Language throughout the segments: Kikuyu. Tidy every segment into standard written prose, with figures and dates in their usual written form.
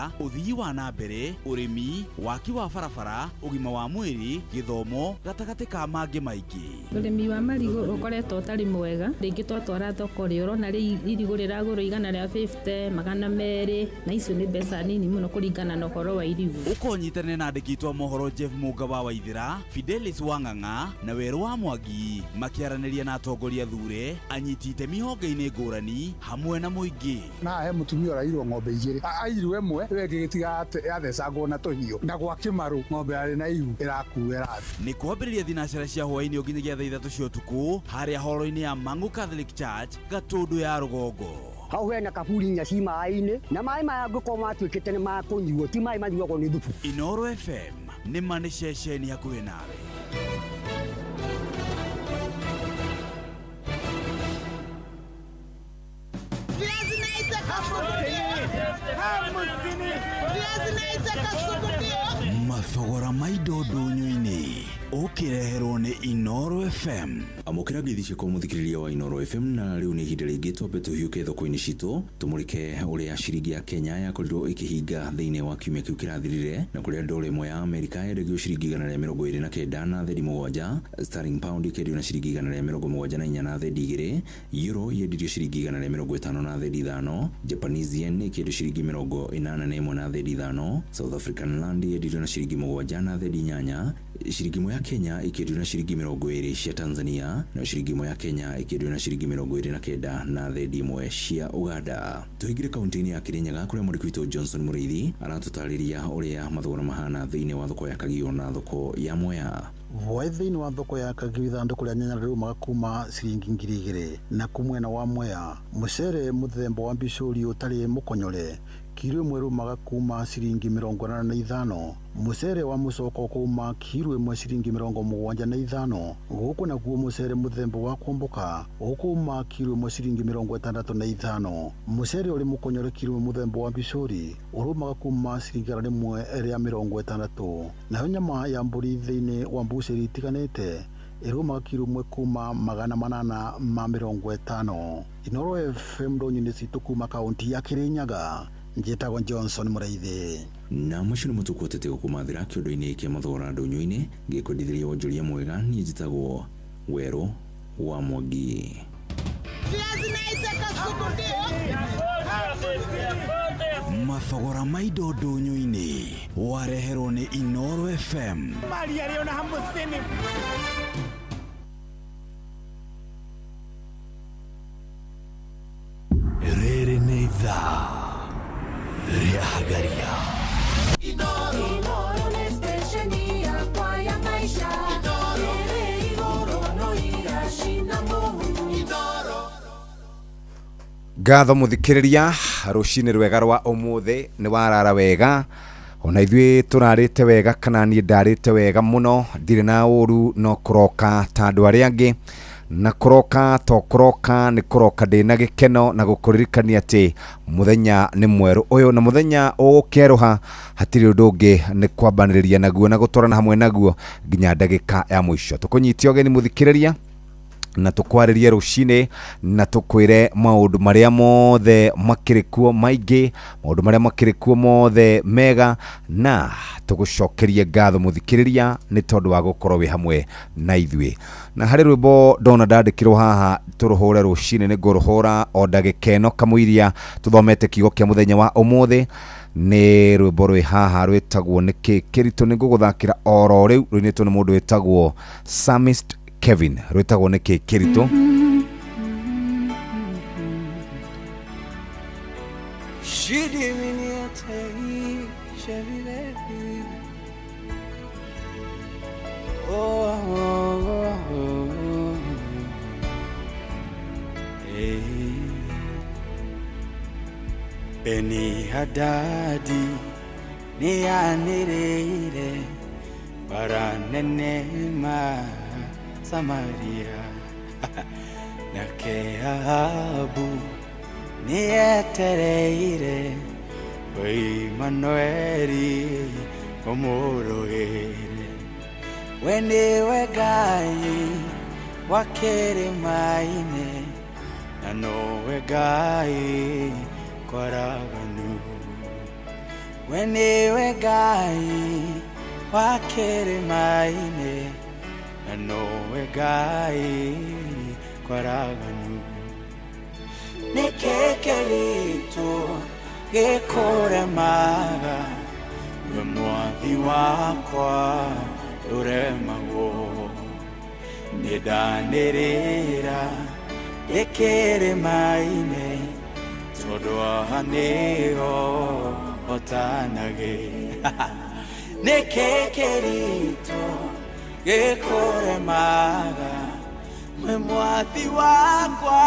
biacara, ũthii wa na mbere, ũrĩmi, waki wa barabara, ũgima wa mwĩrĩ, gĩthomo, gatagatĩ ka mangĩ maingĩ. Ũrĩmi wa marigũ ũkoretwo ũtarĩ mwega, rĩngĩ twatwara thoko rĩ, ũrona rĩ irigũ rĩragũrwo 150, 200, na icio nĩ mbeca nini mũno kũringana na ũhoro wa irigũ. Ũkonyitanĩra na andĩki aitũ a mohoro Jeff Mũnga wa Waithĩra, Fidelis wa Ng'ang'a na Werũ wa Mwangi makĩaranĩria na atongoria athure, anyiti itemi honge-inĩ ngũrani hamwe na mũingĩ. Na he mũtumia ũrairwo ng'ombe igĩrĩ, airwo ĩmwe, ĩyo ĩngĩ gĩtiga yathecangwo na tũhiũ, na gwa Kĩmarũ ng'ombe yarĩ na ihu ĩrakua ĩrathiĩ. Nĩ kwambĩrĩria thinacara cia hwaĩ-inĩ nginyagia thaa 3 cia ũtukũ harĩa horo-inĩ ya Mang'u Catholic Church, Gatũndũ ya Rũgongo. Hau hena kaburi inya ci maĩ-inĩ, na maĩ maya angĩkorwo matuĩkĩte nĩ ma kũnyuo, ti maĩ manyuagwo nĩ thubu. Inooro FM nĩ ma nĩ ceceni hakuhĩ nawe. Mathogora ma indo ndũnyũ-inĩ ũkĩreherwo nĩ Inooro FM. Amũkĩra ngeithi ciakwa mũthikĩrĩria wa Inooro FM, na rĩu nĩ ihinda rĩngĩ twambe tũhiũke thoko-inĩ citũ tũmũrĩke ũrĩa ciringi ya Kenya yakorirwo ĩkĩhinga thĩinĩ wa kiumia kĩu kĩrathirire, na kũrĩa dola ĩmwe ya Amerika yendagio ciringi 129 na thendi 7, sterling pound ĩkendio na ciringi 174 na thendi 2, euro yendirio ciringi 150 na thendi 5, Japanese yen ĩkĩendio ciringi 81 na thendi 5, South African rand yendirio na ciringi 7 na thendi 8, ciringi ĩmwe ya Kenya ĩkĩendio na ciringi 20 cia Tanzania, na ciringi ĩmwe ya Kenya ĩkĩendio na ciringi 29 na thendi 1 cia Uganda. Tũingĩre kaunti-inĩ ya Kirinyaga kũrĩa mwandĩki witũ Johnson Mũrĩithi aratũtarĩria ũrĩa mathogora mahana thĩinĩ wa thoko ya Kagio na thoko ya Mwea. Voi thĩinĩ wa thoko ya Kagio ithandũkũ rĩa nyanya rĩrumaga kuma ciringi 2,000, na kumwena wa Mwea mũcere mũthemba wa mbicũri ũtarĩ mũkonyore kiro ĩmwe ĩrumaga kuma ciringi 85, mũcere wa mũcoko kuma kiro ĩmwe ciringi 75, gũkũ naguo mũcere mũthemba wa kwamboka ũkuma kiro ĩmwe ciringi 65, mũcere ũrĩ mũkonyore kiro ĩmwe mũthemba wa mbicũri ũrumaga kuma ciringi 160, nayo nyama ya mbũri thĩinĩ wa mbucĩri itiganĩte ĩrumaga kiro ĩmwe kuma 850. Inooro FM ndũnyũ-inĩ citũ kuma kaunti ya Kirinyaga, njĩtagwo Johnson Mũrĩithi. Na macio nĩmo tũkuotete gũkũmathĩra kĩondo-inĩ kĩa mathogora ndũnyũ-inĩ, ngĩkwendithĩria wonjoria mwega. Niĩ njĩtagwo Werũ wa Mwangi. Mathogora ma indo ndũnyũ-inĩ wareherwo nĩ Inooro FM. Rĩrĩ nĩ ithaa rĩa Hagaria. Inooro nĩ stesheni yakwa ya maisha. Ĩrĩ igũrũ no iracina mũhu. Ngatho mũthikĩrĩria, rũcinĩ rwega rwa ũmũthĩ, nĩ warara wega, ona ithuĩ tũrarĩte wega, kana niĩ ndarĩte wega mũno, ndirĩ na ũru, no kũroka ta andũ arĩa angĩ, na kũroka to kũroka, nĩ kũroka ndĩna gĩkeno na gũkũririkania atĩ mũthenya nĩ mwerũ ũyũ, na mũthenya ũgũkerũha hatirĩ ũndũ ũngĩ nĩ kwambanĩrĩria naguo na gũtwarana hamwe naguo nginya ndagĩka ya mũico. Tũkũnyitie ũgeni mũthikĩrĩria, na tũkwarĩrie rũcinĩ, na tũkwĩre maũndũ marĩa mothe makĩrĩ kuo maingĩ, maũndũ marĩa makĩrĩ kuo mothe mega, na tũgũcokerie ngatho mũthikĩrĩria nĩ tondũ wa gũkorwo wĩ hamwe na ithuĩ. Na harĩ rwĩmbo ndona ndandĩkirwo haha tũrũhũre rũcinĩ, nĩ ngũrũhũra o ndagĩka ĩno kamũiria tũthomete kiugo kĩa mũthenya wa ũmũthĩ. Nĩ rwĩmbo rwĩ haha rwĩtagwo Nĩkĩ Kĩritũ, nĩ ngũgũthakĩra oro rĩu, rũinĩtwo nĩ mũndũ wĩtagwo Psalmist Kevin, rwĩtagwo Nĩkĩ Kĩritũ. Beni Hadadi nĩyanĩrĩire bara nene ma Samaria, nake Ahabu nĩetereire Imanueli ũmũrũĩre. We nĩwe Ngai wa kĩrĩma-inĩ, na nowe Ngai kwaraganu. We nĩwe Ngai wa kĩrĩma-inĩ, na nowe Ngai kwaraganu. Nĩkĩ kĩritũ gĩkũremaga, we mwathi wakwa ndũremagwo. Nĩndanĩrĩra ndĩ kĩrĩma-inĩ, tondũ haha nĩho hotanagĩra. Nĩkĩ kĩritũ gĩkũremaga, we mwathi wakwa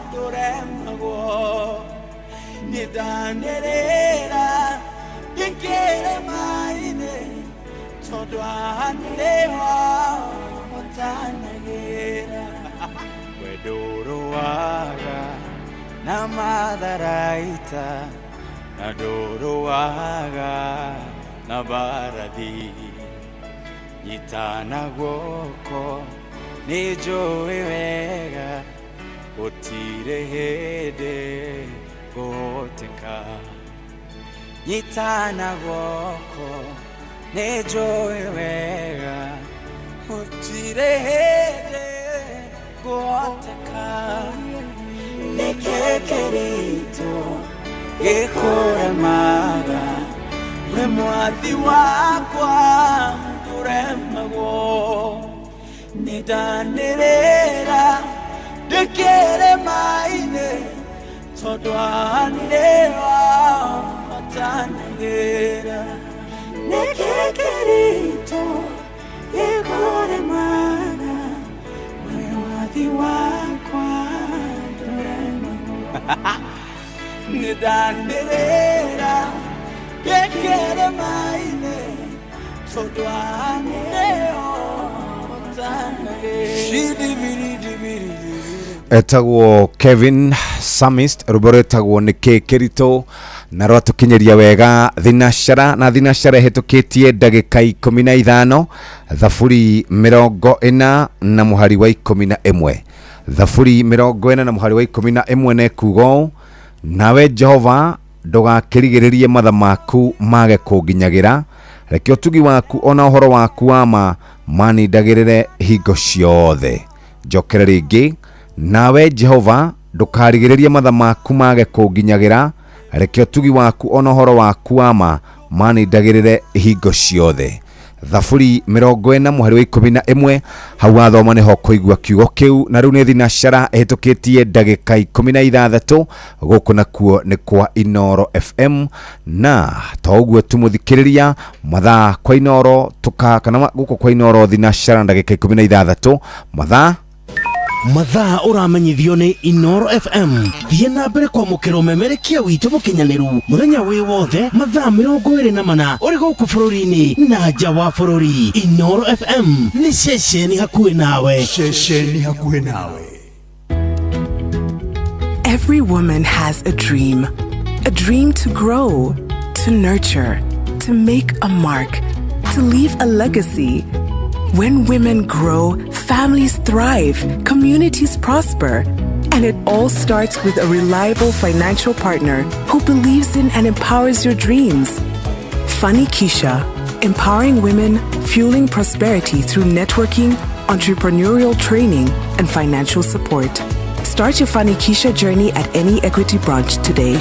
ndũremagwo. Nĩndanĩrĩra ndĩ kĩrĩma-inĩ, tondũ haha nĩho hotanagĩra. We ndũrũaga na matharaita, na ndũrũaga na mbarathi. Nyitana guoko nĩnjũĩ wega, gũtirĩ hĩndĩ ngũhoteka. Nyitana guoko nĩnjũĩ wega, gũtirĩ hĩndĩ ngũhoteka. Nĩkĩ kĩritũ gĩkũremaga, we mwathi wakwa ndũremagwo. Nĩndanĩrĩra ndĩ kĩrĩma-inĩ, tondũ haha nĩho hotanagĩra. Nĩkĩ kĩritũ gĩkũremaga, we mwathi wakwa ndũremagwo. Nĩndanĩrĩra ndĩ kĩrĩma-inĩ, tondũ haha nĩho hotanagĩra. Etagwo Kevin Samist, rwĩmbo rwĩtagwo Nĩkĩ Kĩritũ, na rwatũkinyĩria wega thinacara na thinacara ĩhĩtũkĩtie ndagĩka 15, thaburi 40 na mũhari wa 11. Thaburi 40 na mũhari wa 11 nĩkuga ũũ: nawe Jehova ndũgakĩrigĩrĩrie matha maku mage kũnginyagĩra, reke ũtugi waku ona ũhoro waku wa ma manindagĩrĩre hingo ciothe. Njokere rĩngĩ: nawe Jehova ndũkarigĩrĩrie matha maku mage kũnginyagĩra, reke ũtugi waku ona ũhoro waku wa ma manindagĩrĩre hingo ciothe. Thaburi 40 mũhari wa 11, hau wathoma nĩho kũigua kiugo kĩu. Na rĩu nĩ thinacara ĩhĩtũkĩtie ndagĩka 16, gũkũ nakuo nĩ kwa Inoro FM. Na to ũguo tu mũthikĩrĩria, mathaa kwa Inoro tuka kana gũkũ kwa Inoro thinacara ndagĩka 16 mathaa Mathaa ũramenyithio nĩ Inoro FM. Thiĩ na mbere kwamũkĩra ũmemerekia witũ mũkinyanĩru mũthenya wĩ wothe, mathaa 24, ũrĩ gũkũ bũrũri-inĩ na nja wa bũrũri. Inoro FM nĩ ceceni hakuhĩ nawe. Ceceni hakuhĩ nawe. Every woman has a dream. A dream to grow, to nurture, to make a mark, to leave a legacy. When women grow, families thrive, communities prosper. And it all starts with a reliable financial partner who believes in and empowers your dreams. Fanikisha, empowering women, fueling prosperity through networking, entrepreneurial training, and financial support. Start your Fanikisha journey at any Equity branch today.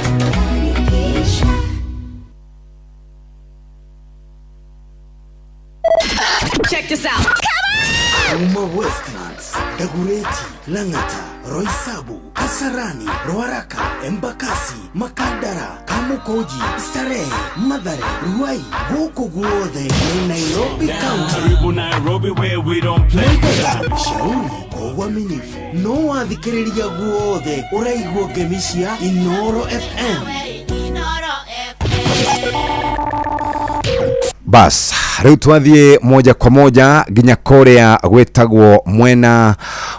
Check this out. Kuma Westlands, Dagoretti, Lang'ata, Roysambu, Kasarani, Ruaraka, Embakasi, Makadara, Kamukunji, Starehe, Mathare, Ruai, gũkũ guothe nĩ Nairobi County. Karibu Nairobi, where we don't play. Shauri kwa uaminifu no wathikĩrĩria guothe ũraigua ngemi cia Inoro FM. Bas, Rĩu twathiĩ moja kwa moja nginya kũrĩa gwĩtagwo mwena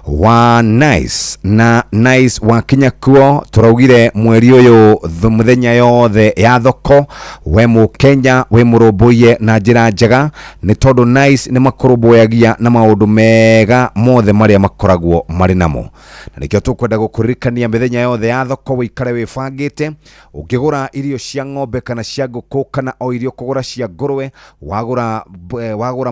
wa Nice, na Nice wakinya kuo tũraugire mweri ũyũ mũthenya yothe ya thoko, we mũkenya wĩ mũrũmbũiye na njĩra njega, nĩ tondũ Nice nĩ makũrũmbũyagia na maũndũ mega mothe marĩa makoragwo marĩ namo. Na nĩkĩo tũkwenda gũkũririkania mĩthenya yothe ya thoko wĩikare wĩbangĩte. Ũngĩgũra irio cia ng'ombe kana cia ngũkũ kana o irio kũgũra cia ngũrwe, wagũra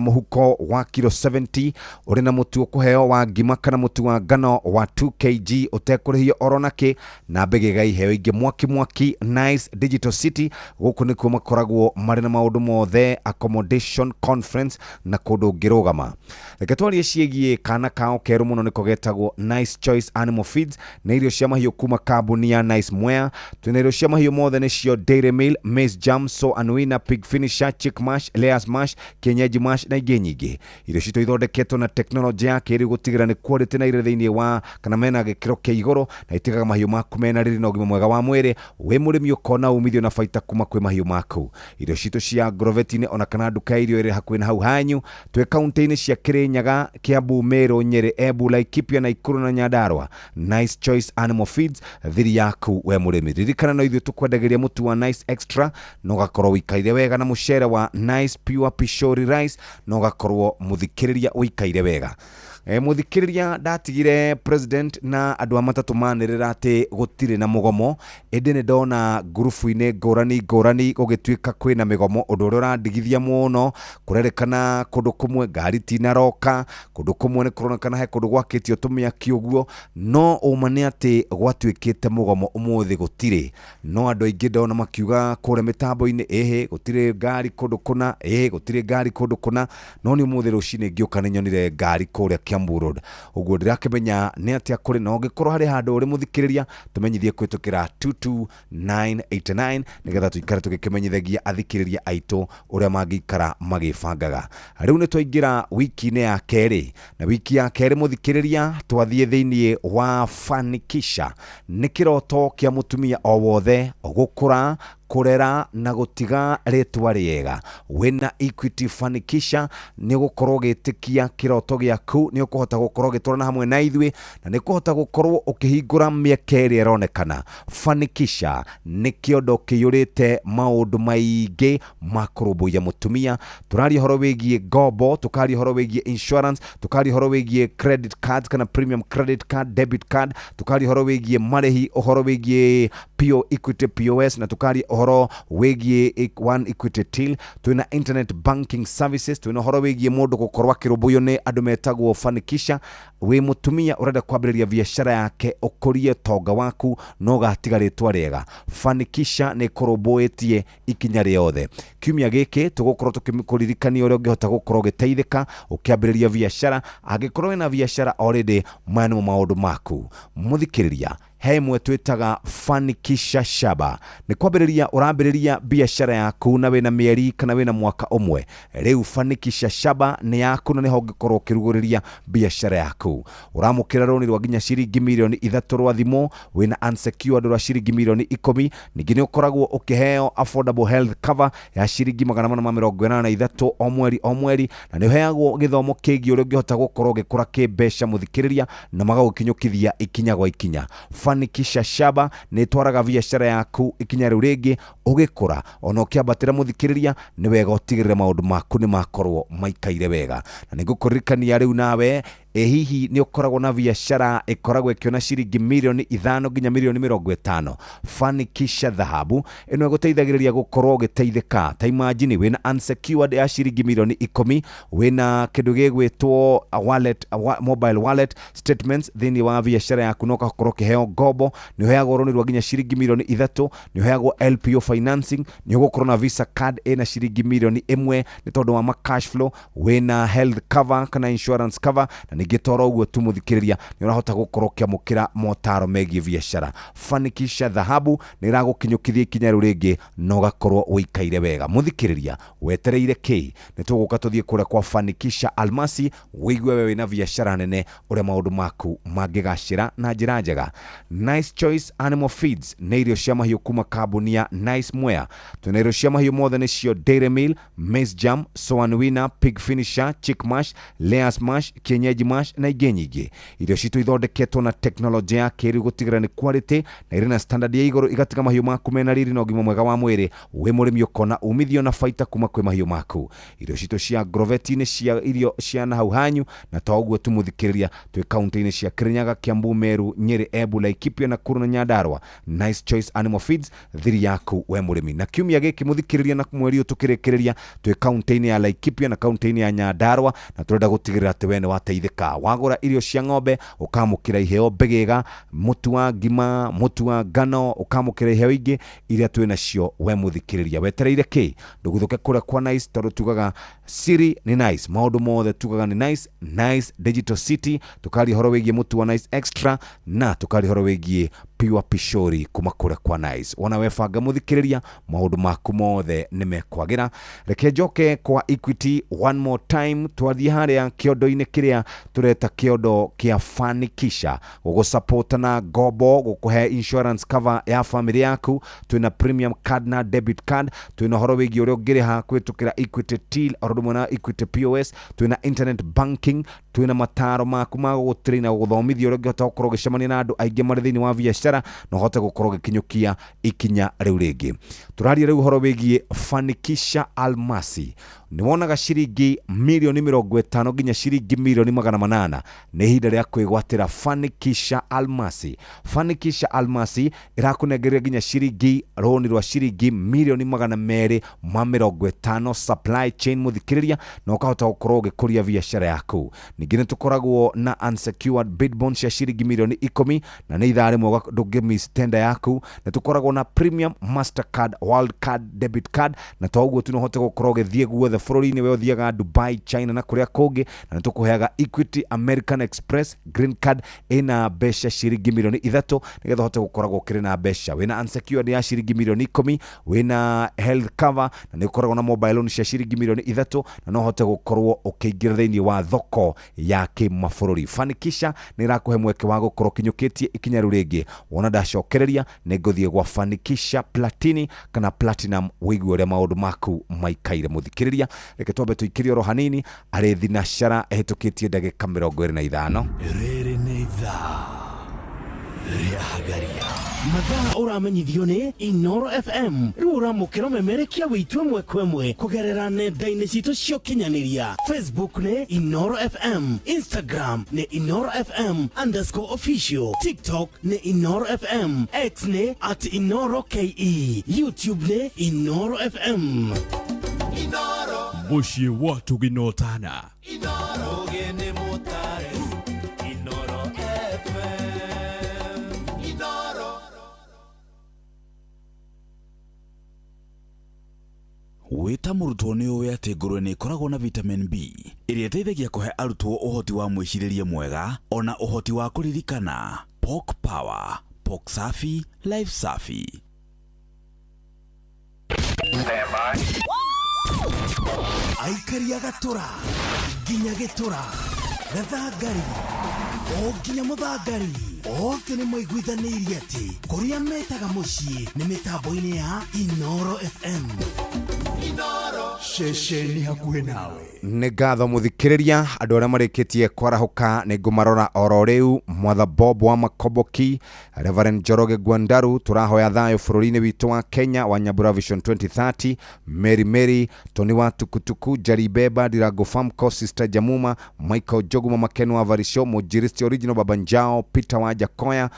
mũhuko wa kiro 70 ũrĩ na mũtu ũkũheo wa ngima kana mũtu wa ngano wa 2 kg ũtekũrĩhio oro nakĩ, na mbĩgĩga iheo ingĩ mwaki mwaki. Nice Digital City, gũkũ nĩkuo makoragwo marĩ na maũndũ mothe, accommodation, conference na kũndũ ũngĩrũgama. Reke twarie ciĩgiĩ kana kao kerũ mũno, nĩko getagwo Nice Choice Animal Feeds, nĩ irio cia mahiũ kuma kambuni ya Nice Mwea. Twĩna irio cia mahiũ mothe, nĩcio Dairy Meal, Maize Jam, So and Winner, Pig Finisher, Chick Mash, Layers Mash, Kienyeji Mash na ingĩ nyingĩ. Irio citũ ithondeketwo na tekinoronjĩ ya kĩrĩu gũtigĩrĩra nĩ quality na irĩ thĩinĩ wa kana mena gĩkĩro kĩa igũrũ, na itigaga mahiũ maku mena riri na ũgima mwega wa mwĩrĩ. Wĩ mũrĩmi ũkona umithio na baita kuma kwĩ mahiũ maku. Irio citũ cia Grovetti-inĩ ona kana nduka ya irio ĩrĩ hakuhĩ na hau hanyu. Twĩ kaunti-inĩ cia Kirinyaga, Kiambu, Meru, Nyeri, Embu, Laikipia, Nakuru na Nyandarua. Nice Choice Animal Feeds, thiri yaku we mũrĩmi. Ririkana no ithuĩ tũkwendagĩria mũtu wa Nice Extra na ũgakorwo ũikaire wega, na mũcere wa Nice Pure Pishori Rice na ũgakorwo mũthikĩrĩria ũikaire wega. Mũthikĩrĩria, ndatigire president na andũ a matatũ manĩrĩra atĩ gũtirĩ na mũgomo, ĩndĩ nĩ ndona ngurubu-inĩ ngũrani ngũrani gũgĩtuĩka kwĩna mĩgomo, ũndũ ũrĩa ũrandigithia mũno. Kũrerĩkana kũndũ kũmwe ngari tinaroka, kũndũ kũmwe nĩ kũronekana he kũndũ gwakĩtio tũmĩaki ũguo, no ũma nĩ atĩ gwatuĩkĩte mũgomo ũmũthĩ gũtirĩ. No andũ aingĩ ndona makiuga kũrĩa mĩtambo-inĩ, ĩhĩ gũtirĩ ngari kũndũ kũna, ĩhĩ gũtirĩ ngari kũndũ kũna, no nĩ ũmũthĩ rũcinĩ ngĩũka nĩ nyonire ngari kũrĩa Kiambu Road. Ũguo ndĩrakĩmenya nĩ atĩa kũrĩ, na ũngĩkorwo harĩ handũ ũrĩ mũthikĩrĩria, tũmenyithie kũhĩtũkĩra 22989 nĩgetha tũikare tũgĩkĩmenyithagia athikĩrĩria aitũ ũrĩa mangĩikara magĩbangaga. Rĩu nĩ twaingĩra wiki-inĩ ya kerĩ, na wiki ya kerĩ mũthikĩrĩria twathiĩ thĩinĩ wa Fanikisha. Nĩ kĩroto kĩa mũtumia o wothe gũkũra, kũrera na gũtiga rĩtwa rĩega. Wĩna Equity Fanikisha nĩ ũgũkorwo ũgĩtĩkia kĩroto gĩaku, nĩ ũkũhota gũkorwo ũgĩtwarana hamwe na ithuĩ, na nĩ ũkũhota gũkorwo ũkĩhingũra mĩeke ĩrĩa ĩronekana. Fanikisha nĩ kĩondo kĩiyũrĩte maũndũ maingĩ ma kũrũmbũiya mũtumia. Tũraria ũhoro wĩgiĩ ngombo, tũkaria ũhoro wĩgiĩ insurance, tũkaria ũhoro wĩgiĩ credit cards kana premium credit card, debit card, tũkaria ũhoro wĩgiĩ marĩhi, ũhoro wĩgiĩ PO Equity POS, na tũkaria ũhoro wĩgiĩ One Equity Till. Twĩna internet banking services, twĩna ũhoro wĩgiĩ mũndũ gũkorwo akĩrũmbũiyo nĩ andũ metagwo Fanikisha. Wĩ mũtumia ũrenda kwambĩrĩria biacara yake, ũkũrie tonga waku na ũgatiga rĩtwa rĩega, Fanikisha nĩ ĩkũrũmbũĩtie ikinya rĩothe. Kiumia gĩkĩ tũgũkorwo tũkĩkũririkania ũrĩa ũngĩhota gũkorwo ũgĩteithĩka ũkĩambĩrĩria biacara. Angĩkorwo wĩna biacara already, maya nĩmo maũndũ maku. Mũthikĩrĩria, he ĩmwe twĩtaga Fanikisha Shaba. Nĩ kwambĩrĩria ũrambĩrĩria biacara yaku na wĩna mĩeri kana wĩna mwaka ũmwe, rĩu Fanikisha Shaba nĩ yaku na nĩho ũngĩkorwo ũkĩrugũrĩria biacara yaku. Ũramũkĩra rũni rwa nginya ciringi mirioni 3 rwa thimũ, wĩna unsecured rwa ciringi mirioni 10. Ningĩ nĩ ũkoragwo ũkĩheo affordable health cover ya ciringi 483 o mweri o mweri, na nĩ ũheagwo gĩthomo kĩgiĩ ũrĩa ũngĩhota gũkorwo ũgĩkũra kĩmbeca mũthikĩrĩria, na magagũkinyũkithia ikinya gwa ikinya. Fanikisha Shaba nĩ ĩtwaraga biacara yaku ikinya rĩu rĩngĩ ũgĩkũra ona ũkĩambatĩra. Mũthikĩrĩria, nĩ wega ũtigĩrĩre maũndũ maku nĩ makorwo maikaire wega. Na nĩ ngũkũririkania rĩu nawe, ĩ hihi nĩ ũkoragwo na biacara ĩkoragwo ĩkĩona ciringi mirioni 5 nginya mirioni 50? Fanikisha Dhahabu ĩno ĩgũteithagĩrĩria gũkorwo ũgĩteithĩka. Ta imagine wĩna unsecured ya ciringi mirioni 10, wĩna kĩndũ gĩgwĩtwo wallet, mobile wallet statements thĩinĩ wa biacara yaku, na ũgakorwo ũkĩheo ngombo. Nĩ ũheagwo rũni rwa nginya ciringi mirioni 3, nĩ ũheagwo LPO financing, nĩ ũgũkorwo na visa card ĩna ciringi mirioni 1 nĩ tondũ wa ma cash flow, wĩna health cover kana insurance cover, na Ningĩ toro ũguo tu mũthikĩrĩria nĩ ũrahota gũkorwo ũkĩamũkĩra motaro megiĩ biacara. Fanikisha Dhahabu nĩ ĩragũkinyũkithia ikinya rĩu rĩngĩ na ũgakorwo ũikaire wega. Mũthikĩrĩria wetereire kĩ? Nĩ tũgũka tũthiĩ kũrĩa kwa Fanikisha Almasi wĩigue we wĩna biacara nene ũrĩa maũndũ maku mangĩgacĩra na njĩra njega. Nice Choice Animal Feeds nĩ irio cia mahiũ kuma kambuni ya Nice Mwea. Twĩna irio cia mahiũ mothe nĩcio Dairy Meal, Maize Jam, Soan Winner, Pig Finisher, Chick Mash, Layers Mash, Kienyeji Mash na ingĩ nyingĩ. Irio citũ ithondeketwo na teknolojĩ ya kĩrĩu gũtigĩrĩra nĩ quality na irĩ na standard ya igũrũ, igatiga mahiũ maku mena riri na ũgima mwega wa mwĩrĩ. Wĩ mũrĩmi ũkona umithio na baita kuma kwĩ mahiũ maku. Irio citũ cia Groveti nĩ cia irio cia na hau hanyu, na to ũguo tu mũthikĩrĩria, twĩ kaunti-inĩ cia Kirinyaga, Kiambu, Meru, Nyeri, Embu, Laikipia, Nakuru na Nyandarua. Nice Choice Animal Feeds, thiri yaku we mũrĩmi. Na kiumia gĩkĩ mũthikĩrĩria na mweri ũyũ tũkĩrĩkĩrĩria twĩ kaunti-inĩ ya Laikipia na kaunti-inĩ ya Nyandarua, na tũrenda gũtigĩrĩra atĩ we nĩ wateithĩka. Wagũra irio cia ng'ombe ũkamũkĩra iheo mbegega, mũtu wa ngima, mũtu wa ngano, ũkamũkĩra iheo ingĩ iria twĩ nacio we mũthikĩrĩria. Wetereire kĩ? Ndũguthũke kũrĩa kwa Nice, tondũ tugaga siri nĩ Nice, maũndũ mothe tugaga nĩ Nice. Nice Digital City, tukaria ũhoro wĩgiĩ mũtu wa Nice Extra na tukaria ũhoro wĩgiĩ Pure Pishori kuma kũrĩa kwa Nice. Wona webanga mũthikĩrĩria, maũndũ maku mothe nĩ mekwagĩra. Reke njoke kwa Equity one more time, twathiĩ harĩa kĩondo-inĩ kĩrĩa tũreta kĩondo kĩa Fanikisha, gũgũsupport na ngombo, gũkũhe insurance cover ya family yaku. Twĩna premium card na debit card, twĩna ũhoro wĩgiĩ ũrĩa ũngĩrĩha kũhĩtũkĩra Equity Till o ũndũ ũmwe na Equity POS, twĩna internet banking, twĩna mataro maku ma gũgũtrain na gũgũthomithia ũrĩa ũngĩhota gũkorwo ũgĩcemania na andũ aingĩ marĩ thĩinĩ wa biacara na ũhote gũkorwo ũgĩkinyũkia ikinya rĩu rĩngĩ. Tũraria rĩu ũhoro wĩgiĩ Fanikisha Almasi. Nĩ wonaga ciringi milioni 50 nginya ciringi milioni 800. Nĩ ihinda rĩa kwĩgwatĩra Fanikisha Almasi. Fanikisha Almasi ĩrakũnengeria nginya ciringi rũni rwa ciringi milioni 250 supply chain mũthikĩrĩria, na ũkahota gũkorwo ũgĩkũria biacara yaku. Ningĩ nĩ tũkoragwo na unsecured bid bond cia ciringi milioni 10 na nĩ ithaa rĩmwe ndũngĩ tender yaku. Nĩ tũkoragwo na premium Mastercard World Card debit card, na to ũguo tu no ũhote gũkorwo ũgĩthiĩ guothe bũrũri-inĩ, we ũthiaga Dubai, China na kũrĩa kũngĩ, na nĩ tũkũheaga Equity American Express Green Card ĩna mbeca ciringi milioni 3 nĩgetha ũhote gũkoragwo ũkĩrĩ na mbeca. Wĩna unsecured ya ciringi milioni 10, wĩna health cover na nĩ ũkoragwo na mobile loan cia ciringi milioni 3 na no ũhote gũkorwo ũkĩingĩra thĩinĩ wa thoko ya kĩmabũrũri. Fanikisha nĩ ĩrakũhe mweke wa gũkorwo ũkinyũkĩtie ikinya rĩu rĩngĩ. Wona ndacokereria nĩ ngũthiĩ gwa Fanikisha Platini kana Platinum wĩigue ũrĩa maũndũ maku maikaire. Mũthikĩrĩria, reke twambe tũikĩrie oro hanini arĩ thinacara ĩhĩtũkĩtie ndagĩka 25. Rĩrĩ nĩ ithaa rĩa Hagaria. Mathaa ũramenyithio nĩ Inoro FM. Rĩu ũramũkĩra ũmemerekia witũ ĩmwe kwa ĩmwe kũgerera nenda-inĩ citũ cia ũkinyanĩria. Facebook nĩ Inoro FM, Instagram nĩ Inoro FM _official, TikTok nĩ Inoro FM, X nĩ @InoroKE, YouTube nĩ Inoro FM. Mũciĩ wa tũginotana. Wĩta mũrutwo nĩ ũĩ atĩ ngũrwe nĩ ĩkoragwo na vitamin B ĩrĩa ĩteithagia kũhe arutwo ũhoti wa mwĩcirĩrie mwega ona ũhoti wa kũririkana. Pork Power, Pork Safi, Life Safi. Aikaria gatũra nginya gĩtũra, gathangari o nginya mũthangari, othe nĩ maiguithanĩirie atĩ kũrĩa metaga mũciĩ nĩ mĩtambo-inĩ ya Inoro FM. Ceceni hakuhĩ nawe. Nĩ ngatho mũthikĩrĩria, andũ arĩa marĩkĩtie kwarahũka nĩ ngũmarora oro rĩu. Mwatha Bob wa Makoboki, Reverend Njoroge Gwandaru, tũrahoya thayũ bũrũri-inĩ witũ wa Kenya wa Nyambura Vision 2030, Mary Mary, Tony wa Tukutuku, Jari Beba, Dirago Famco, Sister Jamuma, Michael Joguma, Makeno wa Varisho, Mujiristi Original, Baba Njao, Peter wa Jakoya,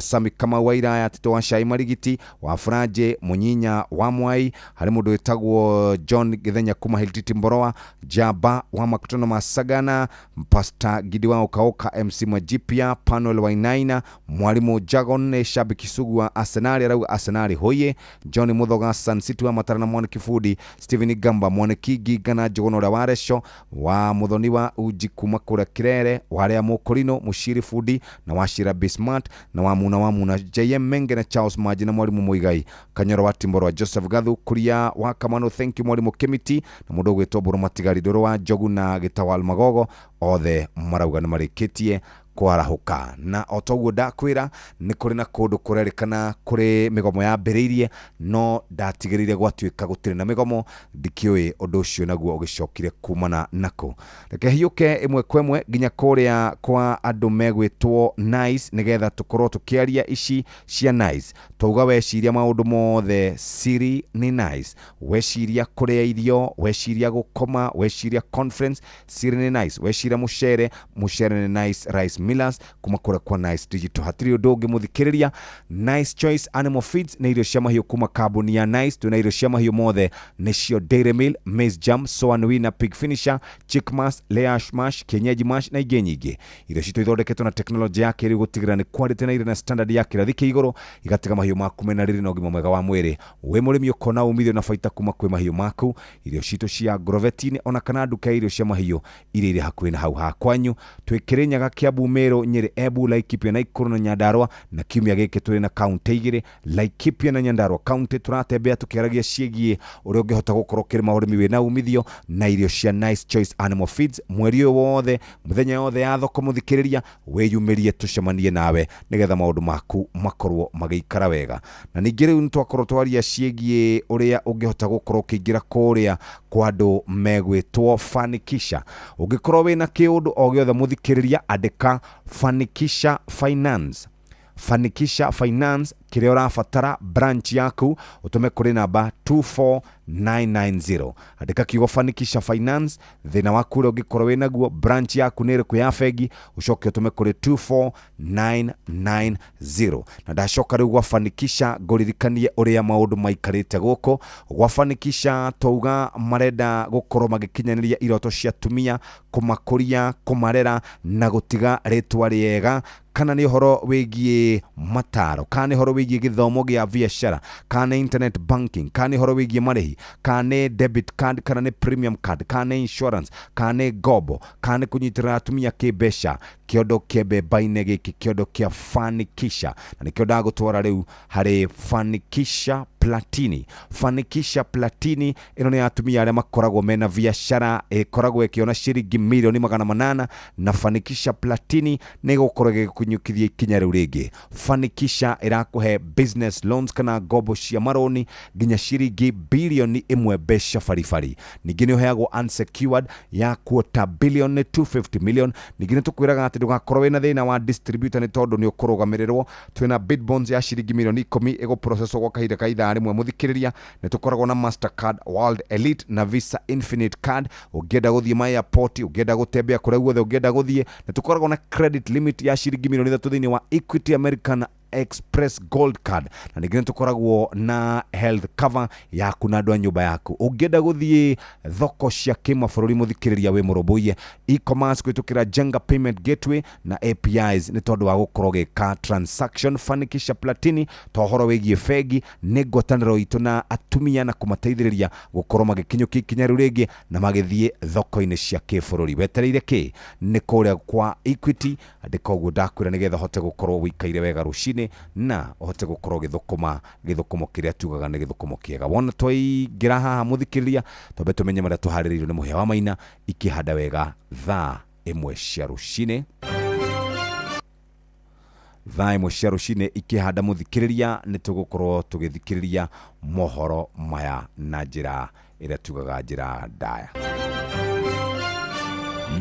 Sami Kamau wa Iraya, Tito wa Shai Marigiti, wa Furaje, Munyinya wa Mwai, harĩ mũndũ wĩtagwo John Githenya Murenya kuma Hiltiti Mboroa, Jaba wa makutano Masagana, Pastor Gidi wa Ukaoka, MC Majipia, Panuel Wainaina, Mwalimu Jagon shabiki sugu wa Arsenali arauga Arsenali hoye, John Muthoga Sun City wa Matara na Mwana Kibudi, Stephen Gamba Mwana Kigi Gana Njogono ũrĩa wa Reco wa Muthoni wa Uji kuma kũrĩa Kirere, wa arĩa Mũkũrinũ Mũciri Fundi na wa Shira Bismart na wa Muna JM Menge na Charles Maji na Mwalimu Muigai Kanyoro wa Timboro wa Joseph Gathu Kuria wa Kamano, thank you Mwalimu Kimiti na mũndũ ũgwĩtwo Mbũrũ Matigari Ndũrũ wa Njogu na Gĩtawal Magogo, othe marauga nĩ marĩkĩtie kwarahuka. Na o toguo ndakwĩra nĩ kũrĩ na kũndũ kũrerĩkana kũrĩ mĩgomo yambĩrĩirie, no ndatigĩrĩire gwatuĩka gũtirĩ na mĩgomo, ndikĩũĩ ũndũ ũcio naguo ũgĩcokire kumana nako. Reke hiũke ĩmwe kwa ĩmwe nginya kũrĩa kwa andũ megwĩtwo Nice, nĩgetha tũkorwo tũkĩaria ici cia Nice. Twauga weciria maũndũ mothe siri nĩ Nice, weciria kũrĩa irio, weciria gũkoma, weciria conference, siri nĩ Nice, weciria mũcere, mũcere nĩ Nice Rice Millers kuma kũrĩa kwa Nice Digital. Hatirĩ ũndũ ũngĩ mũthikĩrĩria. Nice Choice Animal Feeds nĩ irio cia mahiũ kuma kambuni ya Nice. Twĩna irio cia mahiũ mothe, nĩcio Dairy Meal, Maize Jam, Soan Winner, Pig Finisher, Chick Mash, Layer Mash, Kienyeji Mash na ingĩ nyingĩ. Irio citũ ithondeketwo na tekinoronjĩ ya kĩrĩu gũtigĩrĩra nĩ quality na irĩ na standard ya kĩrathi kĩa igũrũ, igatiga mahiũ maku mena riri na ũgima mwega wa mwĩrĩ. Wĩ mũrĩmi ũkona umithio na baita kuma kwĩ mahiũ maku. Irio citũ cia Grovetine ona kana nduka ya irio cia mahiũ iria irĩ hakuhĩ na hau ha kwanyu. Twĩ Kĩrĩnyaga, Kiambu, Meru, Nyeri, Embu, Laikipia, Nakuru na Nyandarua, na kiumia gĩkĩ tũrĩ na kaunti igĩrĩ, Laikipia na Nyandarua kaunti. Tũratembea tũkĩaragia ciĩgiĩ ũrĩa ũngĩhota gũkorwo ũkĩrĩma ũrĩmi wĩna umithio na irio cia Nice Choice Animal Feeds. Mweri ũyũ wothe, mũthenya yothe ya thoko mũthikĩrĩria, wĩyumĩrie tũcemanie nawe nĩgetha maũndũ maku makorwo magĩikara wega. Na ningĩ rĩu nĩtwakorwo twaria ciĩgiĩ ũrĩa ũngĩhota gũkorwo ũkĩingĩra kũrĩa kwa andũ megwĩtwo Fanikisha. Ũngĩkorwo wĩna kĩũndũ o gĩothe mũthikĩrĩria, andĩka Fanikisha Finance, Fanikisha Finance kĩrĩa ũrabatara branch yaku ũtũme kũrĩ namba 24990. Andĩka kiugo Fanikisha Finance, thĩna waku ũrĩa ũngĩkorwo wĩ naguo, branch yaku nĩ ĩrĩkũ ya bengi, ũcoke ũtũme kũrĩ 24990. Na ndacoka rĩu gwa Fanikisha ngũririkanie ũrĩa maũndũ maikarĩte gũkũ gwa Fanikisha. Twauga marenda gũkorwo magĩkinyanĩria iroto cia atumia, kũmakũria, kũmarera na gũtiga rĩtwa rĩega, kana nĩ ũhoro wĩgiĩ mataro, kana nĩ ũhoro wĩgiĩ gĩthomo gĩa biacara, kana nĩ internet banking, kana nĩ ũhoro wĩgiĩ marĩhi, kana nĩ debit card, kana nĩ premium card, kana nĩ insurance, kana nĩ ngombo, kana nĩ kũnyitĩrĩra atumia kĩmbeca. Kĩondo kĩa mbemba-inĩ gĩkĩ, kĩondo kĩa Fanikisha, na nĩkĩo ndagũtwara rĩu harĩ Fanikisha Platini. Fanikisha Platini ĩno nĩ ya atumia arĩa makoragwo mena biacara ĩkoragwo ĩkĩona ciringi mirioni 800, na Fanikisha Platini nĩ ĩgũkorwo ĩgĩkũnyukithia ikinya rĩu rĩngĩ. Fanikisha ĩrakũhe business loans kana ngombo cia marũni nginya ciringi 1 birioni mbeca baribari. Ningĩ nĩ ũheagwo unsecured ya quarter billion 250 million. Ningĩ nĩ tũkwĩraga atĩ ndũgakorwo wĩna thĩna wa distributor nĩ tondũ nĩ ũkũrũgamĩrĩrwo. Twĩna bid bonds ya ciringi mirioni 10 ĩgũprocesswo gwa kahinda ka ithaa rĩmwe mũthikĩrĩria. Nĩ tũkoragwo na Mastercard World Elite na Visa Infinite Card, ũngĩenda gũthiĩ ma airport, ũngĩenda gũtembea kũrĩa guothe ũngĩenda gũthiĩ. Nĩ tũkoragwo na credit limit ya ciringi mirioni 3 thĩinĩ wa Equity American Express Gold Card, na ningĩ nĩ tũkoragwo na health cover yaku na andũ a nyũmba yaku. Ũngĩenda gũthiĩ thoko cia kĩmabũrũri mũthikĩrĩria wĩ mũrũmbũiye, e-commerce kũhĩtũkĩra Jenga Payment Gateway na APIs nĩ tondũ wa gũkorwo gĩka transaction. Fanikisha Platini to ũhoro wĩgiĩ bengi, nĩ ngwatanĩro itũ na atumia na kũmateithĩrĩria gũkorwo magĩkinyũkia ikinya rĩu rĩngĩ na magĩthiĩ thoko-inĩ cia kĩbũrũri. Wetereire kĩ? Nĩ kũrĩa kwa Equity. Andĩka ũguo ndakwĩra nĩgetha ũhote gũkorwo wĩikaire wega rũcinĩ na ũhote gũkorwo ũgĩthũkũma gĩthũkũmo kĩrĩa tugaga nĩ gĩthũkũmo kĩega. Wona twaingĩra haha mũthikĩrĩria, twambe tũmenye marĩa tũharĩrĩirio nĩ mũhĩa wa maina ikĩhanda wega thaa 1 cia rũcinĩ. Thaa 1 cia rũcinĩ ikĩhanda mũthikĩrĩria, nĩ tũgũkorwo tũgĩthikĩrĩria mohoro maya na njĩra ĩrĩa tugaga njĩra ndaya.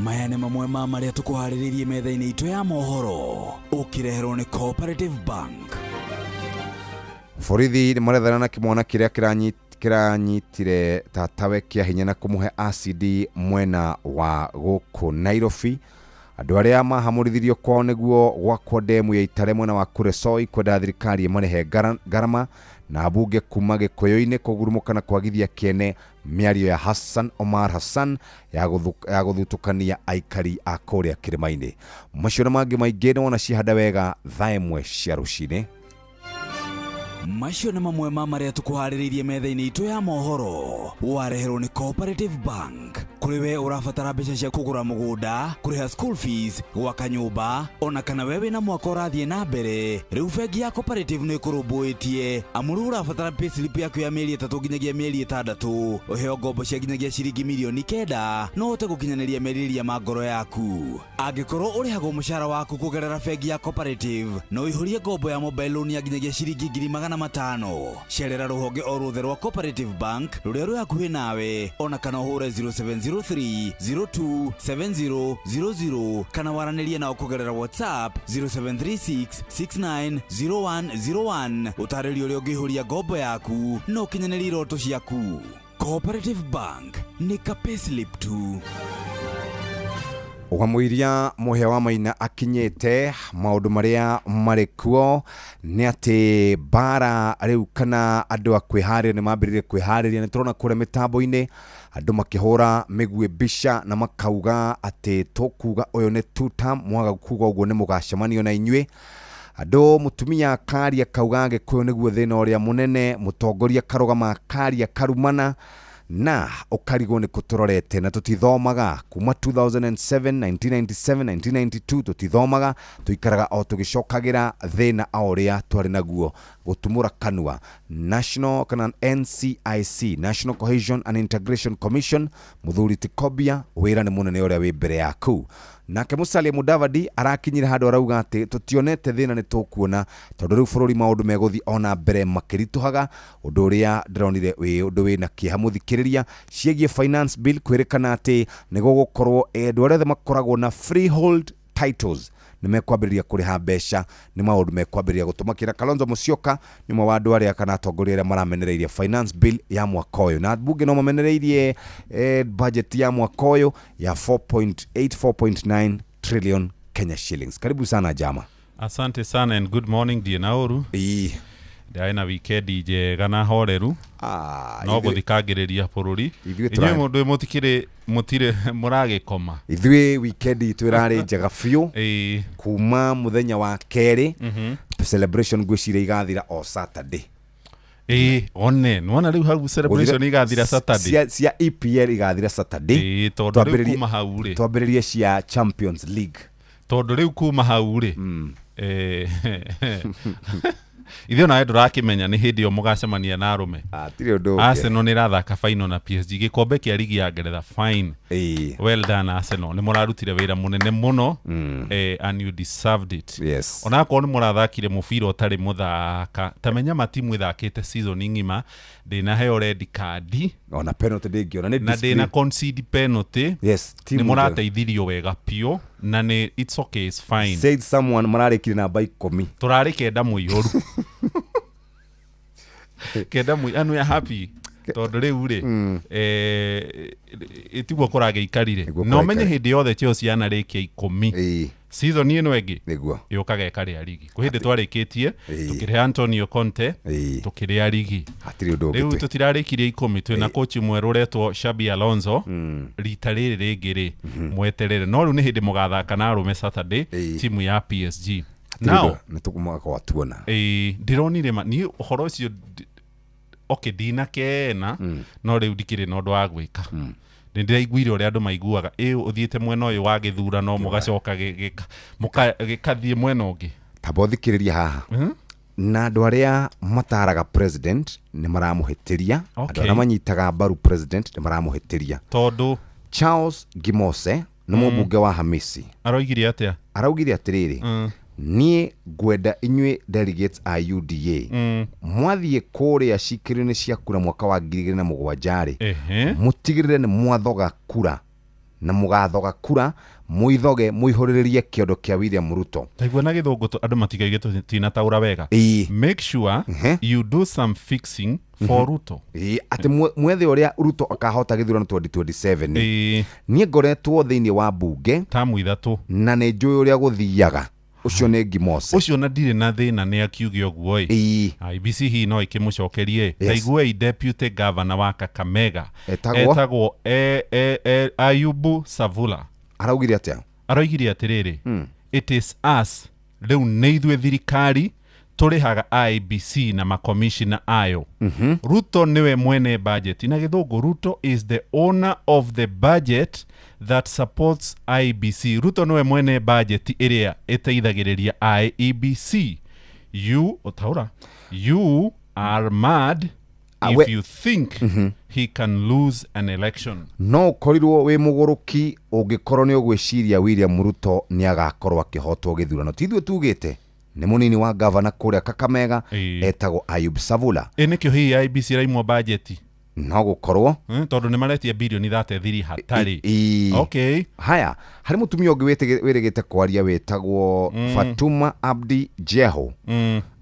Maya nĩ mamwe ma marĩa tũkũharĩrĩirie metha-inĩ itũ ya mohoro, ũkĩreherwo nĩ Cooperative Bank. Borithi nĩ marethana na kĩmwana kĩrĩa kĩranyitire tatawe kĩa hinya na kũmũhe acidi mwena wa gũkũ Nairobi. Andũ arĩa mahamũrithirio kwao nĩguo gwakwo ndemu ya Itare mwena wa Kuresoi kwenda thirikari ĩmarĩhe ngarama. Na ambunge kuma Gĩkũyũ-inĩ kũgurumũka na kwagithia kĩene mĩario ya Hassan Omar Hassan ya gũthutũkania aikari a kũrĩa kĩrĩma-inĩ. Macio na mangĩ maingĩ nĩ wona cihanda wega thaa 1 cia rũcinĩ. Macio nĩ mamwe ma marĩa tũkũharĩrĩirie metha-inĩ itũ ya mohoro. Wareherwo nĩ Cooperative Bank. Kũrĩ we ũrabatara mbeca cia kũgũra mũgũnda, kũrĩha school fees, gwaka nyũmba, ona kana we wĩna mwaka ũrathiĩ na mbere, rĩu bengi ya Cooperative nĩ ĩkũrũmbũĩtie. Amu rĩu ũrabatara payslip yaku ya mĩeri 3 nginyagia mĩeri 6, ũheo ngombo cia nginyagia ciringi mirioni 9, no ũhote gũkinyanĩria merirĩria ma ngoro yaku. Angĩkorwo ũrĩhagwo mũcara waku kũgerera bengi ya Cooperative, no ũihũrie ngombo ya mobile loan ya nginyagia ciringi 500,000. Cerera rũhonge o ruothe rwa Cooperative Bank rũrĩa rwĩ hakuhĩ nawe, ona kana ũhũre 0703 02 7000 kana waranĩrie nao kũgerera WhatsApp 0736 690101. Ũtarĩrio ũrĩa ũngĩihũria ngombo yaku na ũkinyanĩrie iroto ciaku. Cooperative Bank nĩ ka payslip tu. Ũgamũiria Mũhĩa wa Maina akinyĩte maũndũ marĩa marĩ kuo nĩ atĩ mbara rĩu kana andũ a kwĩharĩria nĩ mambĩrĩirie kwĩharĩria. Nĩ tũrona kũrĩa mĩtambo-inĩ andũ makĩhũra mĩguĩ mbica na makauga atĩ tũkuga ũyũ nĩ tuta, mwaga kuga ũguo nĩ mũgacemanio na inyuĩ. Andũ mũtumia karia kauga Gĩkũyũ nĩguo thĩna ũrĩa mũnene, mũtongoria karũgama karia karumana na ũkarigwo nĩ kũtũrorete na tũtithomaga kuma 2007 1997 1992 tũtithomaga, tũikaraga o tũgĩcokagĩra thĩna o ũrĩa twarĩ naguo. Gũtumũra kanua National kana NCIC, National Cohesion and Integration Commission, mũthuri Tikobia, wĩra nĩ mũnene ũrĩa wĩ mbere yaku. Nake Musalia Mudavadi arakinyire handũ arauga atĩ tũtionete thĩna nĩ tũkuona, tondũ rĩu bũrũri maũndũ megũthiĩ ona mbere makĩritũhaga, ũndũ ũrĩa ndĩronire wĩ ũndũ wĩna kĩeha mũthikĩrĩria. Ciĩgiĩ finance bill kwĩrĩkana atĩ nĩ gũgũkorwo andũ arĩa othe makoragwo na freehold titles nĩ mekwambĩrĩria kũrĩha mbeca, nĩ maũndũ mekwambĩrĩria gũtũmakĩra. Kalonzo Musyoka nĩ ũmwe wa andũ arĩa kana atongoria arĩa maramenereirie finance bill ya mwaka ũyũ, na mbunge no mamenereirie budget ya mwaka ũyũ ya 4.8 4.9 trillion Kenya shillings. Karibu sana jama. Asante sana and good morning dear Naoru. Ndĩrarĩ na wikendi njega na horeru. No gũthikangĩrĩria bũrũri. Inyuĩ mũndũ mũtikĩrĩ mũtirĩ mũragĩkoma. Ithuĩ wikendi itũ ĩrarĩ njega biũ kuma mũthenya wa kerĩ. Celebration ngwĩciria igathira o Saturday. One nĩwona rĩu hau celebration igathira Saturday. Cia EPL igathira Saturday. Tondũ rĩu kuma hau rĩ twambĩrĩrie cia Champions League. Tondũ rĩu kuma hau rĩ ithuĩ nawe ndũrakĩmenya nĩ hĩndĩ ĩyo mũgacemania na arũme. Arsenal nĩ ĩrathaka final na PSG gĩkombe kĩa ligi ya Ngeretha. Fine. Well done Arsenal, nĩ mũrarutire wĩra mũnene mũno, and you deserved it. Yes. Onakorwo nĩ mũrathakire mũbira ũtarĩ mũthaka, ta menya matimu ĩthakĩte season ng'ima ndĩnaheo red card ona penalty ndĩngĩona nĩ na ndĩna concede penalty. Yes, nĩ mũrateithirio wega biũ na nĩ it's okay, it's fine. Said someone mararĩkire namba 10 tũrarĩ 9 mũihũru. 9 mũihũru and we are happy tondũ rĩu rĩ ĩtiguo kũragĩikarire. No menye hĩndĩ yothe Chelsea yanarĩkia 10 season ĩno ĩngĩ yũkaga ĩkarĩa ligi. Kwĩ hĩndĩ twarĩkĩtie tũkĩrĩha Antonio Conte tũkĩrĩa ligi. Rĩu tũtirarĩkirie 10, twĩna coach mwerũ ũretwo Xabi Alonso. Rita rĩrĩ rĩngĩ rĩ mweterere, no rĩu nĩ hĩndĩ mũgathaka na arũme Saturday timu ya PSG. Now nĩ tũkũmwaka tuona ndĩronire niĩ ũhoro ũcio okay ndinakena, no rĩu ndikĩrĩ na ũndũ wa gwĩka. Nĩ ndĩraiguire ũrĩa andũ maiguaga ũthiĩte mwena ũyũ wa gĩthurano mũgacoka gĩkathiĩ mwena ũngĩ. Tamba ũthikĩrĩria haha. Na andũ arĩa mataraga president nĩ maramũhĩtĩria, andũ arĩa manyitaga mbaru president nĩ maramũhĩtĩria. Tondũ Charles Gimose nĩ mũmbunge wa Hamisi aroigire atĩa? Araugire atĩrĩrĩ, niĩ ngwenda inyuĩ delegates a UDA mwathiĩ kũrĩa cikĩro-inĩ cia kura mwaka wa 2007 rĩ, mũtigĩrĩre nĩ mwathoga kura na mũgathoga kura mũithoge mũihũrĩrĩrie kĩondo kĩa William Ruto. Taigua na gĩthũngũ andũ matikaige tinataũra wega. Make sure you do some fixing for Ruto. Atĩ mwethe ũrĩa Ruto akahota gĩthurano 2027. Niĩ ngoretwo thĩinĩ wa bunge tamu 3 na nĩ njũĩ ũrĩa gũthiaga. Ũcio nĩ Ngimose. Ũcio na ndirĩ na thĩna nĩ akiuge ũguo ĩ. IEBC hihi no ĩkĩmũcokerie. Taiguei deputy governor wa Kakamega. Etagwo? Etagwo Ayubu Savula. Araugire atĩa? Aroigire atĩrĩrĩ, it is us, rĩu nĩ ithuĩ thirikari tũrĩhaga IEBC na makomishina ayo. Ruto nĩwe mwene budget, na gĩthũngũ, Ruto is the owner of the budget that supports IEBC. Ruto nĩwe mwene budget ĩrĩa ĩteithagĩrĩria IEBC. You ũtaũra, you are mad if you think he can lose an election. No ũkorirwo wĩ mũgũrũki ũngĩkorwo nĩ ũgwĩciria William Ruto nĩ agakorwo akĩhotwo gĩthurano. Ti ithuĩ tugĩte, nĩ mũnini wa gavana kũrĩa Kakamega, etagwo Ayub Savula. Ĩ nĩkĩo hihi IEBC ĩraimwo budget? No gũkorwo. Tondũ nĩ maretia birioni 33 hatarĩ. Okay. Haya, harĩ mũtumia ũngĩ wĩrĩgĩte kwaria wĩtagwo Fatuma Abdi Jeho.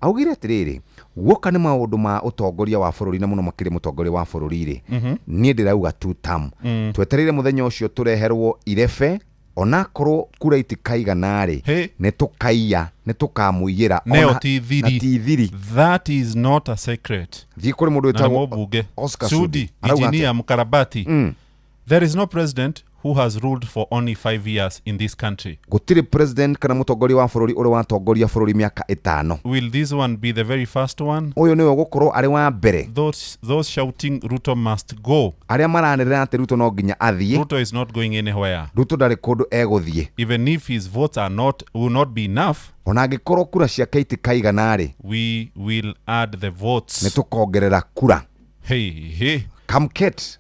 Augire atĩrĩrĩ, guoka nĩ maũndũ ma ũtongoria wa bũrũri na mũno makĩria mũtongoria wa bũrũri rĩ, niĩ ndĩrauga two term. Twetereire mũthenya ũcio tũreherwo irebe, onakorwo kura itikaigana rĩ, nĩ tũkaiya, nĩ tũkamũiyĩra. Neo ti thiri. Na ti thiri. That is not a secret. Thiĩ kũrĩ mũndũ Na nĩ wĩtagwo mũmbunge Oscar Sudi, Sudi. Arauga engineer atĩa? Mkarabati. There is no president who has ruled for only 5 years in this country. Gũtirĩ president kana mũtongoria wa bũrũri ũrĩ watongoria bũrũri mĩaka 5. Will this one be the very first one? Ũyũ nĩwe ũgũkorwo arĩ wa mbere? Those shouting Ruto must go. Arĩa maranĩrĩra atĩ Ruto no nginya athiĩ. Ruto is not going anywhere. Ruto ndarĩ kũndũ egũthiĩ. Even if his votes are not will not be enough, ona angĩkorwo kura ciake itikaigana rĩ, we will add the votes. Nĩ tũkongerera kura. Hey, hey. Kamket.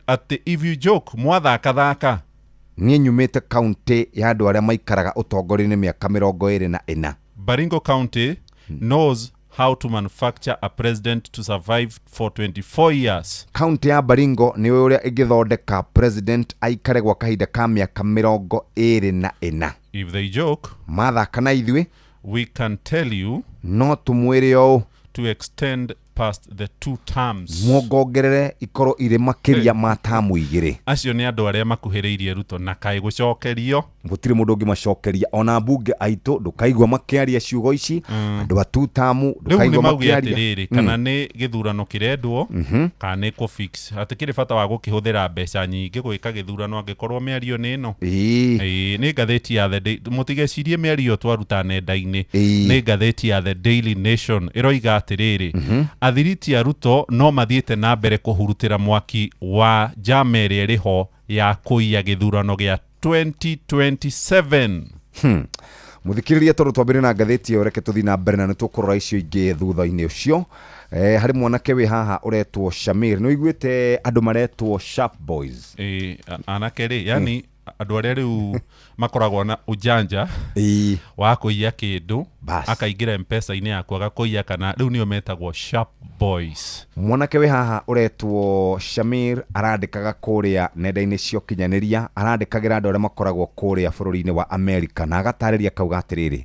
Atĩ if you joke, mwathakathaka. Niĩ nyumĩte kaunti ya andũ arĩa maikaraga ũtongoria-inĩ mĩaka 24. Baringo County knows how to manufacture a president to survive for 24 years. Kaunti ya Baringo nĩ ũrĩa ĩngĩthondeka president aikare gwa kahinda ka mĩaka 24. If they joke, mathaka na ithuĩ, we can tell you no tũmwĩre ũũ, to extend past the two terms. Muongongerere ikorwo irĩ makĩria ma tamu 2. Acio nĩ andũ arĩa makuhĩrĩirie Ruto na kaĩ gũcokerio. Gũtirĩ mũndũ ũngĩmacokeria, ona mbunge aitũ ndũkaigua makĩaria ciugo ici, andũ a two term Rĩu nĩ ndũkaigua mauge makĩaria. atĩrĩrĩ, kana nĩ gĩthurano kĩrendwo kana nĩ kũ-fix, hatikĩrĩ bata wa gũkĩhũthĩra mbeca nyingĩ gwĩka gĩthurano angĩkorwo mĩario nĩ ĩno. Ĩĩ, nĩ ngathĩti ya The Daily, mũtigecirie mĩario twaruta nenda-inĩ, nĩ ngathĩti ya The Daily Nation ĩroiga atĩrĩrĩ, athiriti a Ruto no mathiĩte na mbere kũhurutĩra mwaki wa njama ĩrĩa ĩrĩ ho ya kũiya gĩthurano gĩa 2027. Mũthikĩrĩria, tondũ twambĩrĩrie na ngathĩti ĩyo, reke tũthiĩ na mbere na nĩ tũkũrora icio ingĩ thutha-inĩ ũcio. Harĩ mwanake wĩ haha ũretwo Shamir. Nĩ ũiguĩte andũ maretwo Sharp Boys? Ĩĩ, anake rĩ, yani andũ arĩa rĩu makoragwo na ujanja wa kũiya kĩndũ, akaingĩra Mpesa-inĩ yaku agakũiya, kana rĩu nĩo metagwo Sharp Boys. Mwanake wĩ haha ũretwo Shamir arandĩkaga kũrĩa nenda-inĩ cia ũkinyanĩria, arandĩkagĩra andũ arĩa makoragwo kũrĩa bũrũri-inĩ wa America, na agatarĩria kauga atĩrĩrĩ,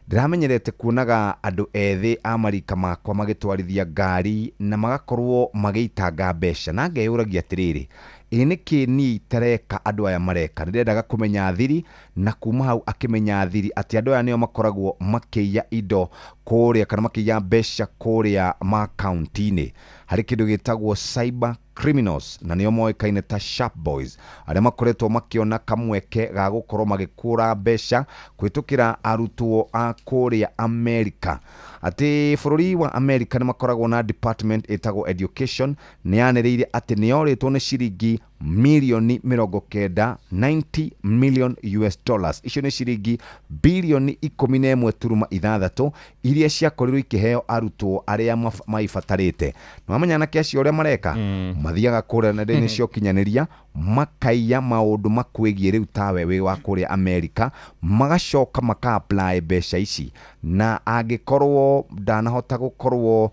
ndĩramenyerete kuonaga andũ ethĩ a marika makwa magĩtwarithia ngari na magakorwo magĩitanga mbeca, na ngeyũragia atĩrĩrĩ, ĩ nĩkĩ niĩ itareka andũ aya mareka? Nĩndendaga kũmenya thiri, na kuma hau akĩmenya thiri atĩ andũ aya nĩo makoragwo makĩiya indo kũrĩa kana makĩiya mbeca kũrĩa makaunti-inĩ. Harĩ kĩndũ gĩtagwo cyber criminals, na nĩo moĩkaine ta Sharp Boys, arĩa makoretwo makĩona kamweke ga gũkorwo magĩkũra mbeca kũhĩtũkĩra arutwo a kũrĩa America. Atĩ bũrũri wa America nĩ makoragwo na department ĩtagwo education, nĩ yanĩrĩire atĩ nĩ yorĩtwo nĩ ciringi mirioni 90, 90 million US dollars. Icio nĩ ciringi birioni 11.6 iria ciakorirwo ikĩheo arutwo arĩa maibatarĩte. Nĩwamenya anake acio ũrĩa mareka? Mathiaga kũrĩa nenda-inĩ cia ũkinyanĩria, makaiya maũndũ makwĩgiĩ rĩu tawe wĩ wa kũrĩa America, magacoka maka apply mbeca ici, na angĩkorwo ndanahota gũkorwo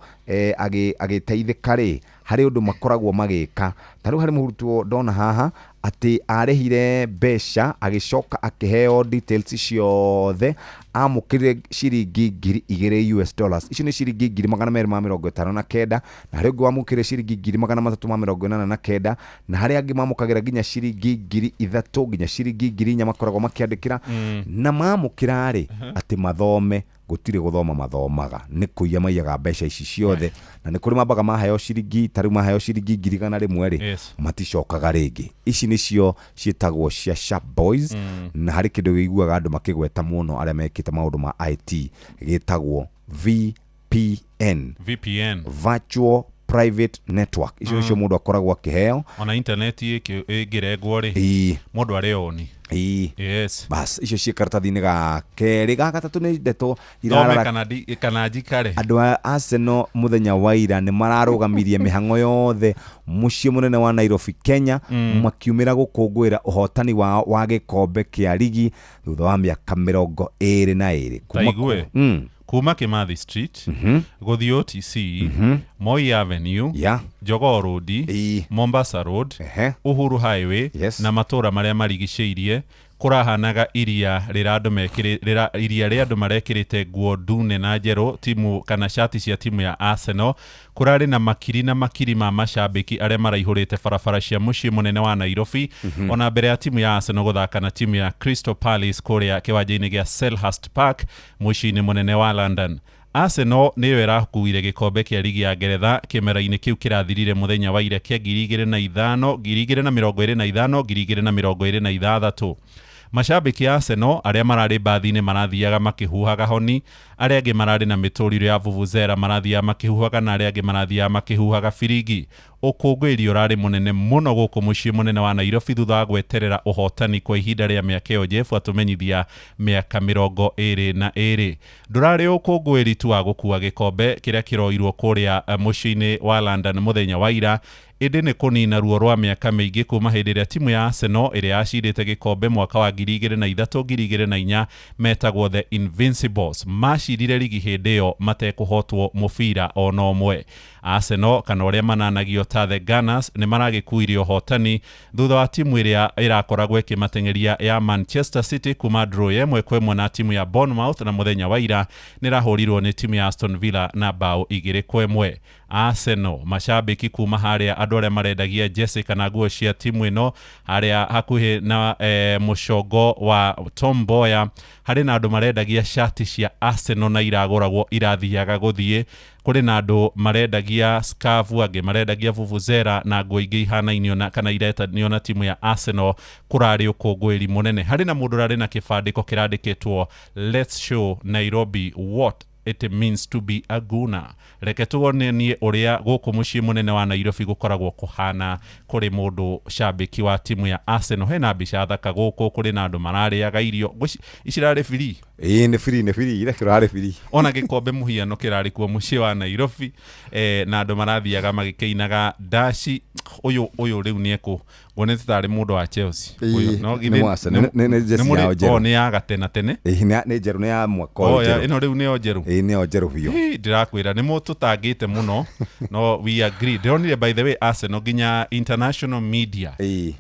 agĩteithĩka rĩ, Harĩ ũndũ makoragwo magĩka. Ta rĩu harĩ mũrutwo ndona haha atĩ arĩhire mbeca agĩcoka akĩheo details ciothe, amũkĩrire ciringi 2,000 US dollars, icio nĩ ciringi 259,000, na harĩ ũngĩ wamũkĩrire ciringi 389,000, na harĩ angĩ mamũkagĩra nginya ciringi 3,000 nginya ciringi 4,000 makoragwo makĩandĩkĩra. Na mamũkĩra rĩ, atĩ mathome, gũtirĩ gũthoma mathomaga, nĩ kũiya maiyaga mbeca ici ciothe. Na nĩ kũrĩ mambaga maheo ciringi, ta rĩu maheo ciringi 100,000 rĩ, maticokaga rĩngĩ. Ici nĩcio ciĩtagwo cia Sharp Boys. Na harĩ kĩndũ wĩiguaga andũ makĩgweta mũno arĩa mekĩte maũndũ ma IT gĩtagwo VPN. VPN. Virtual Private Network. Icio nĩcio mũndũ akoragwo akĩheo. Ona intaneti ĩngĩrengwo rĩ, mũndũ arĩ oni. Yes. Bas, icio ciĩ karatathi-inĩ ga kerĩ. Ga gatatũ nĩ ndeto Thome kana njikare. Andũ a Arsenal mũthenya wa ira nĩ mararũgamirie mĩhang'o yothe mũciĩ mũnene wa Nairobi, Kenya, makiumĩra gũkũngũĩra ũhotani wao wa gĩkombe kĩa rigi thutha wa mĩaka 22. Taigue. Kuma Kimathi Street, gũthiĩ OTC, Moi Avenue, Jogoo Road, Mombasa Road, Uhuru Highway, na matũra marĩa marigicĩirie, kũrahanaga iria rĩrĩa andũ marekĩrĩte nguo ndune na njerũ, timu kana cati cia timu ya Arsenal. Kũrarĩ na makiri na makiri ma macambĩki arĩa maraihũrĩte barabara cia mũciĩ mũnene wa Nairobi, ona mbere ya timu ya Arsenal gũthaka na timu ya Crystal Palace kũrĩa kĩwanja-inĩ gĩa Selhurst Park mũciĩ-inĩ mũnene wa London. Arsenal nĩyo ĩrakuire gĩkombe kĩa rigi ya Ngeretha kĩmera-inĩ kĩu kĩrathirire mũthenya wa ira kĩa 2005, 2025, 2026. Mashabiki a Arsenal arĩa mararĩ mbathi-inĩ marathiaga makĩhuhaga honi, arĩa angĩ mararĩ na mĩtũrĩre ya vuvuzela marathiaga makĩhuhaga, na arĩa angĩ marathiaga makĩhuhaga birigi. Ũkũngũĩri ũrarĩ mũnene mũno gũkũ mũciĩ mũnene wa Nairobi thutha wa gweterera ũhotani kwa ihinda rĩa mĩaka ĩyo Jeff atũmenyithia mĩaka 22. Ndũrarĩ ũkũngũĩri tu wa gũkua gĩkombe kĩrĩa kĩroirwo kũrĩa mũciĩ-inĩ wa London mũthenya wa ira, ĩndĩ nĩ kũnina ruo rwa mĩaka mĩingĩ kuma hĩndĩ ĩrĩa timu ya Arsenal ĩrĩa yacindĩte gĩkombe mwaka wa 2003 2004 metagwo The Invincibles macindire rigi hĩndĩ ĩyo matekũhotwo mũbira ona ũmwe. Arsenal kana ũrĩa mananagio ta The Gunners nĩ maragĩkuire ũhotani thutha wa timu ĩrĩa ĩrakoragwo ĩkĩmateng'eria ya Manchester City kuma draw ya 1-1 na timu ya Bournemouth, na mũthenya wa ira nĩ ĩrahũrirwo nĩ timu ya Aston Villa na bao 2-1. Arsenal mashabiki kuma harĩa andũ arĩa marendagia jersey kana nguo cia timu ĩno harĩa hakuhĩ na mũcongo wa Tom Mboya, harĩ na andũ marendagia shati cia Arsenal na iragũragwo irathiaga gũthiĩ. Kũrĩ na andũ marendagia scarf, angĩ marendagia vuvuzela na nguo ingĩ ihanainio na kana iretanio na timu ya Arsenal. Kũrarĩ ũkũngũĩri mũnene. Harĩ na mũndũ ũrarĩ na kĩbandĩko kĩrandĩkĩtwo "Let's show Nairobi what it means to be a Gunner." Reke tuonanie ũrĩa gũkũ mũciĩ mũnene wa Nairobi gũkoragwo kũhana kũrĩ mũndũ shabiki wa timu ya Arsenal. Hena mbica thaka gũkũ, kũrĩ na andũ mararĩaga irio. Ici irarĩ free. Ĩĩ nĩ free, nĩ free, ira kĩrarĩ free. Ona gĩkombe mũhiano kĩrarĩ kuo mũciĩ wa Nairobi, na andũ marathiaga magĩkĩinaga ndaci. Ũyũ rĩu nĩ ekũ wonete tarĩ mũndũ wa Chelsea. Ũyũ no githĩ nĩ ya gatena tene. Ĩĩ nĩ njerũ, nĩ ya mwaka ũyũ njerũ. Ĩno rĩu nĩyo njerũ. Ĩĩ nĩyo njerũ biũ. Ndĩrakwĩra nĩ mũtũtangĩte mũno, no we agree. Ndĩronire by the way Arsenal nginya international media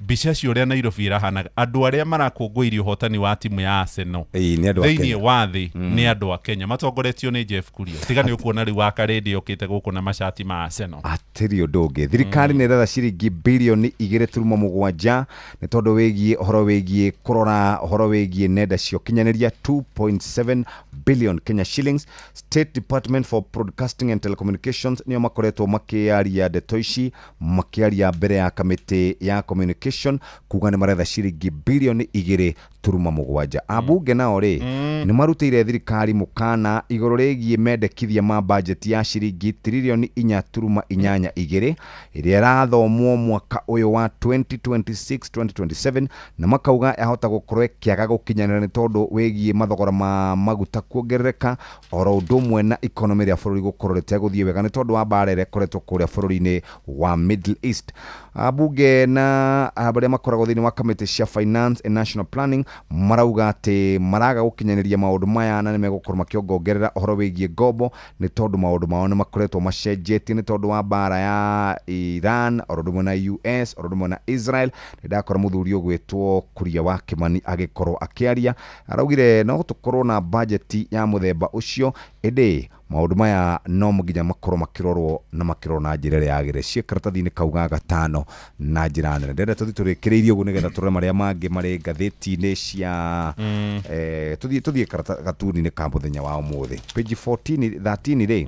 mbica cio ũrĩa Nairobi ĩrahanaga, andũ arĩa marakũngũĩire ũhotani wa timu ya Arsenal thĩinĩ wa thĩ nĩ andũ a Kenya matongoretio nĩ Jeff Kuria. Tiga nĩ ũkuona rĩu wa Karedi okĩte gũkũ na macati ma Arsenal. Atĩrĩ ũndũ ũngĩ, thirikari nĩ ĩretha ciringi bilioni 2.7 nĩ tondũ wĩgiĩ ũhoro wĩgiĩ kũrora ũhoro wĩgiĩ nenda cia ũkinyanĩria 2.7 billion Kenya shillings. State Department for Broadcasting and Telecommunications nĩo makoretwo makĩaria ndeto ici, makĩaria mbere ya kamĩtĩ ya communication kuga nĩ maretha ciringi bilioni 2.7. Ambunge nao rĩ nĩ marutĩire thirikari mũkana igũrũ rĩgiĩ mendekithia ma bajeti ya ciringi tririoni 4.82 ĩrĩa ĩrathomwo mwaka ũyũ wa 2026-2027, na makauga yahota gũkorwo ĩkĩaga gũkinyanĩra nĩ tondũ wĩgiĩ mathogora ma maguta kuongerereka oro ũndũ ũmwe na economy rĩa bũrũri gũkorwo rĩtegũthiĩ wega nĩ tondũ wa mbara ĩrĩa ĩkoretwo kũrĩa bũrũri-inĩ wa Middle East. Ambunge na arĩa makoragwo thĩinĩ wa kamĩtĩ cia Finance and National Planning Marauga atĩ maraga gũkinyanĩria maũndũ maya na nĩmegũkorwo makĩongongerera ũhoro wĩgiĩ ngombo nĩ tondũ maũndũ mao nĩ makoretwo macenjetie nĩ tondũ wa mbara ya Iran oro ũndũ ũmwe na US oro ũndũ ũmwe na Israel. Nĩ ndakora mũthuri ũgwĩtwo Kuria wa Kimani agĩkorwo akĩaria, araugire no tũkorwo na bajeti ya mũthemba ũcio, ĩndĩ maũndũ maya no nginya makorwo makĩrorwo na makĩrorwo na njĩra ĩrĩa yagĩrĩire. Ciĩ karatathi-inĩ kau ga gatano na njĩra nene. Ndĩrenda tũthiĩ tũrĩkĩrĩirie ũguo nĩgetha tũrore marĩa mangĩ marĩ ngathĩti-inĩ cia tũthiĩ gatuni-inĩ ka mũthenya wa ũmũthĩ page 14 13 rĩ,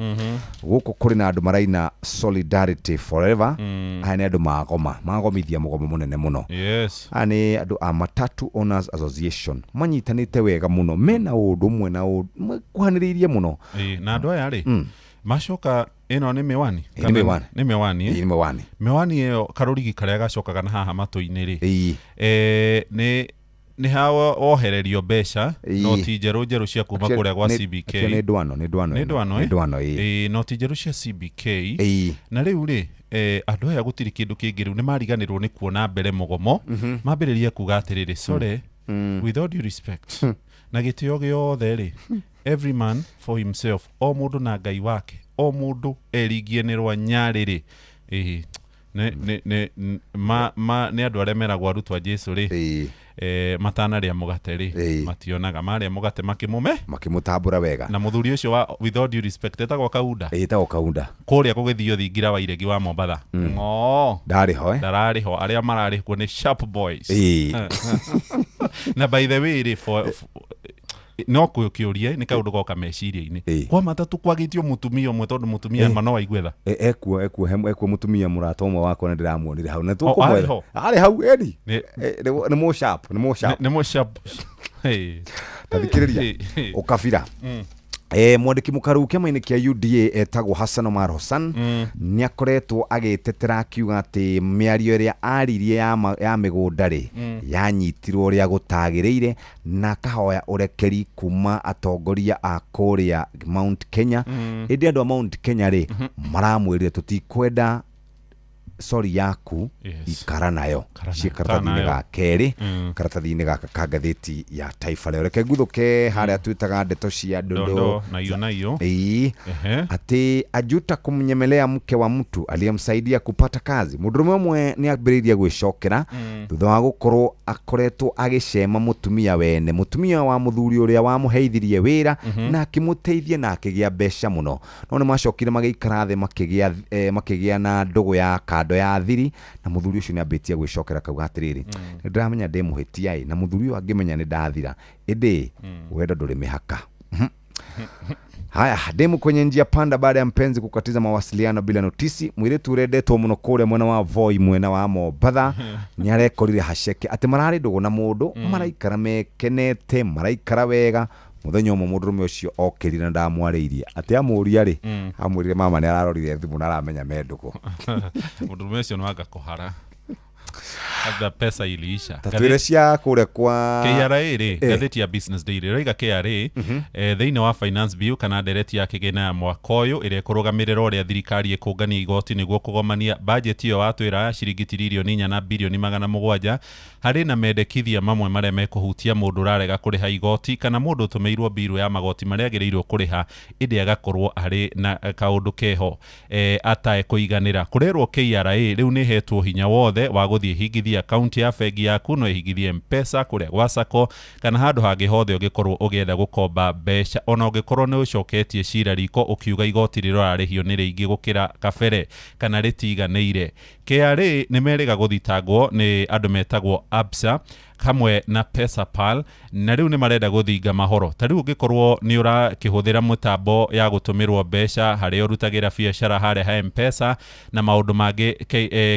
gũkũ kũrĩ na andũ maraina Solidarity Forever. Aya nĩ andũ magoma, magomithia mũgomo mũnene mũno. Yes. Aya nĩ andũ a Matatu Owners Association, manyitanĩte wega mũno, mena ũndũ ũmwe na ũndũ makuhanĩrĩirie mũno. Na andũ aya rĩ, macoka ĩno nĩ miwani. Nĩ miwani. Nĩ miwani. Nĩ miwani. Miwani ĩyo karũrigi karĩa gacokaga na haha matũ-inĩ rĩ, nĩ ha wohererio mbeca noti njerũ njerũ cia kuma kũrĩa gwa CBK. Nĩ ndwano, nĩ ndwano. Nĩ ndwano, nĩ ndwano, ĩ. Noti njerũ cia CBK. Na rĩu rĩ, andũ aya gũtirĩ kĩndũ kĩngĩ rĩu nĩ mariganĩrwo nĩ kuona mbere mũgomo, mambĩrĩria kuga atĩrĩrĩ, sorry, with all due respect, na gĩtĩo gĩothe rĩ, every man for himself, o mũndũ na Ngai wake, o mũndũ eringie nĩ rwa nyarĩrĩ. Nĩ andũ arĩa meragwo arutwo a Jesu rĩ, matanarĩa mũgate rĩ, mationaga, marĩa mũgate makĩmũme, makĩmũtambũra wega. Na mũthuri ũcio wa with all due respect etagwo Kaunda. Etagwo Kaunda. Kũrĩa gũgĩthio thingira wa Iregi wa Mombatha. Ndarĩ ho, ndararĩ ho, arĩa mararĩ kuo nĩ Sharp Boys. Na by the way rĩ, no kũũrie nĩ kaũndũ goka meciria-inĩ kwa matatu kwagĩtio mũtumia ũmwe tondũ mũtumia ma no aigue tha. Ekuo ekuo mũtumia mũrata ũmwe wakwa nĩ ndĩramuonire hau na tũkũmwetha arĩ hau eni nĩ mo sharp, nĩ mo sharp, nĩ mo sharp. Tathikĩrĩria ũkabira. Mwandĩki mũkaru kĩama-inĩ kĩa UDA etagwo Hassan Omar Hassan nĩ akoretwo agĩtetera akiuga atĩ mĩario ĩrĩa aririe ya mĩgũnda rĩ yanyitirwo ũrĩa gũtagĩrĩire, na akahoya ũrekeri kuma atongoria a kũrĩa Mount Kenya. Ĩndĩ andũ a Mount Kenya rĩ maramwĩrire tũtikwenda sorry yaku, ikara nayo. Ciĩ karatathi-inĩ ga kerĩ, karatathi-inĩ gaka ka ngathĩti ya Taifa Leo. Reke nguthũke harĩa twĩtaga ndeto cia ndondo na iyo. Atĩ ajuta kumnyemelea mke wa mtu aliyemsaidia kupata kazi. Mũndũrũme ũmwe nĩ ambĩrĩirie gwĩcokera thutha wa gũkorwo akoretwo agĩcema mũtumia wene, mũtumia wa mũthuri ũrĩa wamũheithirie wĩra na akĩmũteithia na akĩgĩa mbeca mũno. No nĩ macokire magĩikara thĩ makĩgĩa na ndũgũ ya kando ya thiri, na mũthuri ũcio nĩ ambĩtie gwĩcokera kauga atĩrĩrĩ, nĩ ndĩramenya ndĩ mũhĩtia ĩ, na mũthuri ũyũ angĩmenya nĩ ndathira, ĩndĩ wendo ndũrĩ mĩhaka. Haya, demu kwenye njia panda baada ya mpenzi kukatiza mawasiliano bila notisi. Mwiritu urendetwo muno kũrĩa mwena wa Voi mwena wa Mombatha nĩ arekorire haceke atĩ mararĩ ndũgũ na mũndũ, maraikara mekenete, maraikara wega. Mũthenya ũmwe mũndũrũme ũcio okĩrire na ndamwarĩirie atĩ amũria rĩ, amwĩrire mama nĩ ararorire thimũ na aramenya me ndũgũ. Mũndũrũme ũcio nĩ wanga kũhara. Labda pesa iliisha. Tatwire cia kũrĩa kwa KRA rĩ, ngathĩti ya Business Daily ĩroiga KRA thĩinĩ wa Finance Bill kana ndereti ya kĩgĩna ya mwaka ũyũ ĩrĩa ĩkũrũgamĩrĩra ũrĩa thirikari ĩkũngania igoti nĩguo kũgomania bajeti ĩyo watwĩra ya ciringi tiririoni 4 na bilioni 700 harĩ na mendekithia mamwe marĩa mekũhutia mũndũ ũrarega kũrĩha igoti kana mũndũ ũtũmĩirwo mbiru ya magoti marĩa agĩrĩirwo kũrĩha ĩndĩ agakorwo arĩ na kaũndũ keho ataekũiganĩra. Kũrerwo KRA rĩu nĩ ĩhetwo hinya wothe wa gũthiĩ hingithia akaunti ya bengi yaku, no ĩhingithie M-Pesa kũrĩa gwa Sacco kana handũ hangĩ hothe ũngĩkorwo ũgĩenda gũkomba mbeca, ona ũngĩkorwo nĩ ũcoketie cira riko ũkiuga igoti rĩrĩa ũrarĩhio nĩ rĩingĩ gũkĩra kabere kana rĩtiganĩire. KRA nĩ merĩga gũthitangwo nĩ andũ metagwo Absa hamwe na Pesapal, na rĩu nĩ marenda gũthinga mahoro. Ta rĩu ũngĩkorwo nĩ ũrakĩhũthĩra mũtambo ya gũtũmĩrwo mbeca harĩa ũrutagĩra biacara harĩa ha M-Pesa na maũndũ mangĩ,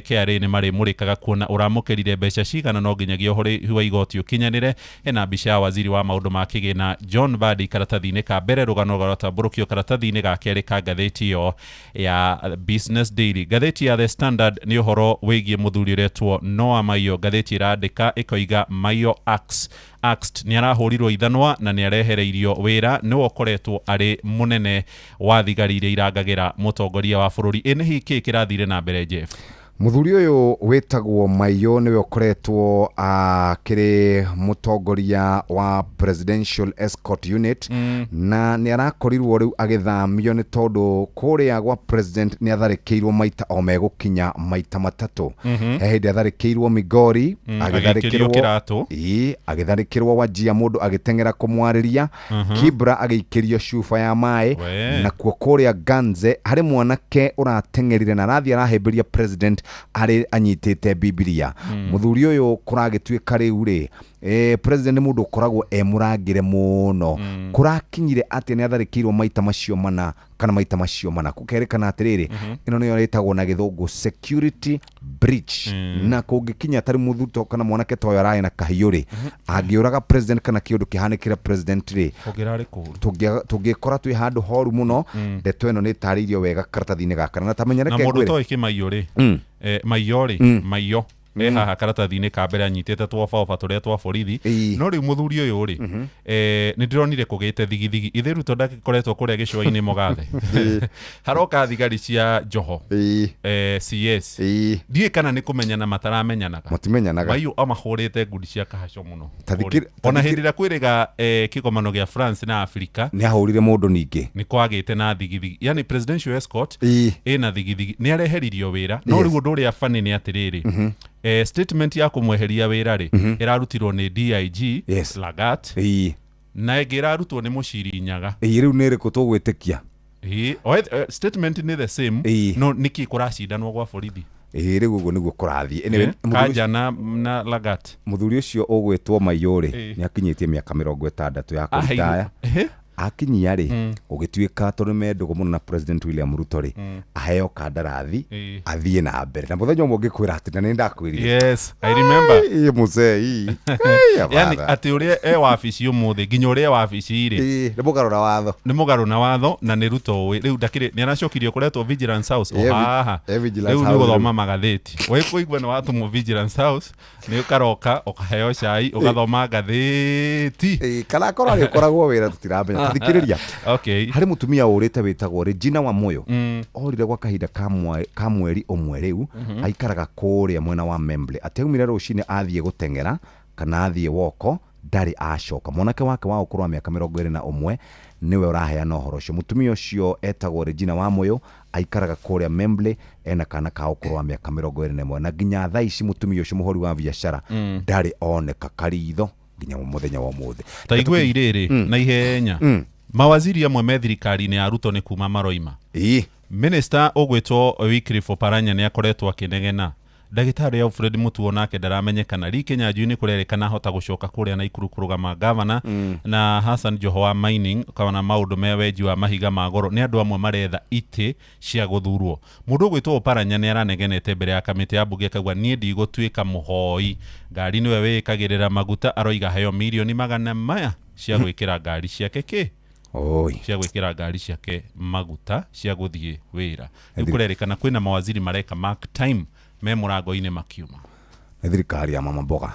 KRA nĩ marĩmũrĩkaga kuona ũramũkĩrire mbeca cigana, no nginyagia ũrĩhi wa igoti ũkinyanĩre. Hena mbica ya waziri wa maũndũ ma kĩgĩna John Mbadi karatathi-inĩ ka mbere, rũgano rũratambũrũkio karatathi-inĩ ga kerĩ ka ngathĩti ĩyo ya Business Daily. Ngathĩti ya The Standard nĩ ũhoro wĩgiĩ mũthuri ũretwo Noah Maiyo. Ngathĩti ĩrandĩka ĩkoiga Maiyo axed nĩ arahũrirwo ithanwa na nĩ arehereirio wĩra, nĩwe ũkoretwo arĩ mũnene wa thigari iria irangagĩra mũtongoria wa bũrũri. Ĩ nĩ hihi kĩĩ kĩrathire na mbere, Jeff? Mũthuri ũyũ wĩtagwo Maiyo nĩwe ũkoretwo akĩrĩ mũtongoria wa Presidential Escort Unit na nĩ arakorirwo rĩu agĩthamio nĩ tondũ kũrĩa gwa president nĩ atharĩkĩirwo maita o megũkinya maita matatũ. He hĩndĩ atharĩkĩirwo Migori, agĩikĩrio kĩratũ. Ĩĩ, agĩtharĩkĩrwo Wajia mũndũ agĩteng'era kũmwarĩria, Kibra agĩikĩrio cuba ya maĩ, nakuo kũrĩa Ganze harĩ mwanake ũrateng'erire na arathiĩ arahĩmbĩria president arĩ anyitĩte Bibilia. Mũthuri ũyũ kũragĩtuĩka rĩu rĩ, president nĩ mũndũ ũkoragwo e mũrangĩre mũno. Kũrakinyire atĩ nĩ atharĩkĩirwo maita macio mana kana maita macio mana, gũkerĩkana atĩrĩrĩ, ĩno nĩyo ĩtagwo na gĩthũngũ security breach. Na kũngĩkinya tarĩ mũthuri kana mwanake ta ũyũ ararĩ na kahiũ rĩ, angĩũraga president kana kĩũndũ kĩhanĩkĩre president rĩ, Kũngĩrarĩ kũũru. Tũngĩkora twĩ handũ horu mũno. Ndeto ĩno nĩ ĩtarĩirio wega karatathi-inĩ gaka na tamenya na reke mũndũ ngwĩre. toĩ kĩmaiyo rĩ, maiyo rĩ, maiyo e haha karatathi-inĩ ka mbere anyitĩte twobaoba tũrĩa twa borithi. No rĩu mũthuri ũyũ rĩ, nĩ ndĩronire kũgĩte thigithigi ithe Ruto ndagĩkoretwo kũrĩa gĩcũa-inĩ mũgathe, haroka thigari cia Joho, CS, ndiũĩ kana nĩ kũmenyana mataramenyanaga. Matimenyanaga. Maiyo amahũrĩte ngundi cia kahaco mũno. Ta thikĩrĩ- ta Ona thikĩrĩ- hĩndĩ ĩrĩa kwĩrĩga kĩgomano gĩa France na Africa nĩ ahũrire mũndũ ningĩ. Nĩ kwagĩte na thigithigi, yani presidential escort ĩna thigithigi, nĩ areheririo wĩra. No rĩu ũndũ ũrĩa bani nĩ atĩrĩrĩ, statement ya kũmweheria wĩra rĩ, ĩrarutirwo nĩ DIG Lagat, na ĩngĩ ĩrarutwo nĩ Mũciri Nyaga. Ĩĩ, rĩu nĩ ĩrĩkũ tũgwĩtĩkia? Ĩĩ, statement nĩ the same, no nĩkĩ kũracindanwo gwa borithi? Ĩĩ, rĩu ũguo nĩguo kũrathiĩ. Anyway, Kanja na Lagat. Mũthuri ũcio ũgwĩtwo Maiyo rĩ, nĩ akinyĩtie mĩaka 60 ya Aheirwo- kũritaya. Akinyia rĩ, gũgĩtuĩka tondũ me ndũgũ mũno na President William Ruto rĩ, aheo kandarathi athiĩ na mbere, na mũthenya ũmwe ngĩkwĩra atĩ na nĩ ndakwĩrire. Yes, I remember. Ĩ, mũzee ĩ. Yani atĩ ũrĩa e wabici ũmũthĩ nginya ũrĩa e wabici rĩ, nĩ mũgarũ na watho. Nĩ mũgarũ na watho na nĩ Ruto ũĩ rĩu ndakĩrĩ nĩ aracokirio kũretwo Vigilance House o haha. Vigilance Rĩu nĩ House gũthoma rĩu. magathĩti wĩkũigua nĩ watũmwo Vigilance House, nĩ ũkaroka ũkaheo cai ũgathoma ngathĩti. Kana akorwo arĩkoragwo wĩra tũtiramenya. Tathikĩrĩria, okay. Harĩ mũtumia ũrĩte wĩtagwo Regina Wamuyo, orire gwa kahinda ka mweri ũmwe rĩu. Aikaraga kũrĩa mwena wa Membley, atĩ aumire rũcinĩ athiĩ gũteng'era kana athiĩ woko, ndarĩ acoka. Mwanake wake wa ũkũrũ wa mĩaka 21 nĩwe ũraheana ũhoro ũcio. Mũtumia ũcio etagwo Regina Wamuyo, aikaraga kũrĩa Membley, ena kana ka ũkũrũ wa mĩaka 21, na nginya thaa ici mũtumia ũcio mũhũri wa biacara ndarĩ oneka karitho nginya mũthenya wa ũmũthĩ. Ta igue irĩrĩ na ihenya, mawaziri amwe me thirikari-inĩ ya Ruto nĩ kuma maroima. Minister ũgwĩtwo Wycliffe Oparanya nĩ akoretwo akĩnegena. Ndagĩtarĩ Alfred Mutuo nake ndaramenyekana. Lee Kinyanjui nĩ kũrerĩkana ahota gũcoka kũrĩa Naikuru kũrũgama gavana, na Hassan Joho wa mining kana maũndũ me wenji wa mahiga ma goro nĩ andũ amwe maretha itĩ cia gũthurwo. Mũndũ ũgwĩtwo Oparanya nĩ aranegenete mbere ya kamĩtĩ ya mbunge akauga niĩ ndigũtuĩka mũhoi, ngari nĩwe wĩĩkagĩrĩra maguta, aroiga heo mirioni magana maya cia gwĩkĩra ngari ciake kĩ cia gwĩkĩra ngari ciake maguta cia gũthiĩ wĩra. Rĩu kũrerĩkana kwĩna mawaziri mareka mark time me mũrango-inĩ makiuma. Nĩ thirikari ya mama mboga.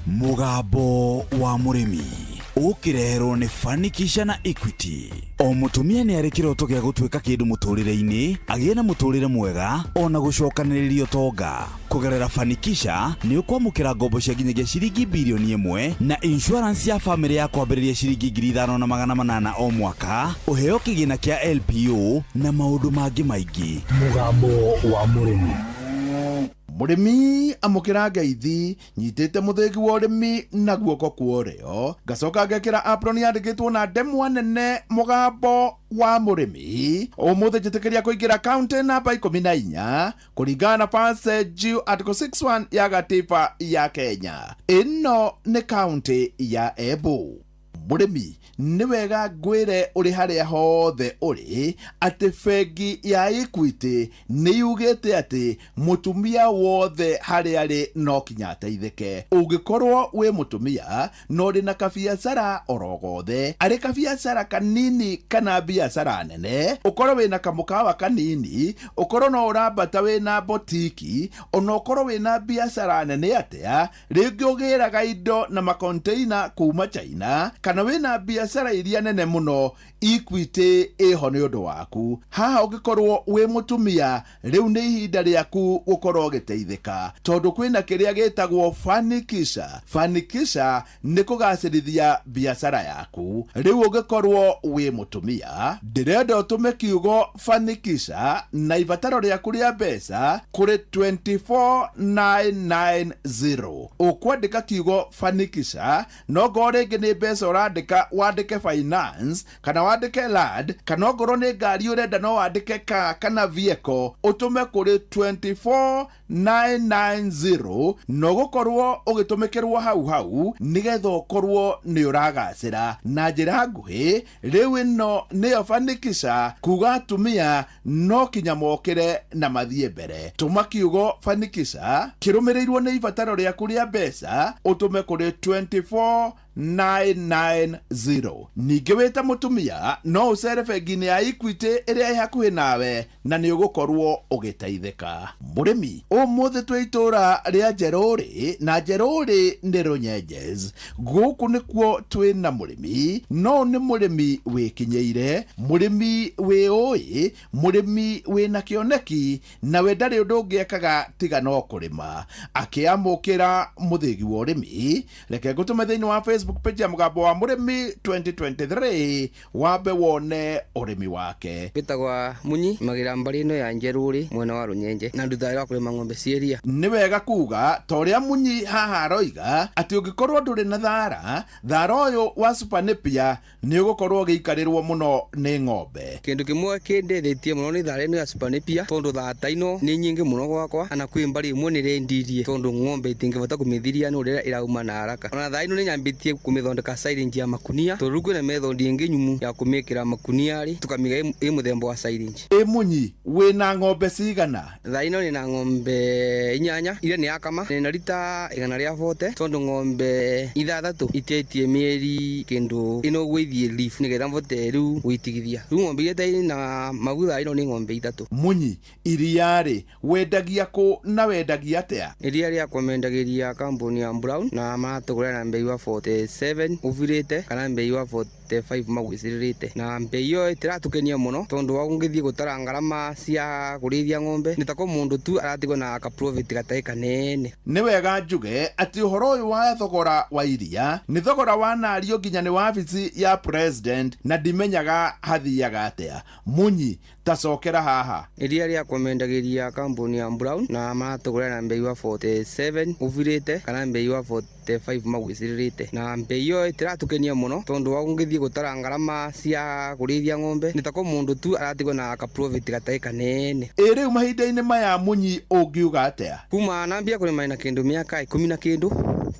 Mũgambo wa mũrĩmi ũkĩreherwo nĩ Fanikisha na Equity. O mũtumia nĩ arĩ kĩroto gĩa gũtuĩka kĩndũ mũtũrĩre-inĩ, agĩe na mũtũrĩre mwega ona gũcokanĩrĩria ũtonga. Kũgerera Fanikisha nĩ ũkwamũkĩra ngombo cia nginyagia ciringi birioni 1 na insurance ya famĩlĩ ya kwambĩrĩria ciringi 5,800 o mwaka, ũheo kĩgĩna kĩa LPO na maũndũ mangĩ maingĩ. Mũgambo wa mũrĩmi. Mũrĩmi amũkĩra ngeithi, nyitĩte mũthĩgi wa ũrĩmi na guoko kwa ũrĩo, ngacoka ngekĩra apron yandĩkĩtwo na ndemwa nene mũgambo wa mũrĩmi. Ũmũthĩ njĩtĩkĩria kũingĩra kaunti namba 14 kũringana na passage article 61 ya gatiba ya Kenya. Ĩno nĩ kaunti ya Embu. Mũrĩmi, nĩ wega ngwĩre ũrĩ harĩa hothe ũrĩ atĩ bengi ya Equity nĩ yugĩte atĩ mũtumia wothe harĩa arĩ no kinya ateithĩke. Ũngĩkorwo wĩ mũtumia na ũrĩ na kabiacara oro gothe, arĩ kabiacara kanini kana biacara nene, ũkorwo wĩna kamũkawa kanini, ũkorwo no ũrambata wĩna botiki, ona ũkorwo wĩna biacara nene atĩa, rĩngĩ ũgĩraga indo na makonteina kuma China kana Kana wĩna biacara iria nene mũno, Equity ĩho nĩ ũndũ waku. Haha ũngĩkorwo wĩ mũtumia, rĩu nĩ ihinda rĩaku gũkorwo ũgĩteithĩka, tondũ kwĩna kĩrĩa gĩtagwo Fanikisha. Fanikisha nĩ kũgacĩrithia biacara yaku. Rĩu ũngĩkorwo wĩ mũtumia, ndĩrenda ũtũme kiugo Fanikisha na ibataro rĩaku rĩa mbeca kũrĩ 24990. Ũkwandĩka kiugo Fanikisha, no ngorwo rĩngĩ nĩ mbeca ũrandĩka, wandĩke finance kana wandĩke land, kana ongorwo nĩ ngari ũrenda no wandĩke car kana vehicle, ũtũme kũrĩ 24990 na ũgũkorwo ũgĩtũmĩkĩrwo hau hau nĩgetha ũkorwo nĩ ũragacĩra na njĩra nguhĩ. Rĩu ĩno nĩyo Fanikisha, kuga atumia no kinya mokĩre na mathiĩ mbere. Tũma kiugo Fanikisha kĩrũmĩrĩirwo nĩ ibataro rĩaku rĩa mbeca, ũtũme kũrĩ 24990. Ningĩ wĩ ta mũtumia no ũcere bengi-inĩ ya Equity ĩrĩa ĩ hakuhĩ nawe na nĩ ũgũkorwo ũgĩteithĩka. Mũrĩmi, ũmũthĩ twĩ itũra rĩa Njerũrĩ, na Njerũrĩ nĩ Rũnyenjes. Gũkũ nĩkuo twĩ na mũrĩmi, no nĩ mũrĩmi wĩkinyĩire, mũrĩmi wĩũĩ, mũrĩmi wĩna kĩoneki, nawe ndarĩ ũndũ ũngĩ ekaga tiga no kũrĩma. Akĩamũkĩra mũthĩgi wa ũrĩmi, reke ngũtũme thĩinĩ wa Facebook page ya Mũgambo wa Mũrĩmi 2023 wambe wone ũrĩmi wake. Wĩtagwa Munyi magira mbarĩ ĩno ya Njerũrĩ mwena wa Rũnyenje, na ndutaga wĩra wa kũrĩma ng'ombe cia iria. Nĩ wega kuga ta ũrĩa Munyi haha aroiga atĩ ũngĩkorwo ndũrĩ na thara, thara ũyũ wa Super Napier nĩ ũgũkorwo ũgĩikarĩrwo mũno nĩ ng'ombe. Kĩndũ kĩmwe kĩndeithĩtie mũno nĩ thara ĩno ya Super Napier, tondũ thata ĩno nĩ nyingĩ mũno gwakwa, na kwĩ mbarĩ ĩmwe nĩ ĩrendirie tondũ ng'ombe itingĩhota kũmĩthiria nĩ ũrĩa ĩrauma na haraka. Ona thara ĩno nĩ nyambĩtie kũmĩthondeka silage ya makunia, tondũ rĩu kwĩna method ĩngĩ nyumu ya kũmĩkĩra makunia rĩ, tũkamĩiga ĩ mũthemba wa silage. Ĩ Munyi, wĩna ng'ombe cigana? Thaa ĩno nĩna ng'ombe inyanya iria nĩ yakama, nĩna rita igana rĩa bote, tondũ ng'ombe ithathatũ itiaitie mĩeri kĩndũ ĩno ũguo ithiĩ leaf nĩgetha mbote rĩu gũitigithia. Rĩu ng'ombe iria itarĩ na magu thaa ĩno nĩ ng'ombe ithatũ. Munyi, iria rĩ wendagia kũ na wendagia atĩa? Iria rĩakwa mendagĩria kambuni ya Brown na maratũgũrĩra na mbei wa 47 ũvirĩte kana mbei wa 45 magwĩcirĩrĩte, na mbei ĩyo ĩtiratũkenia mũno tondũ wa ũngĩthiĩ gũtara ngarama cia kũrĩithia ng'ombe nĩ tako mũndũ tu aratigwo na ka profit gatarĩ kanene. Nĩ wega njuge atĩ ũhoro ũyũ wa thogora wa iria nĩ thogora wa nario nginya nĩ wabici ya president, na ndimenyaga hathiaga atĩa. Munyi, tacokera haha. Iria rĩakwa mendagĩria kambuni ya Brown na maratũgũrĩra na mbei wa 47 ũvirĩte kana mbei wa 45 magwĩcirĩrĩte, na mbei ĩyo ĩtiratũkenia mũno tondũ wa ũngĩthiĩ gũtara ngarama cia kũrĩithia ng'ombe nĩ tako mũndũ tu aratigwo na ka profit gatarĩ kanene. Ĩ rĩu mahinda-inĩ maya Munyi ũngiuga atĩa? Kuma nambia kũrĩma na kĩndũ mĩaka ikũmi na kĩndũ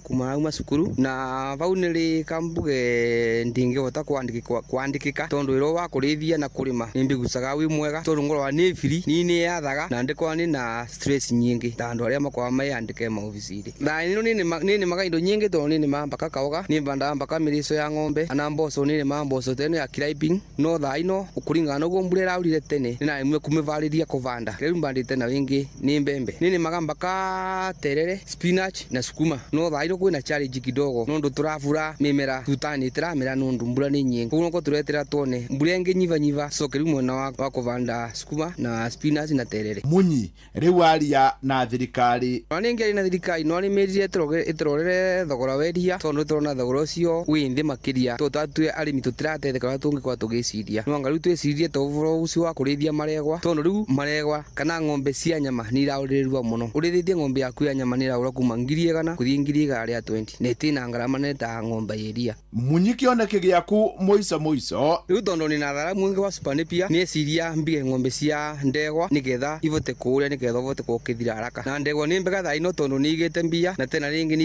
kuma nauma cukuru, na vau nĩrĩ kambuge ndingĩhota kwandĩkĩka tondũ wĩra wa kũrĩithia na kũrĩma nĩ mbigucaga wĩ mwega, tondũ ngoragwo nĩ free, niĩ nĩyathaga na ndĩkoragwo nĩna stress nyingĩ ta andũ arĩa makoragwo meyandĩke maobici-inĩ. Thaa ĩno nĩnĩmaga indo nyingĩ tondũ nĩnĩmaga mpaka kaũga, nĩmbandaga mpaka mĩrĩco ya ng'ombe ana mboco, nĩnĩmaga mboco ta ĩno ya climbing, no thaa ĩno kũringana na ũguo mbura ĩraurire tene nĩnaremire kũmĩvarĩria kũvanda. Rĩu mbandĩte na wĩngĩ nĩ mbembe, nĩnĩmaga mpaka terere, spinach na sukuma, no thaa ĩno kwĩna challenge kidogo nondu turabura mĩmera tutani ĩtiramera nondu mbura nĩ nyingĩ, koguo noko tũretera tuone mbura ĩngĩ nyivanyiva coke rĩu mwena wa kũvanda sukuma na spinach na terere. Munyi, rĩu aria na thirikari. Ona nĩ ngĩaria na thirikari no nĩmĩrire ĩtũrorere thogora wa iria tondũ tũrona thogora ũcio wĩ thĩ makĩria, tondũ twatue arĩmi tũtirateithĩka ũrĩa tũngĩkorwo tũgĩciria. No anga rĩu twĩcirie ta ũhoro ũcio wa kũrĩithia maregwa, tondũ rĩu maregwa kana ng'ombe cia nyama nĩ iraũrĩrĩrua mũno. Ũrĩithĩtie ng'ombe yaku ya nyama nĩ ĩragũra kuma ngiri igana kũthiĩ ngiri igana rĩa 20, na ĩtĩ na ngarama nene ta ng'ombe ya iria. Munyi, kĩoneki gĩaku mũico mũico. Rĩu tondũ nĩna thara mwingĩ wa Super Napier, nĩeciria mbige ng'ombe cia ndegwa nĩgetha ivote kũũrĩa nĩgetha ũvote gũkĩthira haraka, na ndegwa nĩ mbega thaa ĩno tondũ nĩ igĩte mbia na tena rĩngĩ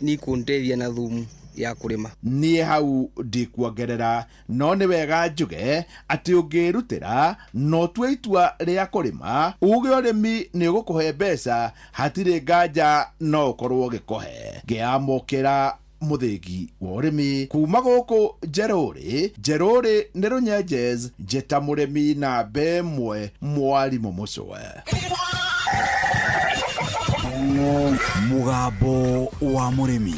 nĩ ikũndeithia na thumu ya kũrĩma. Niĩ hau ndikuongerera, no nĩ wega njuge atĩ ũngĩrutĩra no ũtue itua rĩa kũrĩma, uge ũrĩmi nĩ ũgũkũhe mbeca, hatirĩ nganja no ũkorwo ũgĩkũhe. Ngĩamũkĩra mũthĩgi wa ũrĩmi kuma gũkũ Njerũrĩ. Njerũrĩ nĩ Rũnyenjes, njĩta mũrĩmi namba ĩmwe, mwarimũ Mũcwe. Mũgambo wa mũrĩmi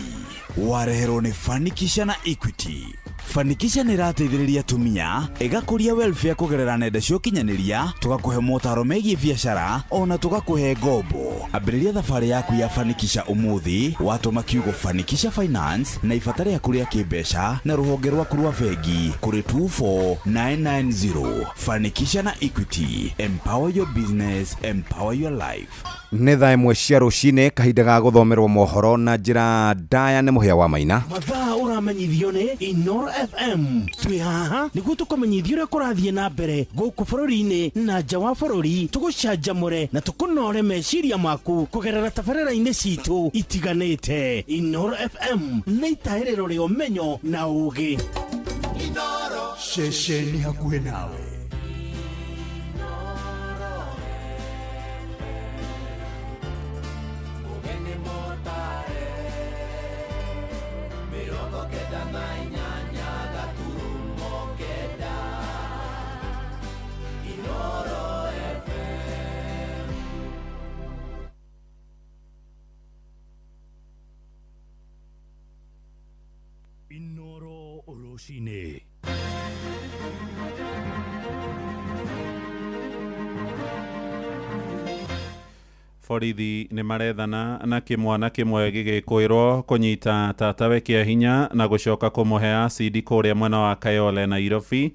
wareherwo nĩ Fanikisha na Equity. Fanikisha nĩ ĩrateithĩrĩria atumia ĩgakũria welfare kũgerera nenda cia ũkinyanĩria, tũgakũhe motaro megiĩ biacara ona tũgakũhe ngombo. Ambĩrĩria thabarĩ yaku ya Fanikisha ũmũthĩ watũma kiugo Fanikisha Finance na ibata rĩaku rĩa kĩmbeca na rũhonge rwaku rwa bengi kũrĩ 24990. Fanikisha na Equity, empower your business, empower your life. Nĩ thaa 1 cia rũcinĩ, kahinda ga gũthomerwo mohoro na njĩra ndaya nĩ Mũhĩa wa Maina. Mathaa ũramenyithio nĩ Inoro FM. Twĩ haha nĩguo tũkũmenyithia ũrĩa kũrathiĩ na mbere gũkũ bũrũri-inĩ na nja wa bũrũri, tũgũcanjamũre na tũkũnore meciria maku kũgerera tabarĩra-inĩ citũ itiganĩte. Inoro FM nĩ itahĩrĩro rĩa ũmenyo na ũgĩ. Ceceni hakuhĩ nawe. Inoro rũcinĩ. Borithi nĩ marethana na kĩmwana kĩmwe gĩgĩkwĩrwo kũnyita tatawe kĩa hinya na gũcoka kũmũhe acidi kũrĩa mwena wa Kayole Nairobi.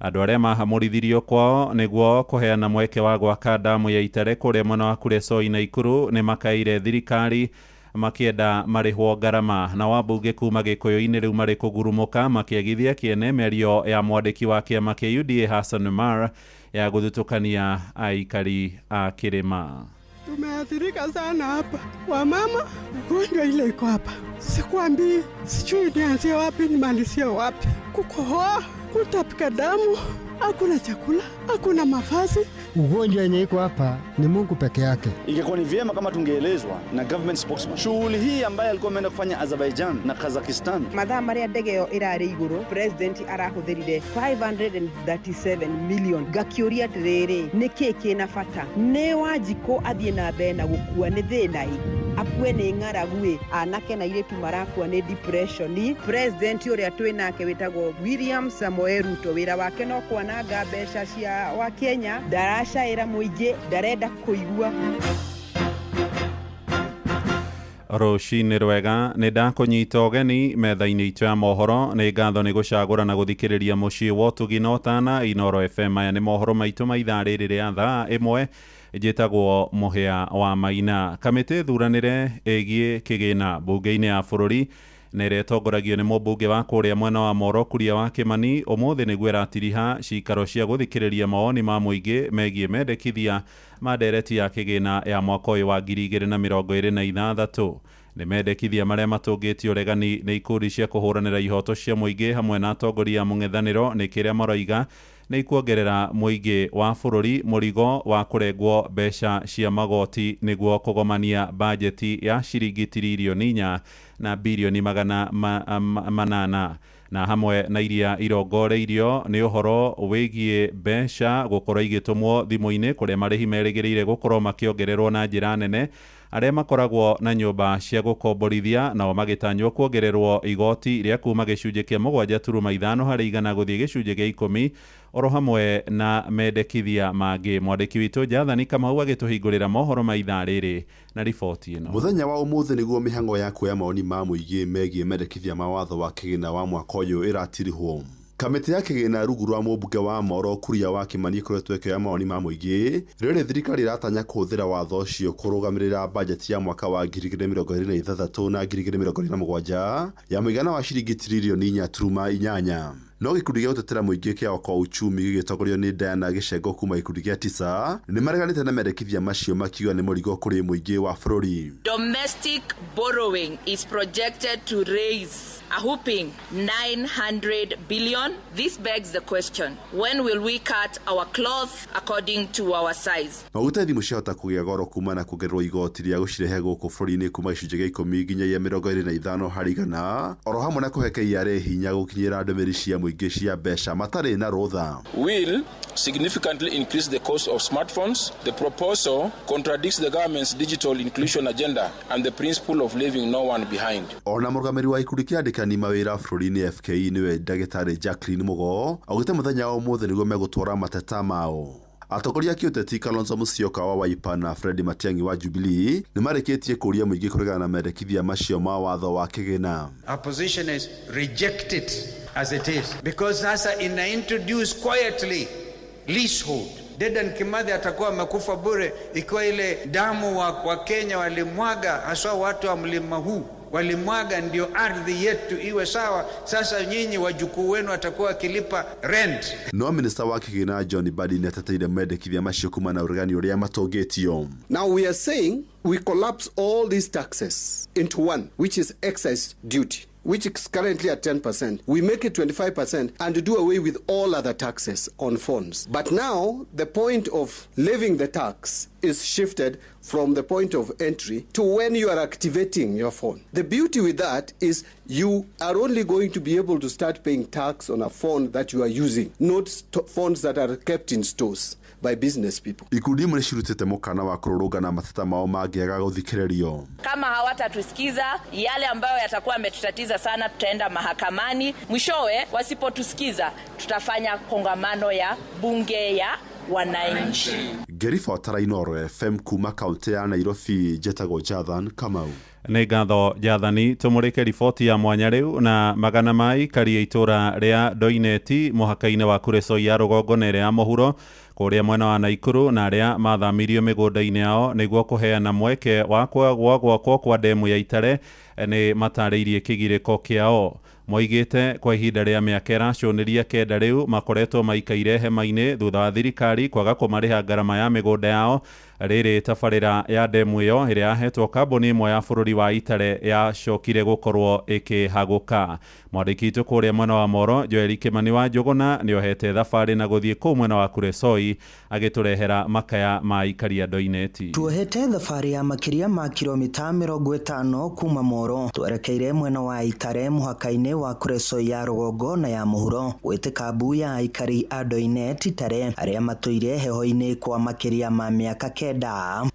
Andũ arĩa mahamũrithirio kwao nĩguo kũheana mweke wa gwaka damu ya Itare kũrĩa mwena wa Kuresoi Naikuru nĩ makaire thirikari makĩenda marĩhwo ngarama. Na wambunge kuma Gĩkũyũ-inĩ rĩu marĩ kũgurumũka makĩagithia kĩene mĩario ya mwandĩki wa kĩama kĩa UDA Hassan Omar ya gũthutũkania aikari a kĩrĩma. Tumeathirika sana hapa, wamama, ugonjwa ile iko hapa, sikwambii, sijui nianzie wapi nimalizie wapi. Kukohoa, kutapika damu, hakuna chakula, hakuna mavazi. Ugonjwa yenye iko hapa ni Mungu peke yake. Ingekuwa ni vyema kama tungeelezwa na government spokesman shughuli hii ambayo alikuwa ameenda kufanya Azerbaijan na Kazakhstan. Mathaa maria ndege ĩyo ĩrarĩ igũrũ, president arahũthĩrire 537 million. Ngakĩũria atĩrĩrĩ, nĩkĩ kĩna bata? Nĩ Wanjikũ athiĩ na mbere na gũkua nĩ thĩna ĩ, akue nĩ ng'aragu ĩ, anake na airĩtu marakua nĩ depression. President ũrĩa twĩ nake wĩtagwo William Samoei Ruto, wĩra wake no kwananga mbeca cia wa Kenya, ndaracaĩra mũingĩ, ndarenda kũigua. Rũcinĩ rwega, nĩ ndakũnyita ũgeni metha-inĩ itũ ya mohoro. Nĩ ngatho nĩ gũcagũra na gũthikĩrĩria mũciĩ wa ũtugi na ũtana Inoro FM. Maya nĩ mohoro maitũ ma ithaa rĩrĩ rĩa thaa 1. Njĩtagwo Mũhĩa wa Maina. Kamĩtĩ thuranĩre ĩgiĩ kĩgĩna mbunge-inĩ ya bũrũri na ĩrĩa ĩtongoragio nĩ mũmbunge wa kũrĩa mwena wa Moro Kuria wa Kĩmani ũmũthĩ nĩguo ĩratiriha cikaro cia gũthikĩrĩria mawoni ma mũingĩ megiĩ mendekithia ma ndereti ya kĩgĩna ya mwaka ũyũ wa 2026. Nĩ mendekithia marĩa matũngĩtio ũregani nĩ ikundi cia kũhũranĩra ihoto cia mũingĩ hamwe na atongoria a mũng'ethanĩro nĩ kĩrĩa maroiga nĩ ikuongerera mũingĩ wa bũrũri mũrigo wa kũrengwo mbeca cia magoti nĩguo kũgomania bajeti ya ciringi tiririoni 4 na birioni 800 na hamwe na iria irongoreirio nĩ ũhoro wĩgiĩ mbeca gũkorwo igĩtũmwo thimũ-inĩ kũrĩa marĩhi merĩgĩrĩire gũkorwo makĩongererwo na njĩra nene. Arĩa makoragwo na nyũmba cia gũkomborithia nao magĩtanywo kuongererwo igoti rĩa kuma gĩcunjĩ kĩa 7.5 harĩ igana gũthiĩ gĩcunjĩ kĩa 10 oro hamwe na mendekithia mangĩ. Mwandĩki witũ Jathani Kamau agĩtũhingũrĩra mohoro ma ithaa rĩrĩ na riboti ĩno. Mũthenya wa ũmũthĩ nĩguo mĩhang'o ya kuoya maoni ma mũingĩ megiĩ mendekithia ma watho wa kĩgĩna wa mwaka ũyũ ĩratirihwo. Kamĩtĩ ya kĩgĩna rungu rwa mũmbunge wa Moro Kuria wa Kĩmani ĩkoretwo ĩkĩoya maoni ma mũingĩ rĩrĩ thirikari ĩratanya kũhũthĩra watho ũcio kũrũgamĩrĩra bajeti ya mwaka wa 2026 na 2027 ya mũigana wa ciringi tiririoni 4.8. No gĩkundi gĩa gũtetera mũingĩ kĩa Okoa Uchumi gĩgĩtongorio nĩ Diana Gĩcengo kuma gĩkundi kĩa 9 nĩ mareganĩte na mendekithia macio makiuga nĩ mũrigo kũrĩ mũingĩ wa bũrũri. Domestic borrowing is projected to raise a whopping 900 billion. This begs the question, when will we cut our cloth according to our size? Maguta thimũ ciahota kũgĩa goro kuma na kuongererwo igoti rĩa gũcirehe gũkũ bũrũri-inĩ kuma gĩcunjĩ gĩa 10 nginyagia 25 harĩ igana, oro hamwe na kũhe KRA hinya gũkinyĩra ndũmĩrĩri cia mũingĩ cia mbeca matarĩ na rũtha. Will significantly increase the cost of smartphones. The proposal contradicts the government's digital inclusion agenda and the principle of leaving no one behind. Ona mũrũgamĩrĩri wa gĩkundi kĩa andĩkani mawĩra bũrũri-inĩ FKE nĩwe ndagĩtarĩ Jacqueline Mugo augĩte mũthenya wa ũmũthĩ nĩguo megũtwara mateta mao. Atongoria a kĩũteti Kalonzo Musyoka wa Wiper na Fred Matiang'i wa Jubilee nĩmarĩkĩtie kũũria mũingĩ kũregana na mendekithia macio ma watho wa kĩgĩna. Our position is reject it as it is because sasa ina introduce quietly leasehold. Dedan Kimathi atakuwa amekufa bure ikiwa ile damu wa Kenya walimwaga, haswa watu wa mlima huu walimwaga ndio ardhi yetu iwe sawa. Sasa nyinyi wajukuu wenu watakuwa wakilipa rent. No minista wa kĩgĩna John Mbadi nĩateteire mendekithia macio kuma na ũregani ũrĩa matũngĩtio. Now we are saying we collapse all these taxes into one, which is excise duty, which is currently at 10%. We make it 25% and do away with all other taxes on phones. But now the point of levying the tax is shifted from the point of entry to when you are activating your phone. The beauty with that is you are only going to be able to start paying tax on a phone that you are using, not phones that are kept in stores by business people. Ikundi imwe nĩcirutĩte mũkana wa kũrũrũngana mateta mao mangĩaga gũthikĩrĩrio. Kama hawatatusikiza yale ambayo yatakuwa yametutatiza sana, tutaenda mahakamani. Mwishowe wasipotusikiza, tutafanya kongamano ya bunge ya wananchi. Ngĩribotera Inooro FM kuma kaunti ya Nairobi, njetagwo Jathan Kamau. Nĩ ngatho Jathani. Tũmũrĩke riboti ya mwanya rĩu na magana ma aikari a itũra rĩa Ndoineti mũhaka-inĩ wa Kuresoi ya rũgongo na ĩrĩa ya mũhuro kũrĩa mwena wa Naikuru na arĩa mathamirio mĩgũnda-inĩ yao nĩguo kũheana mweke wa gwakwo kwa ndemu ya Itare nĩ matarĩirie kĩgirĩko kĩao. Moigĩte kwa ihinda rĩa mĩaka ĩracũnĩria 9 rĩu makoretwo maikaire hema-inĩ thutha wa thirikari kwaga kũmarĩha ngarama ya mĩgũnda yao. Rĩrĩ tabarĩra ya ndemu ĩyo ĩrĩa yahetwo kambuni ĩmwe ya bũrũri wa Itare yacokire gũkorwo ĩkĩhagũka. Mwandĩki witũ kũrĩa mwena wa Moro Joel Kimani wa Njũgũna nĩohete thabarĩ na gũthiĩ kũu mwena wa Kuresoi agĩtũrehera makaya ma aikari a Ndoineti. Tuohete thabarĩ ya makĩria ma kilomita 50 kuma Moro twerekeire mwena wa Itare mũhaka-inĩ wa Kuresoi ya rũgongo na ya mũhuro gwĩtĩka mbu ya aikari a Ndoinet Itare arĩa matũire heho-inĩ kwa makĩria ma mĩaka 9.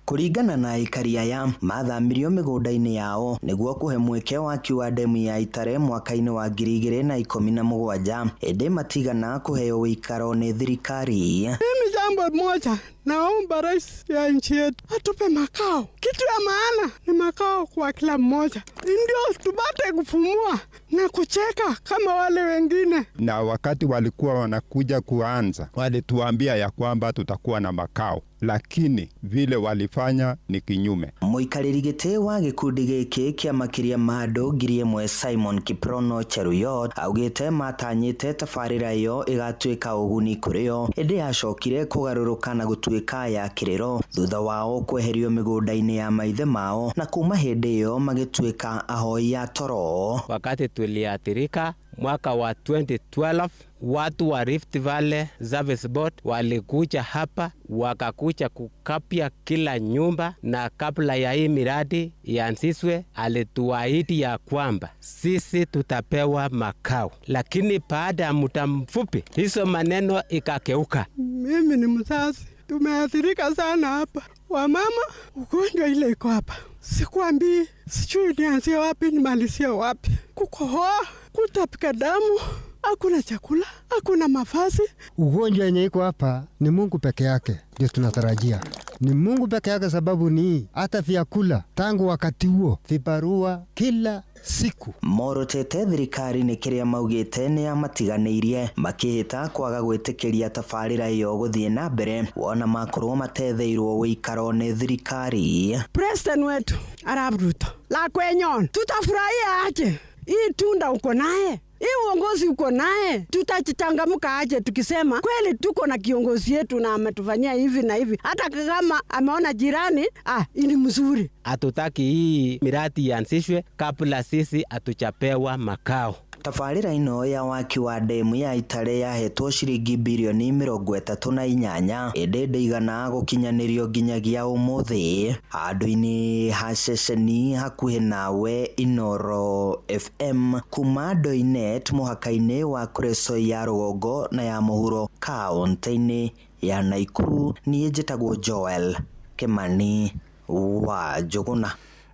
Kũringana na aikari aya mathamirio mĩgũnda-inĩ yao nĩguo kũhe mweke waki wa ndemu ya Itare mwaka-inĩ wa 2017 ĩndĩ matigana kũheo ũikaro nĩ thirikari. Mimi jambo moja naomba rais ya nchi yetu atupe makao. Kitu ya maana ni makao kwa kila mmoja, ndio tupate kupumua na kucheka kama wale wengine. Na wakati walikuwa wanakuja kuanza, walituambia ya kwamba tutakuwa na makao, lakini vile walifanya ni kinyume. Mũikarĩri gĩtĩ wa gĩkundi gĩkĩ kĩa makĩria ma andũ 1000 Simon Kiprono Cheruyot augĩte matanyĩte tabarĩra ĩyo ĩgatuĩka ũguni kũrĩ o, ĩndĩ yacokire kũgarũrũka na gũtuĩka ya kĩrĩro thutha wao kweherio mĩgũnda-inĩ ya maithe mao na kuma hĩndĩ ĩyo magĩtuĩka ahoi a toro. Wakati tuliathirika mwaka wa 2012, watu wa Rift Valley Service Board walikuja hapa wakakuja kukapia kila nyumba, na kabla ya hii miradi ianzishwe alituahidi ya kwamba sisi tutapewa makao, lakini baada ya muda mfupi hizo maneno ikakeuka. Mimi ni mzazi, tumeathirika sana hapa. Wamama, ugonjwa ile iko hapa, sikwambii, sijui nianzie wapi nimalizie wapi. Kukohoa, kutapika damu, hakuna chakula, hakuna mavazi. Ugonjwa yenye iko hapa ni Mungu peke yake ndio tunatarajia. Ni Mungu peke yake, sababu ni hata vyakula tangu wakati huo vibarua kila siku. Morotete thirikari nĩ kĩrĩa maugĩte nĩ yamatiganĩirie makĩhĩta kwaga gwĩtĩkĩria tabarĩra ĩyo gũthiĩ na mbere wona makorwo matetheirwo ũikaro nĩ thirikari. President wetu Arap Ruto, la kwenyon tutafurahia aje hii tunda uko naye, hii uongozi uko naye, tutachangamka aje tukisema kweli tuko na kiongozi yetu na ametufanyia hivi na hivi. Hata kama ameona jirani ni mzuri. Hatutaki hii miradi ianzishwe kabla sisi hatujapewa makao. Tabarĩra ĩno ya waki wa ndemu ya Itare yahetwo ciringi birioni 38 ĩndĩ ndĩigana gũkinyanĩrio nginyagia ũmũthĩ. Handũ-inĩ ha ceceni hakuhĩ nawe Inoro FM kuma Doinet mũhaka-inĩ wa Kuresoi ya rũgongo na ya mũhuro kaũntĩ-inĩ ya Naikuru, niĩ njĩtagwo Joel Kimani wa Njũgũna.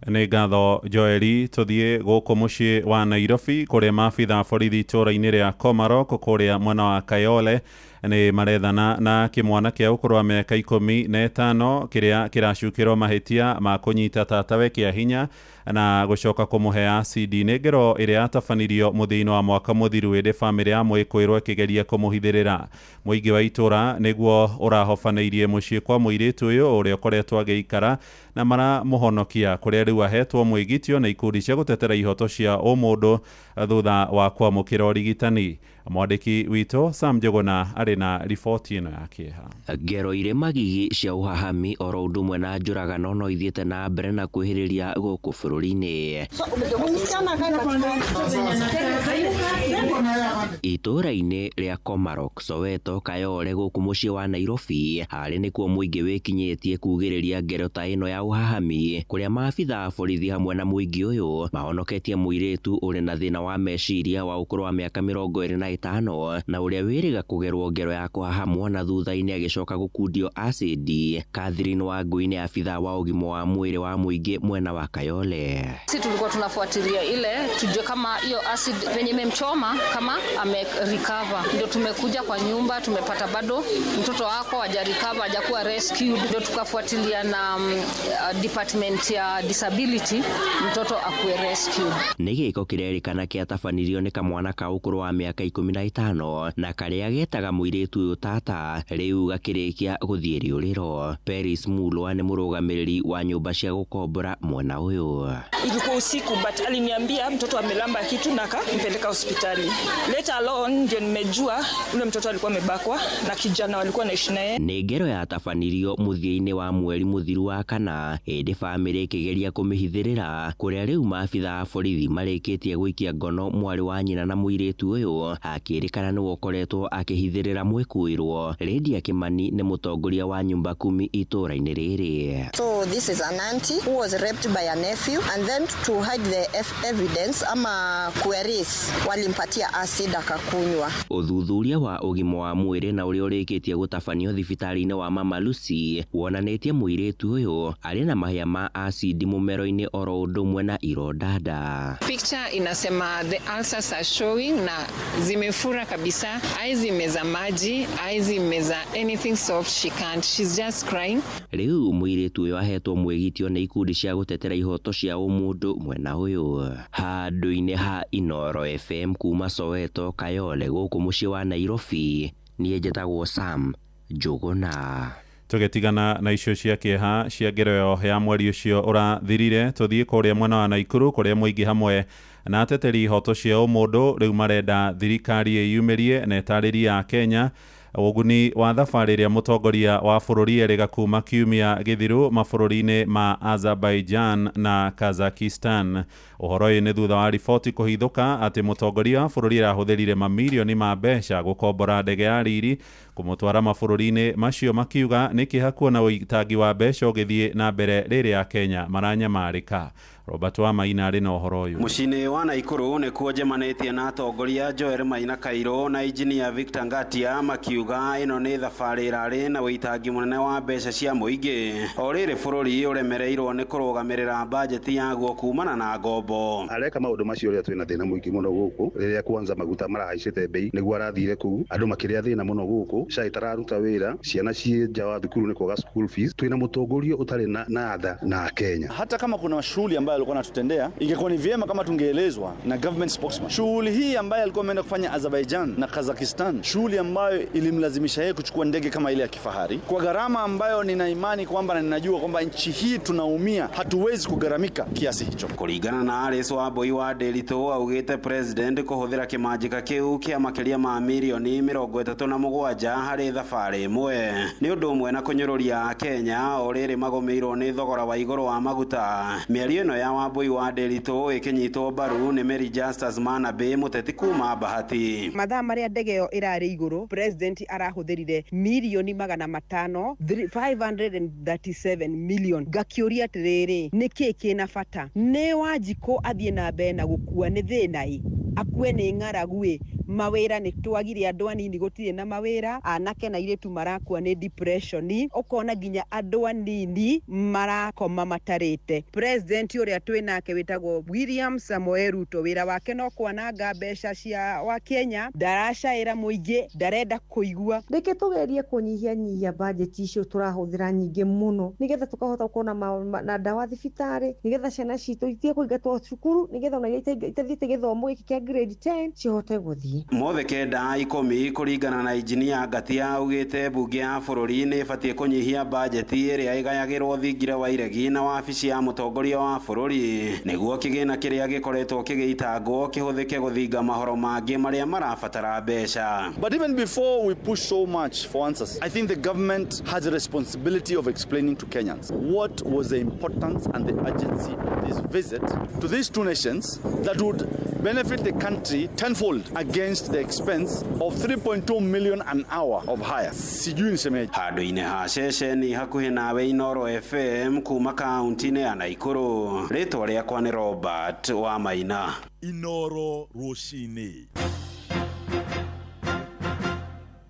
Nĩ ngatho Joeli. Tũthiĩ gũkũ mũciĩ wa Nairobi kũrĩa maabitha borithi itũũra-inĩ rĩa Komarok kũrĩa mwena wa Kayole nĩ marethana na kĩmwana kĩa ũkũrũ wa mĩaka 15 kĩrĩa kĩracukĩrwo mahĩtia ma kũnyita tatawe kĩa hinya na gũcoka kũmũhe acidi. Nĩ ngero ĩrĩa yatabanirio mũthia-inĩ wa mwaka mũthiru ĩndĩ bamĩrĩ ya mwĩkũĩrwo ĩkĩgeria kũmũhithĩrĩra. Mũingĩ wa itũũra nĩguo ũrahobanĩirie mũciĩ kwa mũirĩtu ũyũ ũrĩa ũkoretwo agĩikara na maramũhonokia kũrĩa rĩu ahetwo mwĩgitio na ikundi cia gũtetera ihoto cia ũmũndũ thutha wa kwamũkĩra ũrigitani. Mwandĩki witũ Sam Njũgũna arĩ na riboti ĩno ya kĩeha. Ngero irĩ magigi cia ũhahami oro ũndũ ũmwe na njũragano no ithiĩte na mbere na kwĩhĩrĩria gũkũ bũrũri-inĩ. Itũũra-inĩ rĩa Komarok, Soweto, Kayole gũkũ mũciĩ wa Nairobi harĩ nĩkuo mũingĩ wĩkinyĩtie kugĩrĩria ngero ta ĩno ya ũhahami kũrĩa maabitha a borithi hamwe na mũingĩ ũyũ mahonoketie mũirĩtu ũrĩ na thĩna wa meciria wa ũkũrũ wa mĩaka 25 na ũrĩa wĩrĩga kũgerwo ngero ya kũhahamwo na thutha-inĩ agĩcoka gũkundio acidi. Catherine Wangui nĩ abitha wa ũgima wa mwĩrĩ wa mũingĩ mwena wa Kayole. Sisi tulikuwa tunafuatilia ile tujue kama hiyo acid venye imemchoma kama ame recover. Ndio tumekuja kwa nyumba tumepata bado mtoto wako haja recover, hajakuwa rescued. Ndio tukafuatilia na department ya disability mtoto akuwe rescued. Nĩ gĩko kĩrerĩkana kĩatabanirio nĩ kamwana ka ũkũrũ wa mĩaka 15 na karĩa getaga mũirĩtu ũyũ tata rĩu gakĩrĩkia gũthiĩ rĩũrĩro. Paris Mulwa nĩ mũrũgamĩrĩri wa nyũmba cia gũkombora mwena ũyũ. Ilikuwa usiku but aliniambia mtoto amelamba kitu na akampeleka hospitali. Later alone ndio nimejua ule mtoto alikuwa amebakwa na kijana walikuwa naishi naye. Nĩ ngero yatabanirio mũthia-inĩ wa mweri mũthiru wa kana ĩndĩ bamĩrĩ ĩkĩgeria kũmĩhithĩrĩra kũrĩa rĩu maabitha a borithi marĩkĩtie gũikia ngono mwarĩ wa nyina na mũirĩtu ũyũ akĩrĩkana nĩwe ũkoretwo akĩhithĩrĩra mwĩkũĩrwo. Lydia Kimani nĩ mũtongoria wa nyumba kumi itũũra-inĩ rĩrĩ. So this is an auntie who was raped by a nephew and then to hide the evidence ama kuerase walimpatia acid akakunywa. Ũthuthuria wa ũgima wa mwĩrĩ na ũrĩa ũrĩkĩtie gũtabanio thibitarĩ-inĩ wa Mama Lucy wonanĩtie mũirĩtu ũyũ arĩ na mahĩa ma acidi mũmero-inĩ oro ũndũ ũmwe na ironda nda. Picture inasema the ulcers are showing na zimefura kabisa, haizi meza maji, haizi meza anything soft, she can't, she's just crying. Rĩu mũirĩtu ũyũ ahetwo mwĩgitio nĩ ikundi cia gũtetera ihoto cia ũmũndũ mwena ũyũ. Handũ-inĩ ha Inoro FM kuma Soweto, Kayole gũkũ mũciĩ wa Nairobi, niĩ njĩtagwo Sam Njũgũna. Tũgĩtigana na icio cia kĩeha cia ngero ya mweri ũcio ũrathirire, tũthiĩ kũrĩa mwena wa Naikuru kũrĩa mũingĩ hamwe na ateteri ihoto cia ũmũndũ rĩu marenda thirikari ĩyumĩrie na ĩtarĩrie a Kenya ũguni wa thabarĩ ĩrĩa mũtongoria wa bũrũri erĩga kuma kiumia gĩthiru mabũrũri-inĩ ma Azerbaijan na Kazakhstan. Ũhoro ũyũ nĩ thutha wa riboti kũhithũka atĩ mũtongoria wa bũrũri arahũthĩrire mamirioni ma mbeca gũkombora ndege ya riri kũmũtwara mabũrũri-inĩ macio, makiuga nĩ kĩeha kuona ũitangi wa mbeca ũgĩthiĩ na mbere rĩrĩa Kenya maranyamarĩka. Robert wa Maina arĩ na ũhoro ũyũ. Mũciĩ-inĩ wa Naikuru nĩkuo njemanĩtie na atongoria Joel Maina Kairũ na injinia Victor Ngatia makiuga ĩno nĩ thabarĩ ĩrarĩ na ũitangi mũnene wa mbeca cia mũingĩ o rĩrĩ bũrũri ũremereirwo nĩ kũrũgamĩrĩra bajeti yaguo kumana na ngombo. Areka maũndũ macio rĩrĩa twĩna thĩna mũingĩ mũno gũkũ, rĩrĩa kwanza maguta marahaicĩte bei nĩguo arathire kũu andũ makĩrĩa thĩna mũno gũkũ, SHA ĩtararuta wĩra, ciana ciĩ nja wa thukuru nĩ kwaga school fees, twĩna mũtongoria ũtarĩ na tha na Kenya. Hata kama kuna shughuli ambayo alikuwa anatutendea, ingekuwa ni vyema kama tungeelezwa na government spokesman. Shughuli hii ambayo alikuwa ameenda kufanya Azerbaijan na Kazakhstan, shughuli ambayo ilimlazimisha yeye kuchukua ndege kama ile ya kifahari kwa gharama ambayo nina imani kwamba na ninajua kwamba nchi hii tunaumia, hatuwezi kugharamika kiasi hicho. Kulingana na Alice Wambui wa Ndiritu augite president kuhuthira kimanjika kiu kia makiria ma mirioni 37 harĩ thabarĩ ĩmwe nĩ ũndũ ũmwe na kũnyũrũria Kenya o rĩrĩ magomeirwo nĩ thogora wa igũrũ wa maguta. Mĩario ĩno ya Wambui wa Nderitu ĩkĩnyitwo mbaru nĩ Mary Justus Manabe mũteti kuma Bahati. Mathaa marĩa ndege ĩyo ĩrarĩ igũrũ, president arahũthĩrire mirioni 500, 537 million. Ngakĩũria atĩrĩrĩ, nĩkĩ kĩna bata? Nĩ Wanjikũ athiĩ na mbere na gũkua nĩ thĩna ĩ, akue nĩ ng'aragu ĩ, mawĩra nĩ twagire andũ anini gũtirĩ na mawĩra, anake na airĩtu marakua nĩ depression, ũkona nginya andũ anini marakoma matarĩte. President ũrĩa twĩ nake wĩtagwo William Samoei Ruto, wĩra wake no kwananga mbeca cia wa Kenya, ndaracaĩra mũingĩ, ndarenda kũigua. Reke tũgerie kũnyihanyihia bajeti icio tũrahũthĩra nyingĩ mũno, nĩgetha tũkahota gũkorwo na ndawa thibitarĩ, nĩgetha ciana citũ itige kũingatwo cukuru, nĩgetha ona iria itathiĩte gĩthomo gĩkĩ kĩa grade 10 cihote gũthiĩ. Mothe 9 10 kũringana na injinia Ngatia augĩte mbunge ya bũrũri nĩ ĩbatiĩ kũnyihia bajeti ĩrĩa ĩgayagĩrwo thingira wa iregi na wabici ya mũtongoria wa bũrũri nĩguo kĩgĩna kĩrĩa gĩkoretwo kĩgĩitangwo kĩhũthĩke gũthinga mahoro mangĩ marĩa marabatara mbeca. But even before we push so much for answers, I think the government has a responsibility of explaining to Kenyans what was the importance and the urgency of this visit to these two nations that would benefit the country tenfold against the expense of 3.2 million an hour of hire. Sijui nisemeje. Handũ-inĩ ha ceceni hakuhĩ nawe Inooro FM kuma kaunti-inĩ ya Naikuru, rĩtwa rĩakwa nĩ Robert wa Maina. Inooro rũcinĩ.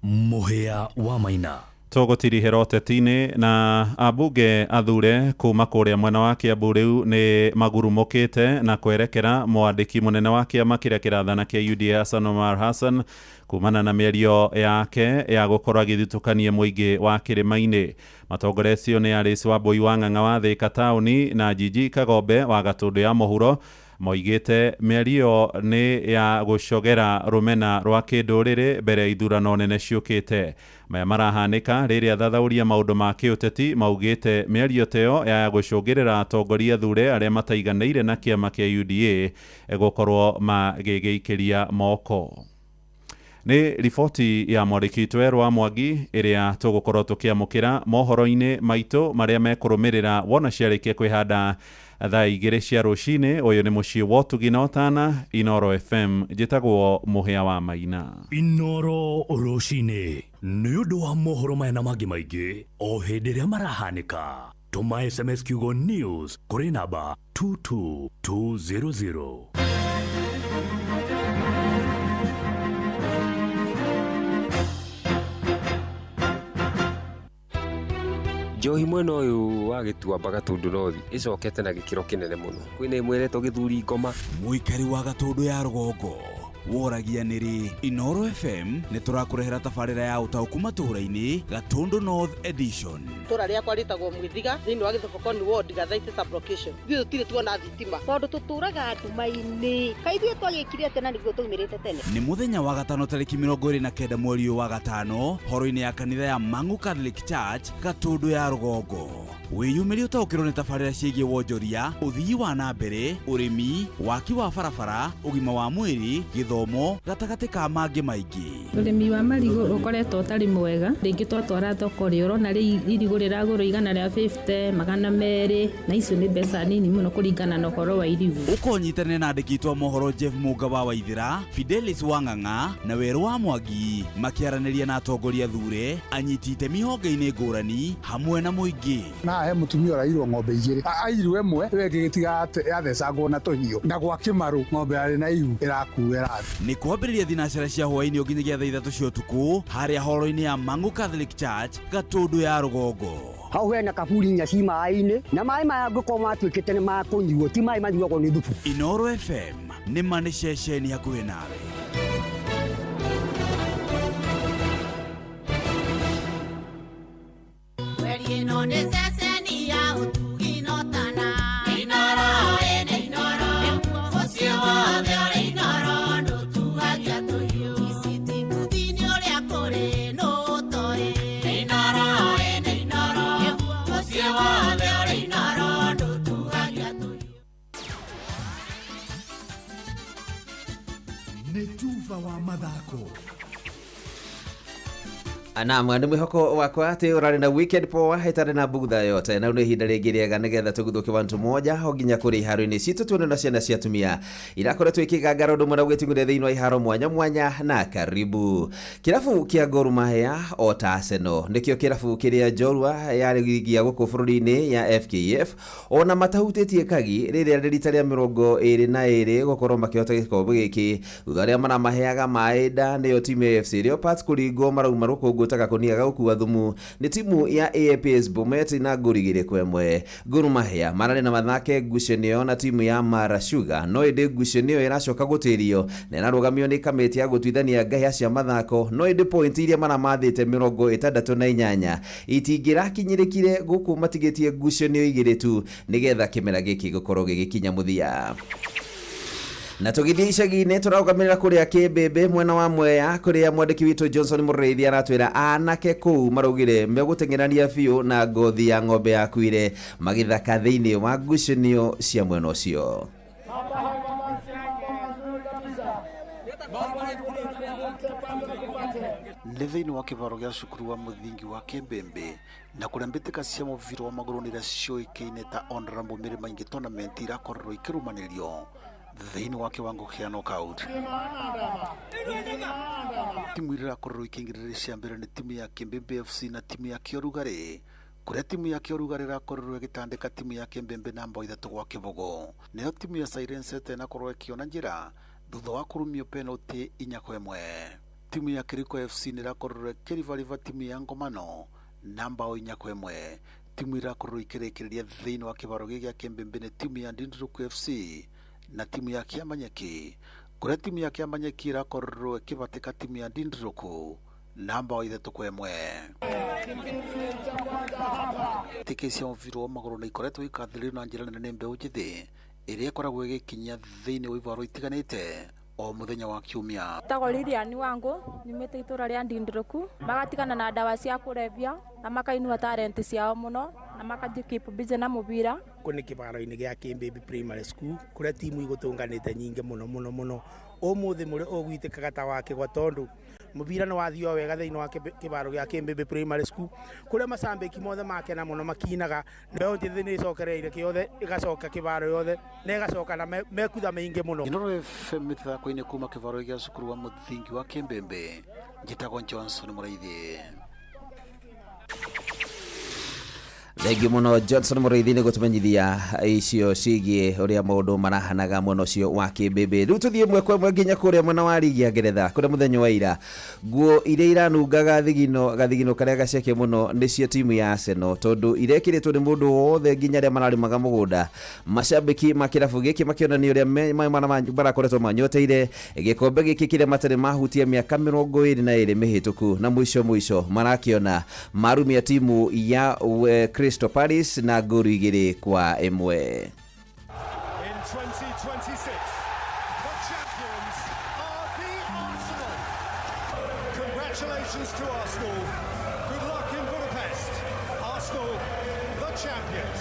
Mũhĩa wa Maina. Tũgũtirihĩra ũteti-inĩ na ambunge athure kuma kũrĩa mwena wa Kiambu rĩu nĩ magurumũkĩte na kwerekera mwandĩki mũnene wa kĩama kĩrĩa kĩrathana kĩa UDA Hassan Omar Hassan kumana na mĩario yake ya gũkorwo agĩthutũkania mũingĩ wa kĩrĩma-inĩ. Matongoretio nĩ Alice Wambui wa Ng'ang'a wa Thika taũni na Jiji Kagombe wa Gatũndũ ya mũhuro moigĩte mĩario nĩ ya gũcogera rũmena rwa kĩndũrĩrĩ mbere ya ithurano nene ciũkĩte. Maya marahanĩka rĩrĩa athathaũria maũndũ ma kĩũteti maugĩte mĩario teyo ya gũcũngĩrĩra atongoria athure arĩa mataiganĩire na kĩama kĩa UDA gũkorwo magĩgĩikĩria moko. Nĩ riboti ya mwandĩki witũ Werũ wa Mwangi ĩrĩa tũgũkorwo tũkĩamũkĩra mohoro-inĩ maitũ marĩa mekũrũmĩrĩra wona ciarĩkia kwĩhanda thaa 2 cia rũcinĩ. Ũyũ nĩ mũciĩ wa ũtugi na ũtana, Inooro FM. Njĩtagwo Mũhĩa wa Maina. Inooro rũcinĩ nĩ ũndũ wa mohoro maya na mangĩ maingĩ o hĩndĩ ĩrĩa marahanĩka. Tũma SMS kiugo news kũrĩ namba 22200. Njohi mwena ũyũ wa Gĩtuamba Gatũndũ North ĩcokete na gĩkĩro kĩnene mũno. Kwĩna ĩmwe ĩretwo Gĩthuri Ngoma. Mũikari wa Gatũndũ ya rũgongo woragia nĩrĩ Inooro FM nĩ tũrakũrehera tabarĩra ya ũtaũku matũũra-inĩ Gatũndũ North Edition. Itũũra rĩakwa rĩtagwo Mwithiga thĩinĩ wa Gĩthobokoni ward Gathaitĩ sub-location. Ithuĩ tũtirĩ tuona thitima tondũ tũtũũraga nduma-inĩ. Kaĩ ithuĩ twagĩkire atĩa na nĩguo twaumĩrĩte tene. Nĩ mũthenya wa gatano tarĩki 29 mweri ũyũ wa gatano horo-inĩ ya kanitha ya Mangu Catholic Church Gatũndũ ya rũgongo. Wĩyumĩrie ũtaũkĩrwo nĩ tabarĩra ciĩgiĩ wonjoria, ũthii wa na mbere, ũrĩmi, waki wa barabara, ũgima wa mwĩrĩ, gĩthomo, gatagatĩ ka mangĩ maingĩ. Ũrĩmi wa marigũ ũkoretwo ũtarĩ mwega, rĩngĩ twatwara thoko rĩ ũrona rĩ irigũ rĩragũrwo 150, 200, na icio nĩ mbeca nini mũno kũringana na ũhoro wa irigũ. Ũkonyitanĩra na andĩki aitũ a mohoro Jeff Mũnga wa Waithĩra, Fidelis wa Ng'ang'a na Werũ wa Mwangi makĩaranĩria na atongoria athure, anyiti itemi honge-inĩ ngũrani hamwe na mũingĩ. Na he mũtumia ũrairwo ng'ombe igĩrĩ, airwo ĩmwe ĩyo ĩngĩ gĩtiga yathecangwo na tũhiũ, na gwa Kĩmarũ ng'ombe yarĩ na ihu ĩrakua ĩrathiĩ. Nĩ kwambĩrĩria thinacara cia hwaĩ-inĩ nginyagia thaa 3 cia ũtukũ harĩa horo-inĩ ya Mangu Catholic Church Gatũndũ ya rũgongo. Hau hena kaburi inya ci maĩ-inĩ na maĩ maya angĩkorwo matuĩkĩte nĩ ma kũnyuo ti maĩ manyuagwo nĩ thubu. Inooro FM nĩ ma nĩ ceceni hakuhĩ nawe. Nĩ tuba wa mathako. Naam, nĩ mwĩhoko wakwa atĩ ũrarĩ na weekend poa ĩtarĩ na bugtha yote, na nĩ ihinda rĩngĩ rĩega nĩgetha tũguthũke wantu moja o nginya kũrĩ iharo-inĩ citũ tuone na ciana cia atumia irakoretwo ikĩgangara ũndũ ũmwe na gwĩting'ũria thĩinĩ wa iharo mwanya mwanya. Na karibu kĩrabu kĩa Gor Mahia o ta Arsenal nĩkĩo kĩrabu kĩrĩa njorua ya ligi ya gũkũ bũrũri-inĩ ya FKF, ona matahutĩtie kagi rĩrĩa rĩ rita rĩa 22 gũkorwo makĩhota gĩkombe gĩkĩ, thutha arĩa maramaheaga maĩ nda nĩyo timu ya AFC Leopards kũringwo marauma rũkũngũ ta gakũnia ga gũkua thumu nĩ timu ya APS Bomet na ngũri 2-1. Gor Mahia mararĩ na mathake ngucanio na timu ya Mara Sugar, no ĩndĩ ngucanio ĩracoka gũtĩrio na ĩrarũgamio nĩ kamĩtĩ ya gũtuithania ngahĩa cia mathako, no ĩndĩ point iria maramathĩte 68 itingĩrakinyĩrĩkire gũkũ matigĩtie ngucanio 2 tu nĩgetha kĩmera gĩkĩ gũkorwo gĩgĩkinya mũthia. Na tũgĩthiĩ icagi-inĩ tũrarũgamĩrĩra kũrĩa Kĩmbĩmbĩ mwena wa Mwea kũrĩa mwandĩki witũ Johnson Mũrĩithi aratwĩra anake kũu maraugire megũteng'erania biũ na ngothi ya ng'ombe yakuire magĩthaka thĩinĩ wa ngucanio cia mwena ũcio. Nĩ thĩinĩ wa kĩbaro gĩa cukuru wa mũthingi wa Kĩmbĩmbĩ na kũrĩa mbĩtĩka cia mũbira wa magũrũ nĩrĩa ciũĩkaine ta Honorable Mary Maingi tournament irakorirwo ikĩrũmanĩrio thĩinĩ wa kĩwango kĩa knockout. Timu iria irakorirwo ikĩingĩrĩra cia mbere nĩ timu ya Kĩmbĩmbĩ FC na timu ya Kĩorugarĩ, kũrĩa timu ya Kĩorugarĩ ĩrakorirwo ĩgĩtandĩka timu ya Kĩmbĩmbĩ na mbao 3-0. Nayo timu ya Siren ĩnakorwo ĩkĩona njĩra thutha wa kũrumio penalty 4-1. Timu ya Kiriko FC nĩrakorirwo ĩkĩribariba timu ya Ngomano na mbao 4-1. Timu irakorirwo ikĩrĩkĩrĩria thĩinĩ wa kĩbaro gĩkĩ gĩa Kĩmbĩmbĩ nĩ timu ya Ndindiruku FC na timu ya Kĩamanyeki, kũrĩa timu ya Kĩamanyeki ĩrakorirwo ĩkĩbatĩka timu ya Ndindiruku na mbao 3-1. Tikĩ cia mũbira wa magũrũ nĩ ikoretwo ikathĩrĩrio na njĩra nene nĩ mbeũ njĩthĩ ĩrĩa ĩkoragwo ĩgĩkinyia thĩinĩ wa ivaro itiganĩte o mũthenya wa kiumia. Tagwo Lilian Wangu, nyumĩte itũra rĩa Ndindiruku, magatigana na ndawa cia kũrebia na makainua talent ciao mũno na makaji keep busy na mũbira. Kũ nĩ kĩbaro-inĩ gĩa Kĩmbĩmbĩ Primary School kũrĩa timu igũtũnganĩte nyingĩ mũno mũno mũno. Ũmũthĩ mũrĩ ũgwitĩkaga ta wakĩgwa tondũ mũbira nĩ wathio wega thĩinĩ wa kĩbaro gĩa Kĩmbĩmbĩ Primary School kũrĩa macambĩki mothe makena mũno makinaga. Mbeũ njĩthĩ nĩ ĩcokereire kĩothe ĩgacoka kĩbaro yothe na ĩgacoka na mekutha maingĩ mũno. Inooro FM mĩthako-inĩ kuma kĩbaro gĩa cukuru wa mũthingi wa Kĩmbĩmbĩ, njĩtagwo Johnson Mũrĩithi. Thengiũ mũno Johnson Mũrĩithi nĩ gũtũmenyithia icio ciĩgiĩ ũrĩa maũndũ marahanaga mwena ũcio wa Kĩmbĩmbĩ. Rĩu tũthiĩ ĩmwe kwa ĩmwe nginya kũrĩa mwena wa ligi ya Ngeretha kũrĩa mũthenya wa ira nguo iria iranungaga gathigino karĩa gaceke mũno nĩcio timu ya Arsenal, tondũ irekĩrĩtwo nĩ mũndũ wothe nginya arĩa mararĩmaga mũgũnda. Macambĩki ma kĩrabu gĩkĩ makĩonania ũrĩa marakoretwo manyoteire gĩkombe gĩkĩ kĩrĩa matarĩ mahutia mĩaka 22 mĩhĩtũku, na mũico mũico marakĩona marumia timu ya Crystal Palace na ngolu 2-1. In 2026, the champions are the Arsenal. Congratulations to Arsenal. Good luck in Budapest. Arsenal, the champions.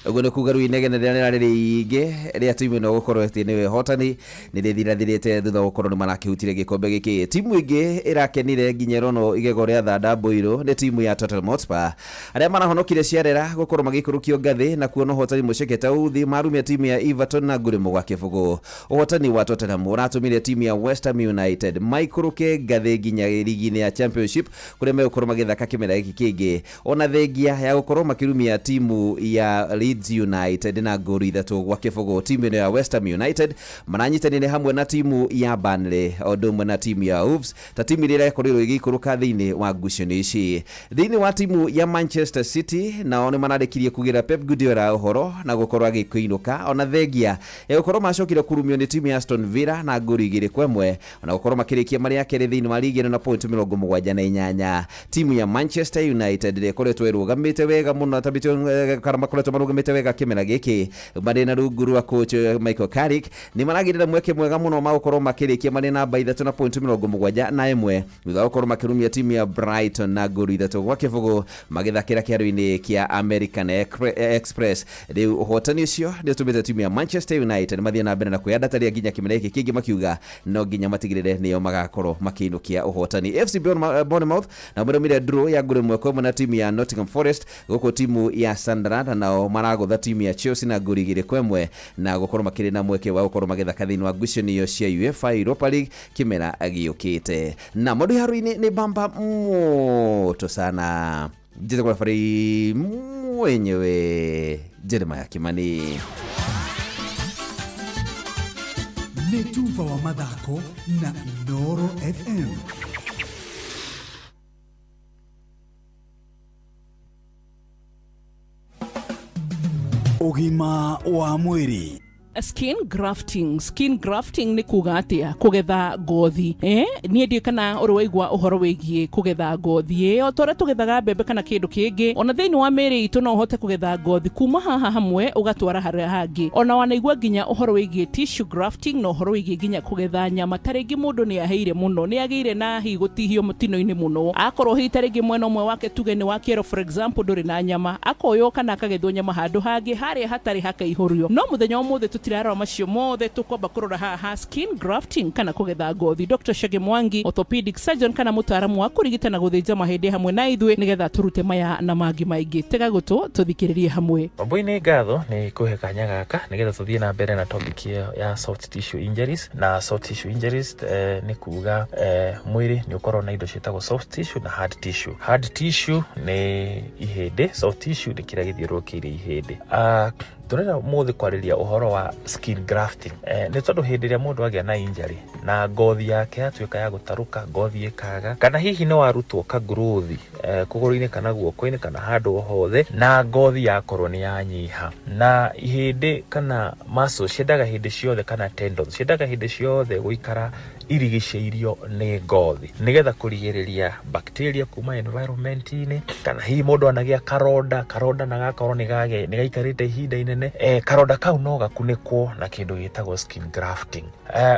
Ũguo nĩ kuga rĩu inegene rĩrĩa rĩrarĩ rĩingĩ rĩa timu ĩno gũkorwo atĩ nĩwe hotani nĩ rĩthirathirĩte thutha wa gũkorwo nĩ marakĩhutire gĩkombe gĩkĩ. Timu ĩngĩ ĩrakenire nginya ĩronwo igego rĩa thanda mbũirũ nĩ timu ya Tottenham Hotspur arĩa marahonokire ciarera gũkorwo magĩikũrũkio ngathĩ na kuona ũhotani mũceke ta uthi marumia timu ya Everton na ngũrĩ 0. Ũhotani wa Tottenham ũratũmire timu ya West Ham United maikũrũke ngathĩ nginya ligi-inĩ ya Championship kũrĩa megũkorwo magĩthaka kĩmera gĩkĩ kĩngĩ, ona thengia ya gũkorwo makĩrumia timu ya Leeds United na ngolu 3-0. Timu ĩno ya West Ham United maranyitanĩire hamwe na timu ya Burnley o ũndũ ũmwe na timu ya Wolves ta timu iria irakorirwo igĩikũrũka thĩinĩ wa ngucanio ici. Thĩinĩ wa timu ya Manchester City nao nĩ mararĩkirie kugĩra Pep Guardiola ũhoro na gũkorwo agĩkũinũka, ona thengia ya gũkorwo macokire kũrumio nĩ timu ya Aston Villa na ngolu 2-1, ona gũkorwo makĩrĩkia marĩ akerĩ thĩinĩ wa ligi ĩno na point 78. Timu ya Manchester United ĩrĩa ĩkoretwo ĩrũgamĩte wega mũno ta kana makoretwo marũgamĩte maperformete wega kĩmera gĩkĩ marĩ na rungu rwa coach Michael Carrick nĩ maragĩrĩra mweke mwega mũno ma gũkorwo makĩrĩkia marĩ namba 3 na point 71 thutha wa gũkorwo makĩrumia timu ya Brighton na ngolu 3-0 magĩthakĩra kĩharo-inĩ kĩa American Express. Rĩu ũhotani ũcio nĩ ũtũmĩte timu ya Manchester United mathiĩ na mbere na kwĩyandataria nginya kĩmera gĩkĩ kĩngĩ, makiuga no nginya matigĩrĩre nĩo magakorwo makĩinũkia ũhotani. FC Bournemouth na marũmire draw ya ngolu 1-1 na timu ya Nottingham Forest, gũkũ timu ya Sunderland nao maragũtha timu ya Chelsea na ngolu 2-1 na gũkorwo makĩrĩ na mweke wa gũkorwo magĩthaka thĩinĩ wa ngucanio cia UEFA Europa League kĩmera gĩũkĩte. Na maũndũ haro-inĩ nĩ bamba moto sana. Njĩtagwo referee mwenyewe Jeremiah Kimani. Nĩ tuba wa mathako na Inooro FM. Ũgima wa mwĩrĩ. Skin grafting. Skin grafting nĩ kuga atĩa? Kũgetha ngothi. Niĩ ndiĩ kana ũrĩ waigua ũhoro wĩgiĩ kũgetha ngothi. O ta ũrĩa tũgethaga mbembe kana kĩndũ kĩngĩ, ona thĩinĩ wa mĩĩrĩ itũ no ũhote kũgetha ngothi kuma haha hamwe ũgatwara harĩa hangĩ. Ona wanaigua nginya ũhoro wĩgiĩ tissue grafting na ũhoro wĩgiĩ nginya kũgetha nyama. Ta rĩngĩ mũndũ nĩ aheire mũno, nĩ agĩire na hihi gũtihio mũtino-inĩ mũno, akorwo hihi ta rĩngĩ mwena ũmwe wake tuge nĩ wa kĩero for example ndũrĩ na nyama, akoywo kana akagethwo nyama handũ hangĩ harĩa hatarĩ hakaihũrio. No mũthenya ũmũthĩ tũtirarora macio mothe, tũkwamba kũrora haha skin grafting kana kũgetha ngothi. Dr. Shage Mwangi, orthopedic surgeon kana mũtaaramu wa kũrigita na gũthĩnja mahĩndĩ hamwe na ithuĩ nĩgetha tũrute maya na mangĩ maingĩ. Tega gũtũ tũthikĩrĩrie hamwe. Wambui, nĩ ngatho nĩ kũhe kanya gaka nĩgetha tũthiĩ na mbere na topic ĩyo ya soft tissue injuries. Na soft tissue injuries nĩ kuga mwĩrĩ nĩ ũkoragwo na indo ciĩtagwo soft tissue na hard tissue. Hard tissue nĩ ihĩndĩ, soft tissue nĩ kĩrĩa gĩthiũrũrũkĩirie ihĩndĩ. Tũrenda mũthĩ kwarĩria ũhoro wa skin grafting, nĩ tondũ hĩndĩ ĩrĩa mũndũ agĩa na injury na ngothi yake yatuĩka ya gũtarũka, ngothi ĩkaga, kana hihi nĩ warutwo kaguruthi kũgũrũ-inĩ kana guoko-inĩ kana handũ o hothe na ngothi yakorwo nĩ yanyiha, na ihĩndĩ kana muscles ciendaga hĩndĩ ciothe kana tendons ciendaga hĩndĩ ciothe gũikara irigicĩirio nĩ ngothi nĩgetha kũrigĩrĩria bacteria kuma environment-inĩ, kana hihi mũndũ anagĩa karonda na gakorwo nĩ gaikarĩte ihinda inene, karonda kau no gakunĩkwo na kĩndũ gĩtagwo skin grafting.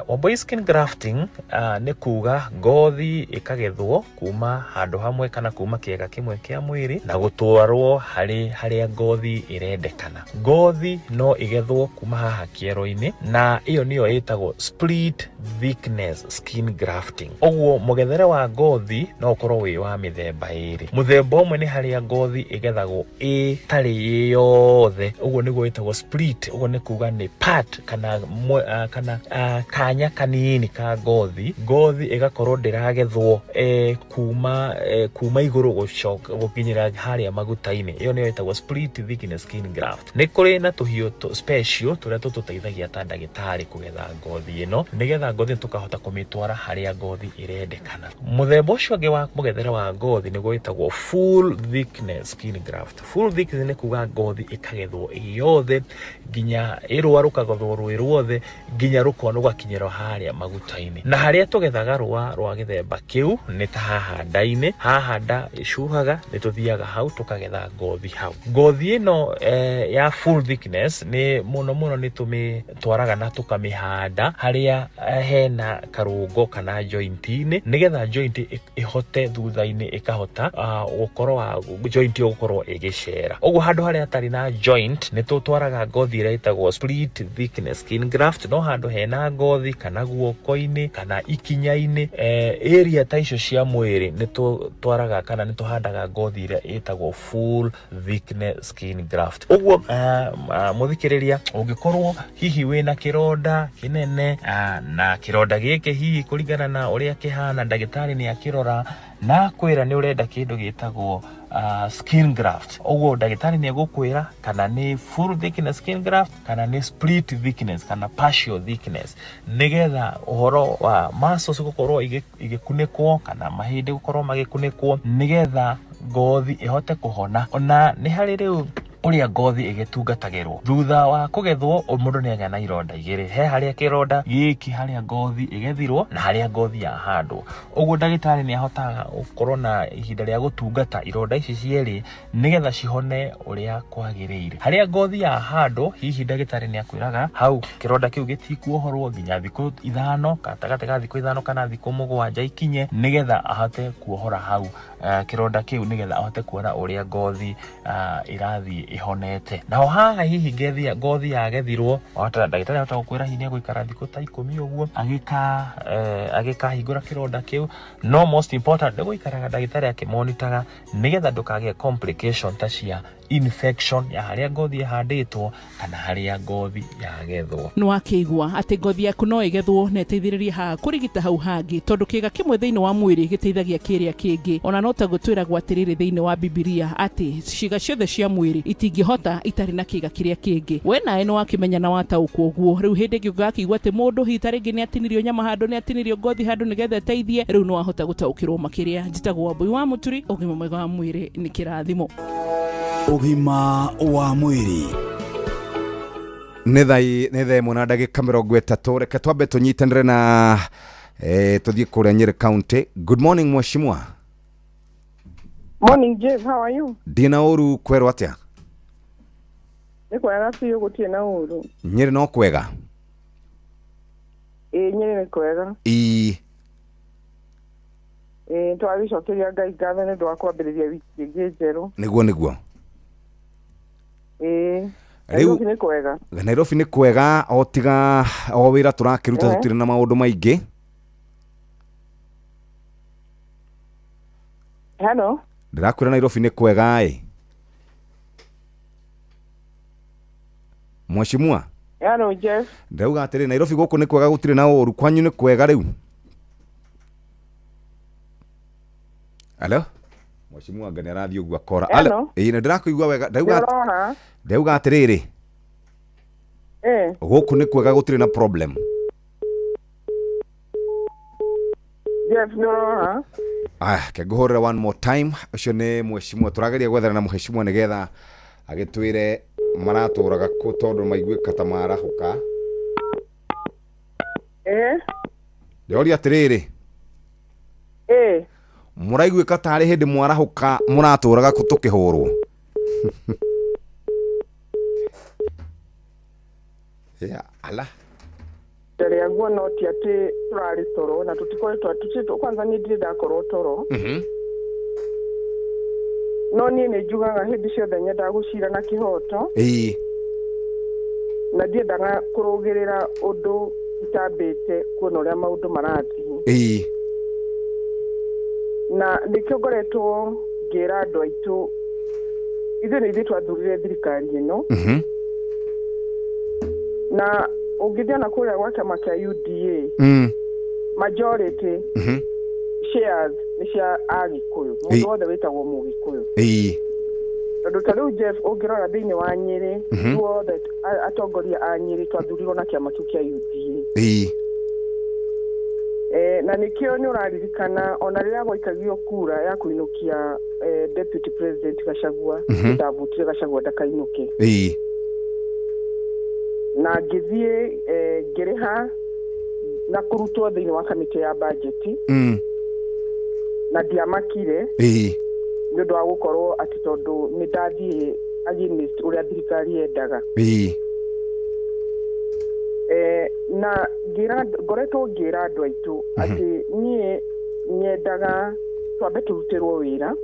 Wambui, skin grafting nĩ kuga ngothi ĩkagethwo kuma handũ hamwe kana kuma kĩega kĩmwe kĩa mwĩrĩ na gũtwarwo harĩ harĩa ngothi ĩrendekana. Ngothi no ĩgethwo kuma haha kĩero-inĩ, na ĩyo nĩyo ĩtagwo split thickness skin grafting. Ũguo mũgethere wa ngothi no ũkorwo wĩ wa mĩthemba ĩrĩ. Mũthemba ũmwe nĩ harĩa ngothi ĩgethagwo ĩtarĩ yothe, ũguo nĩguo ĩtagwo split. Ũguo nĩ kuga nĩ part kana kanya kanini ka ngothi, ngothi ĩgakorwo ndĩragethwo kuma igũrũ gũcoka gũkinyĩra harĩa maguta-inĩ. Ĩyo nĩyo ĩtagwo split thickness skin graft. Nĩ kũrĩ na tũhiũ special tũrĩa tũtũteithagia ta ndagĩtarĩ kũgetha ngothi ĩno nĩgetha ngothi tũkahota kũmĩtwara harĩa ngothi ĩrendekana. Mũthemba ũcio ũngĩ wa mũgethere wa ngothi nĩguo wĩtagwo full thickness skin graft. Full thickness nĩ kuga ngothi ĩkagethwo yothe nginya ĩrũa rũkagethwo rwĩ ruothe nginya rũkona rũgakinyĩra harĩa maguta-inĩ. Na harĩa tũgethaga rũa rwa gĩthemba kĩu nĩ ta haha nda-inĩ, haha nda ĩcuhaga nĩ tũthiaga hau tũkagetha ngothi hau. Ngothi ĩno ya full thickness nĩ mũno mũno nĩ tũmĩtwaraga na tũkamĩhanda harĩa hena karũngo kana joint-inĩ nĩgetha joint ĩhote thutha-inĩ ĩkahota gũkorwo joint ĩyo gũkorwo ĩgĩcera. Ũguo handũ harĩa hatarĩ na joint nĩ tũtwaraga ngothi ĩrĩa ĩtagwo split thickness skin graft, no handũ hena ngothi kana guoko-inĩ kana ikinya-inĩ, area ta icio cia mwĩrĩ nĩ tũtwaraga kana nĩ tũhandaga ngothi ĩrĩa ĩtagwo full thickness skin graft. Ũguo mũthikĩrĩria, ũngĩkorwo hihi wĩna kĩronda kĩnene na kĩronda gĩkĩ hihi kũringana na ũrĩa kĩhana ndagĩtarĩ nĩ akĩrora na kwĩra nĩ ũrenda kĩndũ gĩtagwo skin graft, ũguo ndagĩtarĩ nĩ egũkwĩra kana nĩ full thickness skin graft kana nĩ split thickness kana partial thickness, nĩgetha ũhoro wa muscles gũkorwo igĩkunĩkwo kana mahĩndĩ gũkorwo magĩkunĩkwo nĩgetha ngothi ĩhote kũhona. Ona nĩ harĩ rĩu Ũrĩa ngothi ĩgĩtungatagĩrwo thutha wa kũgethwo, mũndũ nĩ agĩa na ironda igĩrĩ, he harĩa kĩronda gĩkĩ harĩa ngothi ĩgethirwo na harĩa ngothi yahandwo. Ũguo ndagĩtarĩ nĩ ahotaga gũkorwo na ihinda rĩa gũtungata ironda ici cierĩ nĩgetha cihone ũrĩa kwagĩrĩire. Harĩa ngothi yahandwo, hihi ndagĩtarĩ nĩ akwĩraga hau kĩronda kĩu gĩtikuohorwo nginya thikũ 5, gatagatĩ ga thikũ 5 kana thikũ 7 ikinye, nĩgetha ahote kuohora hau kĩronda kĩu, nĩgetha ahote kuona ũrĩa ngothi ĩrathiĩ ĩhonete. Naho haha hihi ngothi yagethirwo, ndagĩtarĩ ahota gũkwĩra hihi nĩegũikara thikũ ta 10 ũguo agĩkahingũra kĩronda kĩu. No most important nĩ gũikaraga ndagĩtarĩ akĩmonitaga nĩgetha ndũkagĩe complication ta cia infection ya harĩa ngothi ĩhandĩtwo kana harĩa ngothi yagethwo. Nĩ wakĩigua atĩ ngothi yaku no ĩgethwo na ĩteithĩrĩrie haha kũrigita hau hangĩ, tondũ kĩga kĩmwe thĩinĩ wa mwĩrĩ gĩteithagia kĩrĩa kĩngĩ. Ona no taguo twĩragwo atĩrĩrĩ thĩinĩ wa Bibilia atĩ ciĩga ciothe cia mwĩrĩ itingĩhota itarĩ na kĩga kĩrĩa kĩngĩ. We nawe nĩ wakĩmenya na wataũkwo ũguo. Rĩu hĩndĩ ĩngĩ ũgakĩigua atĩ mũndũ hihi ta rĩngĩ nĩ atinirio nyama handũ, nĩ atinirio ngothi handũ nĩgetha ĩteithie, rĩu nĩ wahota gũtaũkĩrwo makĩria. Njĩtagwo Wambui wa Mũturi, ũgima mwega wa mwĩrĩ nĩ kĩrathimo. Ũgima wa mwĩrĩ. Nĩ thaa 1 na ndagĩka 30. Reke twambe tũnyitanĩre na tũthiĩ kũrĩa Nyeri County. Good morning mheshimiwa. Morning Jeff, how are you? Ndina ũru, kwerwo atĩa? Nĩ kwega biũ, gũtirĩ na ũru. Nyeri no kwega? Ĩĩ, Nyeri nĩ kwega. Ĩĩ. Ĩĩ, twagĩcokeria Ngai ngatho nĩ ũndũ wa kwambĩrĩria wiki ĩngĩ njerũ. Nĩguo nĩguo. Ĩĩ. Nairobi nĩ kwega. Nairobi nĩ kwega, o tiga o wĩra tũrakĩruta tũtirĩ na maũndũ maingĩ. Hello. Ndĩrakwĩra Nairobi nĩ kwega ĩ. Mheshimiwa. Hello Jeff. Ndauga atĩrĩ, Nairobi gũkũ nĩ kwega, gũtirĩ na ũru. Kwanyu nĩ kwega rĩu? Hello. Mheshimiwa anga nĩ arathiĩ ũguo akora. Hello. Ĩĩ, ndĩrakũigua wega. Ndauga atĩrĩrĩ, gũkũ nĩ kwega, gũtirĩ na problem. Jeff, nĩ ũrona? Aya, ke ngũhũrĩre one more time. Ũcio nĩ mheshimiwa, tũrageria gwethana na mheshimiwa nĩgetha agĩtwĩre maratũraga kũ, tondũ maiguĩka ta marahũka. Ndĩroria atĩrĩrĩ, mũraiguĩka tarĩ hĩndĩ mwarahũka mũratũraga kũ tũkĩhũrwo? Ya ala. Rĩrĩa nguona ti atĩ tũrarĩ toro na tũtikoretwo tũtĩtwo, kwanza niĩ ndirĩ ndakorwo toro. No niĩ nĩ njugaga hĩndĩ ciothe nyendaga gũcira na kĩhoto. Ĩĩ. Na ndiendaga kũrũgĩrĩra ũndũ itambĩte kuona ũrĩa maũndũ marathiĩ. Ĩĩ. Na nĩkĩo ngoretwo ngĩra andũ aitũ, ithuĩ nĩ ithuĩ twathurire thirikari ĩno. Na ũngĩthiĩ na kũrĩa gwa kĩama kĩa UDA, majority shares nĩ cia Agĩkũyũ, mũndũ wothe wĩtagwo Mũgĩkũyũ. Ĩĩ. Tondũ ta rĩu Jeff, ũngĩrora thĩinĩ wa Nyĩrĩ, ithuothe atongoria a Nyĩrĩ twathurirwo na kĩama kĩu kĩa UDA. Ĩĩ. Na nĩkĩo nĩ ũraririkana ona rĩrĩa gwaikagio kura ya kũinũkia Deputy President Gachagua, ndavutire Gachagua ndakainũke. Ĩĩ. Na ngĩthiĩ ngĩrĩha na kũrutwo thĩinĩ wa kamĩtĩ ya bajeti. Na ndiamakire. Ĩĩ. Nĩ ũndũ wa gũkorwo atĩ tondũ nĩ ndathiĩ against ũrĩa thirikari yendaga. Ĩĩ. Na ngoretwo ngĩra andũ aitũ atĩ niĩ nyendaga twambe tũrutĩrwo wĩra.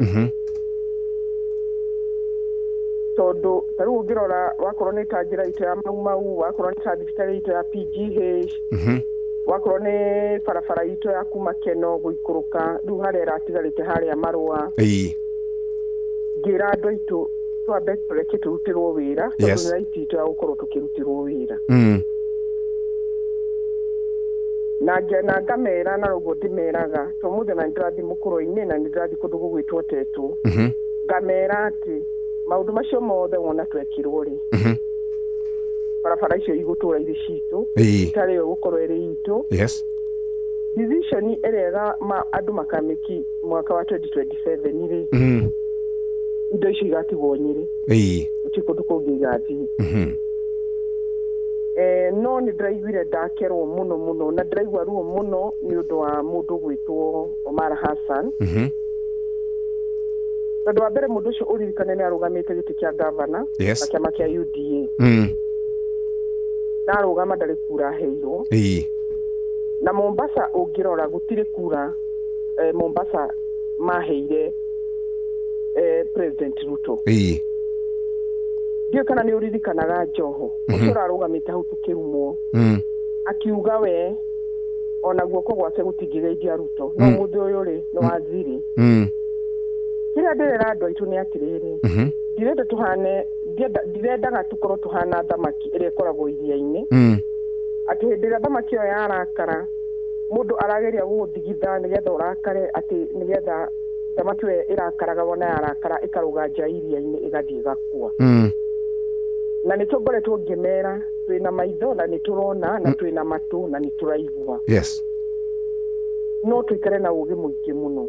Tondũ ta rĩu ũngĩrora wakorwo nĩ ta njĩra itũ ya Mau Mau, wakorwo nĩ ta thibitarĩ itũ ya PGH, wakorwo nĩ barabara itũ ya kuma Keno gũikũrũka rĩu harĩa ĩratigarĩte harĩa Marũa. Ĩĩ. Ngĩra andũ aitũ twambe tũreke tũrutĩrwo wĩra, tondũ nĩ right itũ ya gũkorwo tũkĩrutĩrwo wĩra. Na ngamera na ũguo ndĩmeraga, to mũthenya nĩ ndĩrathiĩ mũkũrũ-inĩ na nĩ ndĩrathiĩ kũndũ gũgwĩtwo Tetũ. Ngamera atĩ maũndũ macio mothe wona twekirwo rĩ, barabara icio igũtũra irĩ citũ, itarĩ yo gũkorwo ĩrĩ itũ. Yes. Decision ĩrĩa andũ makamĩki mwaka wa 2027 rĩ, indo icio igatigwo Nyĩrĩ. Gũtirĩ kũndũ kũngĩ igathiĩ. No nĩ ndĩraiguire ndakerwo mũno mũno na ndĩraigua ruo mũno nĩ ũndũ wa mũndũ gwĩtwo Omar Hassan. Tondũ wa mbere mũndũ ũcio ũririkane nĩ arũgamĩte gĩtĩ kĩa gavana Yes. na kĩama kĩa UDA. Na arũgama ndarĩ kura aheirwo. Na Mombasa ũngĩrora gũtirĩ kura Mombasa maheire President Ruto. Ndiũĩ kana nĩ ũririkanaga Joho ũcio ũrarũgamĩte hau tũkĩrumwo akiuga we ona guoko gwake gũtingĩgeithia Ruto no mũthĩ ũyũ rĩ nĩ waziri. Kĩrĩa ndĩrera andũ aitũ nĩ atĩrĩrĩ, ndirenda tũhane, ndirendaga tũkorwo tũhana thamaki ĩrĩa ĩkoragwo iria-inĩ, atĩ hĩndĩ ĩrĩa thamaki ĩyo yarakara mũndũ arageria gũgũthigitha nĩgetha ũrakare, atĩ nĩgetha thamaki ĩyo ĩrakaraga wona yarakara ĩkarũga nja iria-inĩ ĩgathiĩ ĩgakua. Na nĩkĩo ngoretwo ngĩmera twĩna maitho na nĩ tũrona na twĩna matũ na nĩ tũraigua. Yes. No tũikare na ũgĩ mũingĩ mũno.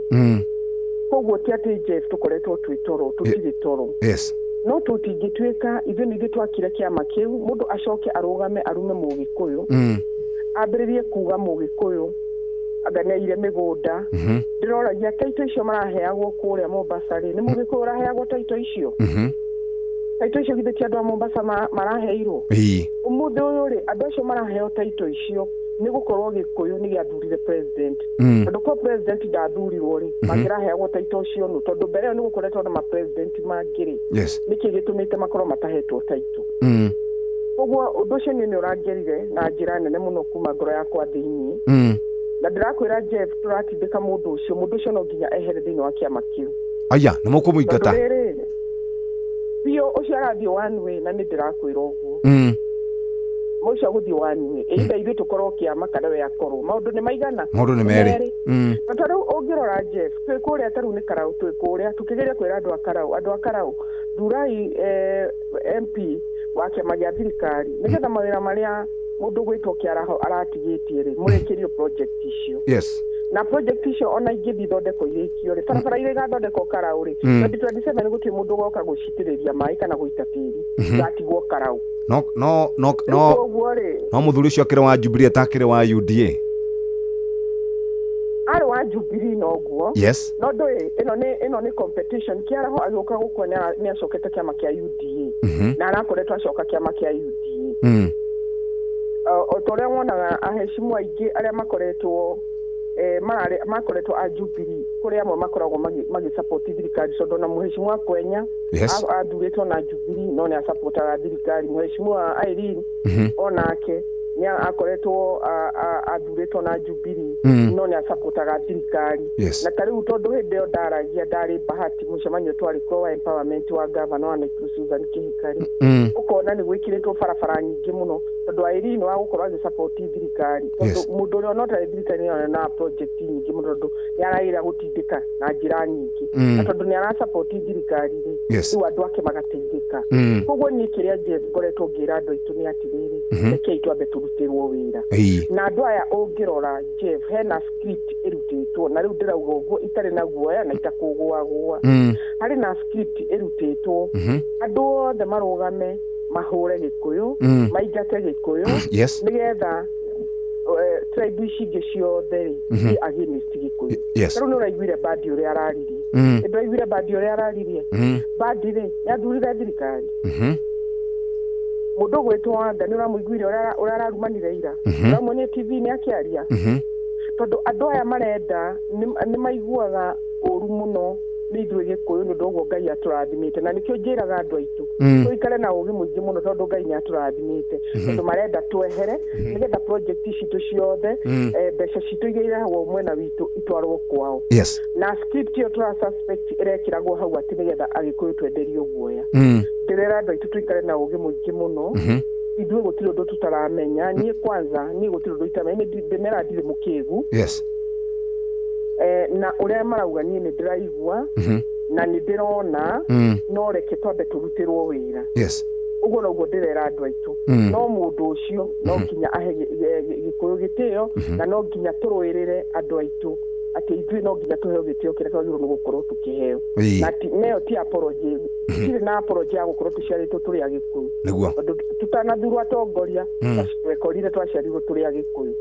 Koguo ti atĩ Jeff tũkoretwo twĩ toro, tũtirĩ toro. Yes. No tũtingĩtuĩka ithuĩ nĩ ithuĩ twakire kĩama kĩu, mũndũ acoke arũgame arume Mũgĩkũyũ, ambĩrĩrie kuga Mũgĩkũyũ anga nĩ aire mĩgũnda. Ndĩroragia taito icio maraheagwo kũrĩa Mombasa rĩ, nĩ Mũgĩkũyũ ũraheagwo taito icio? Taito icio githĩ ti andũ a Mombasa maraheirwo? Ũmũthĩ ũyũ rĩ, andũ acio maraheo taito icio nĩ gũkorwo Gĩkũyũ nĩ gĩathurire president. Tondũ ko president ndathurirwo rĩ, mangĩraheagwo taito ũcio nũ? Tondũ mbere ĩyo nĩ gũkoretwo na ma-president mangĩ rĩ, nĩkĩ gĩtũmĩte makorwo matahetwo taito? Koguo ũndũ ũcio niĩ nĩ ũrangerire na njĩra nene mũno kuma ngoro yakwa thĩiniĩ. Na ndĩrakwĩra Jeff, tũratindĩka mũndũ ũcio no nginya ehere thĩinĩ wa kĩama kĩu. Aya, nĩ mũkũmũingata? Tondũ rĩrĩ, biũ ũcio arathiĩ one way na nĩ ndĩrakwĩra ũguo. Mũcio agũthiĩ one way, either ithuĩ tũkorwo kĩama kana we akorwo. Maũndũ nĩ maigana? Maũndũ nĩ merĩ. Na ta rĩu ũngĩrora Jeff, twĩ kũrĩa ta rĩu nĩ Karau, twĩ kũrĩa tũkĩgeria kwĩra andũ a Karau, andũ a Karau thurai MP wa kĩama gĩa thirikari nĩgetha mawĩra marĩa mũndũ gwĩtwo Kĩaraho aratigĩtie rĩ, mũrĩkĩrio project icio. Yes. Na project icio ona ingĩthiĩ ithondekwo irĩkio rĩ, barabara iria igathondekwo Karau rĩ, 2027 gũtirĩ mũndũ ũgoka gũcitĩrĩria maĩ kana gũita tĩri, igatigwo Karau. No no no no Koguo rĩ, no mũthuri ũcio akĩrĩ wa Jubilee atakĩrĩ wa UDA. Arĩ wa Jubilee noguo. Yes. No ndũĩ ĩno nĩ competition. Kĩaraho agĩũka gũkũ nĩ acokete kĩama kĩa UDA. Na arakoretwo acoka kĩama kĩa UDA. O ta ũrĩa wonaga aheshimu aingĩ arĩa makoretwo makoretwo a Jubilee, kũrĩ amwe makoragwo magĩsupport thirikari, tondũ na mũheshimu wa Kwenya athurĩtwo na Jubilee no nĩ asupportaga thirikari. Mũheshimu wa Irene onake nĩ akoretwo athurĩtwo na Jubilee no nĩ asupportaga thirikari. Na ta rĩu tondũ hĩndĩ ĩyo ndaragia ndarĩ Bahati mũcemanio twarĩ kuo wa empowerment wa gavana wa Nakuru Susan Kihika rĩ, ũkona nĩ gwĩkĩrĩtwo barabara nyingĩ mũno tondũ Irene wa gũkorwo agĩsupport thirikari, tondũ mũndũ ũrĩa ona ũtarĩ thirikari nĩ arona project nyingĩ mũno tondũ nĩ arageria gũtindĩka na njĩra nyingĩ, na tondũ nĩ arasupport thirikari rĩ, rĩu andũ ake magateithĩka. Koguo niĩ kĩrĩa Jeff ngoretwo ngĩra andũ aitũ nĩ atĩrĩrĩ, rekei twambe tũrutĩrwo wĩra. Na andũ aya ũngĩrora Jeff, hena script ĩrutĩtwo, na rĩu ndĩrauga ũguo itarĩ na guoya na itakũgũagũa. Harĩ na script ĩrutĩtwo, andũ othe marũgame mahũre Gĩkũyũ, maingate Gĩkũyũ, nĩgetha tribe ici ingĩ ciothe rĩ, ithiĩ against Gĩkũyũ. Yes. Rĩu nĩ ũraiguire Badi ũrĩa araririe. Nĩ ndĩraiguire Badi ũrĩa araririe. Badi rĩ, nĩ athurire thirikari. Mũndũ ũgwĩtwo Wanga nĩ ũramũiguire ũrĩa ararumanire ira. Ũramuonia TV nĩ akĩaria. Tondũ andũ aya marenda nĩ maiguaga ũru mũno nĩ ithuĩ Gĩkũyũ nĩ ũndũ ũguo Ngai atũrathimĩte, na nĩkĩo njĩraga andũ aitũ tũikare na ũgĩ mũingĩ mũno tondũ Ngai nĩ atũrathimĩte, tondũ marenda twehere nĩgetha project citũ ciothe, mbeca citũ iria irehagwo mwena witũ itwarwo kwao. Yes. Na script ĩyo tũra suspect ĩrekĩragwo hau atĩ nĩgetha Agĩkũyũ twenderio guoya. Ndĩrera andũ aitũ tũikare na ũgĩ mũingĩ mũno. Ithuĩ gũtirĩ ũndũ tũtaramenya. Niĩ kwanza, niĩ gũtirĩ ũndũ itaramenya. Niĩ ndĩmera ndirĩ mũkĩgu. Yes. Na ũrĩa marauga niĩ nĩ ndĩraigua na nĩ ndĩrona, no reke twambe tũrutĩrwo wĩra. Yes. Ũguo noguo ndĩrera andũ aitũ. No mũndũ ũcio no nginya ahe Gĩkũyũ gĩtĩo, na no nginya tũrũĩrĩre andũ aitũ atĩ ithuĩ no nginya tũheo gĩtĩo kĩrĩa twagĩrĩirwo nĩ gũkorwo tũkĩheo. Na neyo ti apology, tirĩ na apology ya gũkorwo tũciarĩtwo tũrĩ Agĩkũyũ. Tondũ tutanathurwo atongoria, twekorire twaciarirwo tũrĩ Agĩkũyũ.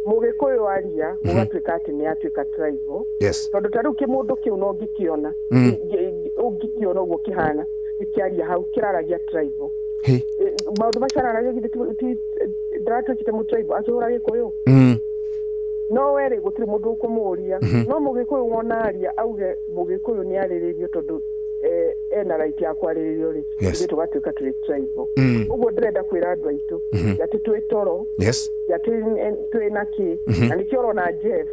Mũgĩkũyũ aria ũgatuĩka atĩ nĩ atuĩka tribal. Tondũ ta rĩu kĩmũndũ kĩu no ngĩkĩona, ũngĩkĩona ũguo kĩhana gĩkĩaria hau kĩraragia tribal. Maũndũ macio araragia githĩ ndaratuĩkĩte mũ tribal akĩhũra Gĩkũyũ. No werĩ gũtirĩ mũndũ ũkũmũria. No mũgĩkũyũ wona aria auge mũgĩkũyũ nĩ arĩrĩrio tondũ ena right ya kwarĩrĩrio rĩ, ithuĩ tũgatuĩka tũrĩ tribal. Ũguo ndĩrenda kwĩra andũ aitũ atĩ twĩ toro, atĩ twĩ na kĩ, na nĩkĩo ũrona Jeff,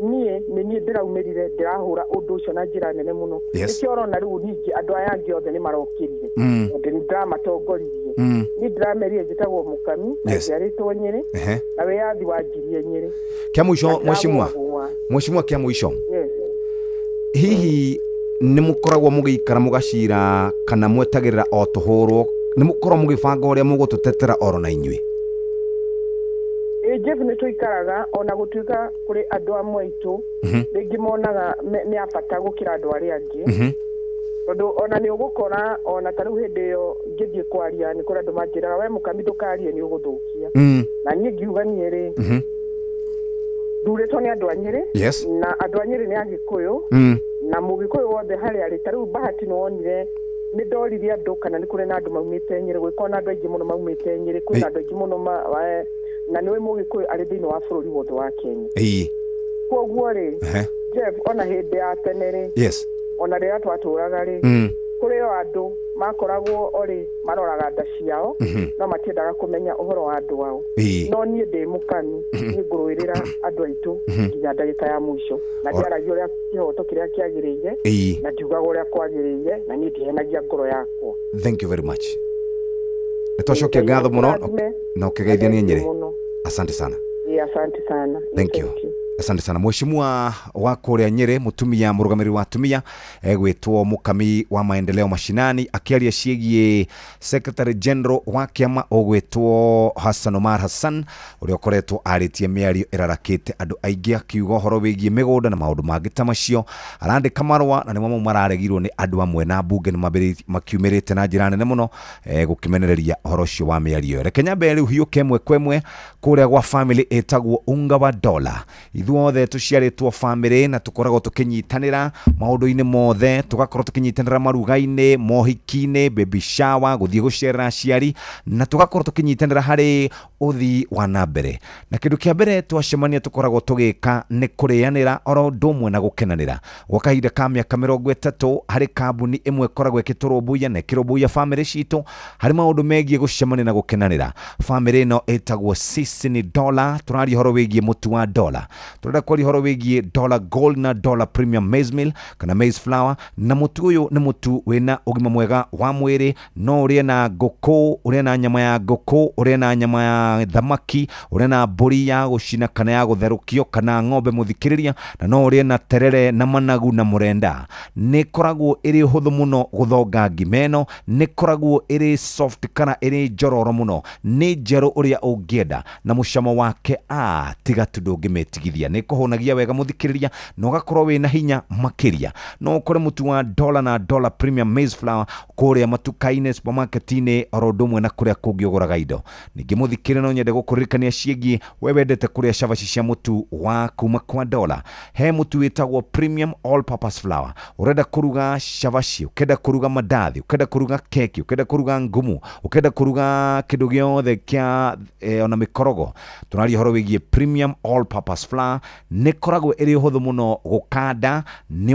niĩ nĩ niĩ ndĩraumĩrire ndĩrahũra ũndũ ũcio na njĩra nene mũno. Nĩkĩo ũrona rĩu ningĩ andũ aya angĩ othe nĩ marokĩrire, tondũ nĩ ndĩramatongoririe. Niĩ ndĩramerire njĩtagwo Mũkami, njiarĩtwo Nyĩrĩ, na wĩyathi wanjirie Nyĩrĩ. Kĩa mũico mheshimiwa, mheshimiwa kĩa mũico, hihi nĩ mũkoragwo mũgĩikara mũgacira kana mwetagĩrĩra o tũhũrwo? Nĩ mũkoragwo mũgĩbanga ũrĩa mũgũtũtetera oro na inyuĩ? Jeff, nĩ tũikaraga ona gũtuĩka kũrĩ andũ amwe aitũ rĩngĩ monaga nĩ a bata gũkĩra andũ arĩa angĩ. Tondũ ona nĩ ũgũkora ona ta rĩu hĩndĩ ĩyo ngĩthiĩ kwaria nĩ kũrĩ andũ manjĩraga we Mũkami ndũkarie nĩ ũgũthũkia. Na niĩ ngiuga niĩ rĩ, ndurĩtwo nĩ andũ a Nyĩrĩ, na andũ a Nyĩrĩ nĩ Agĩkũyũ, na mũgĩkũyũ wothe harĩa arĩ. Ta rĩu Bahati nĩ wonire nĩ ndoririe andũ kana nĩ kũrĩ na andũ maumĩte Nyĩrĩ, gwĩkorwo na andũ aingĩ mũno maumĩte Nyĩrĩ, kwĩna andũ aingĩ mũno na nĩwe mũgĩkũyũ arĩ thĩinĩ wa bũrũri wothe wa Kenya. Koguo rĩ, Jeff, ona hĩndĩ ya tene rĩ, ona rĩrĩa twatũraga rĩ, kũrĩ o andũ makoragwo orĩ maroraga nda ciao, no matiendaga kũmenya ũhoro wa andũ ao. No niĩ ndĩ Mũkami, niĩ ngũrũĩrĩra andũ aitũ nginya ndagĩka ya mũico, na ndiaragia ũrĩa kĩhoto kĩrĩa kĩagĩrĩire, na ndiugaga ũrĩa kwagĩrĩire, na niĩ ndihenagia ngoro yakwa. Thank you very much. Nĩ twacokia ngatho mũno na ũkĩgeithia nĩ Nyĩrĩ. Asante sana. Asante sana. Thank you. Asante sana mheshimiwa wa kũrĩa Nyĩrĩ, mũtumia mũrũgamĩrĩri wa atumia egwĩtwo Mũkami wa maendeleo mashinani, akĩaria ciĩgiĩ Secretary General wa kĩama ũgwĩtwo Hassan Omar Hassan, ũrĩa ũkoretwo arĩtie mĩario ĩrarakĩte andũ aingĩ akiuga ũhoro wĩgiĩ mĩgũnda na maũndũ mangĩ ta macio. Arandĩka marũa na nĩmo mau mararegirwo nĩ andũ amwe na mbunge nĩ makiumĩrĩte na njĩra nene mũno gũkĩmenereria ũhoro ũcio wa mĩario. Reke nyambe rĩu hiũke ĩmwe kwa ĩmwe kũrĩa gwa family ĩtagwo Unga wa Dola. Ithuothe tũciarĩtwo family na tũkoragwo tũkĩnyitanĩra maũndũ-inĩ mothe, tũgakorwo tũkĩnyitanĩra maruga-inĩ, mohiki-inĩ, baby shower, gũthiĩ gũcerera aciari, na tũgakorwo tũkĩnyitanĩra harĩ ũthii wa na mbere. Na kĩndũ kĩa mbere twacemania tũkoragwo tũgĩka nĩ kũrĩanĩra oro ũndũ ũmwe na gũkenanĩra. Gwa kahinda ka mĩaka 30 harĩ kambuni ĩmwe ĩkoragwo ĩkĩtũrũmbũiya na ĩkĩrũmbũiya family citũ harĩ maũndũ megiĩ gũcemania na gũkenanĩra. Family ĩno ĩtagwo Sisi ni Dola. Tũraria ũhoro wĩgiĩ mũtu wa dola, tũrenda kwaria ũhoro wĩgiĩ Dollar Gold na Dollar Premium Maize Meal kana maize flour, na mũtu ũyũ nĩ mũtu wĩna ũgima mwega wa mwĩrĩ. No ũrĩe na ngũkũ, ũrĩe na nyama ya ngũkũ, ũrĩe na nyama ya thamaki, ũrĩe na mbũri ya gũcina kana ya gũtherũkio kana ng'ombe mũthikĩrĩria, na no ũrĩe na terere na managu na mũrenda. Nĩ ĩkoragwo ĩrĩ hũthũ mũno gũthonga ngima ĩno, nĩ ĩkoragwo ĩrĩ soft kana ĩrĩ njororo mũno, nĩ njerũ ũrĩa ũngĩenda, na mũcamo wake tiga tu ndũngĩmĩtigithia. Nĩ kũhũnagia wega mũthikĩrĩria na ũgakorwo wĩna hinya makĩria. No ũkore mũtu wa Dollar na Dollar Premium Maize Flour kũrĩa matuka-inĩ, supermarket-inĩ, oro ũndũ ũmwe na kũrĩa kũngĩ ũgũraga indo. Ningĩ mũthikĩrĩria no nyende gũkũririkania ciĩgiĩ we wendete kũrĩa cabaci cia mũtu wa kuma kwa Dollar. He mũtu wĩtagwo Premium All Purpose Flour. Ũrenda kũruga cabaci, ũkenda kũruga mandathi, ũkenda kũruga keki, ũkenda kũruga ngumu, ũkenda kũruga kĩndũ gĩothe kĩa ona mĩkorogo, tũraria ũhoro wĩgiĩ Premium All Purpose Flour. Nĩ ĩkoragwo ĩrĩ ũhũthũ mũno gũkanda, nĩ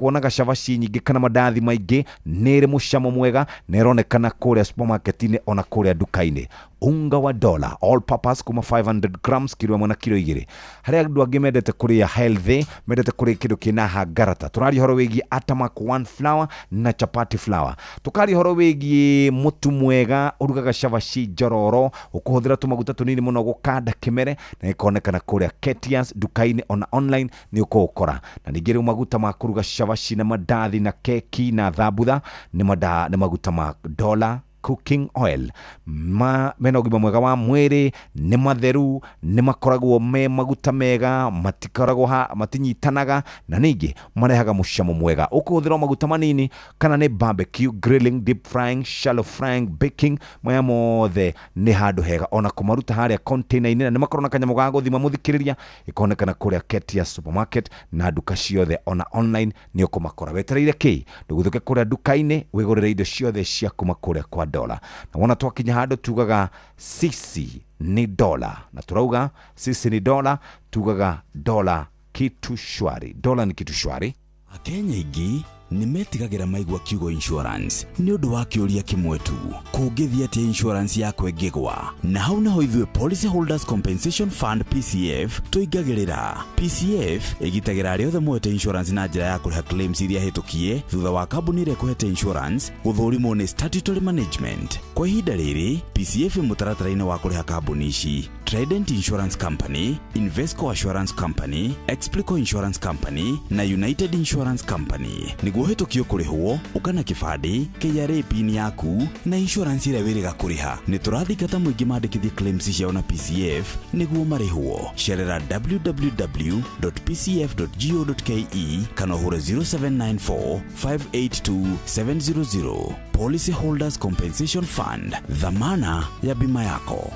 wonaga cabaci nyingĩ kana mandathi maingĩ, nĩ ĩrĩ mũcamo mwega na ĩronekana kũrĩa supermarket-inĩ ona kũrĩa nduka-inĩ. Unga wa Dollar All Purpose kuma 500 grams kiro 1 na kiro 2. Harĩa andũ angĩ mendete kũrĩa healthy, mendete kũrĩa kĩndũ kĩna hangarata, tũraria ũhoro wĩgiĩ Atamak One Flour na chapati flour. Tũkaria ũhoro wĩgiĩ mũtu mwega ũrugaga cabaci njororo ũkũhũthĩra tũmaguta tũnini mũno gũkanda kĩmere, na ĩkonekana kũrĩa Ketias nduka-inĩ ona online nĩ ũkũũkora. Na ningĩ rĩu maguta ma kũruga cabaci na mandathi na keki na thambutha nĩ maguta ma Dollar Cooking Oil. Ma mena ũgima mwega wa mwĩrĩ, nĩ matheru, nĩ makoragwo me maguta mega, matikoragwo ha matinyitanaga, na ningĩ marehaga mũcamo mwega. Ũkũhũthĩra maguta manini kana nĩ barbecue, grilling, deep frying, shallow frying, baking, maya mothe nĩ handũ hega ona kũmaruta harĩa container-inĩ, na nĩ makoragwo na kanyamũ ga gũthima mũthikĩrĩria, ĩkonekana kũrĩa Ketia Supermarket na nduka ciothe, ona online nĩ ũkũmakora. Wetereire kĩ? Ndũgũthũke kũrĩa nduka-inĩ wĩgũrĩre indo ciothe cia kuma kũrĩa kwa Dola. Na wona twakinya handũ tugaga sisi ni dola, na turauga sisi ni dola, tugaga dola kitu shwari. Dola ni kitu shwari. Akenya aingĩ nĩ metigagĩra maigua kiugo insurance nĩ ũndũ wa kĩũria kĩmwe tu, kũngĩthiĩ atĩa insurance yakwa ĩngĩgwa? Na hau naho ithuĩ Policy Holders Compensation Fund PCF tũingagĩrĩra. PCF ĩgitagĩra arĩa othe moete insurance na njĩra ya kũrĩha claims iria hĩtũkie thutha wa kambuni ĩrĩa ĩkũhete insurance gũthũrimwo nĩ statutory management. Kwa ihinda rĩrĩ PCF ĩ mũtaratara-inĩ wa kũrĩha kambuni ici: Trident Insurance Company, Invesco Assurance Company, Explico Insurance Company na United Insurance Company. Nĩguo ũhĩtũkio kũrĩhwo, ũka na kĩbandĩ, KRA PIN yaku na insurance ĩrĩa wĩrĩga kũrĩha. Nĩ tũrathingata mũingĩ mandĩkithie claims ciao na PCF nĩguo marĩhwo. Cerera www.pcf.go.ke kana ũhũre 0794 582 700. Policy Holders Compensation Fund, dhamana ya bima yako.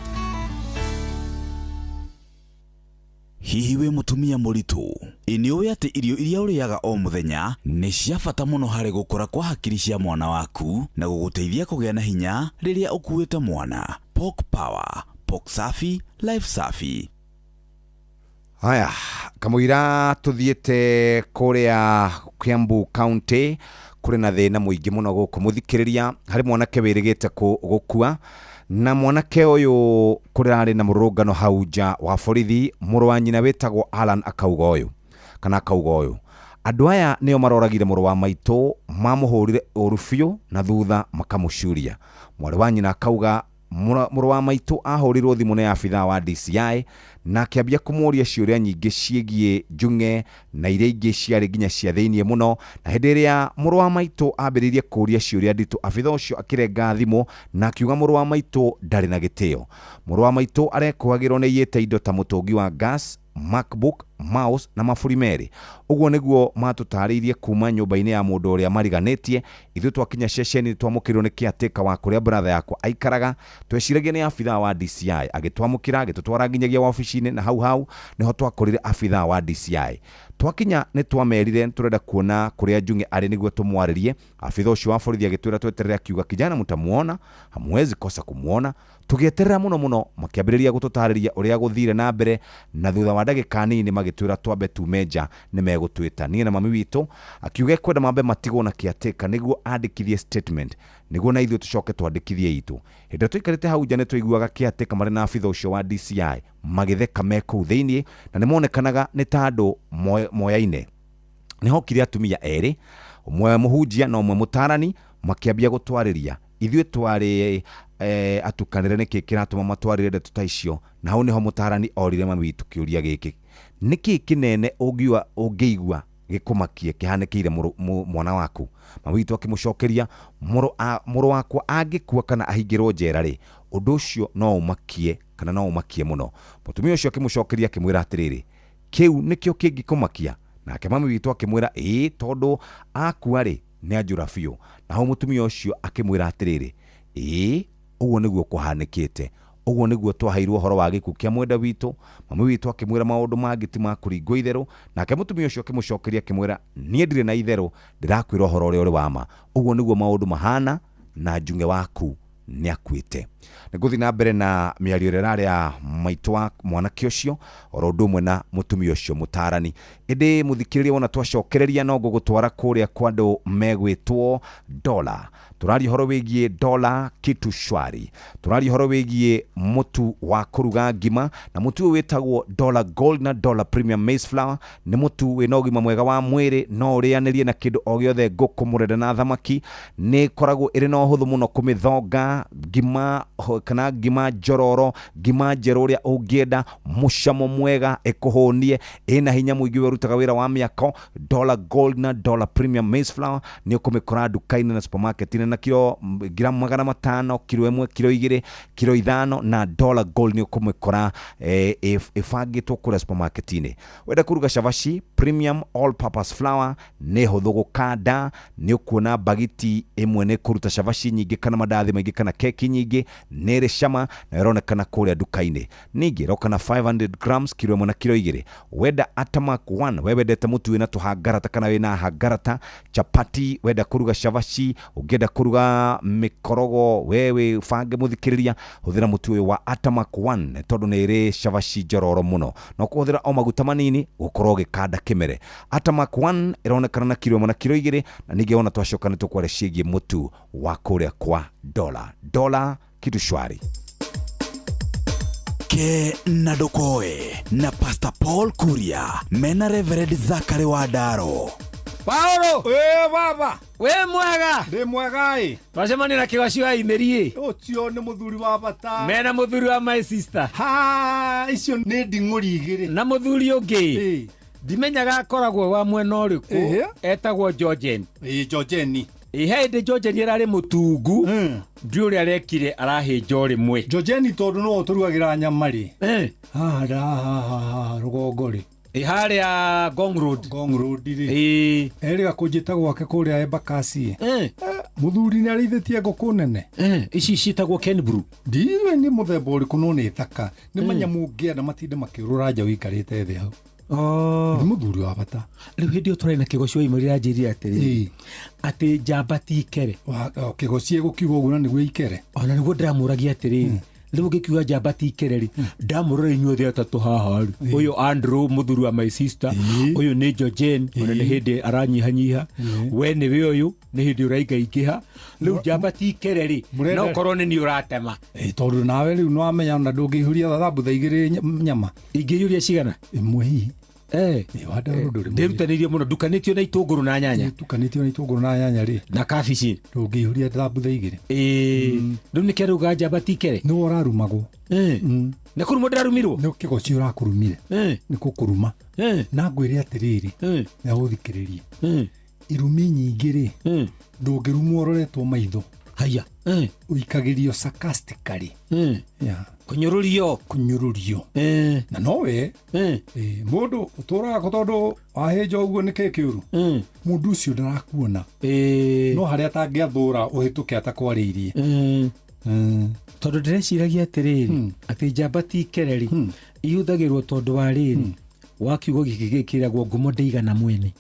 Hihi wĩ mũtumia mũritũ? Ĩ nĩ ũĩ atĩ irio iria ũrĩaga o mũthenya nĩ cia bata mũno harĩ gũkũra kwa hakiri cia mwana waku na gũgũteithia kũgĩa na hinya rĩrĩa ũkuĩte mwana. Pork Power, Pork Safi, Life Safi. Haya, kamũira tũthiĩte kũrĩa Kiambu County, kũrĩ na thĩna mũingĩ mũno gũkũ mũthikĩrĩria. Harĩ mwanake wĩrĩgĩte gũkua, na mwanake ũyũ kũrĩ na mũrũrũngano hau nja wa borithi. Mũrũ wa nyina wĩtagwo Alan akauga ũyũ, kana akauga ũyũ: andũ aya nĩo maroragire mũrũ wa maitũ, mamũhũrire ũru biũ na thutha makamũcuria. Mwarĩ wa nyina akauga mũrũ wa maitũ ahũrirwo thimũ nĩ abithaa wa DCI na akĩambia kũmũria ciũria nyingĩ ciĩgiĩ Njung'e na iria ingĩ ciarĩ nginya cia thĩiniĩ mũno. Na hĩndĩ ĩrĩa mũrũ wa maitũ ambĩrĩirie kũũria ciũria nditũ, abithaa ũcio akĩrenga thimũ na akiuga mũrũ wa maitũ ndarĩ na gĩtĩo. Mũrũ wa maitũ arekũagĩrwo nĩ aiyĩte indo ta mũtũngi wa gas, MacBook, mouse na maburi merĩ. Ũguo nĩguo matũtarĩirie kuma nyũmba-inĩ ya mũndũ ũrĩa mariganĩtie. Ithuĩ twakinya ceceni twamũkĩrirwo nĩ caretaker wa kũrĩa brother yakwa aikaraga. Tweciragia nĩ abithaa wa DCI, agĩtwamũkĩra agĩtũtwara nginyagia wabici-inĩ, na hau hau nĩho twakorire abithaa wa DCI. Twakinya nĩ twamerire tũrenda kuona kũrĩa Njung'e arĩ nĩguo tũmwarĩrie. Abithaa ũcio wa borithi agĩtwĩra tweterere, akiuga kijana mtamuona, hamwezi kosa kumuona. Tũgĩeterera mũno mũno, makĩambĩrĩria gũtũtarĩria ũrĩa gũthire na mbere, na thutha wa ndagĩka nini magĩtwĩra twambe tume nja nĩ megũtwĩta. Niĩ na mami witũ akiuga ekwenda mambe matigwo na caretaker nĩguo andĩkithie statement, nĩguo na ithuĩ tũcoke twandĩkithie itũ. Hĩndĩ ĩrĩa tũikarĩte hau nja nĩ twaiguaga caretaker marĩ na abithaa ũcio wa DCI magĩtheka me kũu thĩiniĩ, na nĩ monekanaga nĩ ta andũ moyaine. Nĩ hokire atumia erĩ, ũmwe mũhunjia na ũmwe mũtarani, makĩambia gũtwarĩria. Ithuĩ twarĩ atukanĩre nĩkĩ kĩratũma matwarĩre ndeto ta icio, na hau nĩho mũtarani orire mami witũ kĩũria gĩkĩ: nĩkĩ kĩnene ũngĩigua gĩkũmakie kĩhanĩkĩire mwana waku? Mami witũ akĩmũcokeria, mũrũ wakwa angĩkua kana ahingĩrwo njera rĩ, ũndũ ũcio no ũmakie kana no ũmakie mũno. Mũtumia ũcio akĩmũcokeria akĩmwĩra atĩrĩrĩ, kĩu nĩkĩo kĩngĩkũmakia? Nake mami witũ akĩmwĩra ĩĩ, tondũ akua rĩ nĩ anjũra biũ. Na hau mũtumia ũcio akĩmwĩra atĩrĩrĩ, ĩĩ, ũguo nĩguo kũhanĩkĩte, ũguo nĩguo twaheirwo ũhoro wa gĩkuũ kĩa mwenda witũ. Mami witũ akĩmwĩra maũndũ mangĩ ti ma kũringwo itherũ, nake mũtumia ũcio akĩmũcokeria akĩmwĩra niĩ ndirĩ na itherũ, ndĩrakwĩra ũhoro ũrĩa ũrĩ wa ma. Ũguo nĩguo maũndũ mahana, na Njung'e waku nĩ akuĩte. Nĩ ngũthiĩ na mbere na mĩario ĩrĩa ĩrarĩ ya maitũ wa mwanake ũcio oro ũndũ ũmwe na mũtumia ũcio mũtarani. Ĩndĩ mũthikĩrĩria, wona twacokereria no ngũgũtwara kũrĩa kwa andũ megwĩtwo Dola. Tũraria ũhoro wĩgiĩ Dola kitu shwari, tũraria ũhoro wĩgiĩ mũtu wa kũruga ngima, na mũtu ũyũ wĩtagwo Dola Gold na Dola Premium Maize Flour. Nĩ mũtu wĩna ũgima mwega wa mwĩrĩ, no ũrĩanĩrie na kĩndũ o gĩothe, ngũkũ, mũrere na thamaki. Nĩ ĩkoragwo ĩrĩ na ũhũthũ mũno kũmĩthonga ngima kana ngima njororo, ngima njerũ ũrĩa ũngĩenda, mũcamo mwega, ĩkũhũnie, ĩna hinya mũingĩ. ũrutaga wĩra wa mĩako, Dollar Gold na Dollar Premium Maize Flour nĩ ũkũmĩkora nduka-inĩ na supermarket-inĩ na kiro ngiramu 500, kiro 1, kiro 2, kiro 5, na Dollar Gold nĩ ũkũmĩkora ĩbangĩtwo kũrĩa supermarket-inĩ. Wenda kũruga cabaci, Premium All Purpose Flour nĩ hũthũ gũkanda, nĩ ũkuona bagiti ĩmwe nĩ kũruta cabaci nyingĩ kana mandathi maingĩ kana keki nyingĩ, nĩ ĩrĩ cama na ĩronekana kũrĩa nduka-inĩ. Ningĩ ĩroka na 500 grams, kiro 1 na kiro 2. Wenda Atamak 1, we wendete mũtu wĩna tũhangarata kana wĩna hangarata, chapati, wenda kũruga cabaci, ũngĩenda kũruga mĩkorogo, we wĩ bange mũthikĩrĩria, hũthĩra mũtu ũyũ wa Atamak 1 tondũ nĩ ĩrĩ cabaci njororo mũno. No kũhũthĩra o maguta manini gũkorwo ũgĩkanda kĩmere. Atamak 1 ĩronekana na kiro 1 na kiro 2, na ningĩ ona twacoka nĩ tũkwaria ciĩgiĩ mũtu wa kũrĩa kwa Dollar. Dollar kitu shwari. Ke na Ndokoe na Pastor Paul Kuria mena Reverend Zachary Wadaro. Paulo! Ĩ baba! Wĩ mwega? Ndĩ mwega ĩ. Twacemania na kĩgoci wa imeri ĩ. Ũcio nĩ mũthuri wa bata. Mena mũthuri wa my sister. Ha, icio nĩ nding'ũri igĩrĩ. Na mũthuri ũngĩ. Ndimenyaga akoragwo wa mwena ũrĩkũ, etagwo Georgen. Ĩ Georgeni. Ĩ he hĩndĩ Georgeni ararĩ mũtungu, ndiũ ũrĩa arekire arahĩnja o rĩmwe. Georgeni tondũ no ũtũrugagĩra nyama rĩ. Haha rũgongo rĩ. Ĩ harĩa Ngong Road. Ngong Road rĩ. Erĩga kũnjĩta gwake kũrĩa Embakasi. Mũthuri nĩ arĩithĩtie ngũkũ nene. Ici ciĩtagwo Kenbrew. Ndiũĩ nĩ mũthemba ũrĩkũ no nĩ thaka. Nĩ manyamũ ũngĩenda matinde makĩũrũra nja ũikarĩte thĩ hau. Nĩ mũthuri wa bata. Rĩu hĩndĩ ĩyo tũrarĩ na kĩgoci wa imwe rĩranjĩrire atĩrĩrĩ, atĩ njamba ti ikere. Kĩgoci gũkiuga ũguo na nĩguo ikere. Ona nĩguo ndĩramũragia atĩrĩrĩ, rĩu ũngĩkiuga njamba ti ikere rĩ, ndamũrora inyuothe atatũ haha rĩ, ũyũ Andrew mũthuri wa my sister, ũyũ nĩ Georgine, ona nĩ hĩndĩ aranyihanyiha, we nĩwe ũyũ nĩ hĩndĩ ũraingaingĩha. Rĩu njamba ti ikere rĩ, no ũkorwo nĩ niĩ ũratema. Tondũ nawe rĩu nĩwamenya ona ndũngĩihũria thambutha igĩrĩ nyama. Ingĩiyũria cigana? Ĩmwe hihi. Ndĩrutanĩirie mũno, ndukanĩtio na itũngũrũ na nyanya. Ndukanĩtio na itũngũrũ na nyanya rĩ. Na kabici. Ndũngĩihũria thambutha igĩrĩ. Rĩu nĩkĩo rauga njamba ti ikere. Nĩwe ũrarumagwo. Nĩ kũrumwo ndĩrarumirwo? Nĩ kĩgoci ũrakũrumire. Nĩ gũkũruma. Na ngwĩre atĩrĩrĩ, na ũthikĩrĩrie. Irumi nyingĩ rĩ, ndũngĩrumwo ũroretwo maitho. Haya. Ũikagĩrio sarcastically. Kũnyũrũrio. Kũnyũrũrio. Na nowe mũndũ ũtũraga tondũ wahĩnja ũguo nĩ kĩĩ kĩũru, mũndũ ũcio ndarakuona. No harĩa atangĩathũra ũhĩtũke atakwarĩirie. Tondũ ndĩreciragia atĩrĩrĩ, atĩ njamba ti ikere rĩ, ihũthagĩrwo tondũ wa rĩrĩ, wa kiugo gĩkĩ gĩkĩragwo ngumo ndĩigana mwene.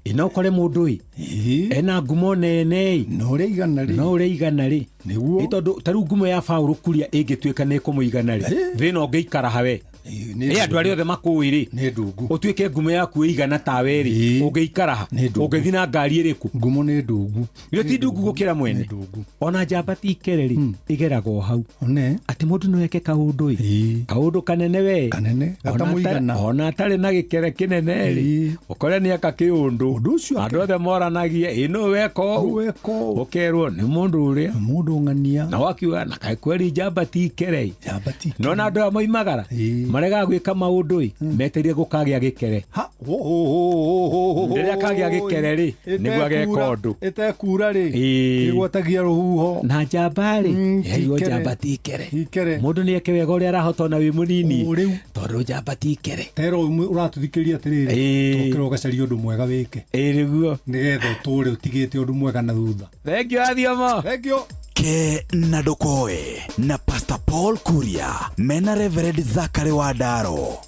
Ĩ no ũkore mũndũ ĩ ena ngumo nene ĩ, no ũrĩa igana rĩ, no ũrĩa igana rĩ, nĩguo. Ĩ tondũ ta rĩu ngumo ya Paul Kuria ĩngĩtuĩka nĩ ĩkũmũigana rĩ, thĩna ũngĩikara hawe. Nĩ andũ arĩa othe makũĩ rĩ, nĩ ndungu. Ũtuĩke ngumo yaku ĩigana tawe rĩ, ũngĩikara ha? Ũngĩthiĩ na ngari ĩrĩkũ? Ngumo nĩ ndungu. Ĩyo ti ndungu gũkĩra mwene. Ona njamba ti ikere rĩ, ĩgeraga o hau. Atĩ mũndũ no eke kaũndũ ĩ, kaũndũ kanene we, kanene gatamũigana, ona atarĩ na gĩkere kĩnene rĩ, ũkore nĩ eka kĩũndũ. Andũ othe moranagie, ĩ nũ weka ũũ? Ũkerwo nĩ mũndũ ũrĩa, mũndũ ng'ania. Na wakiuga na kaĩ kweri njamba ti ikere. No na andũ aya moimagara maregaga gwĩka maũndũ ĩ, metereire gũkagĩa gĩkere. Rĩrĩa kagĩa gĩkere rĩ, nĩguo ageka ũndũ. Ĩtekura rĩ, ĩgwatagia rũhuho. Na njamba rĩ, ĩyo njamba ti ikere. Mũndũ nĩ eke wega ũrĩa arahota ona wĩ mũnini, tondũ njamba ti ikere. Tero ũratũthikĩrĩria atĩrĩrĩ, tũkĩra ũgacaria ũndũ mwega wĩke. Ĩ nĩguo. Nĩgetha ũtũre ũtigĩte ũndũ mwega na thutha. Thank you Athiomo. Thank you. Ke na Ndokoe na Pastor Paul Kuria mena Reverend Zachary Wadaro.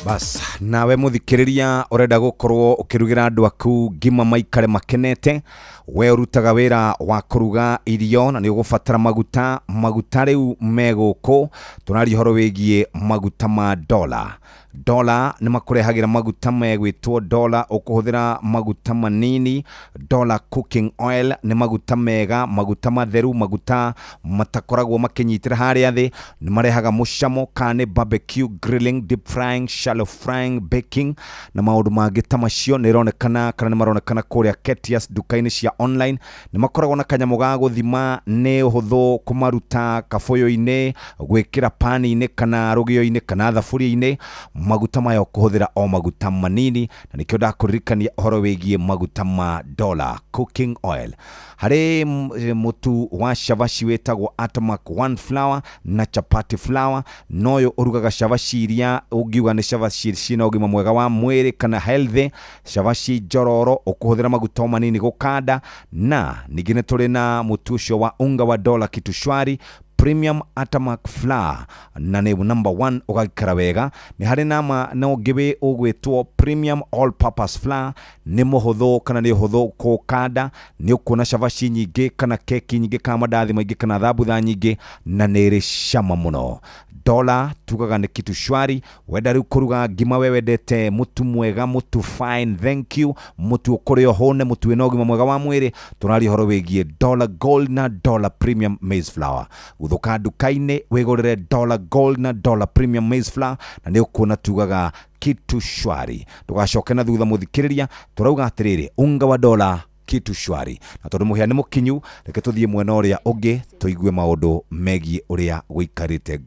Bas, nawe mũthikĩrĩria ũrenda gũkorwo ũkĩrugĩra andũ aku ngima maikare makenete, we ũrutaga wĩra wa kũruga irio na nĩ ũgũbatara maguta, maguta rĩu me gũkũ. Tũraria ũhoro wĩgiĩ maguta ma Dollar. Dollar nĩ makũrehagĩra maguta megwĩtwo Dollar, ũkũhũthĩra maguta manini. Dollar cooking oil nĩ maguta mega, maguta matheru, maguta matakoragwo makĩnyitĩra harĩa thĩ, nĩ marehaga mũcamo, kana nĩ barbecue, grilling, deep frying, shallow frying, baking na maũndũ mangĩ ta macio. Nĩ ĩronekana kana nĩ maronekana kũrĩa Ketias nduka-inĩ cia online. Nĩ makoragwo na kanyamũ ga gũthima, nĩ ũhũthũ kũmaruta kabũyũ-inĩ, gwĩkĩra pani-inĩ kana rũgĩo-inĩ kana thaburia-inĩ. Maguta maya ũkũhũthĩra o maguta manini, na nĩkĩo ndakũririkania ũhoro wĩgiĩ maguta ma Dollar Cooking Oil. Harĩ mũtu wa cabaci wĩtagwo Atomac One Flour na chapati flour, noyo ũrugaga cabaci iria ũngiuga nĩ cabaci cina ũgima mwega wa mwĩrĩ kana healthy, cabaci njororo, ũkũhũthĩra maguta o manini gũkanda. Na ningĩ nĩ tũrĩ na mũtu ũcio wa unga wa Dollar Kitu Shwari Premium Atomac Flour, na nĩ number 1 ũgaikara wega. Nĩ harĩ nama na ũngĩ wĩ ũgwĩtwo Premium All Purpose Flour, nĩ mũhũthũ kana nĩ ũhũthũ kũkanda, nĩ ũkuona cabaci nyingĩ kana keki nyingĩ kana mandathi maingĩ kana thambutha nyingĩ, na nĩ ĩrĩ cama mũno. Dollar tugaga nĩ kitu shwari. Wenda rĩu kũruga ngima, we wendete mũtu mwega, mũtu fine thank you, mũtu ũkũrĩa ũhũne, mũtu wĩna ũgima mwega wa mwĩrĩ, tũraria ũhoro wĩgiĩ Dollar Gold na Dollar Premium Maize Flour. Gũthũka nduka-inĩ wĩgũrĩre Dollar Gold na Dollar Premium Maize Flour, na nĩ ũkuona tugaga kitu shwari. Ndũgacoke na thutha mũthikĩrĩria, tũrauga atĩrĩrĩ, unga wa Dollar kitu shwari. Na tondũ mũhĩa nĩ mũkinyu, reke tũthiĩ mwena ũrĩa ũngĩ tũigue maũndũ megiĩ ũrĩa gũikarĩte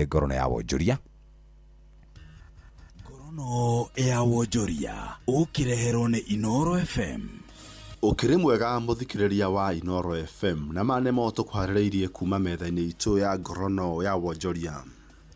ngorono ya wonjoria. Ngorono ya wonjoria ũkĩreherwo nĩ Inooro FM. Ũkĩrĩ mwega mũthikĩrĩria wa Inooro FM, na ma nĩmo tũkũharĩrĩirie kuma metha-inĩ itũ ya ngorono ya wonjoria.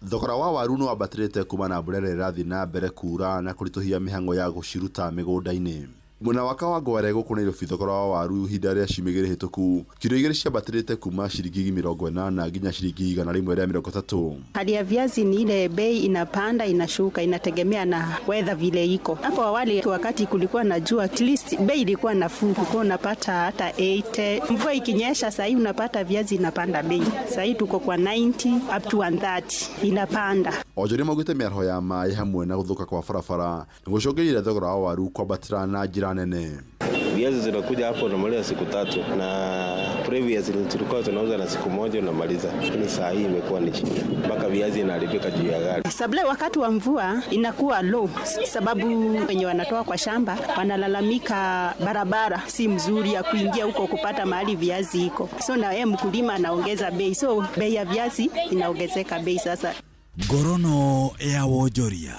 Thogora wa waru nĩ wambatĩrĩte kuma na mbura ĩrĩa ĩrathiĩ na mbere kura na kũritũhia mĩhang'o ya gũciruta mĩgũnda-inĩ. Mwena wa Kawangware gũkũ Nairobi, thogora wa waru ihinda rĩa ciumia igĩrĩ hĩtũku, kiro igĩrĩ ciambatĩrĩte kuma ciringi 80 nginya ciringi 130. Hali ya viazi ni ile bei inapanda inashuka, inategemea na weather vile iko. Hapo awali wakati kulikuwa na jua, at least bei ilikuwa nafuu, kulikuwa unapata hata 80. Mvua ikinyesha sasa hivi unapata viazi inapanda bei. Sasa hivi tuko kwa 90 up to 130 inapanda. Onjoria maugĩte mĩaraho ya maĩ hamwe na gũthũka kwa barabara nĩ gũcũngĩrĩria thogora wa waru kwambatĩra na njĩra nene. Viazi zinakuja hapo unamaliza siku tatu, na previously tulikuwa tunauza na siku moja unamaliza, lakini saa hii imekuwa ni shida mpaka viazi inaharibika juu ya gari. Supply wakati wa mvua inakuwa low, sababu wenye wanatoa kwa shamba wanalalamika barabara si mzuri ya kuingia huko kupata mahali viazi iko, so na yeye mkulima anaongeza bei, so bei ya viazi inaongezeka bei sasa. Ngorono ya wonjoria.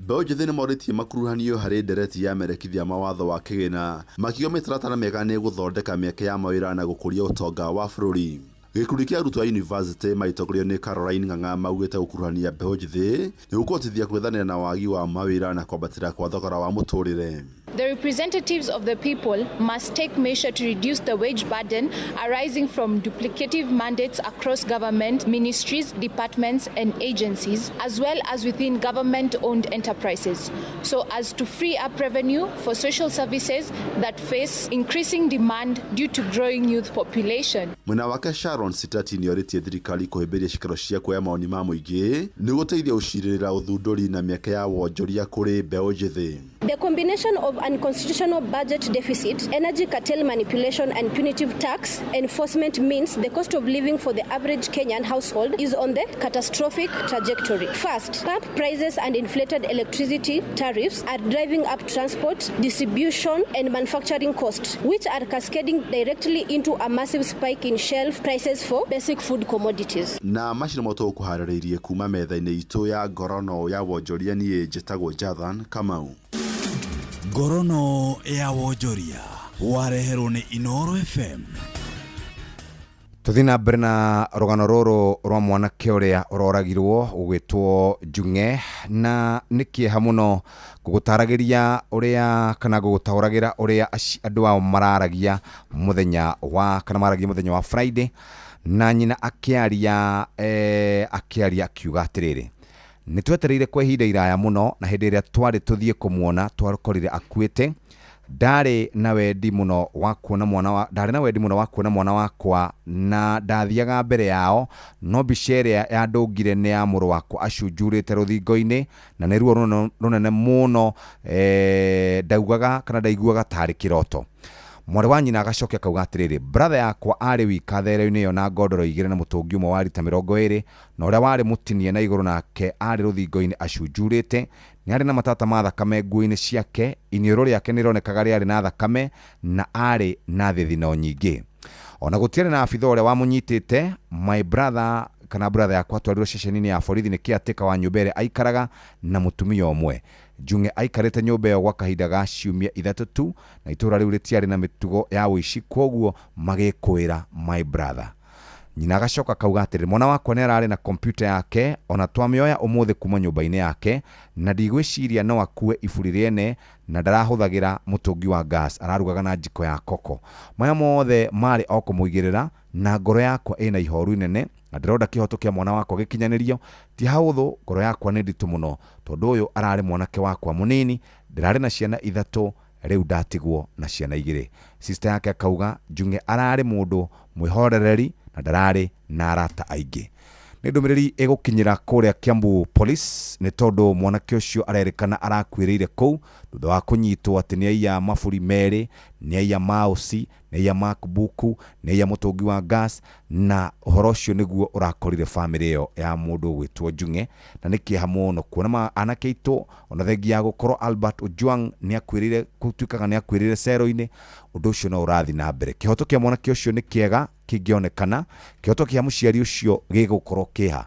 Mbeũ njĩthĩ nĩmorĩtie makuruhanio harĩ ndereti ya merekithia mawatho wa kĩgĩna, makiuga mĩtaratara mĩega nĩ gũthondeka mĩeke ya mawĩra na gũkũria ũtonga wa bũrũri. Gĩkundi kĩa arutwo a yunivasĩtĩ magĩtongorio nĩ Caroline Ng'ang'a maugĩte gũkuruhania mbeũ njĩthĩ nĩ gũkũhotithia gwethanĩra na wagi wa mawĩra na kwambatĩra kwa thogora wa mũtũrĩre. The representatives of the people must take measures to reduce the wage burden arising from duplicative mandates across government, ministries, departments and agencies, as well as within government-owned enterprises, so as to free up revenue for social services that face increasing demand due to growing youth population. Mwena wake Sharon Sitati nĩorĩtie thirikari kũhĩmbĩria ciikaro cia kuoya maoni ma mũingĩ nĩ gũteithia gũcirĩrĩra ũthundũri na mĩeke ya wonjoria kũrĩ mbeũ njĩthĩ. The combination of unconstitutional budget deficit, energy cartel manipulation and punitive tax enforcement means the cost of living for the average Kenyan household is on the catastrophic trajectory. First, pump prices and inflated electricity tariffs are driving up transport, distribution and manufacturing costs, which are cascading directly into a massive spike in shelf prices for basic food commodities. Na macio nĩmo tũgũkũharĩrĩirie kuma metha-inĩ itũ ya ngorono ya wonjoria. Niĩ njĩtagwo Jathan Kamau. Ngorono ya wonjoria wareherwo nĩ Inooro FM. Tũthiĩ na mbere na rũgano rũrũ rwa mwanake ũrĩa ũroragirwo ũgwĩtwo Njung'e, na nĩ kĩeha mũno ngũgũtaragĩria ũrĩa kana ngũgũtaũragĩra ũrĩa andũ ao mararagia mũthenya wa kana maragia mũthenya wa Friday, na nyina akĩaria akĩaria akiuga atĩrĩrĩ, nĩ twetereire kwa ihinda iraya mũno, na hĩndĩ ĩrĩa twarĩ tũthiĩ kũmuona twakorire akuĩte. Ndarĩ na wendi mũno wa kuona mwana wa ndarĩ na wendi mũno wa kuona mwana wakwa, na ndathiaga mbere yao, no mbica ĩrĩa yandũngire nĩ ya mũrũ wakwa acunjurĩte rũthingo-inĩ, na nĩ ruo rũnene mũno. Ndaugaga kana ndaiguaga tarĩ kĩroto. Mwarĩ wa nyina agacokia akauga atĩrĩrĩ, brother yakwa arĩ wika therero-inĩ ĩyo na ngondoro igĩrĩ na mũtũngi ũmwe wa rita 20, na ũrĩa warĩ mũtinie na igũrũ nake arĩ rũthingo-inĩ acunjurĩte. Nĩ arĩ na matata ma thakame nguo-inĩ ciake, iniũrũ rĩake nĩrĩonekaga rĩarĩ na thakame, na arĩ na thithino nyingĩ. Ona gũtiarĩ na abitha ũrĩa wamũnyitĩte. My brother Kana brother yakwa atwarirwo ceceni-inĩ ya borithi nĩ caretaker wa nyũmba ĩrĩa aikaraga na mũtumia ũmwe. Njung'e aikarĩte nyũmba ĩyo gwa kahinda ga ciumia 3 tu, na itũũra rĩu rĩtiarĩ na mĩtugo ya ũici, kwoguo magĩkũĩra my brother. Nyina agacoka akauga atĩrĩ, mwana wakwa nĩ ararĩ na kompyuta yake, ona twamĩoya ũmũthĩ kuma nyũmba-inĩ yake, na ndigwĩciria no akue iburi rĩene, na ndarahũthagĩra mũtũngi wa gas, ararugaga na njiko ya koko. Maya mothe marĩ o kũmũigĩrĩra, na ngoro yakwa ĩna ihoru inene, na ndĩronda kĩhoto kĩa mwana wakwa gĩkinyanĩrio. Ti haũthũ, ngoro yakwa nĩ nditũ mũno, tondũ ũyũ ararĩ mwanake wakwa mũnini, ndĩrarĩ na ciana 3, rĩu ndatigwo na ciana 2. Sister yake akauga Njung'e ararĩ mũndũ mwĩhorereri na ndararĩ na arata aingĩ. Nĩ ndũmĩrĩri ĩgũkinyĩra kũrĩa Kiambu Police nĩ tondũ mwanake ũcio arerĩkana arakuĩrĩire kũu thutha wa kũnyitwo atĩ nĩ aiya maburi 2, nĩ aiya mouse, nĩ aiya MacBook, nĩ aiya mũtũngi wa gas, na ũhoro ũcio nĩguo ũrakorire famĩlĩ ĩyo ya mũndũ ũgwĩtwo Njung'e. Na nĩ kĩeha mũno kuona anake aitũ ona thengia ya gũkorwo Albert Ojwang nĩ akuĩrĩire, gũtuĩkaga nĩ akuĩrĩire cero-inĩ, ũndũ ũcio no ũrathiĩ na mbere. Kĩhoto kĩa mwanake ũcio nĩ kĩega kĩngĩonekana, kĩhoto kĩa mũciari ũcio gĩgũkorwo kĩha.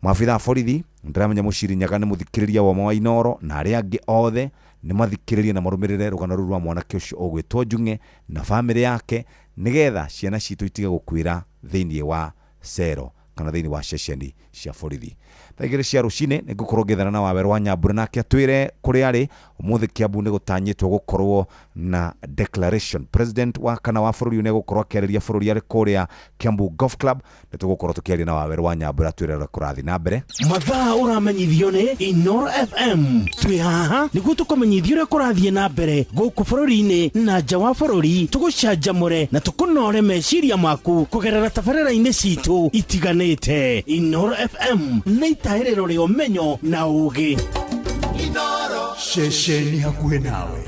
Maabitha a borithi, ndĩramenya Mũciri Nyaga nĩ mũthikĩrĩria wa wa Inooro, na arĩa angĩ othe nĩ mathikĩrĩrie na marũmĩrĩre rũgano rũu rwa mwanake ũcio ũgwĩtwo Njung'e na famĩlĩ yake, nĩgetha ciana citũ itige gũkuĩra thĩinĩ wa cero kana thĩinĩ wa ceceni cia borithi. Thaa 2 cia rũcinĩ nĩ ngũkorwo ngĩethana na Wawerũ wa Nyambura, nake atwĩre kũrĩa arĩ. Ũmũthĩ Kiambu nĩ gũtanyĩtwo gũkorwo na declaration. President wa kana wa bũrũri nĩ egũkorwo akĩarĩria bũrũri arĩ kũrĩa Kiambu Golf Club. Nĩ tũgũkorwo tũkĩaria na Wawerũ wa Nyambura atwĩre ũrĩa kũrathiĩ na mbere. Mathaa ũramenyithio nĩ Inooro FM. Twĩ haha nĩguo tũkũmenyithie ũrĩa kũrathiĩ na mbere gũkũ bũrũri-inĩ na nja wa bũrũri, tũgũcanjamũre na tũkũnore meciria maku kũgerera tabarĩra-inĩ citũ itiganĩte. Inooro FM nĩ itahĩrĩro rĩa ũmenyo na ũũgĩ. Ceceni hakuhĩ nawe.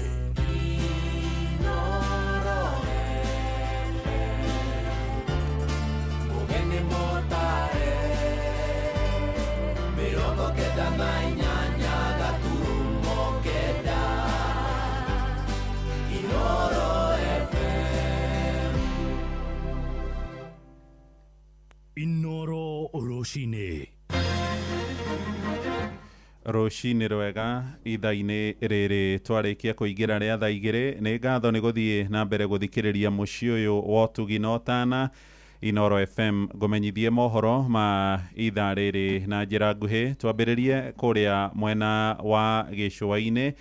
Inooro rũcinĩ. Rũcinĩ rwega ithaa-inĩ rĩrĩ twarĩkia kũingĩra rĩa thaa 2. Nĩ ngatho nĩ gũthiĩ na mbere gũthikĩrĩria mũciĩ ũyũ wa ũtugi na ũtana Inooro FM. Ngũmenyithie mohoro ma ithaa rĩrĩ na njĩra nguhĩ. Twambĩrĩrie kũrĩa mwena wa gĩcũa-inĩ,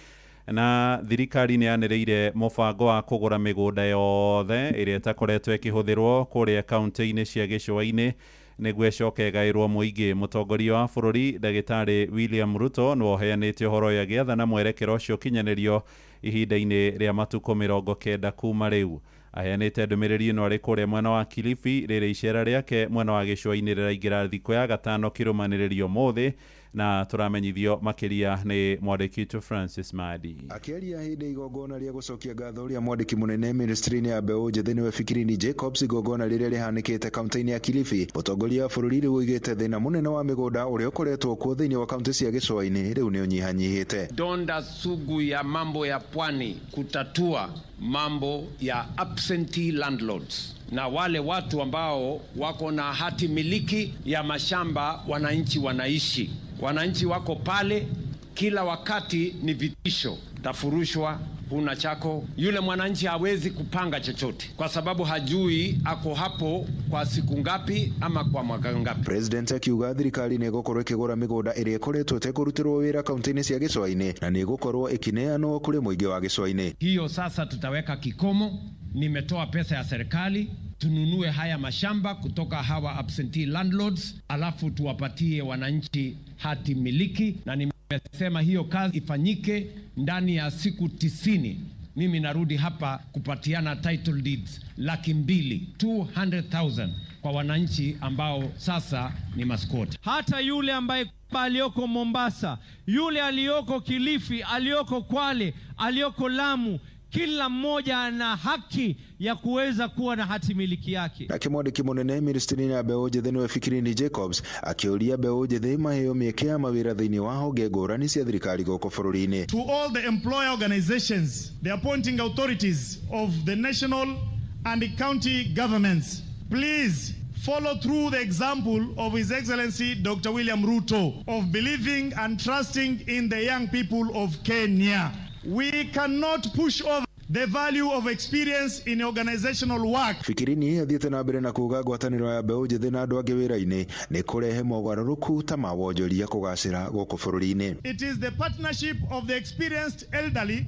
na thirikari nĩ yanĩrĩire mũbango wa kũgũra mĩgũnda yothe ĩrĩa ĩtakoretwo ĩkĩhũthĩrwo kũrĩa kaunti-inĩ cia gĩcũa-inĩ nĩguo ĩcoke ĩgaĩrwo mũingĩ. Mũtongoria wa bũrũri Ndagĩtarĩ William Ruto nĩwe ũheanĩte ũhoro ũyũ agĩathana mwerekera ũcio ũkinyanĩrio ihinda-inĩ rĩa matukũ 90 kuma rĩu. Aheanĩte ndũmĩrĩri ĩno arĩ kũrĩa mwena wa Kilifi, rĩrĩ icera rĩake mwena wa gĩcũa-inĩ rĩraingĩra thikũ ya 5 kĩrũmanĩrĩrio ũmũthĩ, na tũramenyithio makĩria nĩ mwandĩki witũ Francis Madi. Akĩaria hĩndĩ igongona rĩa gũcokia ngatho rĩa mwandĩki mũnene ministry-inĩ ya mbeũ njĩthĩ nĩwe Fikirini Jacobs, igongona rĩrĩa rĩhanĩkĩte kaunti-inĩ ya Kilifi, mũtongoria wa bũrũri rĩu oigĩte thĩna mũnene wa mĩgũnda ũrĩa ũkoretwo kuo thĩinĩ wa kaunti cia gĩcũa-inĩ rĩu nĩ ũnyihanyihĩte. Donda sugu ya mambo ya pwani kutatua mambo ya absentee landlords na wale watu ambao wako na hati miliki ya mashamba wananchi wanaishi. Wananchi wako pale kila wakati ni vitisho, tafurushwa, huna chako. Yule mwananchi hawezi kupanga chochote kwa sababu hajui ako hapo kwa siku ngapi ama kwa mwaka ngapi. President akiuga thirikari nĩ ĩgũkorwo ĩkĩgũra mĩgũnda ĩrĩa ĩkoretwo ĩtekũrutĩrwo wĩra kaunti-inĩ cia gĩcũa-inĩ na nĩ ĩgũkorwo ĩkĩneanwo kũrĩ mũingĩ wa gĩcũa-inĩ. Hiyo sasa tutaweka kikomo. Nimetoa pesa ya serikali tununue haya mashamba kutoka hawa absentee landlords, alafu tuwapatie wananchi hati miliki, na nimesema hiyo kazi ifanyike ndani ya siku 90. Mimi narudi hapa kupatiana title deeds 200,000, 200,000 kwa wananchi ambao sasa ni maskoti. Hata yule ambaye aliyoko Mombasa, yule aliyoko Kilifi, aliyoko Kwale, aliyoko Lamu, kila mmoja ana haki ya kuweza kuwa na hati miliki yake. Nake mwandĩki mũnene ministry-inĩ ya mbeũ njĩthĩ nĩwe Fikirini Jacobs akĩũria mbeũ njĩthĩ maheo mĩeke ya mawĩra thĩinĩ wa honge ngũrani cia thirikari gũkũ bũrũri-inĩ. To all the employer organizations, the appointing authorities of the national and the county governments, please Follow through the example of His Excellency Dr. William Ruto of believing and trusting in the young people of Kenya. We cannot push over the value of experience in organizational work. Fikirini athiĩte na mbere na kuga ngwatanĩro ya mbeũ njĩthĩ na andũ angĩ wĩra-inĩ nĩ kũrehe mogarũrũku ta ma wonjoria kũgacĩra gũkũ bũrũri-inĩ. It is the partnership of the experienced elderly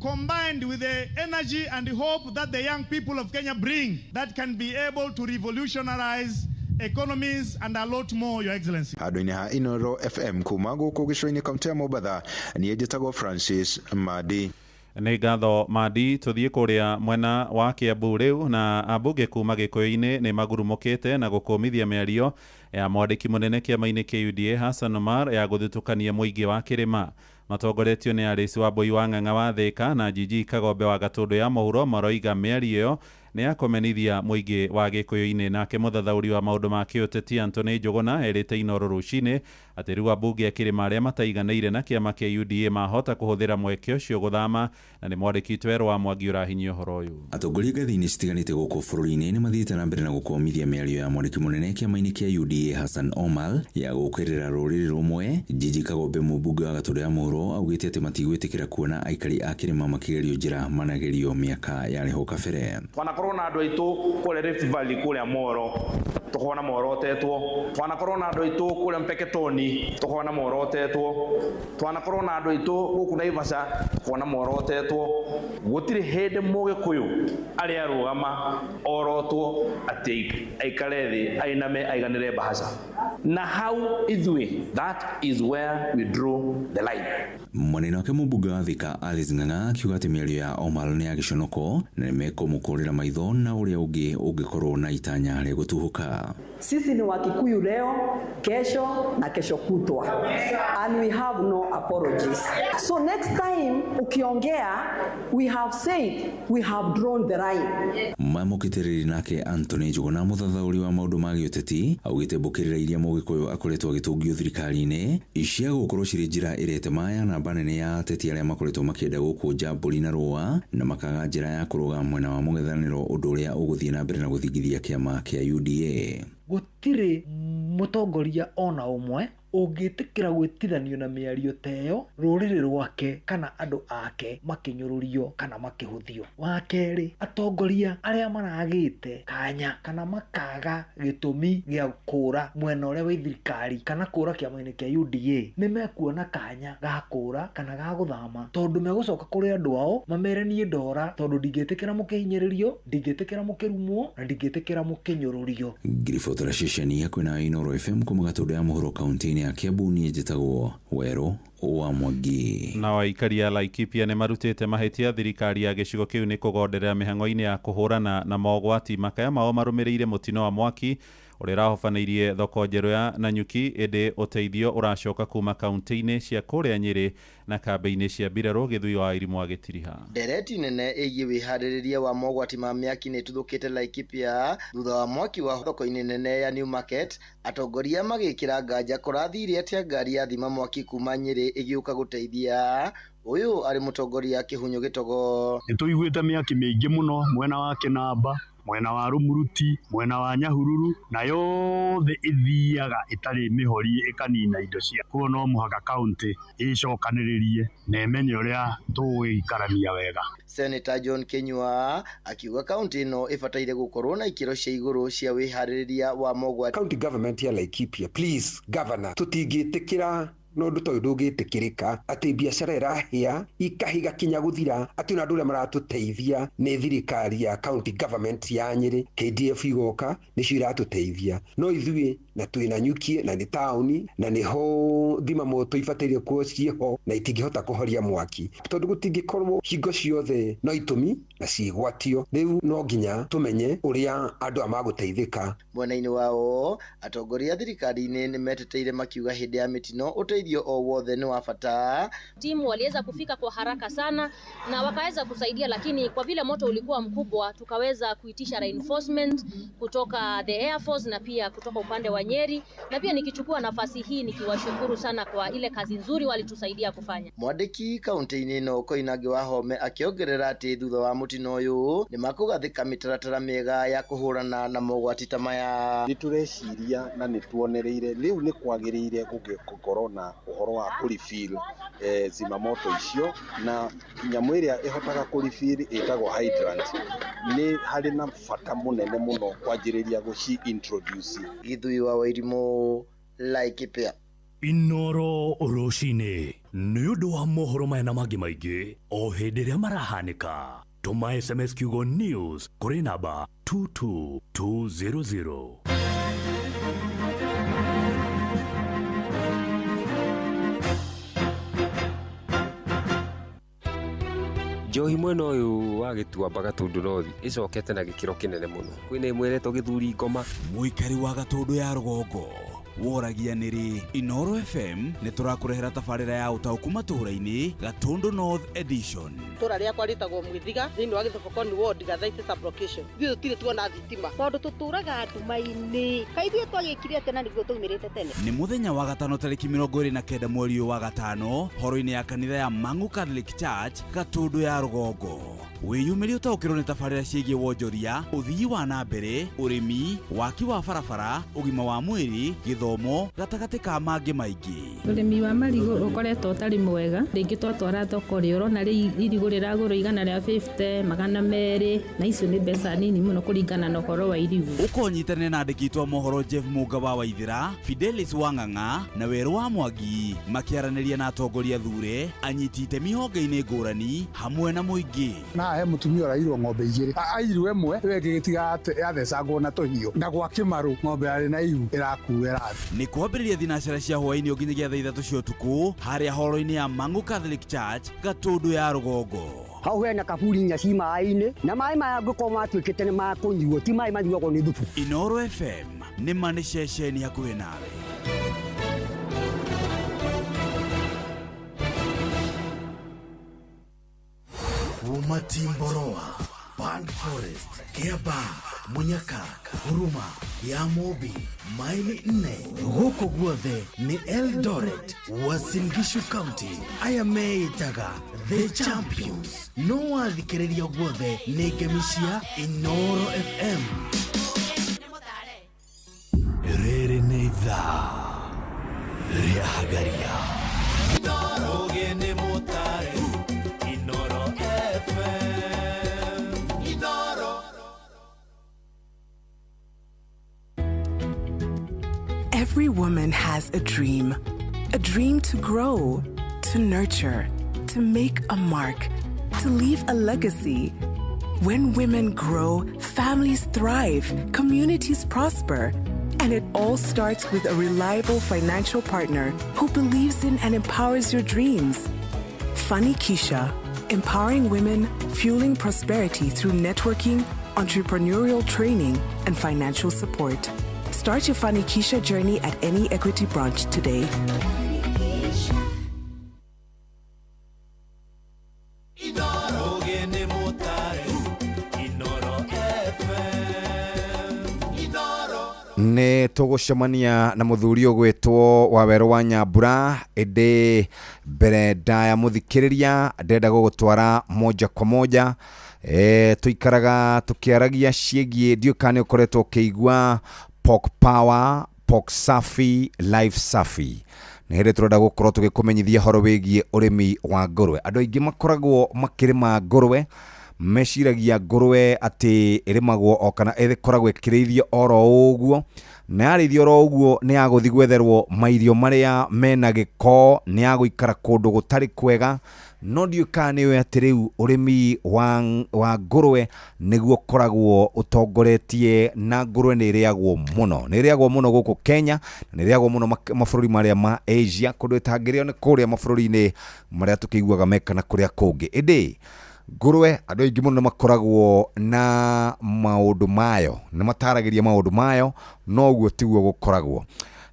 combined with the energy and hope that the young people of Kenya bring that can be able to revolutionize economies and a lot more, Your Excellency. Handũ-inĩ ha Inoro FM kuma gũkũ gĩcũa-inĩ kaũntĩ ya Mombatha, niĩ njĩtagwo Francis Madi. Nĩ ngatho Madi. Tũthiĩ kũrĩa mwena wa Kiambu rĩu, na ambunge kuma Gĩkũyũ-inĩ nĩ magurumũkĩte na gũkũmithia mĩario ya mwandĩki mũnene kĩama-inĩ kĩa UDA Hassan Omar ya gũthutũkania mũingĩ wa kĩrĩma. Matongoretio nĩ Alice Wambui wa Ng'ang'a wa Thĩka na Jiji Kagombe wa Gatũndũ ya Mũhuro, maroiga mĩario ĩyo nĩ ya kũmenithia mũingĩ wa Gĩkũyũ-inĩ. Nake mũthathaũri wa maũndũ ma kĩũteti Anthony Njũgũna erĩte Inoro rũcinĩ atĩ rĩu ambunge a kĩrĩma arĩa mataiganĩire na kĩama kĩa UDA mahota kũhũthĩra mweke ũcio gũthama, na nĩ mwandĩki witũ Erwa wa Mwangi ũrahinyia ũhoro ũyũ. Atongoria ngathĩ-inĩ citiganĩte gũkũ bũrũri-inĩ nĩ mathiĩte na mbere na gũkũmithia mĩario ya mwandĩki mũnene kĩama-inĩ kĩa UDA Hassan Omar ya gũũkĩrĩra rũrĩrĩ rũmwe. Jiji Kagombe mũmbunge wa Gatũndũ ya Mũhuro augĩte atĩ matigwĩtĩkĩra kuona aikari a kĩrĩma makĩgerio njĩra managerio mĩaka yarĩ ho kabere. Twanakorwo na andũ aitũ kũrĩa Rift Valley kũrĩa Moro tũkona morotetwo, twanakorwo na andũ aitũ kũrĩa Mpeketoni tũkona morotetwo, twanakorwo na andũ aitũ gũkũ Naivasha tũkona morotetwo. Gũtirĩ hĩndĩ mũgĩkũyũ arĩa arũgama orotwo atĩ aikare thĩ ainame aiganĩre mbahaca. Na hau ithuĩ, that is where we draw the line. Mwanene wake mũmbunge wa Thika Alice Ng'ang'a akiuga atĩ mĩario ya Omar nĩ ya gĩconoko na nĩmekũmũkũrĩra maitho na ũrĩa ũngĩ ũngĩkorwo na itanya rĩa gũtuhũka. Sisi ni Wakikuyu leo, kesho na kesho kutwa, and we have no apologies. So next time ukiongea, we have said we have drawn the line. Mamũkĩtĩrĩri nake Anthony Njũgũna mũthathaũri wa maũndũ ma gĩũteti augĩte mbũkĩrĩra iria mũgĩkũyũ akoretwo agĩtũngio thirikari-inĩ cia gũkorwo cirĩ njĩra ĩrete maya namba nene ya ateti arĩa makoretwo makĩenda gũkũnja mbũri na rũa na makaga njĩra ya kũrũga mwena wa mũng'ethanĩro, ũndũ ũrĩa ũgũthiĩ na mbere na gũthingithia kĩama kĩa UDA. Gũtirĩ mũtongoria ona ũmwe ũngĩtĩkĩra gwĩtithanio na mĩario ta ĩyo rũrĩrĩ rwake kana andũ ake makĩnyũrũrio kana makĩhũthio. Wa kerĩ, atongoria arĩa maragĩte kanya kana makaga gĩtũmi gĩa kũra mwena ũrĩa wĩ thirikari kana kũra kĩama-inĩ kĩa UDA nĩ mekuona kanya ga kũra kana ga gũthama, tondũ megũcoka kũrĩ andũ ao mamere niĩ ndora, tondũ ndingĩtĩkĩra mũkĩhinyĩrĩrio, ndingĩtĩkĩra mũkĩrumwo na ndingĩtĩkĩra mũkĩnyũrũrio. Ngiribotera ceceni ya kwĩna Inoro FM kuma Gatũndũ ya Mũhuro kaunti-inĩ ya Kiambu, niĩ njĩtagwo Werũ wa Mwangi. Nao aikari a Laikipia nĩ marutĩte mahĩtia thirikari ya gĩcigo kĩu nĩ kũgonderera mĩhang'o-inĩ ya kũhũrana na mogwati. Makaya mao marũmĩrĩire mũtino wa mwaki ũrĩa ũrahobanĩirie thoko njerũ ya Nanyuki, ĩndĩ ũteithio ũracoka kuma kaunti-inĩ cia kũrĩa Nyĩrĩ na kambĩ-inĩ cia mbirarũ Gĩthui wa Irimũ agĩtiriha. Ndereti nene ĩgiĩ wĩharĩrĩria wa mogwati ma mĩaki nĩ ĩtuthũkĩte Laikipia thutha wa mwaki wa thoko-inĩ nene ya New Market, atongoria magĩkĩra nganja kũrathire atĩa ngari ya thima mwaki kuma Nyĩrĩ ĩgĩũka gũteithia. Ũyũ arĩ mũtongoria Kĩhunyũ Gĩtogo. Nĩtũiguĩte mĩaki mĩingĩ mũno mwena wa Kĩnamba, mwena wa Rumuruti, mwena wa Nyahururu, na yothe ĩthiaga ĩtarĩ mĩhorie ĩkanina indo cia. Koguo no mũhaka kaunti ĩcokanĩrĩrie na ĩmenye ũrĩa tũgũikarania wega. Senator John Kinyua akiuga kaunti ĩno ĩbataire gũkorwo na ikĩro cia igũrũ cia wĩharĩrĩria wa mogwati. County government ya Laikipia, please governor, tũtingĩtĩkĩra no ũndũ ta ũyũ ndũngĩtĩkĩrĩka atĩ biacara ĩrahĩa ikahiga kinya gũthira, atĩ ona andũ arĩa maratũteithia nĩ thirikari ya county government ya Nyĩrĩ, KDF igoka nĩcio iratũteithia, no ithuĩ na twĩ Nanyuki na nĩ taũni na nĩho thima moto ibataire kuo ciĩho na itingĩhota kũhoria mwaki, tondũ gũtingĩkorwo hingo ciothe no itũmi na ciĩgwatio. Rĩu no nginya tũmenye ũrĩa andũ aya magũteithĩka. Mwena-inĩ wao atongoria thirikari-inĩ nĩmeteteire makiuga hĩndĩ ya mĩtino ũteithio Ũteithio o wothe nĩ wa bata. Timu waliweza kufika kwa haraka sana na wakaweza kusaidia, lakini kwa vile moto ulikuwa mkubwa tukaweza kuitisha reinforcement kutoka the Air Force na pia kutoka upande wa Nyeri, na pia nikichukua nafasi hii nikiwashukuru sana kwa ile kazi nzuri walitusaidia kufanya. Mwandĩki kaunti-inĩ ĩno Koinange Wahome akĩongerera atĩ thutha wa mũtino ũyũ nĩmakũgathĩka mĩtaratara mĩega ya kũhũrana na mogwati ta maya. Nĩtũreciria na nĩtuonereire rĩu nĩ kwagĩrĩire gũgĩkorwo na ũhoro wa kũrefill zimamoto icio, na nyamũ ĩrĩa ĩhotaga kũrefill ĩtagwo hydrant. Nĩ harĩ na bata mũnene mũno kwanjĩrĩria gũci introduce. Githui wa Wairimũ, Laikipia. Inoro rũcinĩ nĩ ũndũ wa mohoro maya na mangĩ maingĩ o hĩndĩ ĩrĩa marahanĩka, tũma SMS kiugo news kũrĩ namba 22200. Njohi mwena ũyũ wa Gĩtuamba Gatundu North ĩcokete na gĩkĩro kĩnene mũno. Kwĩna ĩmwe ĩretwo Gĩthuri Ngoma. Mũikari wa Gatundu ya rũgongo woragia nĩrĩ Inoro FM nĩ tũrakũrehera tabarĩra ya ũtaũku matũũra-inĩ Gatundu North Edition. Itũũra rĩakwa rĩtagwo Mwithiga thĩinĩ wa Gĩthobokoni ward Gathaitĩ sub-location. Ithuĩ tũtirĩ tuona thitima tondũ tũtũraga nduma-inĩ. Kaĩ ithuĩ twagĩkire atĩa na nĩguo twaumĩrĩte tene. Nĩ mũthenya wa gatano tarĩki 29 mweri ũyũ wa gatano horo-inĩ ya kanitha ya Mangu Catholic Church Gatundu ya rũgongo. Wĩyumĩrie ũtaũkĩrwo nĩ tabarĩra ciĩgiĩ wonjoria, ũthii wa na mbere, ũrĩmi, waki wa barabara, ũgima wa mwĩrĩ, gĩthomo, gatagatĩ ka mangĩ maingĩ. Ũrĩmi wa marigũ ũkoretwo ũtarĩ mwega, rĩngĩ twatwara thoko rĩ ũrona irigũ rĩragũrwo 150, 200, na icio nĩ mbeca nini mũno kũringana na ũhoro wa irigũ. Ũkonyitanĩra na andĩki aitũ a mohoro Jeff Mũnga wa Waithĩra, Fidelis Wang'ang'a na Werũ wa Mwangi makĩaranĩria na atongoria thure, anyiti itemi honge-inĩ ngũrani hamwe na mũingĩ. Na he mutumia ũrairwo ng'ombe igĩrĩ, airwo ĩmwe ĩyo ĩngĩ gĩtiga yathecangwo na tũhiũ, na gwa Kĩmarũ ng'ombe yarĩ na ihu ĩrakua ĩrathiĩ. Nĩ kwambĩrĩria thinacara cia hwaĩ-inĩ nginyagia thaa 3 cia ũtukũ harĩa horo-inĩ ya Mangu Catholic Church Gatundu ya rũgongo. Hau hena kaburi inya ci maĩ-inĩ, na maĩ maya angĩkorwo matuĩkĩte nĩ ma kũnyuo, ti maĩ manyuagwo nĩ thubu. Inoro FM nĩ ma nĩ ceceni hakuhĩ nawe. Kuma Timboroa, Band Forest, Kiaba, Munyaka, Huruma, Yamobi, maili 4, gũkũ guothe nĩ Eldoret, Uasin Gishu County. Aya meĩtaga The Champions. No wathikĩrĩria guothe nĩ ngemi cia Inoro FM. Rĩrĩ nĩ ithaa rĩa Hagaria. Inoro FM. Inoro. Every woman has a dream to grow, to nurture, to make a mark, to leave a legacy. When women grow, families thrive, communities prosper. And it all starts with a reliable financial partner who believes in and empowers your dreams. Fanikisha, empowering women, fueling prosperity through networking, entrepreneurial training, and financial support. Start your Fanikisha journey at any Equity branch today. Nĩ tũgũcemania na mũthuri ũgwĩtwo Wawerũ wa Nyambura, ĩndĩ mbere ndaya mũthikĩrĩria ndĩrenda gũgũtwara moja kwa moja. Tũikaraga tũkĩaragia ciĩgiĩ, ndiũĩ kana nĩ ũkoretwo ũkĩigua Pork Power, Pork Safi, Life Safi. Nĩ hĩndĩ tũrenda gũkorwo tũgĩkũmenyithia ũhoro wĩgiĩ ũrĩmi wa ngũrwe. Andũ aingĩ makoragwo makĩrĩma ngũrwe, meciragia ngũrwe atĩ ĩrĩmagwo o kana ĩkoragwo ĩkĩrĩithio oro ũguo, na yarĩithio oro ũguo nĩ yagũthiĩ gwetherwo mairio marĩa mena gĩko, nĩ yagũikara kũndũ gũtarĩ kwega. No ndiũĩ kana nĩ ũĩ atĩ rĩu ũrĩmi wa ngũrwe nĩguo ũkoragwo ũtongoretie, na ngũrwe nĩ ĩrĩagwo mũno, nĩ ĩrĩagwo mũno gũkũ Kenya, na nĩ ĩrĩagwo mũno mabũrũri marĩa ma Asia, kũndũ ĩtangĩrĩo nĩ kũrĩa mabũrũri-inĩ marĩa tũkĩiguaga meka na kũrĩa kũngĩ. Ĩndĩ ngũrwe andũ aingĩ mũno makoragwo na maũndũ mayo, nĩ mataragĩria maũndũ mayo, no ũguo tiguo gũkoragwo.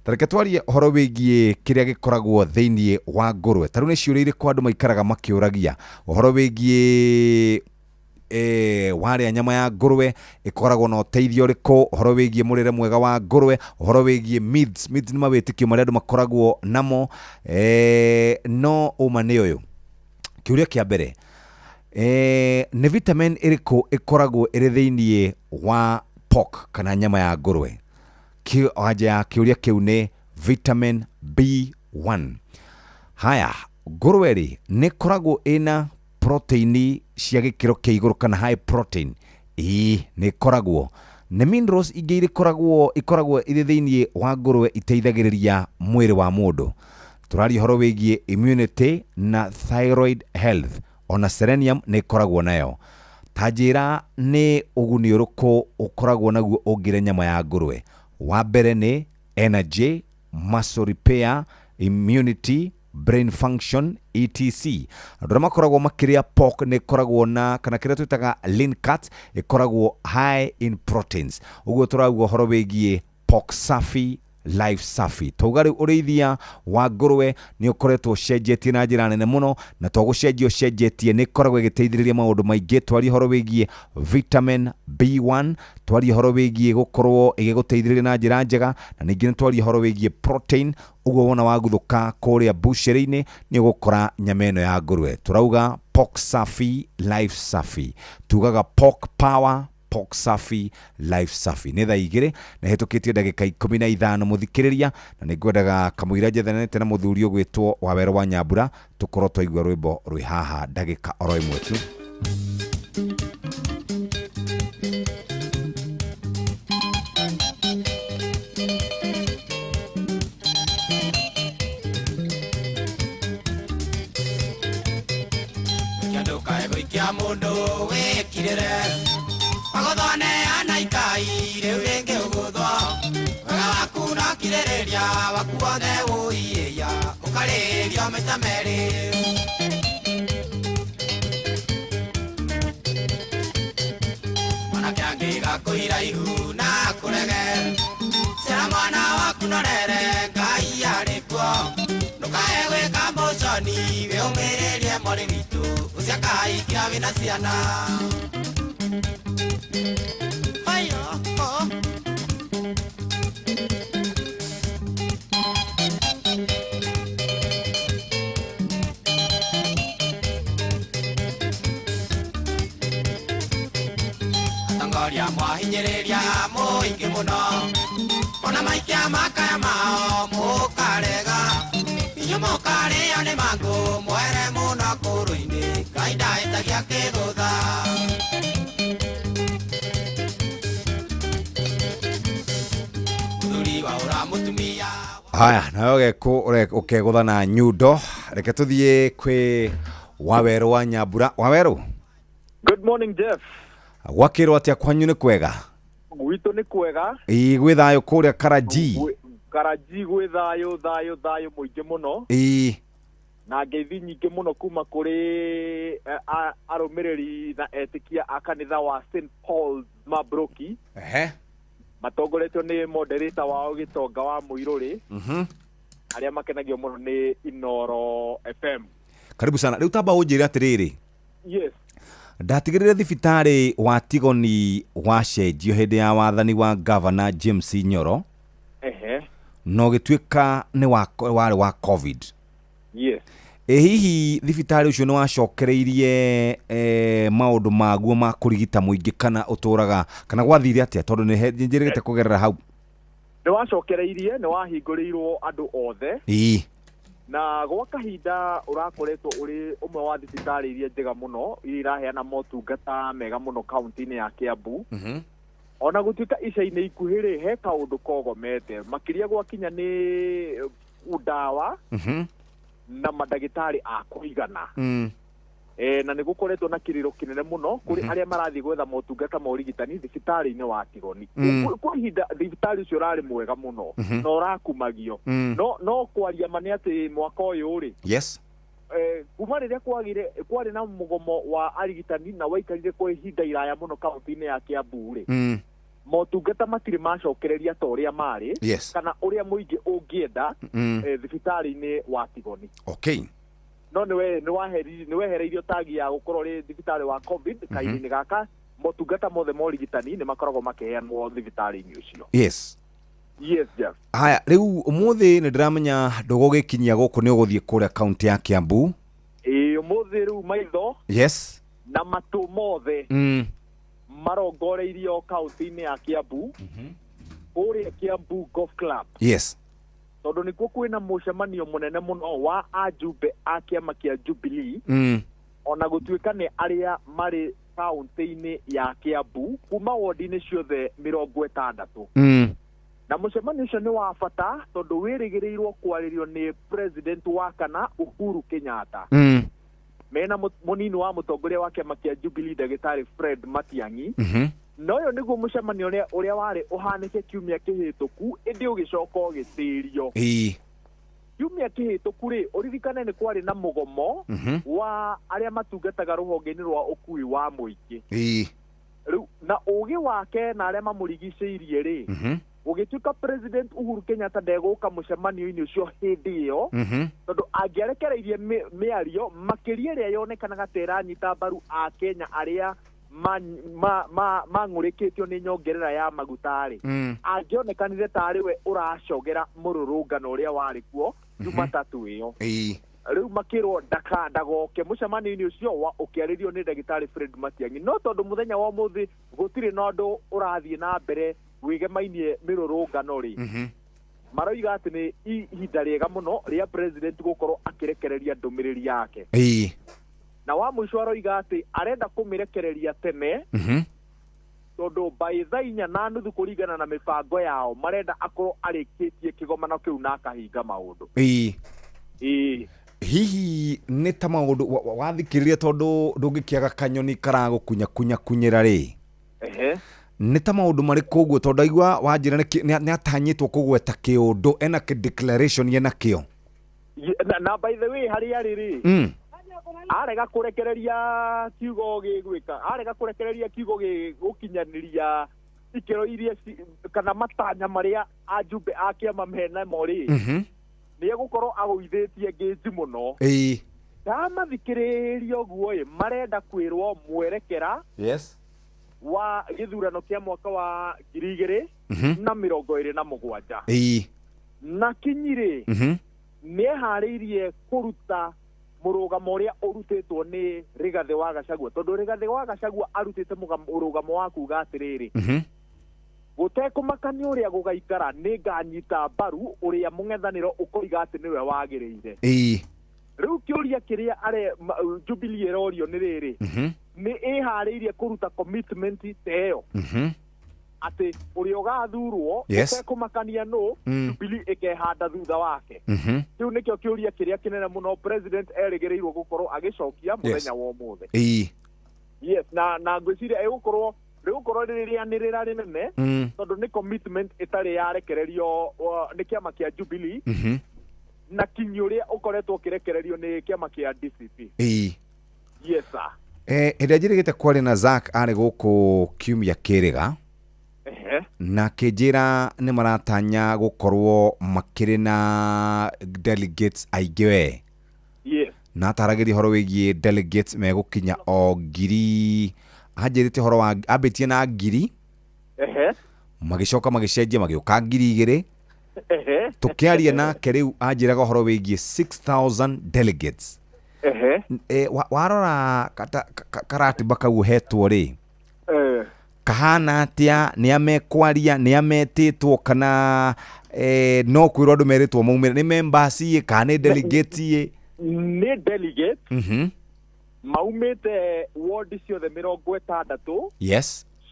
Tareke twarie ũhoro wĩgiĩ kĩrĩa gĩkoragwo thĩinĩ wa ngũrwe. Ta rĩu nĩ ciũria irĩkũ andũ maikaraga makĩũragia ũhoro wĩgiĩ warĩa nyama ya ngũrwe ĩkoragwo na ũteithio ũrĩkũ, ũhoro wĩgiĩ mũrĩre mwega wa ngũrwe, ũhoro wĩgiĩ myths. Myths nĩ mawĩtĩkio marĩa andũ makoragwo namo. No ũma nĩ ũyũ, kĩũria kĩa mbere, nĩ vitamin ĩrĩkũ ĩkoragwo ĩrĩ thĩinĩ wa pork kana nyama ya ngũrwe? Anja ya kĩũria kĩu nĩ vitamin B1. Haya, ngũrwe rĩ nĩ ĩkoragwo ĩna proteini cia gĩkĩro kĩa igũrũ kana high protein? Ĩĩ, nĩ ĩkoragwo. Nĩ minerals ingĩ ikoragwo irĩ thĩinĩ wa ngũrwe iteithagĩrĩria mwĩrĩ wa mũndũ? Tũraria ũhoro wĩgiĩ immunity na thyroid health, ona selenium nĩ ĩkoragwo nayo. Ta njĩra nĩ ũguni ũrĩkũ ũkoragwo naguo ũngĩrĩa nyama ya ngũrwe? Wa mbere nĩ energy, muscle repair, immunity, brain function, etc. Andũ arĩa makoragwo makĩrĩa pork nĩ ĩkoragwo na kana kĩrĩa twĩtaga lean cut ĩkoragwo high in proteins. Ũguo tũrauga ũhoro wĩgiĩ pork safi life safi. Twauga rĩu ũrĩithia wa ngũrwe nĩ ũkoretwo ũcenjetie na njĩra nene mũno, na to gũcenjia ũcenjetie, nĩ ĩkoragwo ĩgĩteithĩrĩria maũndũ maingĩ. Twarie ũhoro wĩgiĩ vitamin B1, twarie ũhoro wĩgiĩ gũkorwo ĩgĩgũteithĩrĩria na njĩra njega, na ningĩ nĩ twarie ũhoro wĩgiĩ protein. Ũguo wona waguthũka kũrĩa bucĩrĩ-inĩ nĩ ũgũkora nyama ĩno ya ngũrwe. Tũrauga pork safi life safi, tugaga pork power, pork safi life safi. Nĩ thaa 2 na hĩtũkĩtie ndagĩka 15 mũthikĩrĩria, na nĩ ngwendaga kamũira njethanĩte na mũthuri ũgwĩtwo Wawerũ wa Nyambura tũkorwo twaigua rwĩmbo rwĩ haha ndagĩka oro ĩmwe tu. Kĩandũkae gũikia mũndũ wĩkirĩre magothone anaikai rĩu rĩngĩ ũgũthwo wega waku no kirĩrĩria waku wothe wũiĩia ũkarĩrio maita merĩ. Mwanake angĩgakũira ihu na kũrege cera mwana waku norere Ngai arĩ kuo ndũkae gwĩka mũconi wĩũmĩrĩrie mwarĩ witũ ũciakaikia wĩna ciana. Ayo, oh. Atongoria mwahinyĩrĩria mũingĩ mũno ona maikia makaya mao mũkarega inyuĩ mũkarĩo nĩ mangũ mwere mũno kũrũ-inĩ Ngai ndahĩtagia kĩgũtha. Mũthuri wa ũra mũtumia. Haya, nawe ũkegũtha na nyundo. Reke tũthiĩ kwĩ Wawerũ wa Nyambura. Wawerũ. Good morning, Jeff. Gwakĩrwo atĩa kwanyu? Nĩ kwega? Gwitũ nĩ kwega. Ĩĩ, gwĩ thayũ kũrĩa Karaji? Karaji gwĩ thayũ thayũ thayũ mũingĩ mũno. Ĩĩ. Na ngeithi nyingĩ mũno kuma kũrĩ arũmĩrĩri na etĩkia a kanitha wa St Paul's Mabroki. Ehe. Matongoretio nĩ moderator wao Gĩtonga wa Mũirũrĩ. Arĩa makenagio mũno nĩ Inoro FM. Karibu sana. Rĩu tamba ũnjĩre atĩrĩrĩ. Yes. Ndatigĩrĩre thibitarĩ wa Tigoni wacenjio hĩndĩ ya wathani wa Governor James Nyoro. Ehe. Na ũgĩtuĩka nĩ warĩ wa COVID. Yes. Ĩ hihi thibitarĩ ũcio nĩ wacokereirie maũndũ maguo ma kũrigita mũingĩ kana ũtũraga kana gwathire atĩa tondũ nĩ njĩrĩgĩte kũgerera hau? Nĩ wacokereirie, nĩ wahingũrĩirwo andũ othe. Ĩĩ. Na gwa kahinda ũrakoretwo ũrĩ ũmwe wa thibitarĩ iria njega mũno iria iraheana motungata mega mũno kaunti-inĩ ya Kiambu. Ona gũtuĩka ica-inĩ ikuhĩ rĩ, he kaũndũ kogomete makĩria gwakinya nĩ ndawa na mandagĩtarĩ a kũigana. Na nĩ gũkoretwo na kĩrĩro kĩnene mũno kũrĩ arĩa marathiĩ gwetha motungata ma ũrigitani thibitarĩ-inĩ wa Tigoni. Kwa ihinda thibitarĩ ũcio ũrarĩ mwega mũno na ũrakumagio. No kwaria ma nĩ atĩ mwaka ũyũ rĩ, yes, kuma rĩrĩa kwarĩ na mũgomo wa arigitani na waikarire kwa ihinda iraya mũno kaunti-inĩ ya Kiambu rĩ, Motungata matirĩ macokereria ta ũrĩa marĩ kana ũrĩa mũingĩ ũngĩenda thibitarĩ-inĩ wa Tigoni. No nĩwehereirio tagi ya gũkorwo rĩ thibitarĩ wa COVID kahinda-inĩ gaka motungata mothe ma ũrigitani nĩ makoragwo makĩheanwo thibitarĩ-inĩ ũcio. Yes, Jeff. Haya, rĩu ũmũthĩ nĩ ndĩramenya ndũgũgĩkinyia gũkũ, nĩ ũgũthiĩ kũrĩa kaunti ya Kiambu. Ĩĩ, ũmũthĩ rĩu maitho na matũ mothe marongoreirio kaunti-inĩ ya Kiambu, kũrĩa Kiambu Golf Club, tondũ nĩkuo kwĩna mũcemanio mũnene mũno wa ajumbe a kĩama kĩa Jubilee, ona gũtuĩka nĩ arĩa marĩ kaunti-inĩ ya Kiambu kuma wodi-inĩ ciothe 60. Na mũcemanio ũcio nĩ wa bata tondũ wĩrĩgĩrĩirwo kwarĩrio nĩ president wa kana Uhuru Kenyatta, mena mũnini wa mũtongoria wa kĩama kĩa Jubilee ndagĩtarĩ Fred Matiang'i. Na ũyũ nĩguo mũcemanio ũrĩa warĩ ũhanĩke kiumia kĩhĩtũku, ĩndĩ ũgĩcoka ũgĩtĩrio. Kiumia kĩhĩtũku rĩ, ũririkane nĩ kwarĩ na mũgomo wa arĩa matungataga rũhonge-inĩ rwa ũkui wa mũingĩ. Rĩu na ũgĩ wake na arĩa mamũrigicĩirie rĩ, ũgĩtuĩka President Uhuru Kenyatta ndegũka mũcemanio-inĩ ũcio hĩndĩ ĩyo, tondũ angĩarekereirie mĩario makĩria ĩrĩa yonekanaga ta ĩranyita mbaru a Kenya arĩa mang'ũrĩkĩtio nĩ nyongerera ya maguta rĩ, angĩonekanire tarĩ we ũracogera mũrũrũngano ũrĩa warĩ kuo Jumatatũ ĩyo. Rĩu makĩrwo ndagoke mũcemanio-inĩ ũcio wa ũkĩarĩrio nĩ ndagĩtarĩ Fred Matiang'i. No tondũ mũthenya wa ũmũthĩ gũtirĩ na ũndũ ũrathiĩ na mbere wĩgemainie mĩrũrũngano rĩ, maroiga atĩ nĩ ihinda rĩega mũno rĩa president gũkorwo akĩrekereria ndũmĩrĩri yake. Na wa mũico aroiga atĩ arenda kũmĩrekereria tene, tondũ by 4:30 kũringana na mĩbango yao marenda akorwo arĩkĩtie kĩgomano kĩu na akahinga maũndũ. Hihi nĩ ta maũndũ wathikĩrĩria, tondũ ndũngĩkĩaga kanyoni karagũkunya kunya kunyĩra rĩ, nĩ ta maũndũ marĩkũ ũguo, tondũ aigua wanjĩra nĩ atanyĩtwo kũgweta kĩũndũ ena declaration ena kĩo. Na by the way harĩa arĩ rĩ, arega kũrekereria kiugo gĩgwĩka, arega kũrekereria kiugo gĩgũkinyanĩria ikĩro iria kana matanya marĩa ajumbe a kĩama menamo rĩ, nĩ egũkorwo agũithĩtie ngĩnji mũno. Ndamathikĩrĩria ũguo ĩ, marenda kwĩrwo mwerekera wa gĩthurano kĩa mwaka wa 2027. Na Kinyi rĩ, nĩeharĩirie kũruta mũrũgamo ũrĩa ũrutĩtwo nĩ Rigathĩ wa Gachagua, tondũ Rigathĩ wa Gachagua arutĩte mũrũgamo wa kuga atĩrĩrĩ, gũtekũmakania ũrĩa gũgaikara nĩ nganyita mbaru ũrĩa mũng'ethanĩro ũkoiga atĩ nĩwe wagĩrĩire. Rĩu kĩũria kĩrĩa Jubilee ĩrorio nĩ rĩrĩ, nĩ ĩharĩirie kũruta commitment ta ĩyo, atĩ ũrĩa ũgathurwo ũtekũmakania nũ, Jubilee ĩkehanda thutha wake. Kĩu nĩkĩo kĩũria kĩrĩa kĩnene mũno president erĩgĩrĩirwo gũkorwo agĩcokia mũthenya wa ũmũthĩ. Yes, na ngwĩciria ĩgũkorwo rĩgũkorwo rĩrĩ rĩanĩrĩra rĩnene, tondũ nĩ commitment ĩtarĩ yarekererio nĩ kĩama kĩa Jubilee, na Kinyi ũrĩa ũkoretwo ũkĩrekererio nĩ kĩama kĩa DCP. Yes sir. Hĩndĩ ĩrĩa njĩrĩgĩte kwaria na Zack arĩ gũkũ kiumia kĩrĩga, na kĩnjĩra nĩ maratanya gũkorwo makĩrĩ na delegates aingĩ we. Na ataragĩria ũhoro wĩgiĩ delegates megũkinya o 1,000, anjĩrĩte ũhoro wa ambĩtie na 1,000, magĩcoka magĩcenjia magĩũka 2,000. Tũkĩaria nake rĩu anjĩraga ũhoro wĩgiĩ 6,000 delegates. Warora karatiba kau ũhetwo rĩ, kahana atĩa? Nĩ amekwaria, nĩ ametĩtwo, kana no kwĩrwo andũ merĩtwo maumĩre? Nĩ members ĩ kana nĩ delegates ĩ? Nĩ delegate maumĩte ward ciothe 60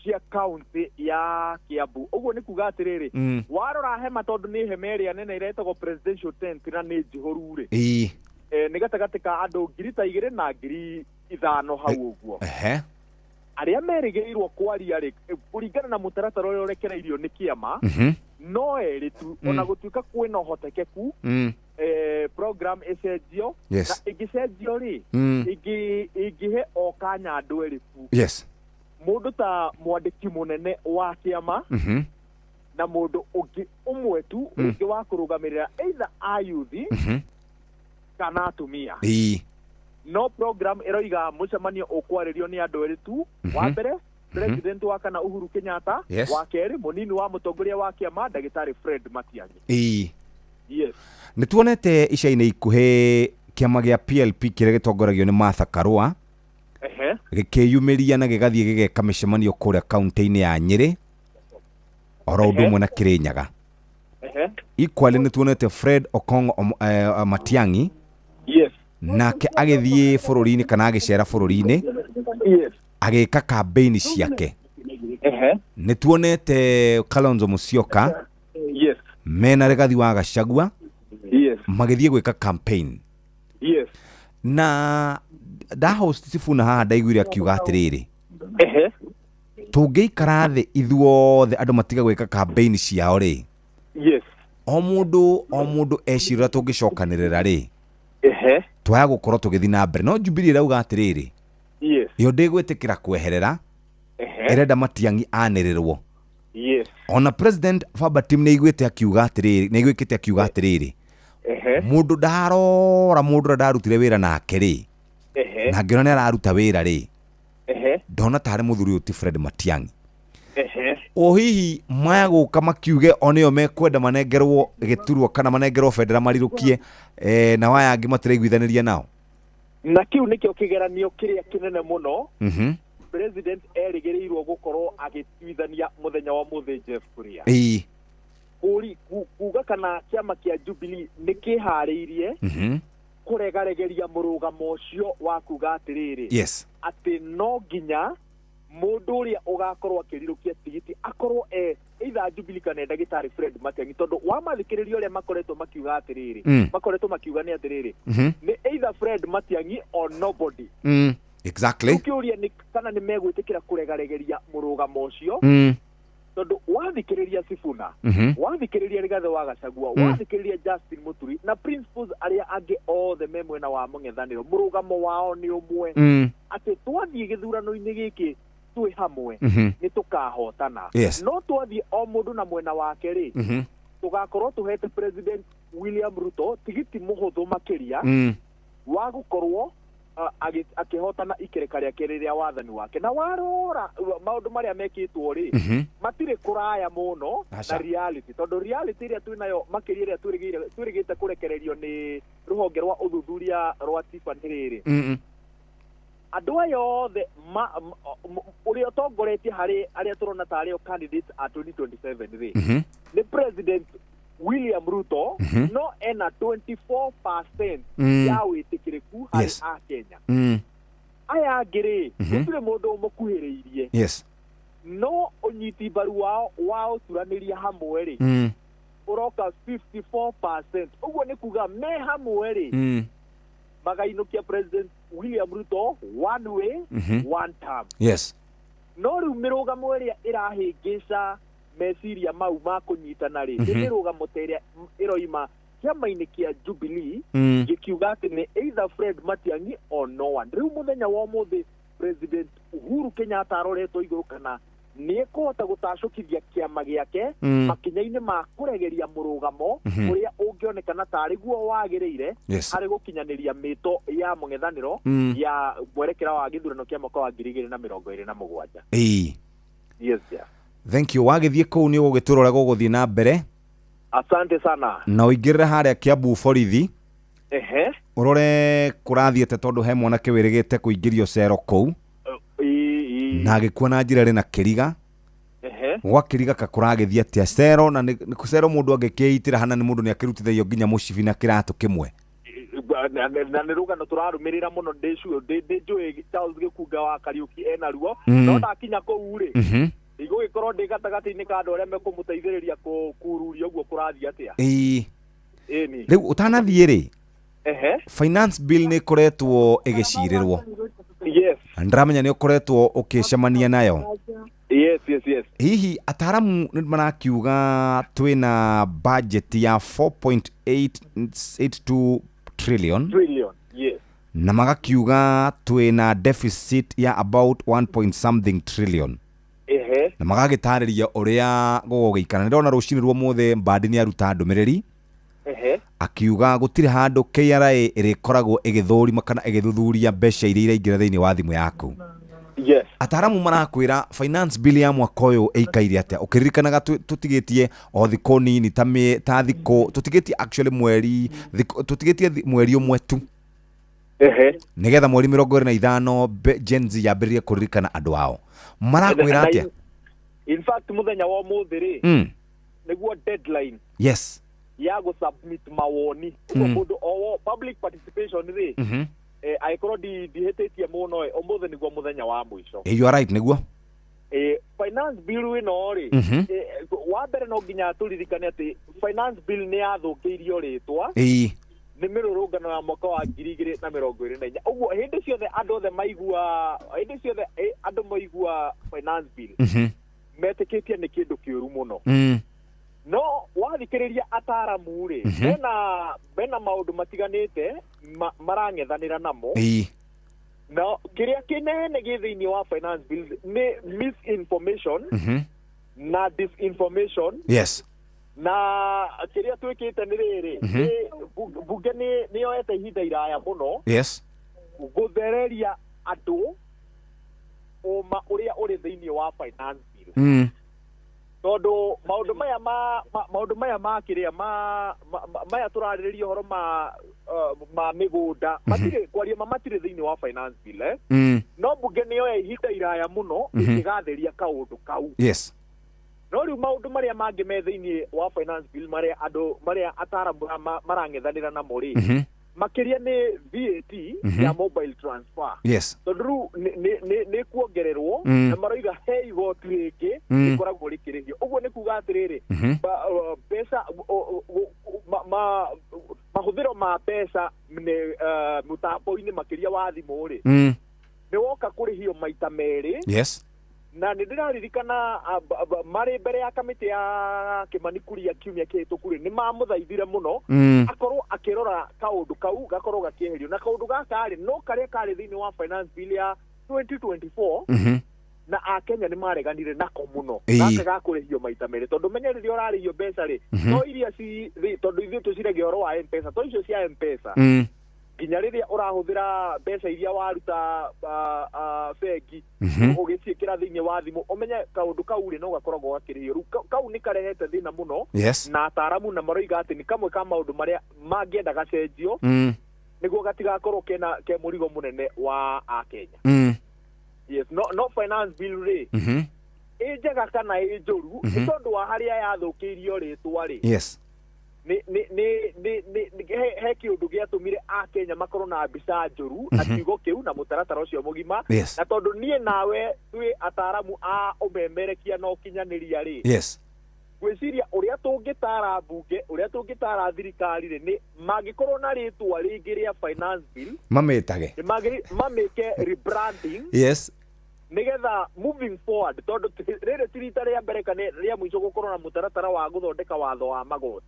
cia county ya Kiambu. Ũguo nĩ kuga atĩrĩrĩ, warora hema, tondũ nĩ hema ĩrĩa nene ĩretagwo presidential tent na nĩ njihũru rĩ, nĩ gatagatĩ ka andũ 2,000 na 5,000 hau ũguo. Arĩa merĩgĩrĩirwo kwaria rĩ, kũringana na mũtaratara ũrĩa ũrekereirio nĩ kĩama, no erĩ tu, ona gũtuĩka kwĩna ũhotekeku program ĩcenjio, na ĩngĩcenjio rĩ, ĩngĩhe o kanya andũ erĩ tu. Mũndũ ta mwandĩki mũnene wa kĩama na mũndũ ũngĩ ũmwe tu rĩngĩ wa kũrũgamĩrĩra either ayuthi kana atumia. No program ĩroiga mũcemanio ũkwarĩrio nĩ andũ erĩ tu. Wa mbere, president wa kana Uhuru Kenyatta. Wa kerĩ, mũnini wa mũtongoria wa kĩama, ndagĩtarĩ Fred Matiang'i. Yes. Nĩ tuonete ica-inĩ ikuhĩ kĩama gĩa PLP kĩrĩa gĩtongoragio nĩ Martha Karua gĩkĩyumĩria na gĩgathiĩ gĩgeka mĩcemanio kũrĩa kaunti-inĩ ya Nyĩrĩ oro ũndũ ũmwe na Kĩrĩnyaga. Equally nĩ tuonete Fred Okong'o Matiang'i nake agĩthiĩ bũrũri-inĩ kana agĩcera bũrũri-inĩ agĩka campaign ciake. Nĩ tuonete Kalonzo Musyoka mena Rigathi wa Gachagua magĩthiĩ gwĩka campaign. Na ndahost Sifuna haha ndaiguire akiuga atĩrĩrĩ, tũngĩikara thĩ ithuothe andũ matiga gwĩka campaign ciao rĩ, o mũndũ o mũndũ ecirĩra tũngĩcokanĩrĩra rĩ, twaya gũkorwo tũgĩthiĩ na mbere. No Jubilee ĩrauga atĩrĩrĩ, ĩyo ndĩgwĩtĩkĩra kweherera, ĩrenda Matiang'i anĩrĩrwo. Ona president verbatim nĩ aiguĩte akiuga atĩrĩrĩ, nĩ aiguĩkĩte akiuga atĩrĩrĩ, mũndũ ndarora mũndũ ũrĩa ndarutire wĩra nake rĩ, na ngĩona nĩ araruta wĩra rĩ, ndona tarĩ mũthuri ũyũ ti Fred Matiang'i. O hihi maya gũka makiuge o nĩo mekwenda manengerwo gĩturwa kana manengerwo bendera marirũkie, na waya angĩ matiraiguithanĩria nao. Na kĩu nĩkĩo kĩgeranio kĩrĩa kĩnene mũno president erĩgĩrĩirwo gũkorwo agĩtuithania mũthenya wa mũthĩ, Jeff Kuria. Kũri kuga kana kĩama kĩa Jubilee nĩ kĩharĩirie kũregaregeria mũrũgamo ũcio wa kuga atĩrĩrĩ, atĩ no nginya mũndũ ũrĩa ũgakorwo akĩrirũkia tigiti akorwo e either Jubilee kana ndagĩtarĩ Fred Matiang'i, tondũ wamathikĩrĩria ũrĩa makoretwo makiuga atĩrĩrĩ, makoretwo makiuga nĩ atĩrĩrĩ, nĩ either Fred Matiang'i or nobody. Rĩu kĩũria nĩ kana nĩ megwĩtĩkĩra kũregaregeria mũrũgamo ũcio, tondũ wathikĩrĩria Sifuna, wathikĩrĩria Rigathĩ wa Gachagua, wathikĩrĩria Justin Muturi na principals arĩa angĩ othe me mwena wa mũng'ethanĩro, mũrũgamo wao nĩ ũmwe, atĩ twathiĩ gĩthurano-inĩ gĩkĩ twĩ hamwe, nĩ tũkahotana. No twathiĩ o mũndũ na mwena wake rĩ, tũgakorwo tũhete President William Ruto tigiti mũhũthũ makĩria wa gũkorwo akĩhotana ikereka rĩake rĩrĩa wathani wake. Na warora maũndũ marĩa mekĩtwo rĩ, matirĩ kũraya mũno na reality, tondũ reality ĩrĩa twĩnayo makĩria ĩrĩa twĩrĩgĩte kũrekererio nĩ rũhonge rwa ũthuthuria rwa TIFA nĩ rĩrĩ, andũ aya othe ũrĩa ũtongoretie harĩ arĩa tũrona tarĩ o candidates a 2027 rĩ, nĩ President William Ruto, no ena 24% ya wĩtĩkĩrĩku harĩ Akenya. Aya angĩ rĩ, gũtirĩ mũndũ ũmũkuhĩrĩirie, no ũnyiti mbaru wao wa ũturanĩria hamwe rĩ, ũroka 54%. Ũguo nĩ kuga me hamwe rĩ, magainũkia President William Ruto one way, one term. No rĩu mĩrũgamo ĩrĩa ĩrahĩngĩca meciria mau ma kũnyitana rĩ, nĩ mĩrũgamo ta ĩrĩa ĩroima kĩama-inĩ kĩa Jubilee, gĩkiuga atĩ nĩ either Fred Matiang'i or no one. Rĩu mũthenya wa ũmũthĩ President Uhuru Kenyatta aroretwo igũrũ kana nĩ ekũhota gũtacũkithia kĩama gĩake makinya-inĩ ma kũregeria mũrũgamo ũrĩa ũngĩonekana tarĩ guo wagĩrĩire harĩ gũkinyanĩria mĩto ya mũng'ethanĩro ya mwerekera wa gĩthurano kĩa mwaka wa 2027. Yes, yeah. Thank you. Wagĩthiĩ kũu nĩ ũgũgĩtũra ũrĩa gũgũthiĩ na mbere. Asante sana. Na ũingĩrĩre harĩa Kiambu borithi, ũrore kũrathiĩte, tondũ he mwanake wĩrĩgĩte kũingĩrio cero kũu na agĩkua na njĩra ĩrĩ na kĩriga. Gwa kĩriga ka kũragĩthiĩ atĩa cero, na nĩ cero mũndũ angĩkĩitĩra hana nĩ mũndũ nĩ akĩrutithagio nginya mũcibi na kĩratũ kĩmwe. Na nĩ rũgano tũrarũmĩrĩra mũno, ndĩ njũĩ Charles Gĩkunga wa Kariũki ena ruo, no ndakinya kũu rĩ, ndigũgĩkorwo ndĩ gatagatĩ-inĩ ka andũ arĩa mekũmũteithĩrĩria kururia ũguo kũrathiĩ atĩa. Ĩni. Rĩu ũtanathiĩ rĩ, finance bill nĩ ĩkoretwo ĩgĩcirĩrwo. Ndĩramenya nĩ ũkoretwo ũkĩcemania nayo. Yes. Hihi ataramu nĩ marakiuga twĩna budget ya 4.882 trillion. Trillion. Yes. Na magakiuga twĩna deficit ya about 1 point something trillion. Na magagĩtarĩria ũrĩa gũgũgĩikara. Nĩ ndĩrona rũcinĩ rwa ũmũthĩ Mbadi nĩ aruta ndũmĩrĩri akiuga gũtirĩ handũ KRA ĩrĩkoragwo ĩgĩthũrima kana ĩgĩthuthuria mbeca iria iraingĩra thĩinĩ wa thimũ yaku. Ataramu marakwĩra finance bill ya mwaka ũyũ ĩikaire atĩa, ũkĩririkanaga tũtigĩtie o thikũ nini ta ta thikũ tũtigĩtie, actually mweri tũtigĩtie mweri ũmwe tu nĩgetha mweri 25 Gen Z yambĩrĩrie kũririkana andũ ao. Marakwĩra atĩa? In fact, muthenya wa ũmũthĩ rĩ, nĩguo deadline ya gũ-submit mawoni. Ũguo mũndũ o public participation rĩ, angĩkorwo ndihĩtĩtie mũno ĩ, ũmũthĩ nĩguo mũthenya wa mũico. You are right, nĩguo. Finance bill ĩno rĩ, wa mbere no nginya tũririkane atĩ finance bill nĩ yathũkĩirio rĩtwa nĩ mĩrũrũngano ya mwaka wa 2024. Ũguo hĩndĩ ciothe andũ othe maigua, hĩndĩ ciothe andũ maigua finance bill, metĩkĩtie nĩ kĩndũ kĩũru mũno. No wathikĩrĩria ataramu rĩ, mena maũndũ matiganĩte marang'ethanĩra namo. Na kĩrĩa kĩnene gĩ thĩinĩ wa finance bill nĩ misinformation na disinformation. Na kĩrĩa twĩkĩte nĩ rĩrĩ, nĩ bunge nĩ yoete ihinda iraya mũno gũthereria andũ ũma ũrĩa ũrĩ thĩinĩ wa finance bill, tondũ maũndũ maya ma kĩrĩa maya tũrarĩrĩria ũhoro ma mĩgũnda, matirĩ, kwaria ma, matirĩ thĩinĩ wa finance bill, eh? No mbunge nĩ yoya ihinda iraya mũno ĩkĩgathĩria kaũndũ kau. No rĩu maũndũ marĩa mangĩ me thĩinĩ wa finance bill, marĩa andũ, marĩa ataramu marang'ethanĩra namo rĩ, makĩria nĩ VAT ya mobile transfer, tondũ rĩu nĩ kuongererwo na maroiga he igoti rĩngĩ rĩkoragwo rĩkĩrĩhio. Ũguo nĩ kuga atĩrĩrĩ, mbeca mahũthĩro ma mbeca nĩ mũtambo-inĩ makĩria wa thimũ rĩ, nĩ woka kũrĩhio maita merĩ. Na nĩ ndĩraririkana marĩ mbere ya kamĩtĩ ya Kimani Kuria kiumia kĩhĩtũku rĩ, nĩ mamũthaithire mũno akorwo akĩrora kaũndũ kau gakorwo gakĩeherio. Na kaũndũ gaka rĩ, no karĩa karĩ thĩinĩ wa finance bill ya 2024, na akenya nĩ mareganire nako mũno, gaka gakũrĩhio maita merĩ, tondũ menya rĩrĩa ũrarĩhio mbeca rĩ, no iria tondũ ithuĩ tũciragia ũhoro wa M-Pesa, to icio cia M-Pesa, nginya rĩrĩa ũrahũthĩra mbeca iria waruta bengi ũgĩciĩkĩra thĩinĩ wa thimũ, ũmenye kaũndũ kau rĩ, no gakoragwo gakĩrĩhio. Rĩu kau nĩ karehete thĩna mũno na ataramu na maroiga atĩ nĩ kamwe ka maũndũ marĩa mangĩenda gacenjio nĩguo gatigakorwo kena ke mũrigo mũnene wa akenya. Yes, no finance bill rĩ, ĩ njega kana ĩ njũru, nĩ tondũ wa harĩa yathũkĩirio rĩtwa rĩ, nĩ he kĩũndũ gĩatũmire akenya makorwo na mbica njũru na kiugo kĩu na mũtaratara ũcio mũgima. Na tondũ niĩ nawe twĩ ataramu a ũmemerekia na ũkinyanĩria rĩ, ngwĩciria ũrĩa tũngĩtara mbunge, ũrĩa tũngĩtara thirikari rĩ, nĩ mangĩkorwo na rĩtwa rĩngĩ rĩa finance bill, mamĩtage, nĩ mamĩke rebranding nĩgetha moving forward, tondũ rĩrĩ ti rita rĩa mbere kana rĩa mũico gũkorwo na mũtaratara wa gũthondeka watho wa magoti.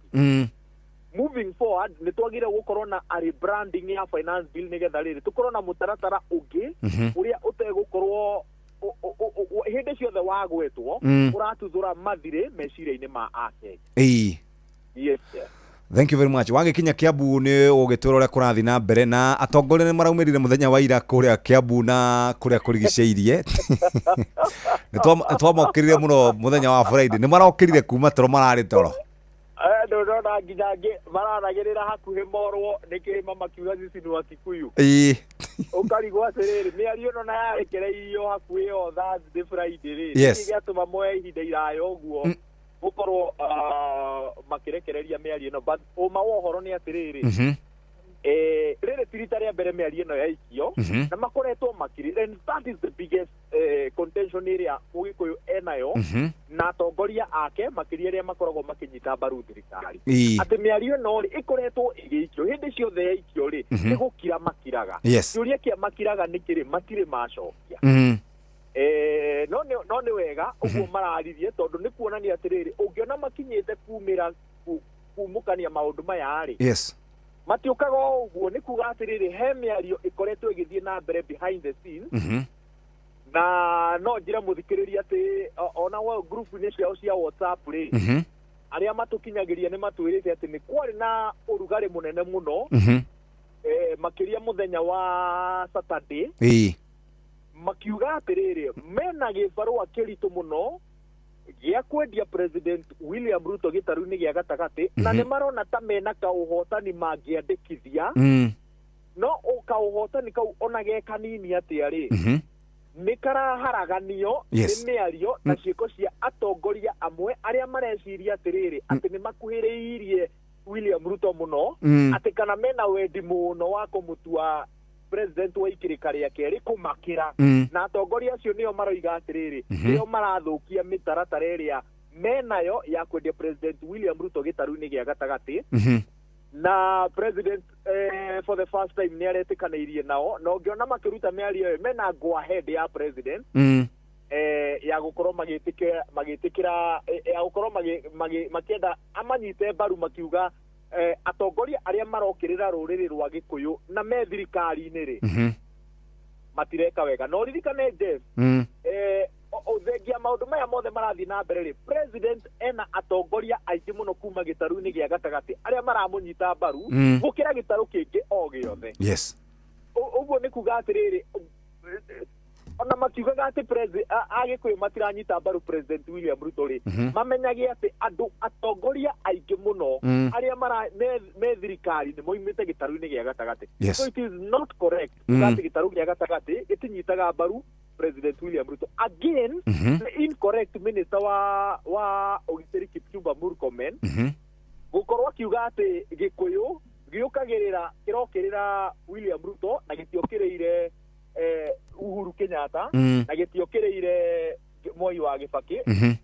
Moving forward, nĩ twagĩrĩire gũkorwo na a rebranding ya finance bill, nĩgetha rĩrĩ tũkorwo na mũtaratara ũngĩ ũrĩa ũtegũkorwo hĩndĩ ciothe wagwetwo ũratuthũra mathirĩ meciria-inĩ ma akenya. Yes, sir. Thank you very much. Wagĩkinya Kiambu nĩ ũgĩtwĩra ũrĩa kũrathiĩ na mbere, na atongoria nĩ maraumĩrire mũthenya wa ira kũrĩa Kiambu na kũrĩa kũrigicĩirie. Nĩ twamokĩrire mũno mũthenya wa Friday. Nĩ marokĩrire kuma toro, mararĩ toro. Ndũrona nginya angĩ maranagĩrĩra hakuhĩ morwo nĩ kĩrĩma makiuga sisi ni wa Kikuyu. Ũkarigwo atĩrĩrĩ, mĩario ĩno na yarekereirio hakuhĩ o Thursday, Friday rĩ, nĩkĩ gĩatũma moe ihinda iraya ũguo gũkorwo makĩrekereria mĩario ĩno? But ũma wa ũhoro nĩ atĩrĩrĩ, rĩrĩ ti rita rĩa mbere mĩario ĩno yaikio, na makoretwo makiri, and that is the biggest contention ĩrĩa Mũgĩkũyũ enayo na atongoria ake, makĩria arĩa makoragwo makĩnyita mbaru thirikari, atĩ mĩario ĩno rĩ, ĩkoretwo ĩgĩikio hĩndĩ ciothe. Yaikio rĩ, nĩ gũkira makiraga. Kĩũria kĩa makiraga nĩ kĩrĩ matirĩ macokia. No nĩ wega ũguo mararirie, tondũ nĩ kuonania atĩrĩrĩ, ũngĩona makinyĩte kumĩra kumũkania maũndũ maya rĩ, Matiũkaga o ũguo, nĩ kuga atĩrĩrĩ, he mĩario ĩkoretwo ĩgĩthiĩ na mbere behind the scenes. Na no njĩre mũthikĩrĩria atĩ ona wa group-inĩ ciao cia WhatsApp rĩ, arĩa matũkinyagĩria nĩ matwĩrĩte atĩ nĩ kwarĩ na ũrugarĩ mũnene mũno, makĩria mũthenya wa Saturday, makiuga atĩrĩrĩ, mena gĩbarũa kĩritũ mũno gĩa kwendia President William Ruto gĩtarũ-inĩ gĩa gatagatĩ, na nĩ marona ta mena kaũhotani mangĩandĩkithia, no kaũhotani kau ona ge kanini atĩa rĩ, nĩ karaharaganio nĩ mĩario na ciĩko cia atongoria amwe arĩa mareciria atĩrĩrĩ, atĩ nĩ makuhĩrĩirie William Ruto mũno, atĩ kana mena wendi mũno wa kũmũtua president wa ikĩrĩka rĩa kerĩ kũmakĩra. Na atongoria acio nĩo maroiga atĩrĩrĩ, nĩo marathũkia mĩtaratara ĩrĩa menayo ya kwendia President William Ruto gĩtarũ-inĩ gĩa gatagatĩ. Na president for the first time nĩ aretĩkanĩirie nao, na ũngĩona makĩruta mĩario ĩyo, mena go ahead ya president ya gũkorwo magĩtĩkĩra ya gũkorwo makĩenda amanyite mbaru, makiuga atongoria arĩa marokĩrĩra rũrĩrĩ rwa Gĩkũyũ na me thirikari-inĩ rĩ, matireka wega. Na ũririkane, Jeff, thengia maũndũ maya mothe marathiĩ na mbere rĩ, president ena atongoria aingĩ mũno kuma gĩtarũ-inĩ gĩa gatagatĩ arĩa maramũnyita mbaru gũkĩra gĩtarũ kĩngĩ o gĩothe. Ũguo nĩ kuga atĩrĩrĩ, ona makiugaga atĩ Agĩkũyũ matiranyita mbaru President William Ruto rĩ, mamenyage atĩ andũ atongoria aingĩ mũno arĩa mara me thirikari nĩ moimĩte gĩtarũ-inĩ gĩa gatagatĩ. So it is not correct kuga atĩ gĩtarũ gĩa gatagatĩ gĩtinyitaga mbaru President William Ruto. Again, the incorrect minister wa ũgitĩri Kipchumba Murkomen gũkorwo akiuga atĩ Gĩkũyũ gĩũkagĩrĩra kĩrokĩrĩra William Ruto na gĩtiokĩrĩire Uhuru Kenyatta na gĩtiokĩrĩire Moi wa Gĩbakĩ.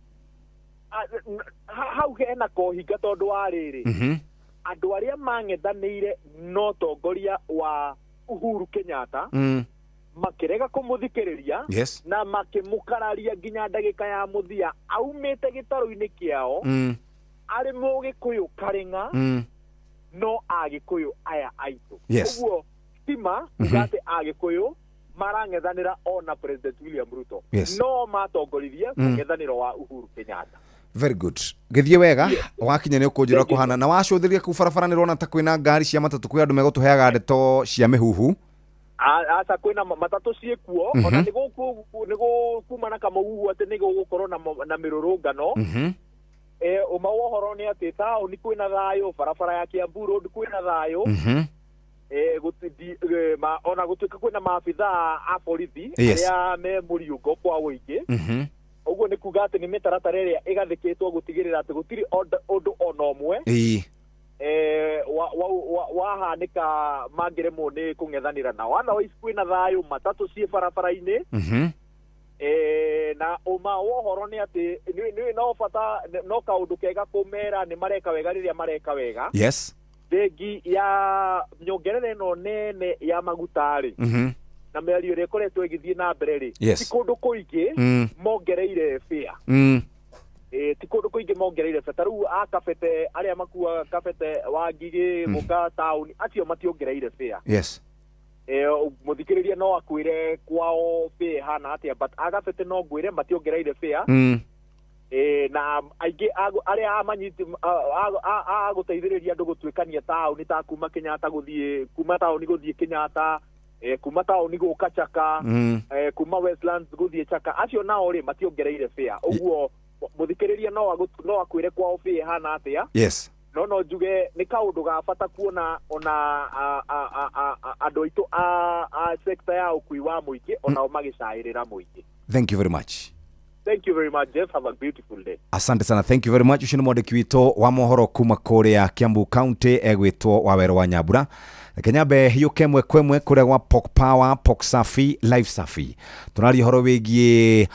Hau hena kohinga, tondũ wa rĩrĩ, andũ arĩa mang'ethanĩire no tongoria wa Uhuru Kenyatta makĩrega kũmũthikĩrĩria na makĩmũkararia nginya ndagĩka ya mũthia aumĩte gĩtarũ-inĩ kĩao, arĩ Mũgĩkũyũ karĩng'a, no Agĩkũyũ aya aitũ. Ũguo stima kuga atĩ Agĩkũyũ marang'ethanĩra ona President William Ruto no matongoririe mũng'ethanĩro wa Uhuru Kenyatta. Very good, gĩthiĩ wega. Wakinya nĩ ũkũnjĩra kũhana na wacũthĩria kũu barabara nĩ ũrona ta kwĩna ngari cia matatũ, kwĩ andũ megũtũheaga ndeto cia mĩhuhu? Aca, kwĩna matatũ ciĩkuo. Ona nĩ gũkuma na kamũhuhu atĩ nĩ gũgũkorwo na mĩrũrũngano. Ũma wa ũhoro nĩ atĩ taũni kwĩna thayũ, barabara ya Kiambu Road kwĩna thayũ. Ona gũtuĩka kwĩna maabitha a borithi arĩa me mũriũngo kwa ũingĩ. Ũguo nĩ kuga atĩ nĩ mĩtaratara ĩrĩa ĩgathĩkĩtwo gũtigĩrĩra atĩ gũtirĩ ũndũ ona ũmwe wahanĩka mangĩremwo nĩ kũng'ethanĩra nao. Otherwise kwĩna thayũ, matatũ ciĩ barabara-inĩ. Na ũma wa ũhoro nĩ atĩ nĩ no bata no kaũndũ kega kũmera nĩ mareka wega rĩrĩa mareka wega. Thengi ya nyongerera ĩno nene ya maguta rĩ, na mĩario ĩrĩa ĩkoretwo ĩgĩthiĩ na mbere rĩ, ti kũndũ kũingĩ mongereire fare. Ti kũndũ kũingĩ mongereire fare. Ta rĩu a Kabete, arĩa makuaga Kabete wa Ngigĩ gũka taũni, acio mationgereire fare. Mũthikĩrĩria no akwĩre kwao fare ĩhana atĩa, but a Kabete no ngwĩre mationgereire fare. Na aingĩ arĩa amanyiti a gũteithĩrĩria andũ gũtuĩkania taũni, ta kuma Kenyatta gũthiĩ, kuma taũni gũthiĩ Kenyatta, kuma taũni gũka Chaka, kuma Westlands gũthiĩ Chaka, acio nao rĩ mationgereire fare. Ũguo mũthikĩrĩria no akwĩre kwao fare ĩhana atĩa. No njuge nĩ kaũndũ ga bata kuona ona andũ aitũ a sector ya ũkui wa mũingĩ onao magĩcaĩrĩra mũingĩ. Thank you very much. Thank you very much, Jeff. Have a beautiful day. Asante sana, thank you very much. Ũcio nĩ mwandĩki witũ wa mohoro kuma kũrĩa Kiambu County, egwĩtwo Wawerũ wa Nyambura. Reke nyambe hiũke ĩmwe kwa ĩmwe kũrĩa gwa Pork Power, Pork Safi, Life Safi. Tũraria ũhoro wĩgiĩ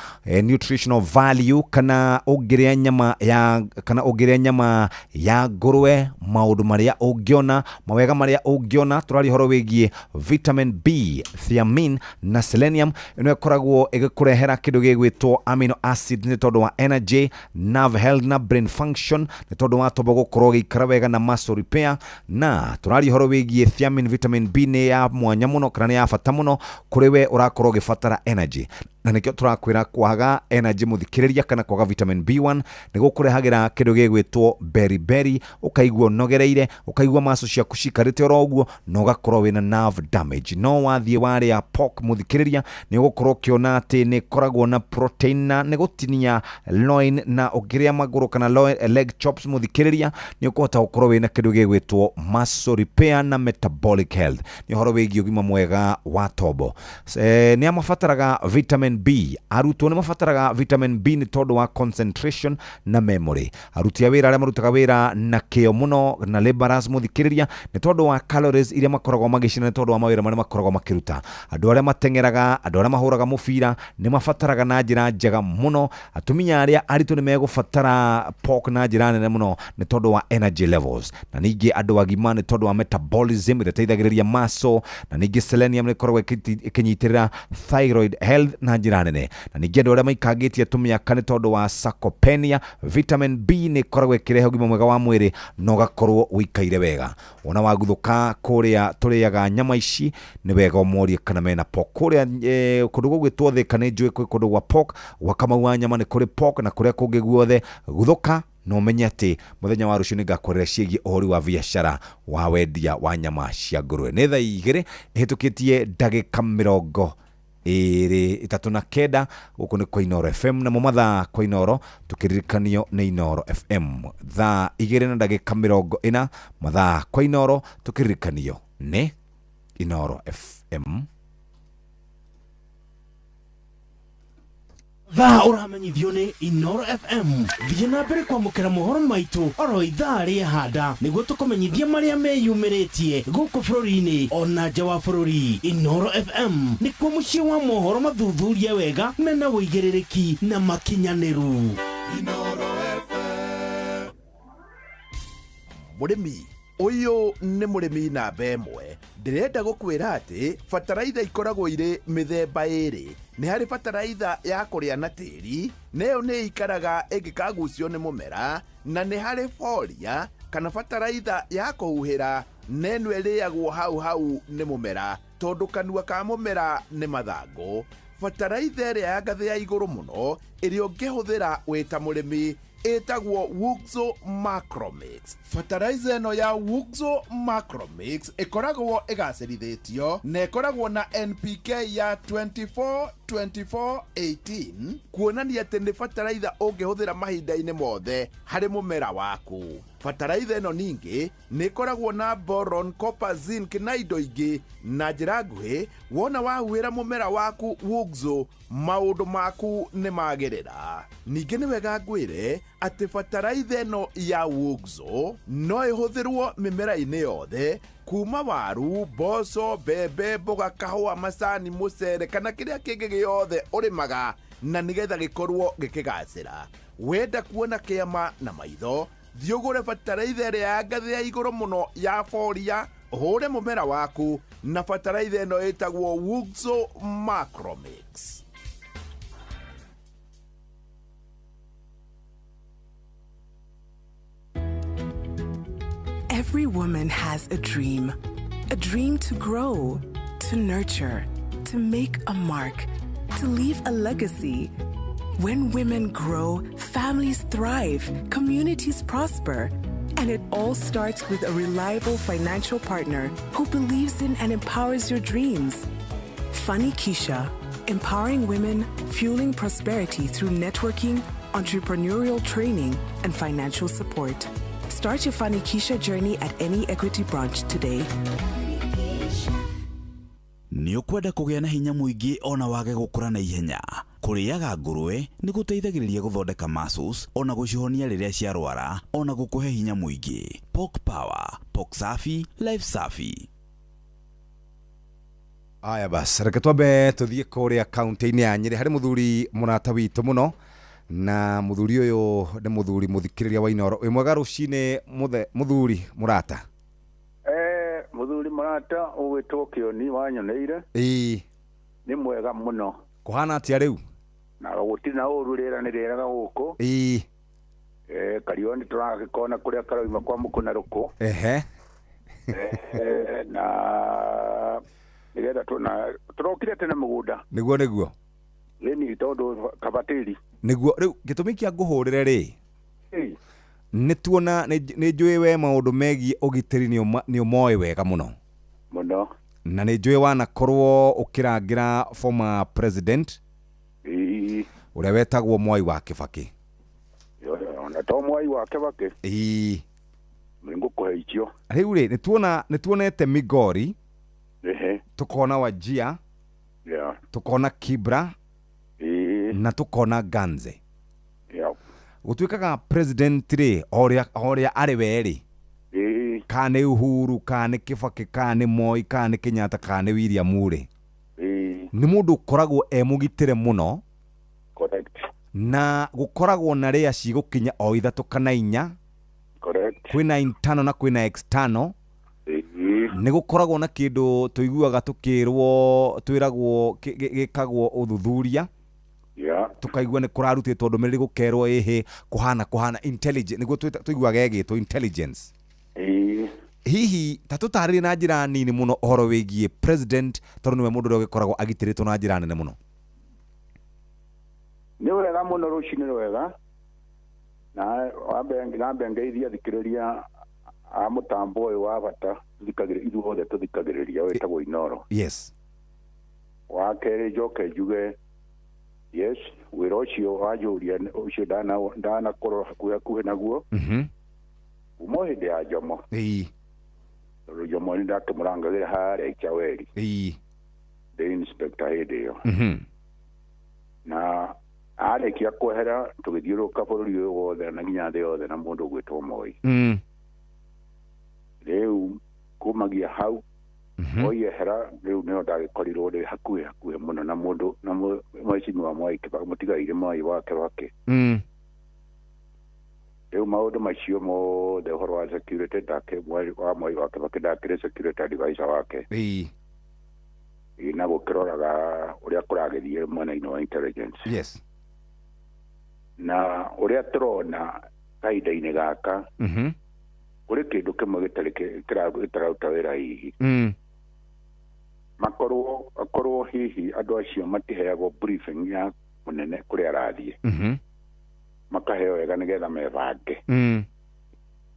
nutritional value, kana ũngĩrĩa nyama ya, kana ũngĩrĩa nyama ya ngũrwe, maũndũ marĩa ũngĩona, mawega marĩa ũngĩona. Tũraria ũhoro wĩgiĩ vitamin B, thiamine na selenium. Ĩno ĩkoragwo ĩgĩkũrehera kĩndũ gĩgwĩtwo amino acid nĩ tondũ wa energy, nerve health na brain function, nĩ tondũ wa tombo gũkorwo gĩikara wega na muscle repair. Na tũraria ũhoro wĩgiĩ thiamine, vitamin B nĩ ya mwanya mũno, kana nĩ ya bata mũno kũrĩ we ũrakorwo ũgĩbatara energy, na nĩkĩo tũrakwĩra kwaga energy mũthikĩrĩria, kana kwaga vitamin B1 nĩ gũkũrehagĩra kĩndũ gĩgwĩtwo beriberi, ũkaigua ũnogereire, ũkaigua maco ciaku cikarĩte oro ũguo, na ũgakorwo wĩna nerve damage. No wathiĩ warĩa pork mũthikĩrĩria, nĩ ũgũkorwo ũkĩona atĩ nĩ ĩkoragwo na protein, na nĩ gũtinia loin, na ũngĩrĩa magũrũ kana loin, leg chops mũthikĩrĩria, nĩ ũkũhota gũkorwo wĩna kĩndũ gĩgwĩtwo muscle repair na metabolic health. Nĩ ũhoro wĩgiĩ ũgima mwega wa tombo. Nĩ mabataraga vitamin B. Arutwo nĩ mabataraga vitamin B nĩ tondũ wa concentration na memory. Aruti a wĩra arĩa marutaga wĩra na kĩo mũno na laborers mũthikĩrĩria, nĩ tondũ wa calories iria makoragwo magĩcina nĩ tondũ wa mawĩra marĩa makoragwo makĩruta. Andũ arĩa mateng'eraga, andũ arĩa mahũraga mũbira nĩ mabataraga na njĩra njega mũno. Atumia arĩa aritũ nĩ megũbatara pork na njĩra nene mũno nĩ tondũ wa energy levels, na ningĩ andũ agima nĩ tondũ wa metabolism ĩrĩa ĩteithagĩrĩria muscle, na ningĩ selenium nĩ ĩkoragwo ĩkĩnyitĩrĩra thyroid health na njĩra nene, na ningĩ andũ arĩa maikangĩtie tũmĩaka nĩ tondũ wa sarcopenia, vitamin B nĩ ĩkoragwo ĩkĩrehe ũgima mwega wa mwĩrĩ na ũgakorwo ũikaire wega. Wona waguthũka kũrĩa tũrĩaga nyama ici, nĩ wega ũmorie kana mena pork. Kũrĩa kũndũ gũgwĩtwo Thĩka nĩ njũĩ kwĩ kũndũ gwa pork, gwa Kamau wa nyama nĩ kũrĩ pork, na kũrĩa kũngĩ guothe guthũka, na ũmenye atĩ mũthenya wa rũciũ nĩngakũrĩra ciĩgiĩ ũhũri wa biacara wa wendia wa nyama cia ngũrwe. Nĩ thaa 2 ĩhĩtũkĩtie ndagĩka 29 gũkũ nĩ kwa Inooro FM, namo mathaa kwa Inooro tũkĩririkanio nĩ Inooro FM. Thaa 2:40 mathaa kwa Inooro tũkĩririkanio nĩ Inooro FM. Thaa ũramenyithio nĩ Inooro FM. Thiĩ na mbere kwamũkĩra mohoro maitũ oro ithaa rĩehanda nĩguo tũkũmenyithie marĩa meyumĩrĩtie gũkũ bũrũri-inĩ ona nja wa bũrũri. Inooro FM nĩkuo mũciĩ wa mohoro mathuthurie wega mena ũigĩrĩrĩki na makinyanĩru. Inooro FM. Mũrĩmi ũyũ nĩ mũrĩmi namba ĩmwe. Ndĩrenda gũkwĩra atĩ bataraitha ikoragwo irĩ mĩthemba ĩrĩ. Nĩ harĩ bataraitha ya kũrĩa na tĩri, nayo nĩ ikaraga ĩngĩkagucio nĩ mũmera, na nĩ harĩ foria kana bataraitha ya kũhuhĩra, na ĩno ĩrĩagwo hau hau nĩ mũmera tondũ kanua ka mũmera nĩ mathangũ. Bataraitha ĩrĩa ya ngathĩ ya igũrũ mũno ĩrĩa ũngĩhũthĩra wĩ ta mũrĩmi ĩtagwo Wuxo Macromix. Fertilizer ĩno ya Wuxo Macromix ĩkoragwo ĩgacĩrithĩtio na ĩkoragwo na NPK ya 24 24 18, kuonania atĩ nĩ fertilizer ũngĩhũthĩra mahinda-inĩ mothe harĩ mũmera waku. Fertilizer ĩno ningĩ nĩ ĩkoragwo na boron, copper, zinc na indo ingĩ. Na njĩra nguhĩ, wona wahuhĩra mũmera waku Wuxo, maũndũ maku nĩ magĩrĩra. Ningĩ nĩ wega ngwĩre atĩ fertilizer ĩno ya Wuxo no ĩhũthĩrwo mĩmera-inĩ yothe, kuma waru, mboco, mbembe, mboga, kahũa, macani, mũcere kana kĩrĩa kĩngĩ gĩothe ũrĩmaga, na nĩgetha gĩkorwo gĩkĩgacĩra. Wenda kuona kĩama na maitho, thiĩ ũgũre fertilizer ĩrĩa ya ngathĩ ya igũrũ mũno ya foria, ũhũre mũmera waku na fertilizer ĩno ĩtagwo Wuxo Macromix. Every woman has a dream. A dream to grow, to nurture, to make a mark, to leave a legacy. When women grow, families thrive, communities prosper. And it all starts with a reliable financial partner who believes in and empowers your dreams. Fanikisha, empowering women, fueling prosperity through networking, entrepreneurial training, and financial support. Start your Fanikisha journey at any Equity branch today. Nĩ ũkwenda kũgĩa na hinya mũingĩ ona wage gũkũra na ihenya. Kũrĩaga ngũrwe nĩ gũteithagĩrĩria gũthondeka muscles ona gũcihonia rĩrĩa ciarwara ona gũkũhe hinya mũingĩ. Pork Power, Pork Safi, Life Safi. Aya bas, reke twambe tuthiĩ kũrĩa kaunti-inĩ ya Nyĩrĩ harĩ mũthuri mũrata witũ mũno, na mũthuri ũyũ nĩ mũthuri mũthikĩrĩria wa Inooro. Wĩ mwega rũcinĩ mũthuri mũrata? Mũthuri mũrata ũgwĩtwo Kĩoni wanyoneire. Ĩĩ. Nĩ mwega mũno. Kũhana atĩa rĩu? Na gũtirĩ na ũru, rĩera nĩ rĩega gũkũ. Ĩĩ. Kariũa nĩ tũragĩkona kũrĩa karoima kwa mũkũ na rũkũ. Ehe. Na nĩgetha tũrokire tene mũgũnda. Nĩguo nĩguo. Ĩni tondũ kabatĩri. Nĩguo rĩu gĩtũmi kĩa ngũhũrĩre rĩ, nĩ tuona nĩ njũĩ we maũndũ megiĩ ũgitĩri nĩ ũmoĩ wega mũno. Mũno. Na nĩ njũĩ wanakorwo ũkĩrangĩra former president ũrĩa wetagwo Mwai wa Kĩbakĩ. Ona to Mwai wa Kĩbakĩ. Ĩĩ. Nĩngũkũhe icio. Rĩu rĩ, nĩ tuonete Migori. Ehe. Tukona Wajia. Yeah. Tukona Kibra. Na tukona Ganze. Yeah. Gũtuĩkaga president rĩ, o ũrĩa arĩ we rĩ, kana nĩ Uhuru, kana nĩ Kĩbakĩ, kana nĩ Moi, kana nĩ Kenyatta, kana nĩ William rĩ, nĩ mũndũ ũkoragwo e mũgitĩre mũno. Correct. Na gũkoragwo na rĩa cigũkinya o 3 kana 4. Correct. Kwĩna internal na kwĩna external. Nĩ gũkoragwo na kĩndũ tũiguaga tũkĩrwo, twĩragwo gĩkagwo ũthuthuria. Yeah. Tukaigua nĩ kũrarutĩtwo ndũmĩrĩri gũkerwo ĩhĩ kũhana intelligence, nĩguo tũiguaga ĩgĩtwo intelligence. Hihi ta tũtarĩrie na njĩra nini mũno ũhoro wĩgiĩ president, tondũ nĩwe mũndũ ũrĩa ũgĩkoragwo agitĩrĩtwo na njĩra nene mũno. Nĩ wega mũno, rũcinĩ rwega. Na wambe ngeithia thikĩrĩria a mũtambo ũyũ wa bata ithuothe tũthikagĩrĩria wĩtagwo Inooro. Yes. Wa kerĩ njoke njuge yes, wĩra ũcio wanjũria ũcio ndanakorwo hakuhĩ naguo. Kuma hĩndĩ ya Jomo. Ĩĩ. Tondũ Jomo nĩ ndakĩmũrangagĩra harĩa Ichaweri. Ĩĩ. Ndĩ inspector hĩndĩ ĩyo. Na arĩkia kwehera tũgĩthiũrũrũka bũrũri ũyũ wothe na nginya thĩ yothe na mũndũ ũgwĩtwo Moi. Rĩu kumagia hau Moi ehera rĩu nĩho ndagĩkorirwo ndĩ hakuhĩ mũno na mũndũ na mheshimiwa Mwai Kĩbakĩ, mũtigaire Mwai wa Kĩbakĩ. Rĩu maũndũ macio mothe ũhoro wa security ndake wa Mwai wa Kĩbakĩ ndakĩrĩ security advisor wake. Ĩĩ. Na gũkĩroraga ũrĩa kũragĩthiĩ mwena-inĩ wa intelligence. Yes. Na ũrĩa tũrona kahinda-inĩ gaka, kũrĩ kĩndũ kĩmwe gĩtarĩ gĩtararuta wĩra hihi. Makorwo akorwo hihi andũ acio matiheagwo briefing ya mũnene kũrĩa arathiĩ. Makaheo wega nĩgetha mebange.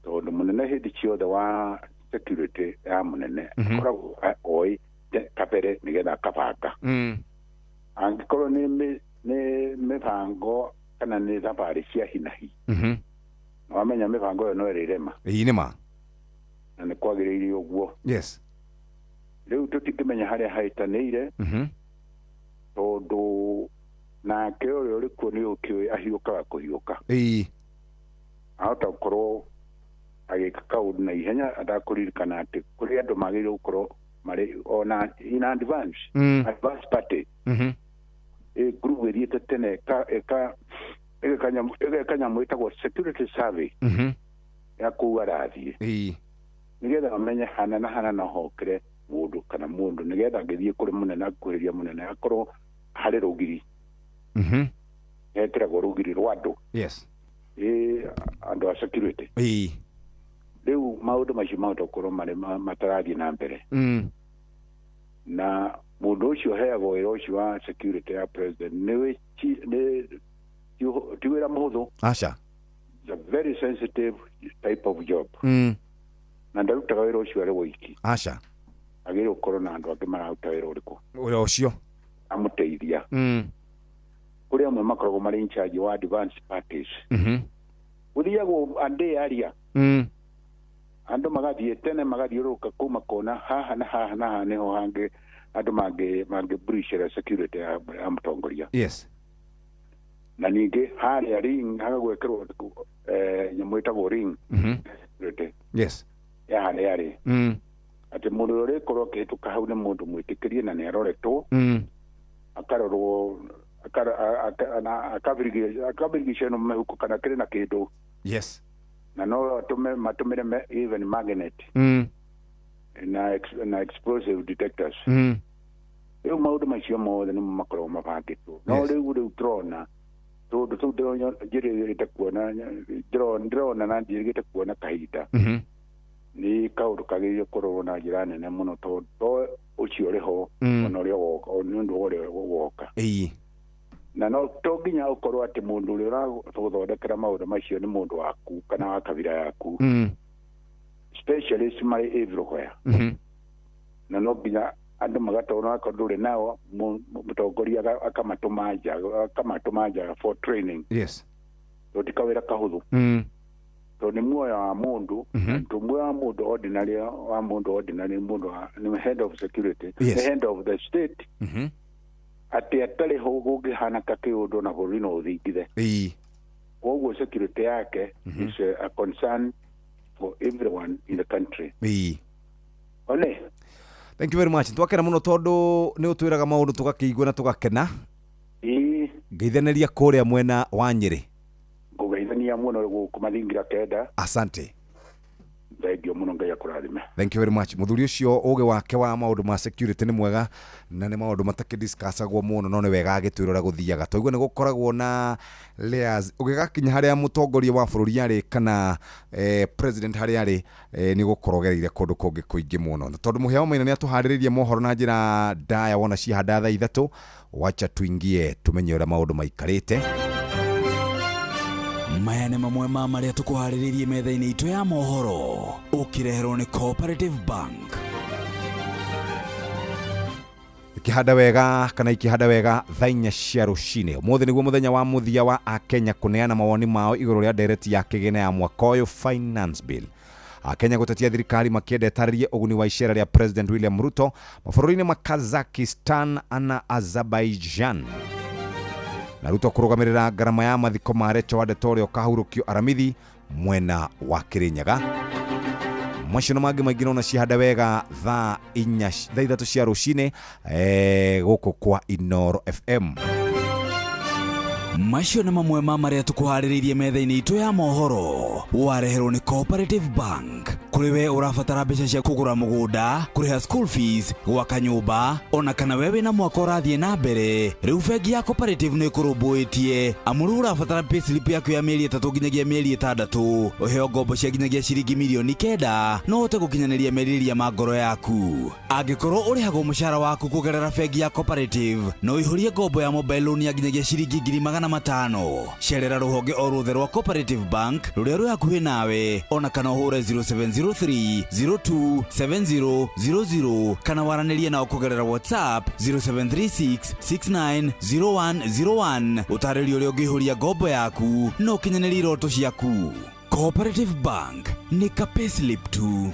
Tondũ mũnene hĩndĩ ciothe wa security ya mũnene akoragwo oĩ kabere nĩgetha akabanga. Angĩkorwo nĩ mĩbango kana nĩ thabarĩ cia hinahi, na wamenya mĩbango ĩyo no ĩrĩrema. Ĩĩ nĩ ma. Na nĩ kwagĩrĩire ũguo. Yes. Rĩu tũtingĩmenya harĩa hahĩtanĩire, tondũ nake ũrĩa ũrĩ kuo nĩ ũkĩũĩ ahiũkaga kũhiũka. Ĩĩ. Ahota gũkorwo agĩka kaũndũ na ihenya atakũririkana atĩ kũrĩ andũ magĩrĩirwo gũkorwo marĩ ona in advance, advance party. Group ĩthiĩte tene ĩka kanyamũ ĩtagwo security survey ya kũu arathiĩ. Ĩĩ. Nĩgetha amenye hana na hana no hokere mũndũ kana mũndũ, nĩgetha angĩthiĩ kũrĩ mũnene akuhĩrĩria mũnene akorwo harĩ rũgiri. Hekĩragwo rũgiri rwa andũ. Yes. Ĩĩ, andũ a security. Ĩĩ. Rĩu maũndũ macio mahota gũkorwo marĩ matarathiĩ na mbere. Na mũndũ ũcio ũheagwo wĩra ũcio wa security ya president nĩ ti wĩra mũhũthũ. Aca. It's a very sensitive type of job. Na ndarutaga wĩra ũcio arĩ woiki. Aca. Agĩrĩirwo gũkorwo na andũ angĩ mararuta wĩra ũrĩkũ? Wĩra ũcio. Amũteithia. Kũrĩ amwe makoragwo marĩ in charge wa advance parties. Gũthiagwo andĩ aria. Andũ magathiĩ tene magathiũrũrũka kũu makona haha na haha na haha nĩho hangĩ andũ mangĩ security ya mũtongoria. Yes. Na ningĩ harĩa ring hagagwĩkĩrwo nyamũ ĩtagwo ring. Security. Yes. Ya harĩa arĩ. Atĩ mũndũ ũrĩa ũrĩkorwo akĩhĩtũka hau nĩ mũndũ mwĩtĩkĩrie na nĩ aroretwo akarorwo akabirigicwo mĩhuko kana kĩrĩ na kĩndũ. Yes. Na no matũmĩre even magnet na explosive detectors. Rĩu maũndũ macio mothe nĩmo makoragwo mabangĩtwo. No rĩu tũrona tondũ tũu njĩrĩgĩte kuona ndĩrona na njĩrĩgĩte kuona kahinda nĩ kaũndũ kagĩrĩire kũrorwo na njĩra nene mũno tondũ to ũcio ũrĩ ho ona ũrĩa ũgoka nĩ ũndũ ũrĩa ũgoka. Na no to nginya ũkorwo atĩ mũndũ ũrĩa ũragũthondekera maũndũ macio nĩ mũndũ waku kana wa kabira yaku. Specialist marĩ everywhere. Na no nginya andũ magatwarwo akorwo ndũrĩ nao mũtongoria akamatũma nja for training. Yes. Tondũ ti kawĩra kahũthũ. Tondũ nĩ muoyo wa mũndũ, tondũ muoyo wa mũndũ ordinary wa mũndũ ordinary mũndũ nĩ head of security, the head of the state. Atĩ atarĩ ho gũngĩhanĩka kĩũndũ na bũrũri no ũthingithe. Koguo security yake is a concern for everyone in the country. One. Thank you very much. Twakena muno tondu ni utwiraga maundu tugakĩigua na tugakena. Ngeithanĩria kũrĩa mwena wa Nyĩrĩ. Ngũgeithania mũno gũkũ Mathingira 9. Asante. Thank you mũno, Ngai akũrathime. Thank you very much. Mũthuri ũcio ũgĩ wake wa maũndũ ma security nĩ mwega na nĩ maũndũ matakĩdiscussagwo mũno no nĩ wega agĩtwĩra ũrĩa gũthiaga. Twaigua nĩ gũkoragwo na layers ũgĩgakinya harĩa mũtongoria wa bũrũri arĩ kana president harĩa arĩ nĩ gũkorwo ũgereire kũndũ kũngĩ kũingĩ mũno. Tondũ Mũhĩa wa Maina nĩ atũharĩrĩirie mohoro na njĩra ndaya wona ciahanda thaa 3, wacha tuingie tumenye ũrĩa maũndũ maikarĩte. Maya nĩ mamwe ma marĩa tũkũharĩrĩirie metha-inĩ itũ ya mohoro ũkĩreherwo nĩ Cooperative Bank. Ikĩhanda wega kana ikĩhanda wega thaa 4 cia rũcinĩ ũmũthĩ nĩguo mũthenya wa mũthia wa Akenya kũneana mawoni mao igũrũ rĩa ndereti ya kĩgĩna ya mwaka ũyũ Finance Bill. Akenya gũtetia thirikari makĩenda ĩtarĩrie ũguni wa icera rĩa President William Ruto mabũrũri-inĩ ma Kazakhstan na Azerbaijan. Na Ruto kũrũgamĩrĩra ngarama ya mathiko ma Recho wa Ndeto ũrĩa ũkahurũkio Aramithi mwena wa Kirinyaga. Macio na mangĩ maingĩ nona cihanda wega thaa 3 cia rũcinĩ gũkũ kwa Inoro FM. Macio nĩ mamwe ma marĩa tũkũharĩrĩirie metha-inĩ itũ ya mohoro wareherwo nĩ Cooperative Bank. Kũrĩ we ũrabatara mbeca cia kũgũra mũgũnda, kũrĩha school fees, gwaka nyũmba, ona kana we wĩna mwaka ũrathiĩ na mbere, rĩu bengi ya Cooperative nĩ ĩkũrũmbũĩtie. Amu rĩu ũrabatara payslip yaku ya mĩeri 3 nginyagia mĩeri 6, ũheo ngombo cia nginyagia ciringi mirioni 9 no ũhote gũkinyanĩria merirĩria ma ngoro yaku. Angĩkorwo ũrĩhagwo mũcara waku kũgerera bengi ya Cooperative, no ũihũrie ngombo ya mobile loan ya nginyagia ciringi 500,000. Cerera rũhonge o ruothe rwa Cooperative Bank rũrĩa rwĩ hakuhĩ nawe, ona kana ũhũre 0703 02 7000 kana waranĩrie nao kũgerera WhatsApp 0736 690101. Ũtarĩrio ũrĩa ũngĩihũria ngombo yaku na ũkinyanĩrie iroto ciaku. Cooperative Bank nĩ ka payslip tu.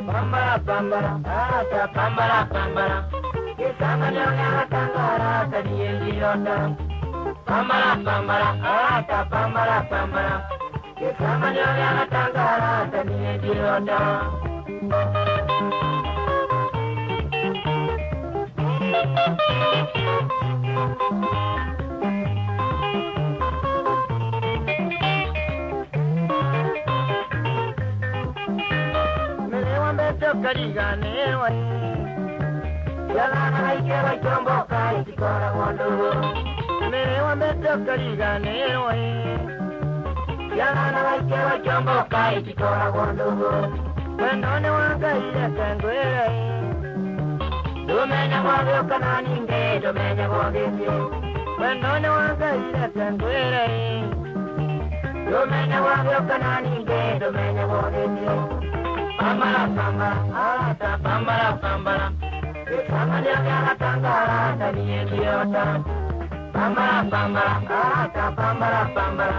Bambara bambara, ata bambara bambara, Bambara bambara, ata bambara bambara, Reke ngwĩre ndũmenya gwagĩũka na ningĩ ndũmenya gwagĩthiĩ wendo nĩ wa Ngai reke ngwĩre ndũmenya gwagĩũka na ningĩ ndũmenya gwagĩthiĩ pambara pambara arata pambara pambara gĩcanganio gĩa gatangara ta niĩ ngĩota pambara pambara arata pambara pambara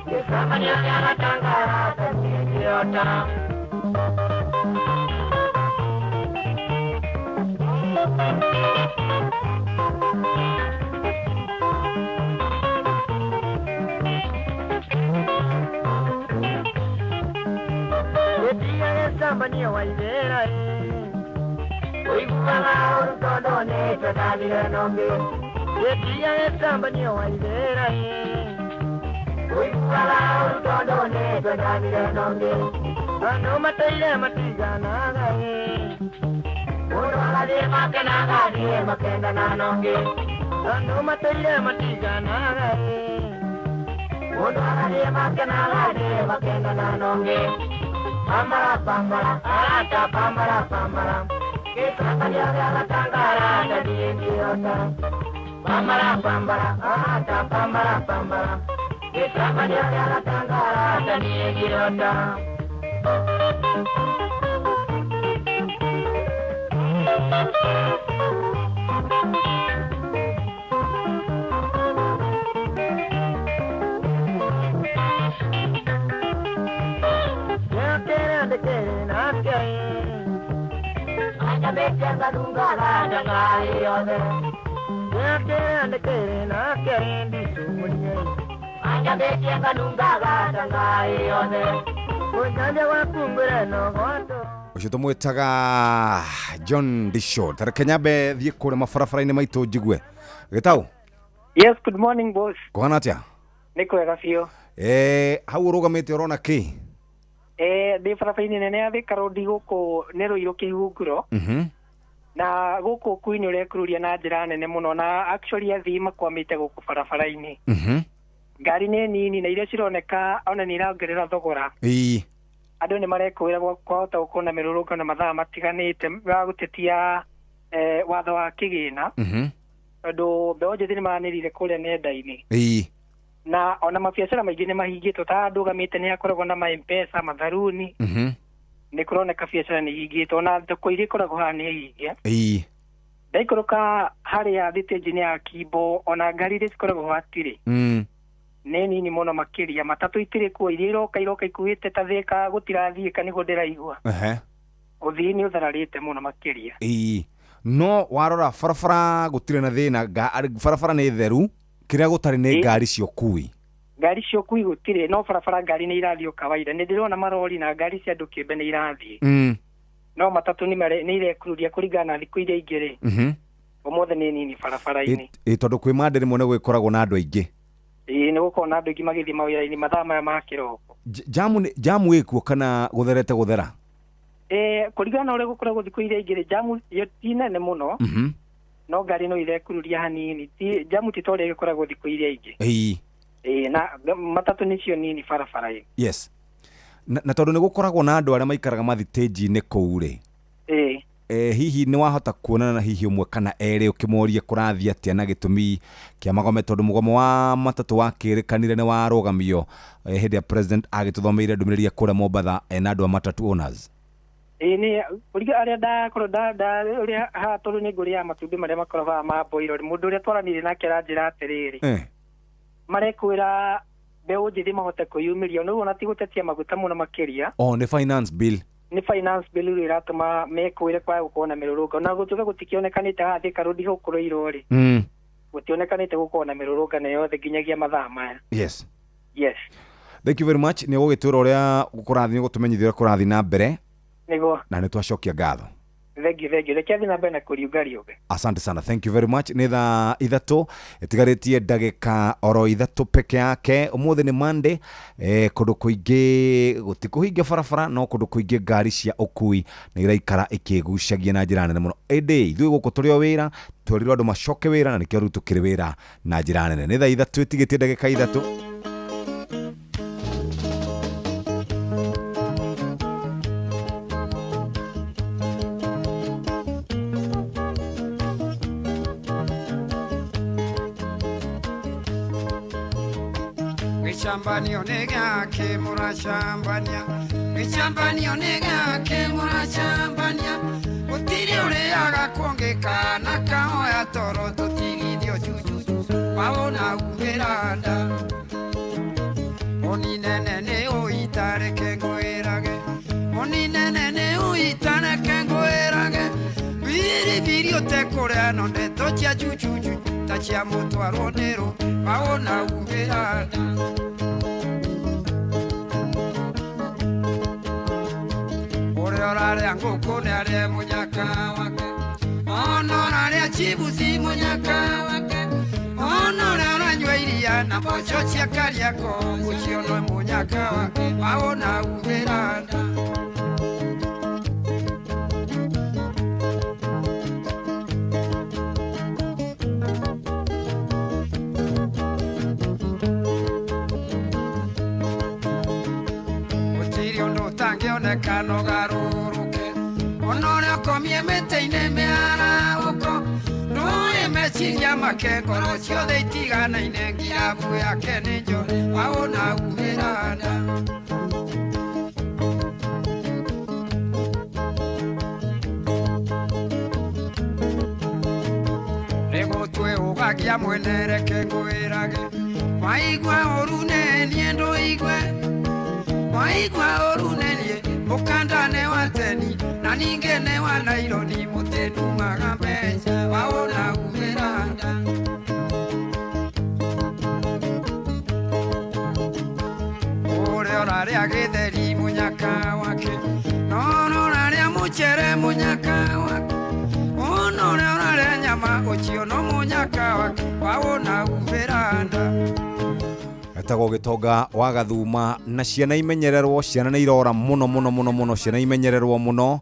gĩcanganio gĩa gatangara ta niĩ ngĩota. Gĩtiga gĩcambanio wa ithĩra ũiguaga ũru tondũ nĩ twendanire na ũngĩ gĩtiga gĩcambanio wa ithĩra ũiguaga ũru tondũ nĩ twendanire na ũngĩ andũ matũire matiganaga mũndũ agathiĩ makena agathiĩ makendana na ũngĩ andũ matũire matiganaga mũndũ agathiĩ makena agathiĩ makendana na ũngĩ pambara pambara arata pambara pambara gĩcanganio gĩa gatangara ta niĩ ngĩota pambara pambara arata pambara pambara gĩcanganio gĩa gatangara ta niĩ ngĩota. Ũcio tũmwĩtaga John Disho. Tareke nyambe thiĩ kũrĩa mabarabara-inĩ maitũ njigue. Gĩtaũ? Yes, good morning boss. Kũhana atĩa? Nĩ kwega biũ. Hau ũrũgamĩte ũrona kĩ? Ndĩ barabara-inĩ nene ya Thika Road gũkũ nĩ Rũirũ Kĩhunguro. Na gũkũ ũkui nĩ ũrekururia na njĩra nene mũno na actually athii makwamĩte gũkũ barabara-inĩ. Ngari nĩ nini na iria cironeka ona nĩ irongerera thogora. Andũ nĩ marekũĩra kwahota gũkorwo na mĩrũrũngano mathaa matiganĩte wa gũtetia watho wa kĩgĩna tondũ mbeũ njĩthĩ nĩ maranĩrĩire kũrĩa nenda-inĩ. Na ona mabiacara maingĩ nĩ mahingĩtwo ta ndũgamĩte nĩ hakoragwo na ma M-Pesa matharuni. Nĩ kũroneka biacara nĩ ihingĩtwo ona thoko iria ikoragwo haha nĩ hinge. Ndaikũrũka harĩa thitĩnji-inĩ ya Kimbo ona ngari iria cikoragwo hatirĩ nĩ nini mũno makĩria matatũ itirĩ kuo iria iroka ikuĩte ta Thika gũtirathiĩka nĩguo ndĩraigua. Ũthii nĩ ũthararĩte mũno makĩria. No warora barabara gũtirĩ na thĩna, barabara nĩ theru, kĩrĩa gũtarĩ nĩ ngari cia ũkui. Ngari cia ũkui gũtirĩ no barabara ngari nĩ irathiĩ o kawaida. Nĩ ndĩrona marori na ngari cia andũ kĩũmbe nĩ irathiĩ. No matatũ nĩ irekururia kũringana na thikũ iria ingĩ rĩ. Ũmũthĩ nĩ nini barabara-inĩ. Tondũ kwĩ Monday rĩmwe nĩ gwĩkoragwo na andũ aingĩ. Ĩĩ nĩ gũkoragwo na andũ aingĩ magĩthiĩ mawĩra-inĩ mathaa maya ma kĩroko. Jamu ĩkuo kana gũtherete gũthera? Kũringana na ũrĩa gũkoragwo thikũ iria ingĩ rĩ, jamu ti nene mũno. No ngari no irekururia hanini. Jamu ti ta ũrĩa ĩgĩkoragwo thikũ iria ingĩ. Na matatũ nĩcio nini barabara-inĩ. Yes. Na tondũ nĩ gũkoragwo na andũ arĩa maikaraga mathitĩnji-inĩ kũu rĩ. Hihi nĩ wahota kuonana na hihi ũmwe kana erĩ ũkĩmoria kũrathiĩ atĩa na gĩtũmi kĩa magome tondũ mũgomo wa matatũ wakĩrĩkanire nĩ warũgamio hĩndĩ ya president agĩtũthomeire ndũmĩrĩri ya kũrĩa Mombatha na andũ a matatu owners. Nĩ kũringa arĩa ndakorwo ũrĩa haha tondũ nĩ ngũrĩaga matumbĩ marĩa makoragwo haha ma boiro mũndũ ũrĩa twaranĩirie nake aranjĩra atĩrĩrĩ marekwĩra mbeũ njĩthĩ mahote kwĩyumĩria ona ũguo ona ti gũtetia maguta mũno makĩria. Nĩ finance bill. Nĩ finance bill rĩu ĩratũma mekwĩre kwaga gũkorwo na mĩrũrũngano na gũtuĩka gũtikĩonekanĩte haha Thika Road gũkũ Rũirũ rĩ gũtionekanĩte gũkorwo na mĩrũrũngano yothe nginyagia mathaa maya. Yes. Yes. Thank you very much. Nĩ ũgũgĩtwĩra ũrĩa kũrathiĩ, nĩ ũgũtũmenyithia ũrĩa kũrathiĩ na mbere. Nĩguo. Na nĩ twacokia ngatho. Thank you, thank you. Reke thiĩ na mbere na kũriũngariũnga. Asante sana. Thank you very much. Nĩ thaa 3 ĩtigarĩtie ndagĩka oro 3 peke yake. Ũmũthĩ nĩ Monday. Kũndũ kũingĩ gũtikũhingia barabara no kũndũ kũingĩ ngari cia ũkui nĩ iraikara ikĩgucagia na njĩra nene mũno. Ĩndĩ ithuĩ gũkũ tũrĩ o wĩra, twerirwo andũ macoke wĩra na nĩkĩo rĩu tũkĩrĩ wĩra na njĩra nene. Nĩ thaa 3 ĩtigĩtie ndagĩka 3. Gĩcambanio nĩ gĩake mũracambania, gĩcambanio nĩ gĩake mũracambania, gũtirĩ ũrĩaga kuongĩka na kahoya toro tũtigithio jujuju wawona umĩra nda. Oni nene nĩ ũitareke ngwĩrage, oni nene nĩ ũitareke ngwĩrage, biribiri ũtekũrĩa no ndeto cia jujuju ta cia mũtwarwo nĩ rũ wawona umĩra nda. Ũrĩa ũrarĩa ngũkũ nĩarĩe mũnyaka wake, ona ũrarĩa chibuci mũnyaka wake, ona ũrĩa ũranyua iria na mboco cia Kariakoo ũcio no mũnyaka wake wawona umĩra nda. Gũtirĩ ũndũ ũtangĩoneka no garũrũke, ona ũrĩa ũkomie mĩtĩ-inĩ mĩarahũko, ndũĩ meciria make ngoro ciothe itiganaine ngirabu yake nĩ njore wawona umĩra nda. Nĩgũtwĩũgagia mwene reke ngwĩrage, waigua ũru nĩ niĩ ndũigue, waigua ũru nĩ niĩ mũkanda nĩ wa teni na ningĩ nĩ wa naironi mũtĩndumaga mbeca wawona umĩra nda. Ũrĩa ũrarĩa gĩtheri mũnyaka wake, no ũrarĩa mũcere mũnyaka wake, ona ũrĩa ũrarĩa nyama ũcio no mũnyaka wake wawona umĩra nda. Etagwo Gĩtonga wa Gathuma na ciana imenyererwo, ciana nĩ irora mũno mũno mũno mũno, ciana imenyererwo mũno.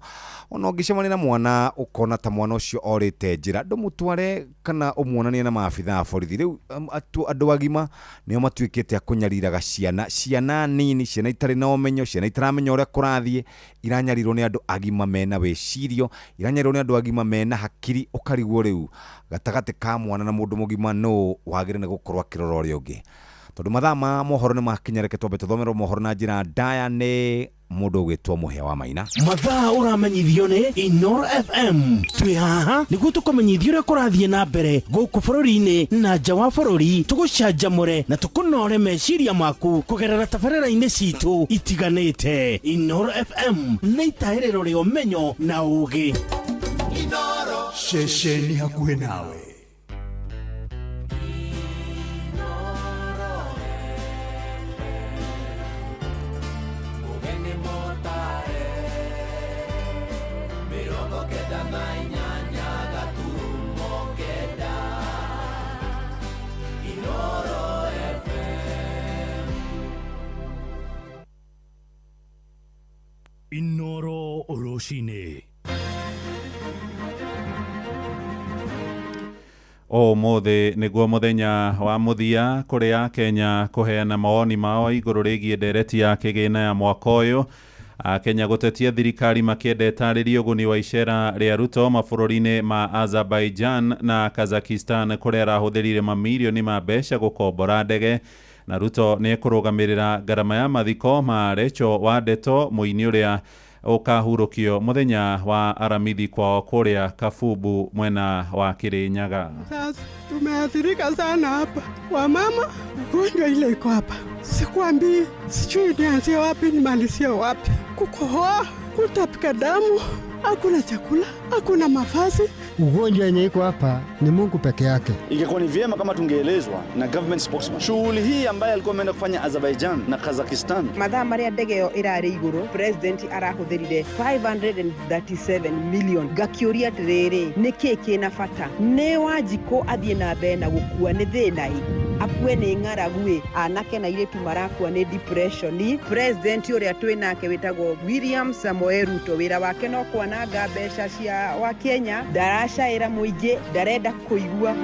Ona ũngĩcemania na mwana ũkona ta mwana ũcio orĩte njĩra, ndũmũtware kana ũmuonanie na maabitha a borithi. Rĩu andũ agima nĩo matuĩkĩte a kũnyariraga ciana, ciana nini, ciana itarĩ na ũmenyo, ciana itaramenya ũrĩa kũrathiĩ, iranyarirwo nĩ andũ agima mena wĩcirio, iranyarirwo nĩ andũ agima mena hakiri, ũkarigwo rĩu gatagatĩ ka mwana na mũndũ mũgima nũ wagĩrĩire nĩ gũkorwo akĩrora ũrĩa ũngĩ. Tondũ mathaa ma mohoro nĩ makinya, reke twambe tũthomerwo mohoro na njĩra ndaya nĩ mũndũ ũgwĩtwo Mũhĩa wa Maina. Mathaa ũramenyithio nĩ Inoro FM. Twĩ haha nĩguo tũkũmenyithie ũrĩa kũrathiĩ na mbere gũkũ bũrũri-inĩ na nja wa bũrũri, tũgũcanjamũre na tũkũnore meciria maku kũgerera tabarĩra-inĩ citũ itiganĩte. Inoro FM nĩ itahĩrĩro rĩa ũmenyo na ũũgĩ. Ceceni hakuhĩ nawe. Inoro rũcinĩ. Ũmũthĩ nĩguo mũthenya wa mũthia kũrĩ Akenya kũheana mawoni mao igũrũ rĩgiĩ ndereti ya kĩgĩna ya mwaka ũyũ. Akenya gũtetia thirikari makĩenda ĩtarĩrie ũguni wa icera rĩa Ruto mabũrũri-inĩ ma Azerbaijan na Kazakhstan kũrĩa arahũthĩrire mamirioni ma mbeca gũkombora ndege. Na Ruto nĩ ekũrũgamĩrĩra ngarama ya mathiko ma Rachel Wandeto mũini ũrĩa ũkahurũkio mũthenya wa Aramithi kwao kũrĩa Kabubu mwena wa Kirinyaga. Sasa tumeathirika sana hapa, wamama, ugonjwa ile iko hapa, sikwambii, sijui nianzie wapi nimalizie wapi, kukohoa, kutapika damu, hakuna chakula, hakuna mavazi. Ugonjwa yenye iko hapa ni Mungu peke yake. Ingekuwa ni vyema kama tungeelezwa na government spokesman shughuli hii ambayo alikuwa ameenda kufanya Azerbaijan na Kazakhstan. Mathaa maria ndege ĩyo ĩrarĩ igũrũ, president arahũthĩrire 537 million. Ngakĩũria atĩrĩrĩ, nĩkĩ kĩna bata? Nĩ Wanjikũ athiĩ na mbere na gũkua nĩ thĩna ĩ, akue nĩ ng'aragu ĩ, anake na airĩtu marakua nĩ depression. President ũrĩa twĩ nake wĩtagwo William Samoei Ruto, wĩra wake no kwananga mbeca cia wa Kenya, ndaracaĩra mũingĩ, ndarenda kũigua.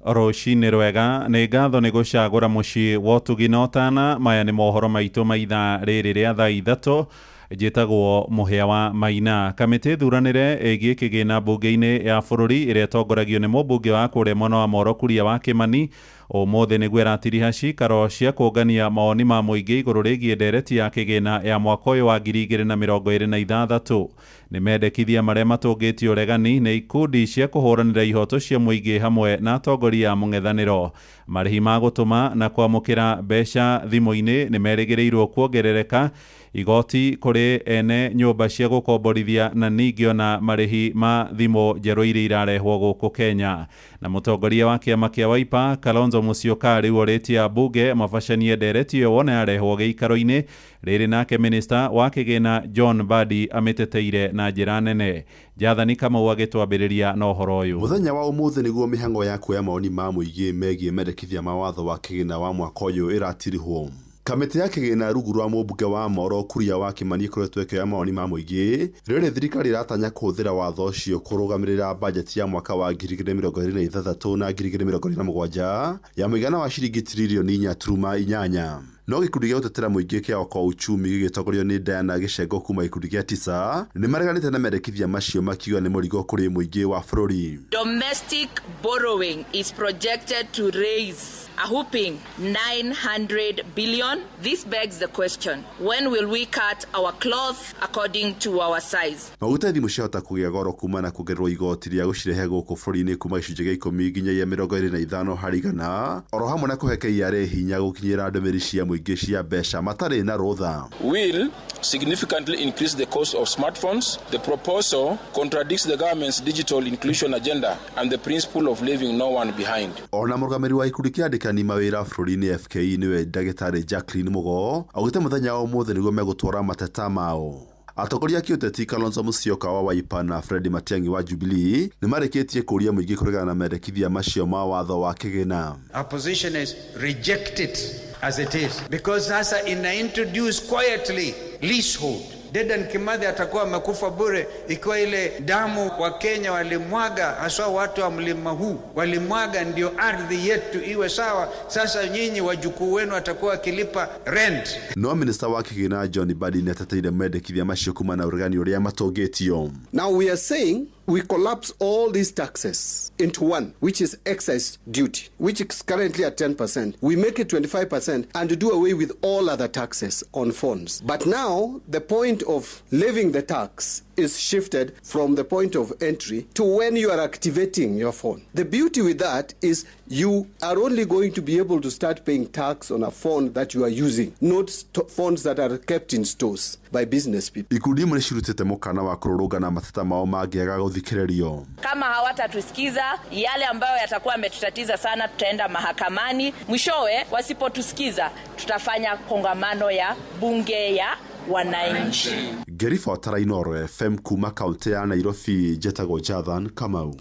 Rũcinĩ rwega, nĩ ngatho nĩ gũcagũra mũciĩ wa ũtugi na ũtana. Maya nĩ mohoro maitũ ma ithaa rĩrĩ rĩa thaa 3. Njĩtagwo Mũhĩa wa Maina. Kamĩtĩ thuranĩre ĩgiĩ kĩgĩna mbunge-inĩ ya bũrũri ĩrĩa ĩtongoragio nĩ mũmbunge wa kũrĩa mwena wa Moro Kuria wa Kĩmani ũmũthĩ nĩguo ĩratiriha cikaro cia kũngania mawoni ma mũingĩ igũrũ rĩgiĩ ndereti ya kĩgĩna ya mwaka ũyũ wa 2026. Nĩ mendekithia marĩa matũngĩtie ũregani nĩ ikundi cia kũhũranĩra ihoto cia mũingĩ hamwe na atongoria a mũng'ethanĩro. Marĩhi ma gũtũma na kwamũkĩra mbeca thimũ-inĩ nĩ merĩgĩrĩirwo kuongerereka, igoti kũrĩ ene nyũmba cia gũkomborithia na ningĩ ona marĩhi ma thimũ njerũ iria irarehwo gũkũ Kenya. Na mũtongoria wa kĩama kĩa Wiper Kalonzo Musyoka rĩu orĩtie ambunge mabacanie ndereti ĩyo wona yarehwo gĩikaro-inĩ rĩrĩ, nake minista wa kĩgĩna John Mbadi amĩteteire na njĩra nene. Jathani Kamau agĩtwambĩrĩria na ũhoro ũyũ. Mũthenya wa ũmũthĩ nĩguo mĩhang'o ya kuoya mawoni ma mũingĩ megiĩ mendekithia ma watho wa kĩgĩna wa mwaka ũyũ ĩratirihwo. Kamĩtĩ ya kĩgĩna rungu rwa mũmbunge wa Moro Kuria wa Kĩmani ĩkoretwo ĩkĩoya mawoni ma mũingĩ rĩrĩ thirikari ĩratanya kũhũthĩra watho ũcio kũrũgamĩrĩra bajeti ya mwaka wa 2026 na 2027 ya mũigana wa ciringi tiririoni 4.8. No gĩkundi gĩa gũtetera mũingĩ kĩa Okoa Uchumi gĩgĩtongorio nĩ Diana Gĩcengo kuma gĩkundi gĩa Tisa nĩ mareganĩte na mendekithia macio makiuga nĩ mũrigo kũrĩ mũingĩ wa bũrũri. Domestic borrowing is projected to raise a whopping 900 billion. This begs the question, when will we cut our cloth according to our size? Maguta thimũ ciahota kũgĩa goro kuma na kuongererwo igoti rĩa gũcirehe gũkũ bũrũri-inĩ kuma gĩcunjĩ gĩa 10 nginyagia 25 harĩ igana, oro hamwe na kũhe KRA hinya gũkinyĩra ndũmĩrĩri cia mũingĩ cia mbeca matarĩ na rũtha. Will significantly increase the cost of smartphones. The proposal contradicts the government's digital inclusion agenda and the principle of leaving no one behind. Ona mũrũgamĩrĩri wa gĩkundi kĩa andĩkani mawĩra bũrũri-inĩ FKE nĩwe ndagĩtarĩ Jacqueline Mugo augĩte mũthenya wa ũmũthĩ nĩguo megũtwara mateta mao. Atongoria a kĩũteti Kalonzo Musyoka wa Wiper na Fred Matiang'i wa Jubilee nĩ marĩkĩtie kũũria mũingĩ kũregana na mendekithia macio ma watho wa kĩgĩna. Our position is reject it as it is because sasa ina introduce quietly leasehold. Dedan Kimathi atakuwa amekufa bure ikiwa ile damu wa Kenya walimwaga, haswa watu wa mlima huu walimwaga ndio ardhi yetu iwe sawa. Sasa nyinyi wajukuu wenu atakuwa akilipa rent. No minista wa kĩgĩna John Mbadi nĩ ateteire mendekithia macio kuma na ũregani ũrĩa matũngĩtio. Now we are saying we collapse all these taxes into one, which is excise duty, which is currently at 10%. We make it 25% and do away with all other taxes on phones. But now the point of levying the tax is shifted from the point of entry to when you are activating your phone. The beauty with that is you are only going to be able to start paying tax on a phone that you are using, not phones that are kept in stores by business people. Ikundi imwe nĩcirutĩte mũkana wa kũrũrũngana mateta mao mangĩaga gũthikĩrĩrio. Kama hawatatusikiza yale ambayo yatakuwa yametutatiza sana, tutaenda mahakamani. Mwishowe wasipotusikiza, tutafanya kongamano ya bunge ya wananchi. Ngĩribotera Inooro FM kuma kaunti ya Nairobi, njetagwo Jathan Kamau.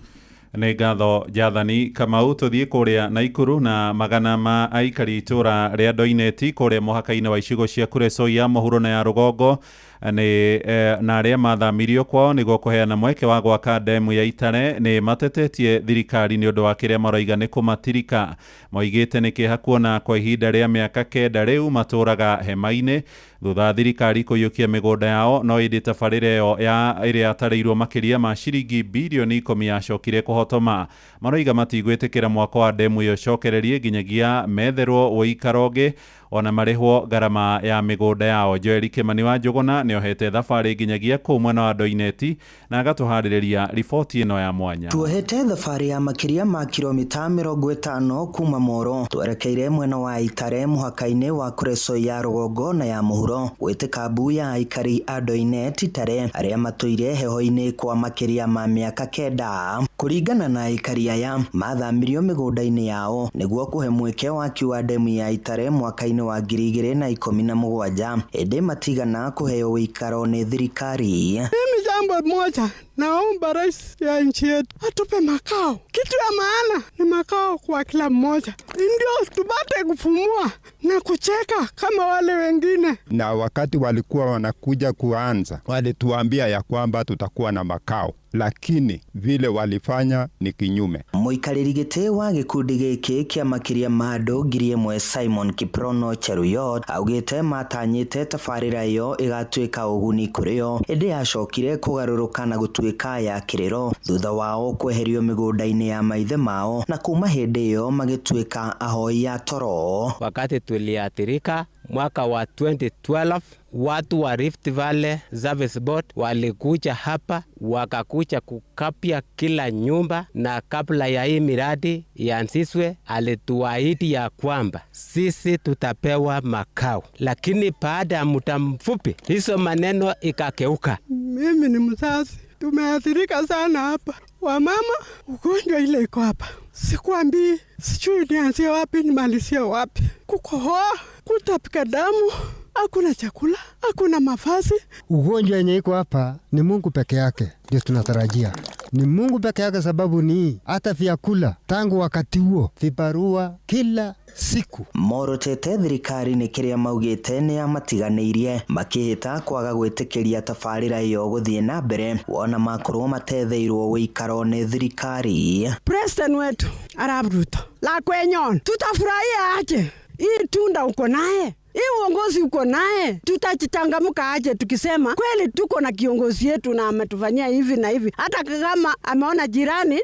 Nĩ ngatho Jathani Kamau. Tũthiĩ kũrĩa Naikuru na magana ma aikari itũra rĩa Ndoineti kũrĩa mũhaka-inĩ wa icigo cia Kuresoi ya mũhuro na ya rũgongo nĩ na arĩa mathamirio kwao nĩguo kũheana mweke wa gwaka ndemu ya Itare nĩ matetetie thirikari nĩ ũndũ wa kĩrĩa maroiga nĩ kũmatirika. Moigĩte nĩ kĩeha kuona kwa ihinda rĩa mĩaka 9 rĩu matũraga hema-inĩ thutha thirikari kũiyũkia mĩgũnda yao, no ĩndĩ tabarĩra ĩyo ya ĩrĩa yatarĩirwo makĩria ma ciringi birioni 10 yacokire kũhotoma. Maroiga matigwĩtĩkĩra mwako wa ndemu ĩyo ũcokererie nginyagia metherwo ũikaro ũngĩ ona marĩhwo ngarama ya mĩgũnda yao. Joel Kĩmani wa Njũgũna nĩohete thabarĩ nginyagia kũu mwena wa Ndoineti na agatũharĩrĩria riboti ĩno ya mwanya. Tuohete thabarĩ ya makĩria ma kilomita 50 kuma Moro twerekeire mwena wa Itare mũhaka-inĩ wa Kuresoi ya rũgongo na ya mũhuro gwĩtĩka mbu ya aikari a Ndoineti Itare arĩa matũire heho-inĩ kwa makĩria ma mĩaka 9. Kũringana na aikari aya mathamirio mĩgũnda-inĩ yao nĩguo kũhe mweke waki wa ndemu ya Itare mwaka-inĩ wa 2017 ĩndĩ matigana kũheo ũikaro nĩ thirikari. Mimi Jambo moja, naomba rais ya nchi yetu atupe makao. Kitu ya maana ni makao kwa kila mmoja, ndio tupate kupumua na kucheka kama wale wengine. Na wakati walikuwa wanakuja kuanza, walituambia ya kwamba tutakuwa na makao, lakini vile walifanya ni kinyume. Mũikarĩri gĩtĩ wa gĩkundi gĩkĩ kĩa makĩria ma andũ 1000 Simon Kiprono Cheruiyot augĩte matanyĩte tabarĩra ĩyo ĩgatuĩka ũguni kũrĩ o, ĩndĩ yacokire kũgarũrũka na gũtuĩka ya kĩrĩro thutha wao kweherio mĩgũnda-inĩ ya maithe mao, na kuma hĩndĩ ĩyo magĩtuĩka ahoi a toro. Wakati tuliathirika mwaka wa 2012, watu wa Rift Valley Service Board walikuja hapa wakakuja kukapya kila nyumba, na kabla ya hii miradi ianzishwe alituahidi ya kwamba sisi tutapewa makao, lakini baada ya muda mfupi hizo maneno ikakeuka. Mimi ni mzazi, tumeathirika sana hapa. Wamama, ugonjwa ile iko hapa, sikwambii, sijui nianzie wapi nimalizie wapi. Kukohoa, kutapika damu, hakuna chakula, hakuna mavazi. Ugonjwa yenye iko hapa ni Mungu peke yake ndio tunatarajia. Ni Mungu peke yake, sababu ni hata vyakula tangu wakati huo vibarua kila siku. Morotete thirikari nĩ kĩrĩa maugĩte nĩ yamatiganĩirie makĩhĩta kwaga gwĩtĩkĩria tabarĩra ĩyo gũthiĩ na mbere wona makorwo matetheirwo wĩikaro nĩ thirikari. President wetu Arap Ruto, la kwenyon, tutafurahia aje hii tunda uko naye, hii uongozi uko naye, tutachangamka aje tukisema kweli tuko na kiongozi yetu na ametufanyia hivi na hivi, hata kama ameona jirani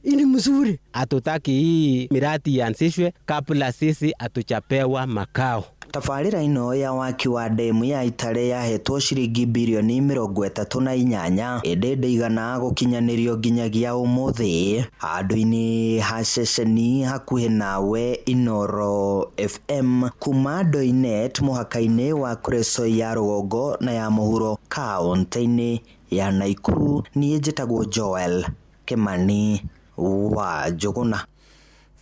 ni mzuri. Hatutaki hii miradi ianzishwe kabla sisi hatujapewa makao. Tabarĩra ĩno ya waki wa ndemu ya Itare yahetwo ciringi birioni 38, ĩndĩ ndĩigana gũkinyanĩrio nginyagia ũmũthĩ. Handũ-inĩ ha ceceni hakuhĩ nawe Inoro FM kuma Doinet mũhaka-inĩ wa Kuresoi ya rũgongo na ya mũhuro kaũntĩ-inĩ ya Naikuru, niĩ njĩtagwo Joel Kimani wa Njũgũna.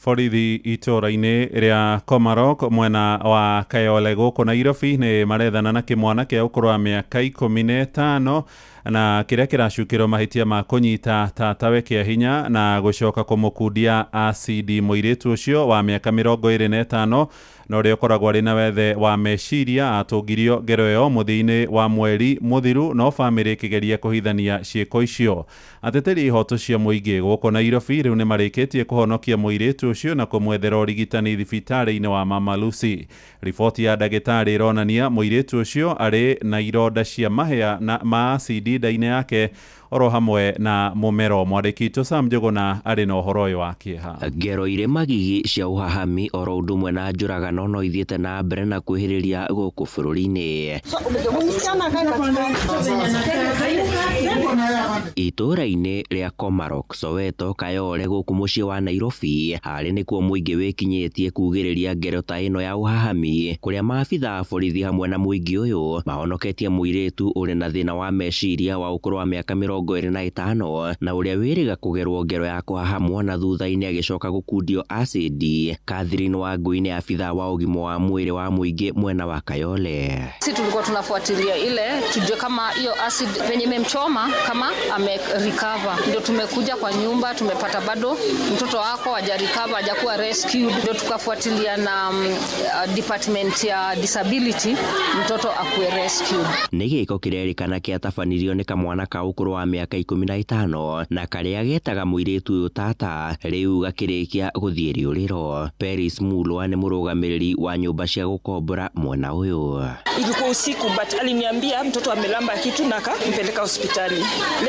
Borithi itũũra-inĩ rĩa Komarok mwena wa Kayole gũkũ Nairobi nĩ marethana na kĩmwana kĩa ũkũrũ wa mĩaka 15 na kĩrĩa kĩracukĩrwo mahĩtia ma kũnyita tatawe kĩa hinya na gũcoka kũmũkundia acidi. Mũirĩtu ũcio wa mĩaka 25 na ũrĩa ũkoragwo arĩ na wethe wa meciria atũngirio ngero ĩyo mũthia-inĩ wa mweri mũthiru, no bamĩrĩ ĩkĩgeria kũhithania ciĩko icio. Ateteri ihoto cia mũingĩ gũkũ Nairobi rĩu nĩ marĩkĩtie kũhonokia mũirĩtu ũcio na kũmwethera ũrigitani thibitarĩ-inĩ wa Mama Lucy. Riboti ya ndagĩtarĩ ĩronania mũirĩtu ũcio arĩ na ironda cia mahĩa na ma acidi nda-inĩ yake oro hamwe na mũmero. Mwandĩki witũ Sam Njũgũna arĩ na ũhoro ũyũ wa kĩeha. Ngero irĩ magigi cia ũhahami oro ũndũ ũmwe na njũragano no ithiĩte na mbere na kwĩhĩrĩria gũkũ bũrũri-inĩ. Itũũra-inĩ rĩa Komarok, Soweto, Kayole gũkũ mũciĩ wa Nairobi, harĩ nĩkuo mũingĩ wĩkinyĩtie kugĩrĩria ngero ta ĩno ya ũhahami, kũrĩa maabitha a borithi hamwe na mũingĩ ũyũ mahonoketie mũirĩtu ũrĩ na thĩna wa meciria wa ũkũrũ wa mĩaka 25 na ũrĩa wĩrĩga kũgerwo ngero ya kũhahamwo na thutha-inĩ agĩcoka gũkundio acidi. Catherine Wangui nĩ abitha wa ũgima wa mwĩrĩ wa mũingĩ mwena wa Kayole. Sisi tulikuwa tunafuatilia ile tujue kama hiyo acid penye imemchoma kama ame recover, ndio tumekuja kwa nyumba tumepata bado mtoto wako haja recover, hajakuwa rescued, ndio tukafuatilia na department ya disability mtoto akuwe rescued. Nĩ gĩko kĩrerĩkana kĩatabanirio nĩ kamwana ka ũkũrũ wa mĩaka 15 na karĩa getaga mũirĩtu ũyũ tata rĩu gakĩrĩkia gũthiĩ rĩũrĩro. Paris Mulwa nĩ mũrũgamĩrĩri wa nyũmba cia gũkombora mwena ũyũ. Ilikuwa usiku but aliniambia mtoto amelamba kitu na akampeleka hospitali.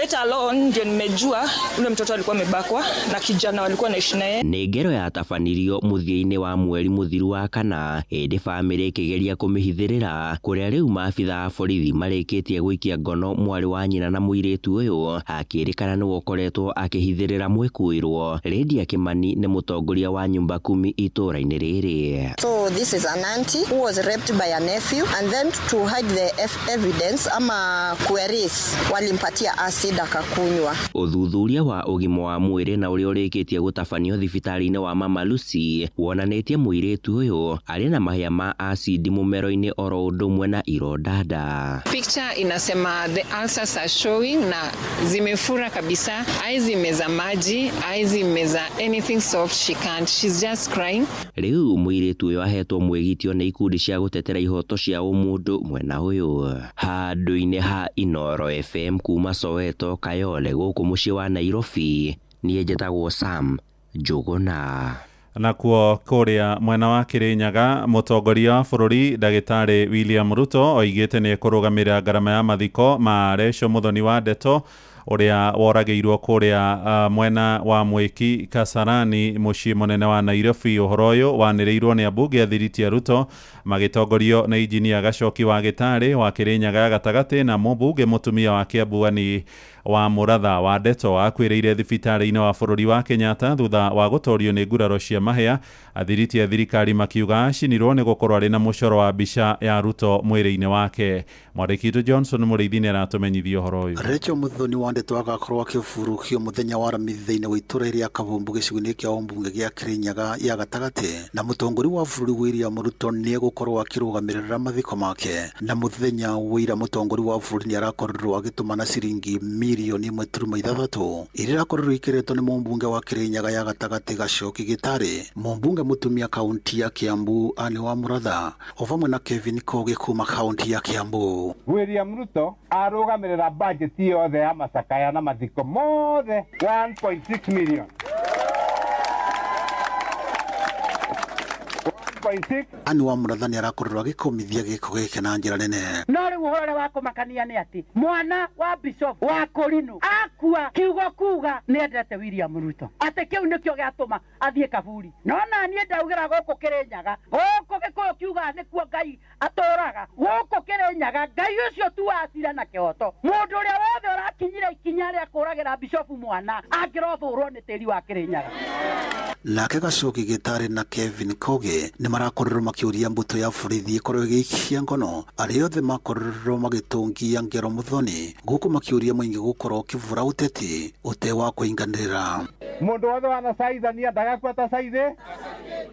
Later alone ndio nimejua ule mtoto alikuwa amebakwa na kijana walikuwa naishi naye. Nĩ ngero yatabanirio mũthia-inĩ wa mweri mũthiru wa kana ĩndĩ bamĩrĩ ĩkĩgeria kũmĩhithĩrĩra, kũrĩa rĩu maabitha a borithi marĩkĩtie gũikia ngono mwarĩ wa nyina na mũirĩtu ũyũ akĩrĩkana nĩwe ũkoretwo akĩhithĩrĩra mwĩkũĩrwo. Lydia Kimani nĩ mũtongoria wa nyumba kumi itũũra-inĩ rĩrĩ. So this is an auntie who was raped by a nephew, and then to hide the evidence ama kuerase walimpatia acid akakunywa. Ũthuthuria wa ũgima wa mwĩrĩ na ũrĩa ũrĩkĩtie gũtabanio thibitarĩ-inĩ wa Mama Lucy wonanĩtie mũirĩtu ũyũ arĩ na mahĩa ma acidi mũmero-inĩ oro ũndũ ũmwe na ironda nda. Picture inasema the ulcers Ulcers are showing na zimefura kabisa, haizi meza maji, haizi meza anything soft, she can't. She's just crying. Rĩu mũirĩtu ũyũ ahetwo mwĩgitio nĩ ikundi cia gũtetera ihoto cia ũmũndũ mwena ũyũ handũ-inĩ ha Inoro FM kuma Soweto Kayole gũkũ mũciĩ wa Nairobi. Niĩ njĩtagwo Sam Njũgũna. Nakuo kũrĩa mwena wa Kirinyaga, mũtongoria wa bũrũri ndagĩtarĩ William Ruto oigĩte nĩ ekũrũgamĩrĩra ngarama ya mathiko ma Rachel Muthoni wa Ndeto ũrĩa woragĩirwo kũrĩa mwena wa Mwĩki Kasarani mũciĩ mũnene wa Nairobi. Ũhoro ũyũ wanĩrĩirwo nĩ ambunge a thiriti ya Ruto magĩtongorio nĩ injinia Gacoki wa Gĩtarĩ wa Kĩrĩnyaga ya gatagatĩ na mũmbunge mũtumia wa Kĩambu Anne wa Mũratha. Wa Ndeto akuĩrĩire thibitarĩ-inĩ wa bũrũri wa Kenyatta thutha wa gũtorio nĩ nguraro cia mahĩa. Athiriti a thirikari makiuga acinirwo nĩ gũkorwo arĩ na mũcoro wa mbica ya Ruto mwĩrĩ-inĩ wake. Mwandĩki witũ Johnson Mũrĩithi nĩ aratũmenyithia ũhoro ũyũ. Rachel Muthoni wa Ndeto agakorwo akĩburũkio mũthenya wa Aramithi thĩinĩ wa itũra rĩa Kabumbu gĩcigo-inĩ kĩa ũmbunge gĩa Kĩrĩnyaga ya gatagatĩ, na mũtongoria wa bũrũri William Ruto nĩ egũkorwo akĩrũgamĩrĩra mathiko make. Na mũthenya wa ira mũtongoria wa bũrũri nĩ arakorirwo agĩtũmana ciringi mirioni 1.6 iria irakorirwo ikĩretwo nĩ mũmbunge wa Kĩrĩnyaga ya gatagatĩ Gacoki Gĩtarĩ, mũmbunge mũtumia kaunti ya Kiambu Anne wa Mũratha, o vamwe na Kevin Kogi kuma kaunti ya Kiambu. William Ruto arũgamĩrĩra bajeti yothe ya macakaya na mathiko mothe 1.6 million. Anne wa Mũratha nĩ arakorirwo agĩkũmithia gĩko gĩkĩ na njĩra nene. No rĩu ũhoro ũrĩa wa kũmakania nĩ atĩ mwana wa bishop wa Kũrinũ akua kiugo kuga nĩ endete William Ruto, atĩ kĩu nĩkĩo gĩatũma athiĩ kaburi. No na niĩ ndaugĩra gũkũ Kĩrĩnyaga, gũkũ Gĩkũyũ kiugaga nĩkuo Ngai atũraga, gũkũ Kĩrĩnyaga Ngai ũcio tu wacira na kĩhoto. Mũndũ ũrĩa wothe ũrakinyire ikinya rĩa kũragĩra bishop mwana angĩrothũrwo nĩ tĩri wa Kĩrĩnyaga. Nake Gacoki Gĩtarĩ na Kevin Kogi nĩ marakorirwo makĩũria mbũtũ ya borithi ĩkorwo ĩgĩikia ngono arĩa othe makorirwo magĩtũngia ngero Muthoni, gũkũ makĩũria mũingĩ gũkorwo ũkĩbura ũteti ũte wa kũinganĩrĩra. Mũndũ wothe wanacaithania ndagakua ta caithĩ.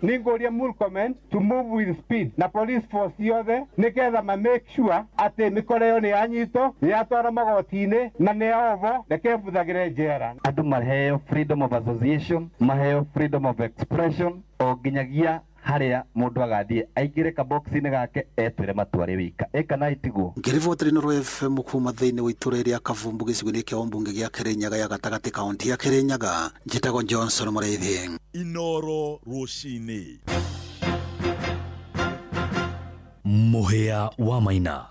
Nĩngũria Murkomen to move with speed na police force yothe nĩgetha ma make sure atĩ mĩkora ĩyo nĩ yanyitwo, nĩ yatwarwo magoti-inĩ na nĩ yaohwo, reke mbuthagĩre njera. Andũ maheo freedom of association, maheo freedom of expression o nginyagia haria mundu agathie aingire kabox-inĩ gake etwĩre matua arĩ wika ĩka na itiguo. Ngĩribotera Inooro FM kuma thĩinĩ wa itũra rĩa Kabumbu gĩcigo-inĩ kĩa ũmbunge gĩa Kĩrĩnyaga ya gatagatĩ kaunti ya Kĩrĩnyaga, njĩtagwo Johnson Mũrĩithi. Inooro rũcinĩ. Mũhĩa wa Maina.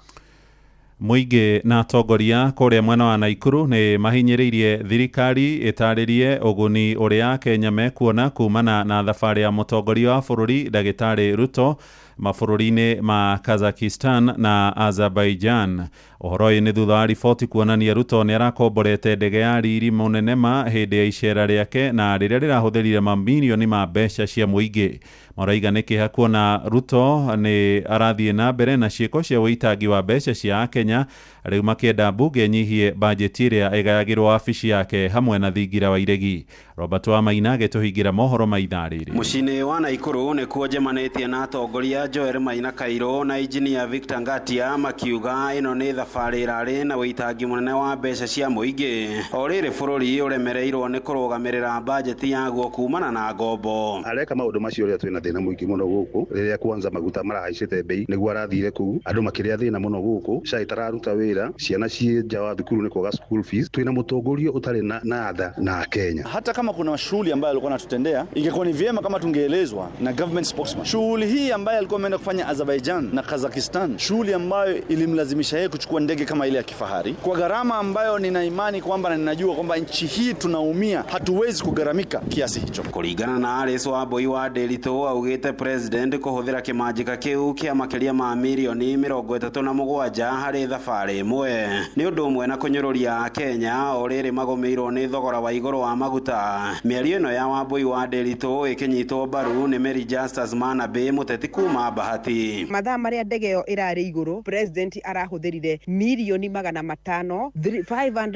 Mũingĩ na atongoria kũrĩa mwena wa Naikuru nĩ mahinyĩrĩirie thirikari ĩtarĩrie ũguni ũrĩa Kenya mekuona kumana na thabarĩ ya mũtongoria wa bũrũri ndagĩtarĩ Ruto mabũrũri-inĩ ma Kazakhstan na Azerbaijan. Ũhoro ũyũ nĩ thutha wa riboti kuonania Ruto nĩ arakomborete ndege ya riri mũnene ma hĩndĩ ya icera rĩake na rĩrĩa rĩrahũthĩrire mamirioni ma mbeca cia mũingĩ. Maraiga nĩ kĩeha kuona Ruto nĩ arathiĩ na mbere na ciĩko cia ũitangi wa mbeca cia Akenya, rĩu makĩenda mbunge ĩnyihie bajeti ĩrĩa ĩgayagĩrwo wabici yake hamwe na thingira wa iregi. Robert Wamaina agĩtũhingĩra mohoro ma ithaa rĩrĩ. Mũciĩ-inĩ wa Naikuru nĩkuo njemanĩtie na atongoria Joel Maina Kairo na injinia Victor Ngatia makiuga ĩno nĩ thabarĩ ĩrarĩ na ũitangi mũnene wa mbeca cia mũingĩ o rĩrĩ bũrũri ũremereirwo nĩ kũrũgamĩrĩra bajeti yaguo kumana na ngombo. Areka maũndũ macio rĩrĩa twĩna thĩna mũingĩ mũno gũkũ, rĩrĩa kwanza maguta marahaicĩte bei nĩguo arathire kũu, andũ makĩrĩa thĩna mũno gũkũ, SHA ĩtararuta wĩra, ciana ciĩ nja wa thukuru nĩ kwaga school fees, twĩna mũtongoria ũtarĩ na tha na Kenya. Hata kama kuna shughuli ambayo alikuwa anatutendea, ingekuwa ni vyema kama tungeelezwa na government spokesman. Shughuli hii ambayo alikuwa ameenda kufanya Azerbaijan na Kazakhstan, shughuli ambayo ilimlazimisha yeye kuchukua ndege kama ile ya kifahari kwa gharama ambayo nina imani kwamba na ninajua kwamba nchi hii tunaumia, hatuwezi kugharamika kiasi hicho. Kulingana na Alice Wambui wa Ndiritu augite president kuhuthira kimanjika kiu kia makiria ma mirioni 37 harĩ thabarĩ ĩmwe nĩ ũndũ ũmwe na kũnyũrũria Kenya o rĩrĩ magũmĩirwo nĩ thogora wa igũrũ wa maguta. Mĩario ĩno ya Wambui wa Ndiritu ĩkĩnyitwo mbaru nĩ Mary Justus Manabe mũteti kuma Bahati. Mathaa marĩa ndege ĩyo ĩrarĩ igũrũ, president arahũthĩrire mirioni 500,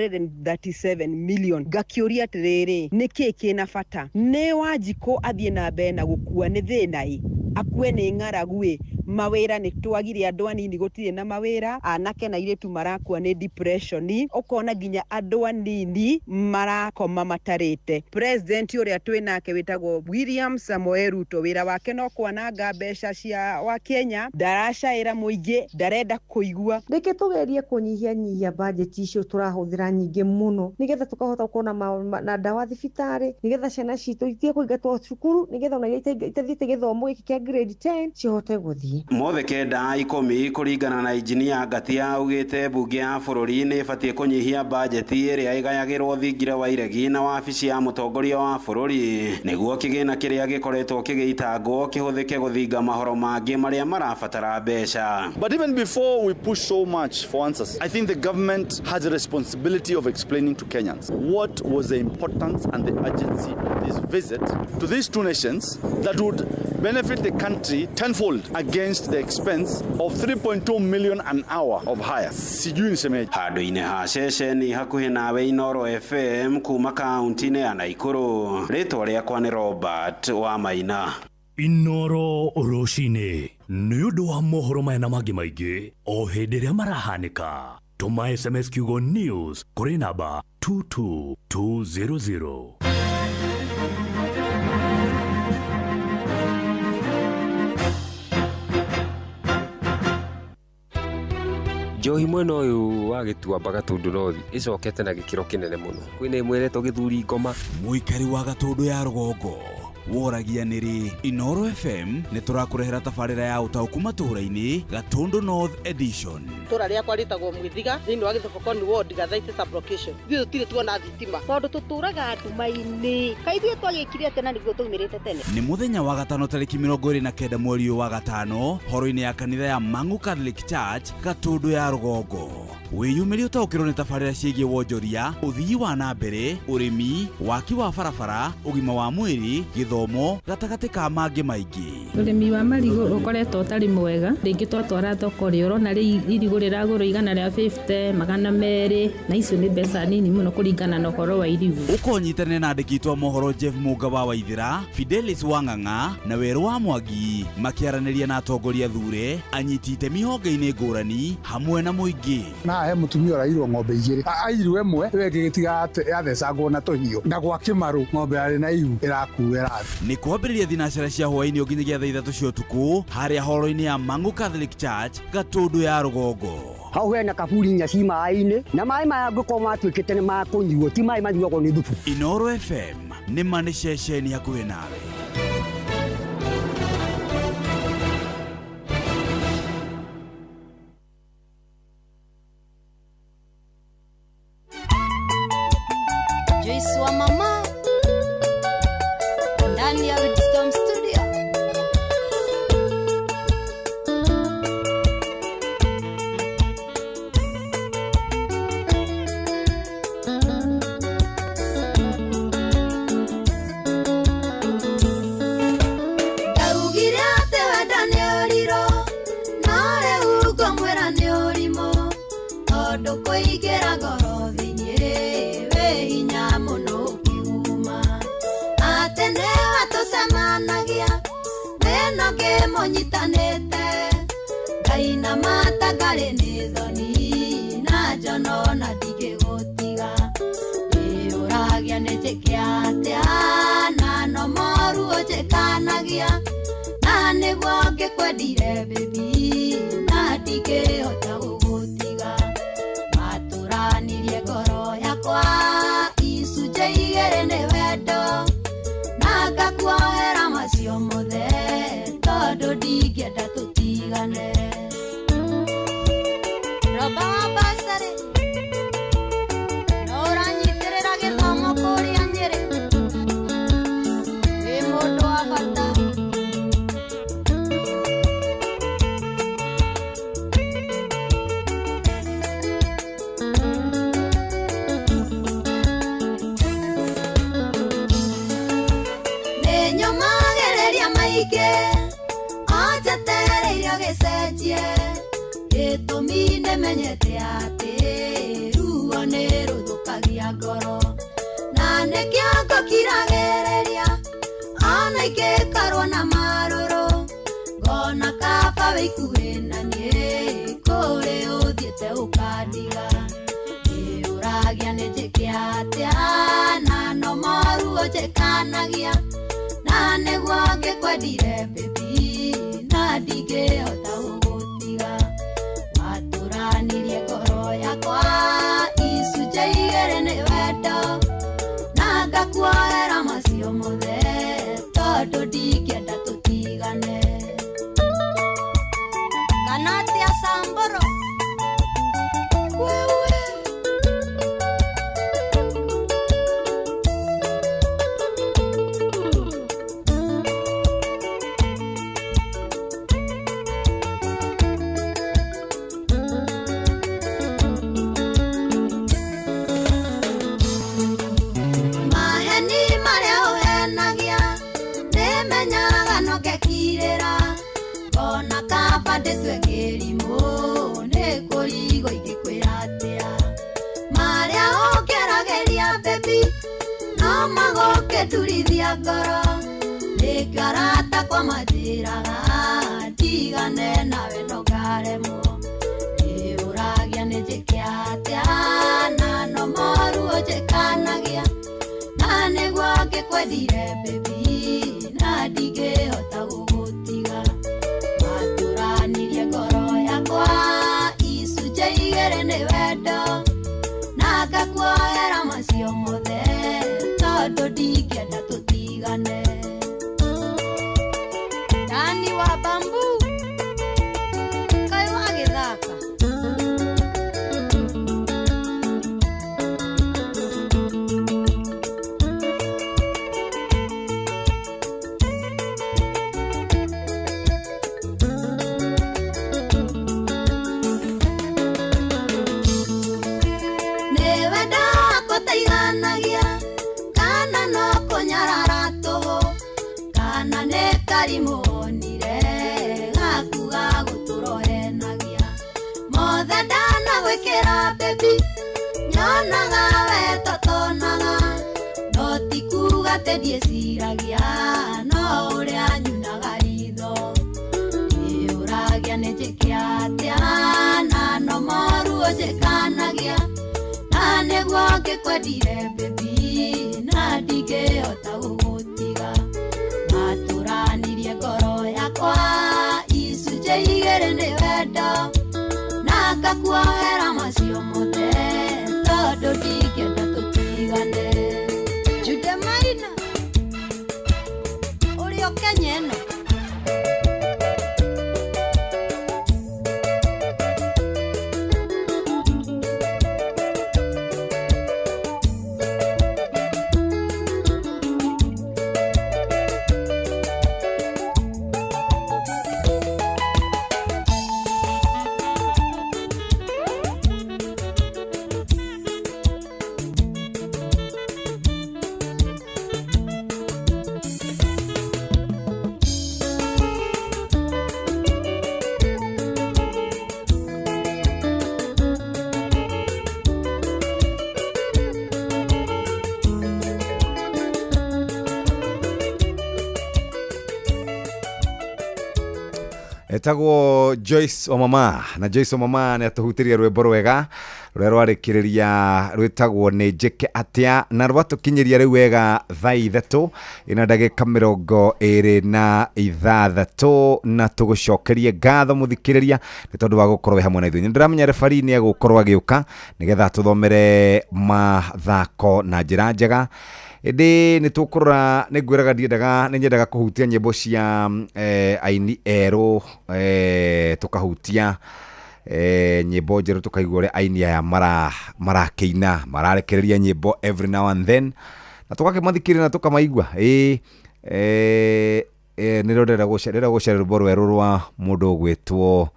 537 million. Ngakĩũria atĩrĩrĩ, nĩkĩĩ kĩna bata? Nĩ Wanjikũ athiĩ na mbere na gũkua nĩ thĩna ĩ? Akue nĩ ng'aragu ĩ, mawĩra nĩ twagire andũ anini, gũtirĩ na mawĩra, anake na airĩtu marakua nĩ depression, ũkona nginya andũ anini marakoma matarĩte. President ũrĩa twĩ nake wĩtagwo William Samoei Ruto, wĩra wake no kwananga mbeca cia wa Kenya, ndaracaĩra mũingĩ, ndarenda kũigua. Reke tũgerie kũnyihanyihia bajeti icio tũrahũthĩra nyingĩ mũno, nĩgetha tũkahota kuona na ndawa thibitarĩ, nĩgetha ciana citũ itige kũingatwo cukuru, nĩgetha ona iria itathiĩte gĩthomo gĩkĩ kĩa grade 10 cihote gũthiĩ. Mothe kenda ikũmi kũringana na injinia Ngatia augĩte mbunge ya bũrũri nĩ ĩbatiĩ kũnyihia bajeti ĩrĩa ĩgayagĩrwo thingira wa iregi na wabici ya mũtongoria wa bũrũri nĩguo kĩgĩna kĩrĩa gĩkoretwo kĩgĩitangwo kĩhũthĩke gũthinga mahoro mangĩ marĩa marabatara mbeca. But even before we push so much for answers, I think the government has a responsibility of explaining to Kenyans what was the importance and the urgency of this visit to these two nations that would benefit the country tenfold against the expense of 3.2 million an hour of hire. Sijui nisemeje. Handũ-inĩ ha ceceni hakuhĩ nawe Inooro FM kuma kaunti-inĩ ya Naikuru, rĩtwa rĩakwa nĩ Robert wa Maina. Inooro rũcinĩ nĩ ũndũ wa mohoro maya na mangĩ maingĩ o hĩndĩ ĩrĩa marahanĩka, tũma SMS kiugo news kũrĩ namba 22200. Njohi mwena ũyũ wa Gĩtuamba Gatũndũ North ĩcokete na gĩkĩro kĩnene mũno. Kwĩna ĩmwe ĩretwo Gĩthuri Ngoma. Mũikari wa Gatũndũ ya rũgongo woragia nĩrĩ Inooro FM nĩ tũrakũrehera tabarĩra ya ũtaũku matũũra-inĩ Gatũndũ North Edition. Itũra rĩakwa rĩtagwo Mwithiga thĩinĩ wa Gĩthobokoni ward Gathaitĩ sub-location. Ithuĩ tũtirĩ tuona thitima tondũ tũtũraga nduma-inĩ. Kaĩ ithuĩ twagĩkire atĩa na nĩguo twaumĩrĩte tene? Nĩ mũthenya wa gatano tarĩki 29 mweri ũyũ wa gatano horo-inĩ ya kanitha ya Mang'u Catholic Church Gatũndũ ya rũgongo. Wĩyumĩrie ũtaũkĩrwo nĩ tabarĩra ciĩgiĩ wonjoria, ũthii wa na mbere, ũrĩmi, waki wa barabara, ũgima wa mwĩrĩ, gĩthomo, gatagatĩ ka mangĩ maingĩ. Ũrĩmi wa marigũ ũkoretwo ũtarĩ mwega, rĩngĩ twatwara thoko rĩ ũrona rĩ irigũ rĩragũrwo 150, 200, na icio nĩ mbeca nini mũno kũringana na ũhoro wa irigũ. Ũkonyitanĩra na andĩki aitũ a mohoro Jeff Mũnga wa Waithĩra, Fidelis Wang'ang'a na Werũ wa Mwangi makĩaranĩria na atongoria thure, anyiti itemi honge-inĩ ngũrani hamwe na mũingĩ. Na he mũtumia ũrairwo ng'ombe igĩrĩ, airwo ĩmwe ĩyo ĩngĩ gĩtiga yathecangwo na tũhiũ, na gwa Kĩmarũ ng'ombe yarĩ na ihu ĩrakua ĩrathiĩ. Nĩ kwambĩrĩria thinacara cia hwaĩ-inĩ nginyagia thaa 3 cia ũtukũ harĩa horo-inĩ ya Mang'u Catholic Church Gatũndũ ya rũgongo. Hau hena kaburi inya ci maĩ-inĩ, na maĩ maya angĩkorwo matuĩkĩte nĩ ma kũnyuo, ti maĩ manyuagwo nĩ thubu. Inooro FM nĩ ma nĩ ceceni hakuhĩ nawe. Joyce wa mama ndani ya Wisdom Studio. Ndaugire atĩ wenda nĩ ũrirũ, no rĩu ngũmwĩra nĩ ũrimũ, tondũ kũingĩra ngoro thĩinĩ wĩ hinya mũno ũkiuma. Atĩ nĩwe tũcemanagia, thĩna ngĩmũnyitanĩte, ngainama ta ngarĩ nĩ thoni, na njono na ndingĩgũtiga. Ndĩũragia nĩ njĩke atĩa, na no moru ũnjĩkanagia, na nĩguo ngĩkwendire baby, na ndingĩhota gũgũtiga. Matũranirie ngoro yakwa icunjĩ igĩrĩ nĩ wendo, na ngakuohera macio mothe, tondũ ndingĩenda tũtigane. Roba wa basarĩ, no ũranyitĩrĩra gĩthomo kũrĩa Nyĩrĩ, wĩ mũndũ wa bata. Nĩnyũmagĩrĩria maingĩ, o njetereire ũgĩcenjie, gĩtũmi nĩmenyete atĩ ruo nĩ rũthũkagia ngoro, na nĩkĩo ngũkiragĩrĩria ona ingĩkorwo na marũrũ. wĩ ikuhĩ na niĩ kũrĩ ũthiĩte ũkandiga Nĩũragia nĩ njĩke atĩa na no moru ũnjĩkanagia na nĩguo ngĩkwendire baby na ndingĩhota gũgũtiga Watũranirie ngoro yakwa icunjĩ igĩrĩ nĩ wendo na ngakuoera macio mothe tondũ ndingĩenda tũtigane Kana atĩa Samburu wewe Maheni marĩa ũhenagia nĩmenyaga no ngekirĩra ona kaba ndĩtue kĩrimũ nĩ kũrigwo ingĩkwĩra atĩa Marĩa ũngeragĩria baby no magũkĩturithia ngoro nĩkĩo arata kwa manjĩraga ndigane nawe no ngaremwo Nĩũragia nĩ njĩke atĩa na no moru ũnjĩkanagia na nĩguo ngĩkwendire baby na ndingĩhota gũgũtiga Watũranirie ngoro yakwa icunjĩ igĩrĩ nĩ wendo na ngakuoera macio mothe tondũ ndingĩenda tũtigane Dani wa bambu kaĩ wagĩthaka Nĩwe ndakũteithanagia kana no kũnyarara tũhũ kana nĩ karimũ onire gaku ga gũtũrohenagia mothe ndanagwĩkĩra baby nyonaga we totonaga no ti kuga atĩ ndiĩciragia no ũrĩa nyunaga ritho Nĩũragia nĩ njĩke atĩa na no moru ũnjĩkanagia na nĩguo ngĩkwendire baby na ndingĩhota gũgũtiga Watũranirie ngoro yakwa icunjĩ igĩrĩ nĩ wendo na ngakuoera macio mothe tondũ ndingĩenda tũtigane Jude Maina ũrĩ o Kenya ĩno Etagwo Joyce Omama na Joyce Omama nĩ atũhutĩria rwĩmbo rwega rũrĩa rwarĩkĩrĩria rwĩtagwo nĩ njĩke atĩa na rwatũkinyĩria rĩu wega thaa 3 ina ndagĩka 26 na tũgũcokerie ngatho mũthikĩrĩria nĩ tondũ wa gũkorwo wĩ hamwe na ithuĩ. Nĩ ndĩramenya refari nĩ egũkorwo agĩũka nĩgetha tũthomere mathako na njĩra njega ĩndĩ nĩ tũkũrora nĩ ngwĩraga ndiendaga nĩ nyendaga kũhutia nyĩmbo cia aini erũ tũkahutia nyĩmbo njerũ tũkaigua ũrĩa aini aya marakĩina mararekereria nyĩmbo every now and then na tũgakĩmathikĩrĩria na tũkamaigua ĩĩ nĩrĩo ndĩrenda gũcaria rwĩmbo rwerũ rwa mũndũ ũgwĩtwo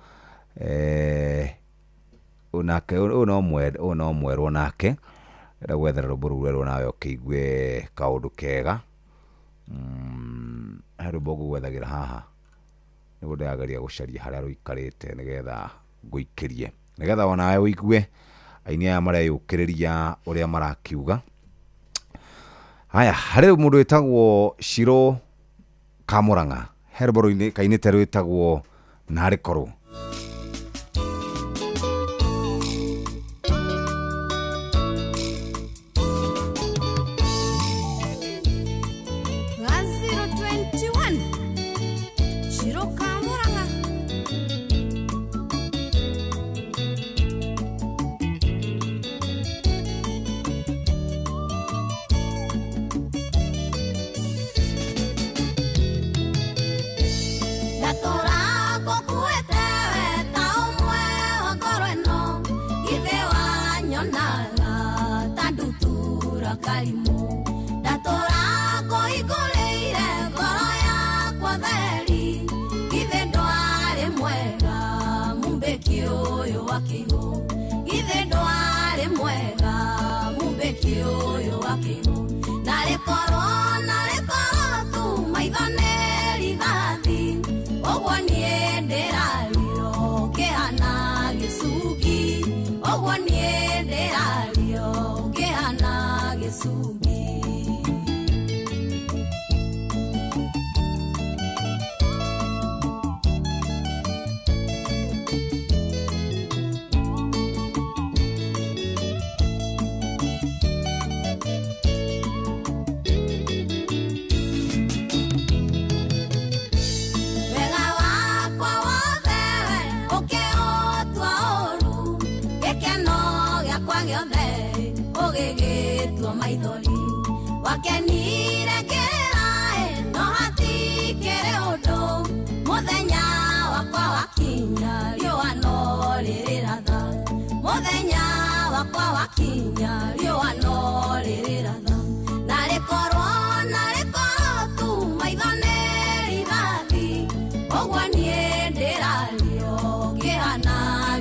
nake ũyũ no mwerũ nake ndĩrenda gwethera rwĩmbo rũu rwerũ nawe ũkĩigue kaũndũ kega he rwĩmbo ngũgwethagĩra haha nĩguo ndĩrageria gũcaria harĩa rũikarĩte nĩgetha ngũikĩrie nĩgetha onawe ũigue aini aya mareyũkĩrĩria ũrĩa marakiuga. Haya, harĩ mũndũ wĩtagwo Shiro Kamũrang'a he rwĩmbo kainĩte rwĩtagwo Narĩ korwo. Ga 021 Shiroka Murang'a. Ndatũra ngũkuĩte we ta ũmwe wa ngoro ĩno, githĩ wanyonaga ta ndutura karimũ. Ndatũra ngũhingũrĩire ngoro yakwa theri, githĩ ndwarĩ mwega mũmbĩki ũyũ wa kĩhũ, githĩ ndwarĩ mwega mũmbĩki ũyũ wa kĩhũ. Narĩ korwo tu maitho nĩ rithathi, ũguo niĩ ndĩrario ngĩhana gĩcungi, ũguo niĩ ndĩrario ngĩhana gĩcungi. Wega wakwa wothe we ũkĩũtua ũũru, gĩkeno gĩakwa gĩothe ũgĩgĩtua maithori. Wakenire ngĩrĩra ĩ, no hatikĩrĩ ũndũ, mũthenya wakwa wakinya riũa no rĩrĩratha, mũthenya wakwa wakinya riũa no rĩrĩratha. Narĩ korwo tu maitho nĩ rithathi, ũguo niĩ ndĩrario ngĩhana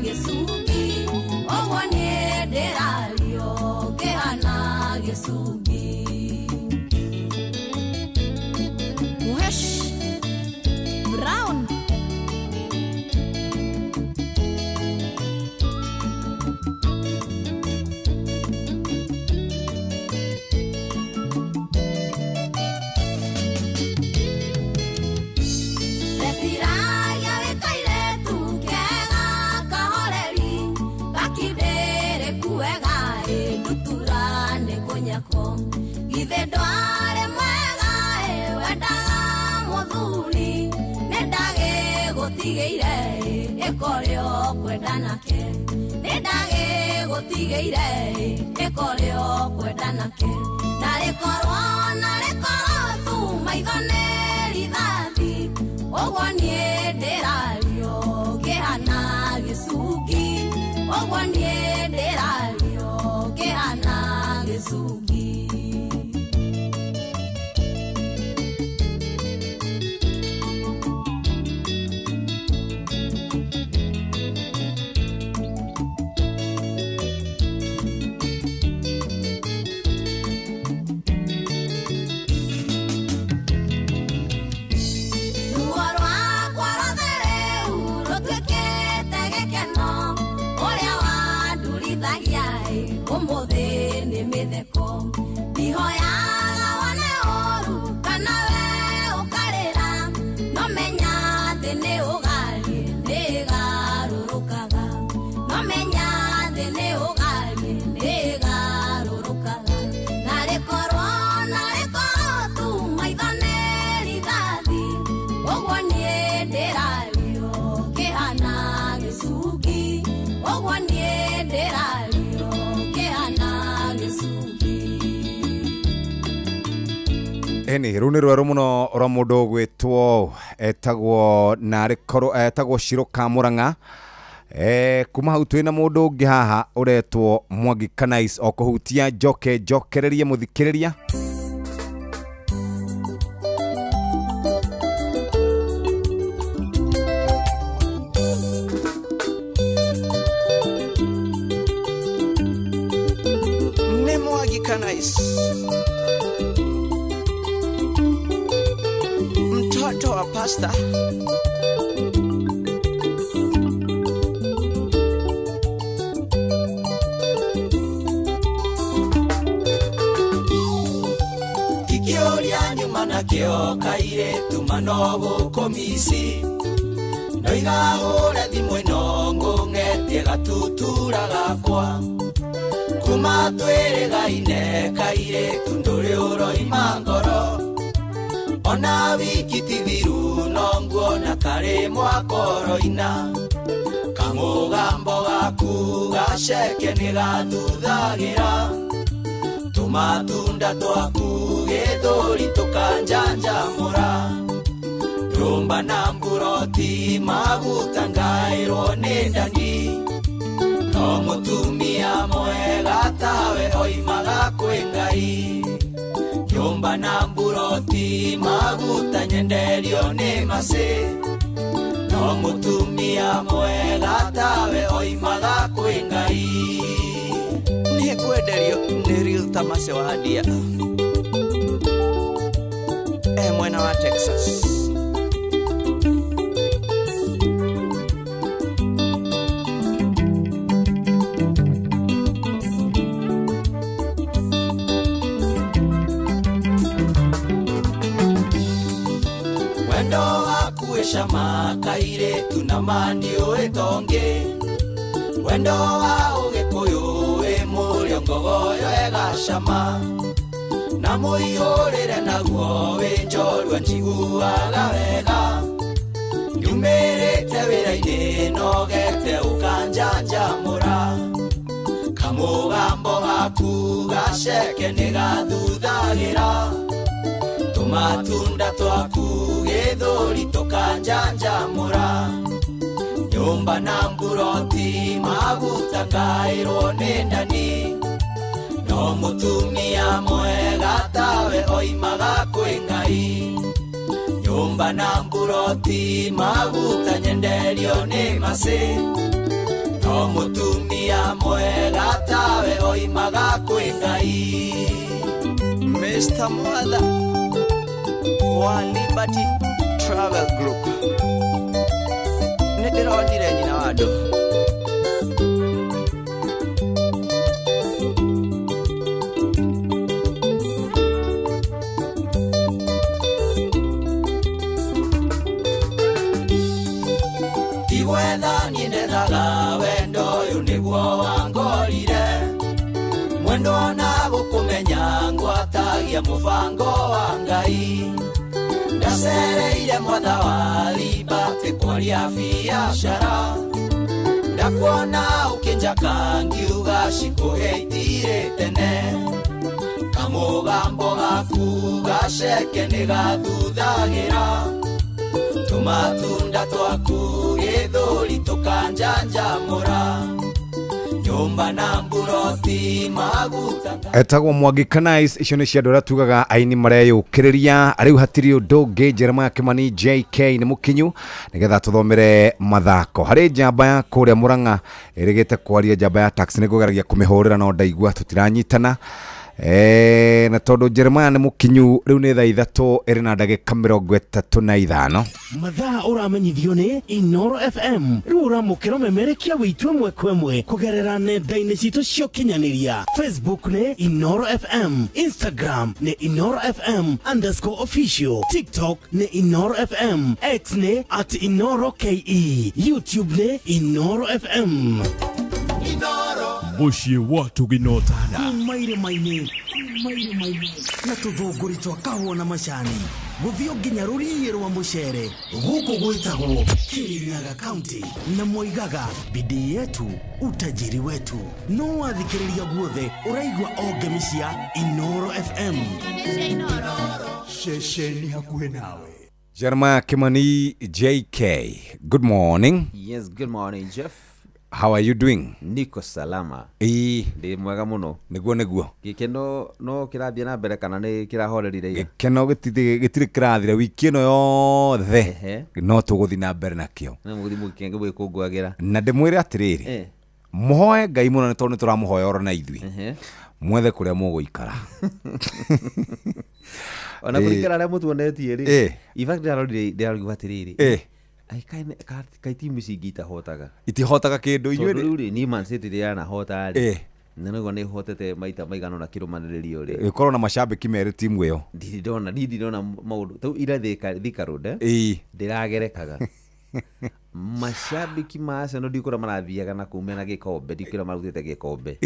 gĩcungi, ũguo niĩ ndĩrario ngĩhana gĩcungi. Muhesh Brown. Ndeciragia wĩ kairĩtu kega kahoreri, gakindĩrĩku wega ĩ ndutura nĩ kũnyakwo. Githĩ ndwarĩ mwega ĩ wendaga mũthuri, nĩ ndagĩgũtigĩire ĩ ĩkorĩo kwenda nake, nĩ ndagĩgũtigĩire ĩ ĩkorĩo kwenda nake. Narĩ korwo tu maitho nĩ rithathi, ũguo niĩ ndĩrario ngĩhana gĩcungi, ũguo niĩ ndĩrario ngĩhana gĩcungi. Ruo rwakwa rwothe rĩu rũtuĩkĩte gĩkeno, ũrĩa wandurithagia ĩ ũmũthĩ nĩ mĩtheko. Ndihoyaga wone ũũru kana we ũkarĩra, no menya thĩ nĩ ũgariĩ nĩ ĩgarũrũkaga, no menya thĩ nĩ ũgariĩ nĩ ĩgarũrũkaga. Narĩ korwo tu maitho nĩ rithathi, ũguo niĩ ndĩrario ngĩhana gĩcungi, ũguo niĩ ndĩrario ngĩhana gĩcungi. Ĩni rũu nĩ rwerũ mũno rwa mũndũ ũgwĩtwo etagwo narĩ korwo etagwo Shiroka Murang'a. Kuma hau twĩna mũndũ ũngĩ haha ũretwo Mwangi Kanais o kũhutia njoke njokererie mũthikĩrĩria. Ni Mwangi Kanais, mtoto wa pasta. Kikĩũria nyuma nakĩo kairĩtu mano gũkũ mici. Ndoiga hũre thimũ ĩno ngũng'etie gatutura gakwa. Kuma twĩrĩgaine kairĩtu ndũrĩ ũroima ngoro. Ona wiki ti thiru no nguona tarĩ mwaka ũroina. Kamũgambo gaku gaceke nĩ gathuthagĩra. Tũmatunda twaku gĩthũri tũkanjanjamũra. Nyũmba na mburoti maguta ngaĩrwo nĩ ndani. No mũtumia mwega tawe oimaga kwĩ Ngai. Nyũmba na mburoti maguta nyenderio nĩ macĩ. No mũtumia mwega tawe oimaga kwĩ Ngai. Nĩngwenderio nĩ Realtor Mercy wa Ndia. E mwena wa Texas. Wendo waku wĩ cama kairĩtu na ma ndiũĩ tonge. Wendo wa ũgĩkũyũ wĩ mũrĩo ngogoyo ĩgacama. Na mũihũrĩre naguo wĩ njorua njiguaga wega. Nyumĩrĩte wĩra-inĩ nogete ũkanjanjamũra. Kamũgambo gaku gaceke nĩ gathuthagĩra. Tũmatunda twaku gĩthũri tũkanjanjamũra. Nyũmba na mburoti maguta ngaĩrwo nĩ ndani. No mũtumia mwega tawe oimaga kwĩ Ngai. Nyũmba na mburoti maguta nyenderio nĩ macĩ. No mũtumia mwega tawe oimaga kwĩ Ngai. Mr. Mwatha wa Liberty Travel Group. Nĩ ndĩronire nyina wa andũ. Igwetha niĩ ndethaga wendo ũyũ nĩguo wangorire. Mwendwa na gũkũmenya ngwatagia mũbango wa Ngai. Ndacereire mwatha wa Liberty kwaria biacara. Ndakuona ũkĩnjaka ngiuga cikũhe itirĩ tene. Kamũgambo gaku gaceke nĩ gathuthagĩra. Tũmatunda twaku gĩthũri tũkanjanjamũra. Nyũmba na mburoti maguta. Etagwo Mwangi Kanais. Icio nĩ cia andũ arĩa tugaga aini mareyũkĩrĩria. Rĩu hatirĩ ũndũ ũngĩ. Jeremiah Kimani JK nĩ mũkinyu nĩgetha tũthomere mathako. Harĩ njamba ya kũrĩa Murang'a ĩrĩgĩte kwaria, njamba ya taxi nĩ ngũgeragia kũmĩhũrĩra no ndaigua tũtiranyitana. Na tondũ Jeremiah nĩ mũkinyu rĩu nĩ thaa 3 ĩrĩ na ndagĩka 35. Mathaa ũramenyithio nĩ Inoro FM. Rĩu ũramũkĩra ũmemerekia wĩitũ ĩmwe kwa ĩmwe kũgerera nenda-inĩ citũ cia ũkinyanĩria. Facebook nĩ Inoro FM, Instagram nĩ Inoro FM _official, TikTok nĩ Inoro FM, X nĩ @InoroKE, YouTube nĩ Inoro FM. Mũciĩ wa tũginotana kuma irĩma-inĩ na tũthũngũri twa kahũa na macani gũthiĩ nginya rũriĩ rwa mũcere. Gũkũ gwĩtagwo Kirinyaga County na moigaga bidii yetu utajiri wetu. No wathikĩrĩria guothe ũraigua o ngemi cia Inoro FM. Ceceni hakuhĩ nawe. Jeremiah Kimani JK, good morning. Yes, good morning Jeff. How are you doing? Niko salama. Ndi mwega muno. Niguo niguo. Gikeno no kĩrathiĩ na mbere kana nĩ kĩrahorerire ira? Gĩkeno gĩtirĩ kĩrathira wiki ĩno yothe. No tũgũthiĩ na mbere nakĩo. Na mũgũthiĩ mũgĩkenge gwĩkũngũagĩra. Na ndĩmwĩre atĩrĩrĩ. Mũhoe Ngai mũno nĩ tondũ nĩ tũramũhoya oro na ithuĩ. Mwethe kũrĩa mũgũikara. Ona kũringana arĩa mũtuonetie rĩ. In fact ndĩrarorire atĩrĩrĩ. Kai timu ici ingĩ itahotaga. Itihotaga kĩndũ inyuĩ. Tondũ rĩu rĩ, niĩ Man City rĩrĩa yanahota rĩ, na nĩguo nĩ hotete maita maigana ũna kĩrũmanĩrĩrio rĩ. Ĩkorwo na macambĩki merĩ timu ĩyo. Ndirĩ ndona, niĩ ndirĩ ndona maũndũ. Tau ira Thika Road, ndĩragerekaga. Macambĩki ma Arsenal ndikũra marathiaga na kuu mena gĩkombe, ndikũra marutĩte gĩkombe.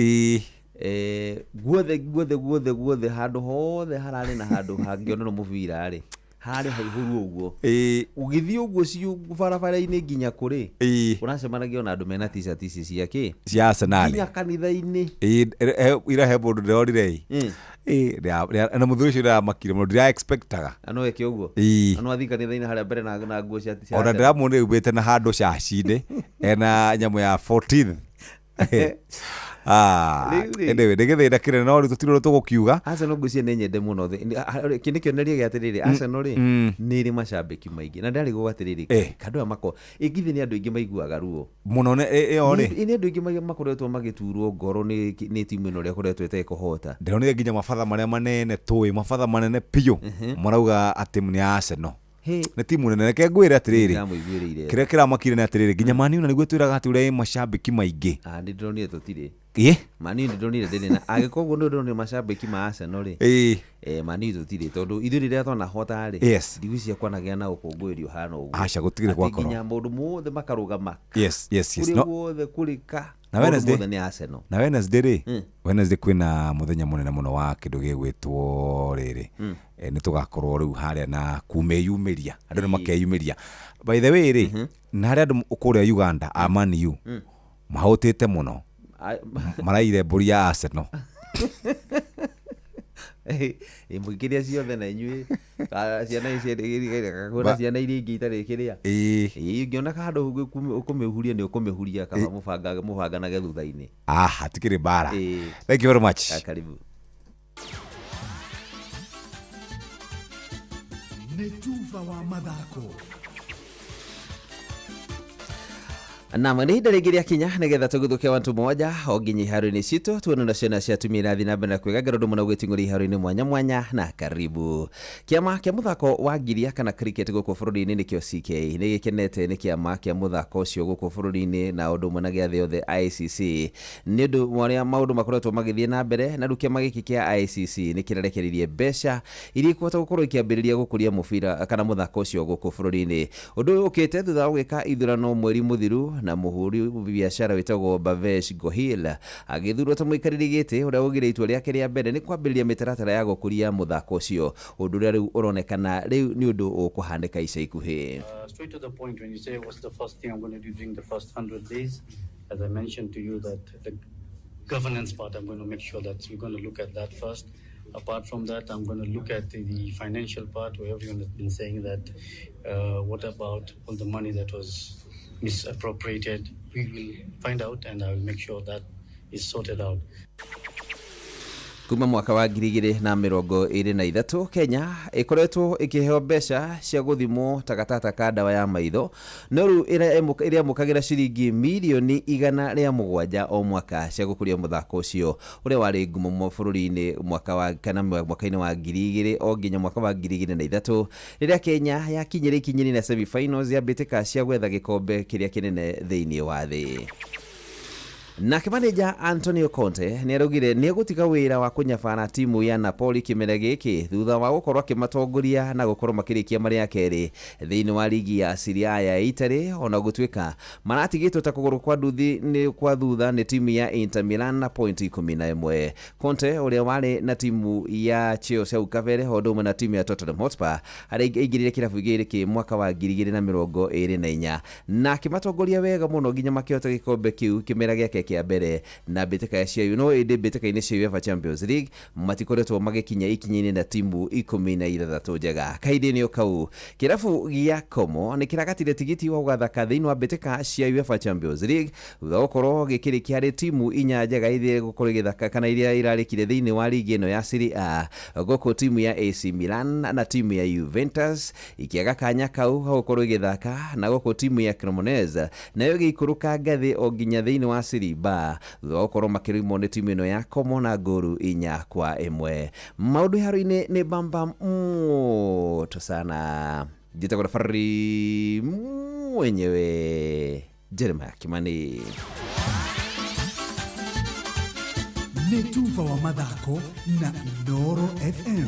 Guothe guothe guothe guothe, handũ hothe hararĩ na handũ hangĩonerwo mũbira rĩ, harĩ haihũru ũguo. Ũgĩthiĩ ũguo ciũ barabara-inĩ nginya kũrĩ ũracemanagia ona andũ mena t-shirt ici cia kĩ? Cia Arsenal. Nginya kanitha-inĩ. Ira he mũndũ ndĩrorire ĩ na mũthuri ũcio ndĩramakire mũno, ndĩra expectaga. Ano eke ũguo. Ano athiĩ kanitha-inĩ harĩa mbere na nguo cia Ona Arsenal. Ndĩramuonire aumĩte na handũ caci-inĩ ena nyamũ ya 14th. Ah, Rĩu rĩ. Anyway, nĩ gĩthĩna kĩnene, no rĩu tũtirĩ ũndũ tũgũkiuga. Arsenal ngwĩciria nĩ nyende mũno. Kĩ nĩ kĩonereria gĩa atĩrĩrĩ, Arsenal rĩ, nĩ ĩrĩ macambĩki maingĩ na ndarĩgwo atĩrĩrĩ, kandũ aya mako ĩngithĩ nĩ andũ aingĩ maiguaga ruo mũno ĩyo rĩ. Nĩ andũ aingĩ makoretwo magĩturwo ngoro nĩ timu ĩno ũrĩa ĩkoretwo ĩtekũhota. Ndĩronire nginya mabatha marĩa manene tũĩ, mabatha manene biũ, marauga atĩ nĩ Arsenal nĩ timu nene. Reke ngwĩre atĩrĩrĩ, Ndĩramũiguĩrĩire. Kĩrĩa kĩramakire nĩ atĩrĩrĩ, nginya Man U na nĩguo twĩraga atĩ ũrĩa ĩ macambĩki maingĩ. Ah, nĩ ndĩronire tũtirĩ. Man U ndĩronire ndĩrĩ na angĩkorwo ũguo nĩ ndĩronire macambĩki ma Arsenal rĩ, Man U tũtirĩ, tondũ ithuĩ rĩrĩa twanahota rĩ, ndigwĩciria kwanagĩa na ũkũngũĩri ũhana ũguo. Aca, gũtirĩ Atĩ gwakorwo. Nginya maũndũ mothe makarũgama Yes. kũrĩa No, guothe kũrĩ ka na maũndũ Wednesday mothe nĩ Arsenal. Na Wednesday rĩ, Wednesday kwĩna mũthenya mũnene mũno wa kĩndũ gĩgwĩtwo rĩrĩ. Nĩ tũgakorwo rĩu harĩa na kumĩyumĩria, andũ nĩ makeyumĩria. By the way rĩ, na harĩa andũ kũrĩa Uganda a Man U mahũtĩte mũno, maraire mbũri ya Arsenal. Mũkĩrĩa ciothe na inyuĩ ciana ici kwĩna ciana iria ingĩ itarĩ kĩrĩa. Ũngĩona handũ ũkũmĩhuria nĩ ũkũmĩhuria, kaba mũbanganage thutha-inĩ. Ah, hatikĩrĩ mbara. Thank you very much. Ah, karibu. Nĩ tuba wa mathako. Nam, nĩ ihinda rĩngĩ rĩakinya nĩgetha tũgũthũke wantu moja o nginya iharo-inĩ citũ, tuone na ciana cia atumia irathiĩ na mbere na kwĩgangara ũndũ mũno gwĩting'ũria iharo-inĩ mwanya mwanya. Na karibu. Kĩama kĩa mũthako wa ngiria kana cricket gũkũ bũrũri-inĩ, nĩkĩo CK, nĩ gĩkenete nĩ kĩama kĩa mũthako ũcio gũkũ bũrũri-inĩ na ũndũ ũmwe na gĩa thĩ yothe ICC nĩ ũndũ wa ũrĩa maũndũ makoretwo magĩthiĩ na mbere. Na rĩu kĩama gĩkĩ kĩa ICC nĩ kĩrarekereirie mbeca iria ikũhota gũkorwo ikĩambĩrĩria gũkũria mũbira kana mũthako ũcio gũkũ bũrũri-inĩ. Ũndũ ũyũ ũkĩte thutha wa gwĩka ithurano mweri mũthiru na mũhũri biacara wĩtagwo Bhavesh Gohil agĩthurwo ta mũikarĩri gĩtĩ, ũrĩa augire itua rĩake rĩa mbere nĩ kwambĩrĩria mĩtaratara ya gũkũria mũthako ũcio, ũndũ ũrĩa rĩu ũronekana rĩu nĩ ũndũ ũkũhanĩka ica ikuhĩ. Straight to the point, when you say what's the first thing I'm going to do during the first 100 days, as I mentioned to you, that the governance part, I'm going to make sure that we're going to look at that first. Apart from that, I'm going to look at the financial part, where everyone has been saying that what about all the money that was misappropriated? We will find out, and I will make sure that is sorted out. Kuma mwaka wa 2023, Kenya ĩkoretwo ĩkĩheo mbeca cia gũthimwo takatata ka ndawa ya maitho, no rĩu ĩrĩamũkagĩra ciringi mirioni 107 o mwaka cia gũkũria mũthako ũcio ũrĩa warĩ ngumo mũno bũrũri-inĩ mwaka wa kana mwaka-inĩ wa 2000 o nginya mwaka wa 2003, rĩrĩa Kenya yakinyire ikinya-inĩ na semifinals ya mbĩtĩka cia gwetha gĩkombe kĩrĩa kĩnene thĩinĩ wa thĩ. Nake maneja Antonio Conte nĩ araugire nĩ egũtiga wĩra wa kũnyabara timu ya Napoli kĩmera gĩkĩ, thutha wa gũkorwo akĩmatongoria na gũkorwo makĩrĩkia marĩ a kerĩ thĩinĩ wa ligi ya Serie A ya Italy, ona gũtuĩka maratigĩtwo ta kũgũrũ kwa nduthi nĩ kwa thutha nĩ timu ya Inter Milan na point 11. Conte, ũrĩa warĩ na timu ya Chelsea hau kabere o ũndũ ũmwe na timu ya Tottenham Hotspur, harĩa aingĩrire kĩrabu gĩkĩ mwaka wa 2024 na akĩmatongoria wega mũno nginya makĩhota gĩkombe kĩu kĩmera gĩake kĩa mbere na mbĩtĩka cia no ĩndĩ mbĩtĩka-inĩ cia UEFA Champions League matikoretwo magĩkinya ikinya-inĩ na timu 16 njega. Kahinda-inĩ o kau, kĩrabu gĩa Como nĩ kĩragatire tigiti wa gũgathaka thĩinĩ wa mbĩtĩka cia UEFA Champions League, thutha wa gũkorwo gĩkĩrĩkia harĩ timu inya njega iria gũkorwo igĩthaka kana iria irarĩkire thĩinĩ wa ligi ĩno ya Serie A, gũkũ timu ya AC Milan na timu ya Juventus ikĩaga kanya kau ga gũkorwo igĩthaka, na gũkũ timu ya Cremonese nayo ĩgĩikũrũka ngathĩ o nginya thĩinĩ wa Serie B, thutha wa gũkorwo makĩrũimwo nĩ timu ĩno ya Como na ngũru 4-1. Maũndũ iharo-inĩ nĩ bamba moto sana. Njĩtagwo Rafari mwenyewe Jeremiah Kimani. Nĩ tuba wa mathako na Inooro FM.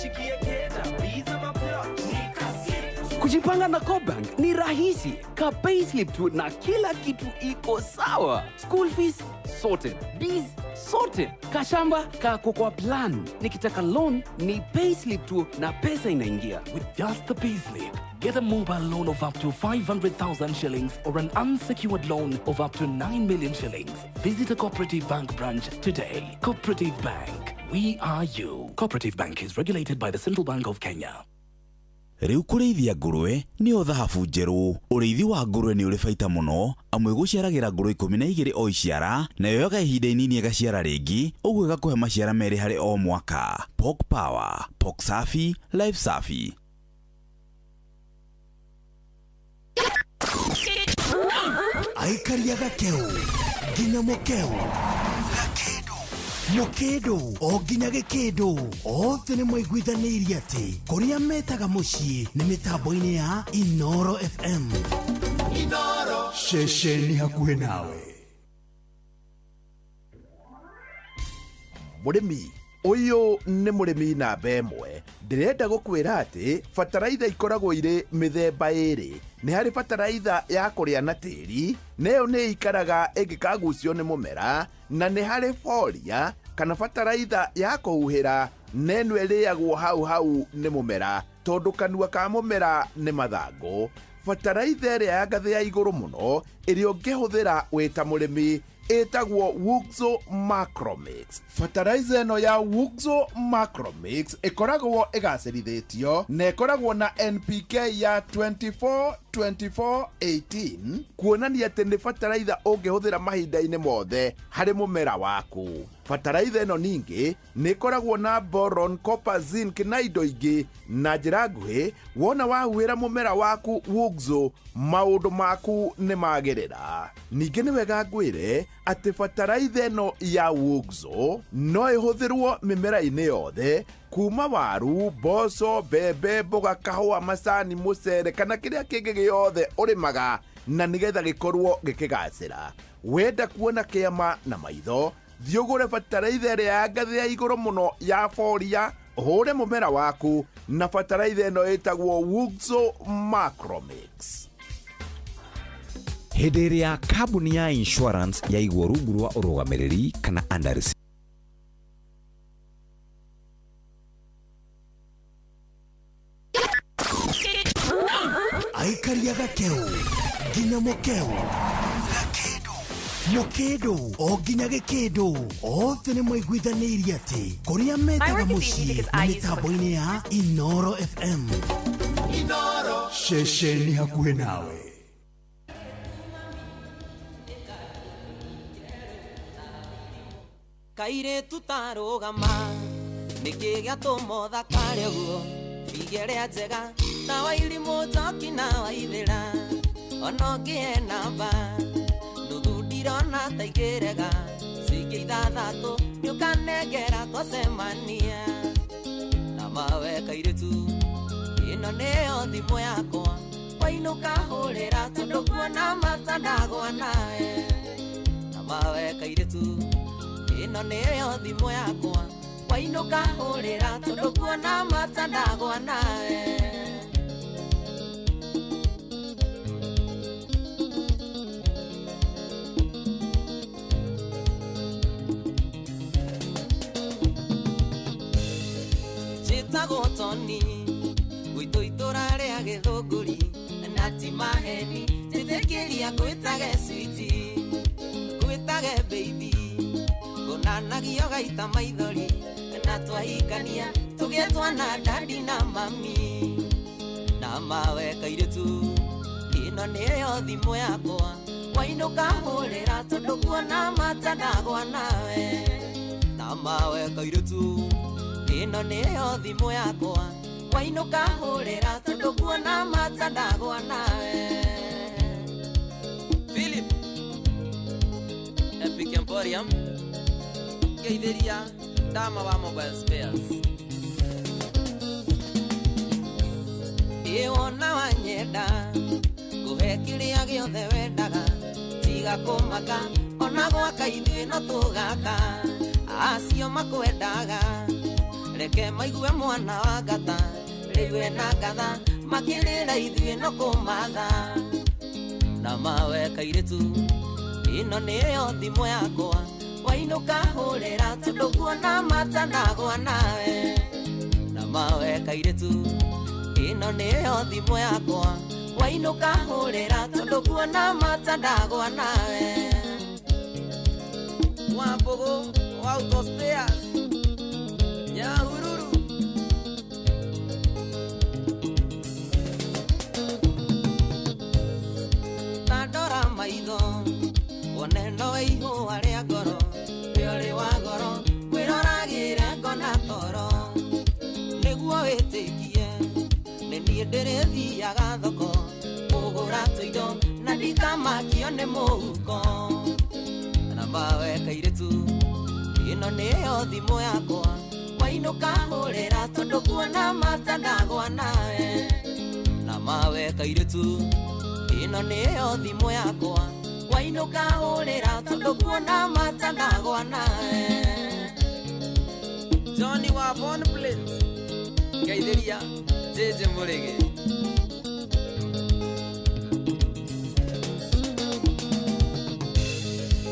Shikie keta, uliza maplot. na CoBank ni rahisi. Ka payslip tu na kila kitu iko sawa. School fees sorted, biz sorted, kashamba kako kwa plan. Nikitaka loan ni payslip tu na pesa inaingia. With just the payslip, get a mobile loan of up to 500,000 shillings or an unsecured loan of up to 9 million shillings. Visit a Cooperative Bank branch today. Cooperative Bank, we are you. Cooperative Bank is regulated by the Central Bank of Kenya. Rĩu kũrĩithia ngũrwe nĩyo thahabu njerũ. Ũrĩithi wa ngũrwe nĩ ũrĩ baita mũno, amu ĩgũciaragĩra ngũrwe 12 o iciara, na yoyaga ihinda inini ĩgaciara rĩngĩ, ũguo ĩgakũhe maciara 2 harĩ o mwaka. Pork Power, Pork Safi, Life Safi. Aikaria gakeu nginya mukeu gakindu mukindu o nginya gikindu othe nĩ maiguithanĩirie atĩ kũrĩa metaga mũciĩ nĩ mĩtambo-inĩ ya Inoro FM. Inoro ceceni hakuhĩ nawe. Mũrĩmi ũyũ nĩ mũrĩmi namba ĩmwe. Ndĩrenda gũkwĩra atĩ bataraitha ikoragwo irĩ mĩthemba ĩrĩ. Nĩ harĩ bataraitha ya kũrĩa na tĩri, nayo nĩ ikaraga ĩngĩkagucio nĩ mũmera, na nĩ harĩ foria kana bataraitha ya kũhuhĩra, na ĩno ĩrĩagwo hau hau nĩ mũmera tondũ kanua ka mũmera nĩ mathangũ. Bataraitha ĩrĩa ya ngathĩ ya igũrũ mũno ĩrĩa ũngĩhũthĩra wĩ ta mũrĩmi ĩtagwo Wuxo Macromix. Fertilizer ĩno ya Wuxo Macromix ĩkoragwo ĩgacĩrithĩtio na ĩkoragwo na NPK ya 24 24 18, kuonania atĩ nĩ fertilizer ũngĩhũthĩra mahinda-inĩ mothe harĩ mũmera waku. Fertilizer ĩno ningĩ nĩ ĩkoragwo na boron, copper, zinc na indo ingĩ. Na njĩra nguhĩ, wona wahuhĩra mũmera waku Wuxo, maũndũ maku nĩ magĩrĩra. Ningĩ nĩ wega ngwĩre atĩ fertilizer ĩno ya Wuxo no ĩhũthĩrwo mĩmera-inĩ yothe, kuma waru, mboco, mbembe, mboga, kahũa, macani, mũcere kana kĩrĩa kĩngĩ gĩothe ũrĩmaga, na nĩgetha gĩkorwo gĩkĩgacĩra. Wenda kuona kĩama na maitho, thiĩ ũgũre bataraitha ĩrĩa ya ngathĩ ya igũrũ mũno ya foria, ũhũre mũmera waku na bataraitha ĩno ĩtagwo Wuxo Macromix. Hĩndĩ ĩrĩa kambuni ya insurance yaigwo rungu rwa ũrũgamĩrĩri kana under Aikaria gakeu nginya mukeu gakindu mukindu o nginya gikindu othe nĩ maiguithanĩirie atĩ kũrĩa metaga mũciĩ nĩ mĩtambo-inĩ ya Inoro FM. Inoro ceceni hakuhĩ nawe. Kairĩtu tarũgama nĩkĩ gĩatũma ũthakare ũguo, bigĩrĩa njega ta wairimũ njoki na waithĩra, ona ũngĩhe namba nuthu ndirona ta ingĩrega, cingĩ ithathatũ nĩũkanengera twacemania. Na mawe kairĩtu ĩno nĩyo thimũ yakwa, wainũka hũrĩra tondũ kuona mata ndagwa nawe. Na mawe kairĩtu ĩno nĩyo thimũ yakwa, wainũka hũrĩra tondũ kuona mata ndagwa nawe. Njĩtagwo Toni gwitũ itũra rĩa Gĩthũngũri, na ti maheni njĩtĩkĩria ngwĩtage switi, ngwĩtage baby, ngonanagio gaita maithori, na twahikania tũgĩe twana dadi na mami. Na mawe kairĩtu ĩno nĩyo thimũ yakwa, wainũka hũrĩra tondũ kuona mata ndagwa nawe. Na mawe kairĩtu ĩno nĩyo thimũ yakwa, wainũka hũrĩra tondũ kuona mata ndagwa nawe. Philip Epic Emporium ngeithĩria Dama wa Mobile Spares. Ĩ wona wanyenda ngũhe kĩrĩa gĩothe wendaga, tiga kũmaka ona gwaka ithuĩ no tũgaka, acio makwendaga reke maigue mwana wa ngata, rĩu ena ngatha Makĩrĩra ithuĩ no kũmatha. Na mawe kairĩtu, ĩno nĩyo thimũ yakwa. Wainũka hũrĩra tondũ kuona matanagwa nawe. Na mawe kairĩtu, ĩno nĩyo thimũ yakwa. Wainũka hũrĩra tondũ kuona matandagwa nawe. Wambogo wa Auto Spares Nyahururu. Tandora maitho wone no ihũa rĩa ngoro, rĩorĩ wa goro kwĩroragĩre ngona toro. Nĩguo wĩtĩkie nĩ niĩ ndĩrĩthiaga thoko kũgũra tũindo na ndikamakio nĩ mũhuko. Na mawe kairĩtu, ĩno nĩyo thimũ yakwa. Wainũka hũrĩra tondũ kuona matandagwa nawe. Na mawe kairĩtu, ĩno nĩyo thimũ yakwa. Wainũka hũrĩra tondũ kuona matandagwa nawe. Johnny wa Von Plains Ngeithĩria Jeje Mũrĩgĩ.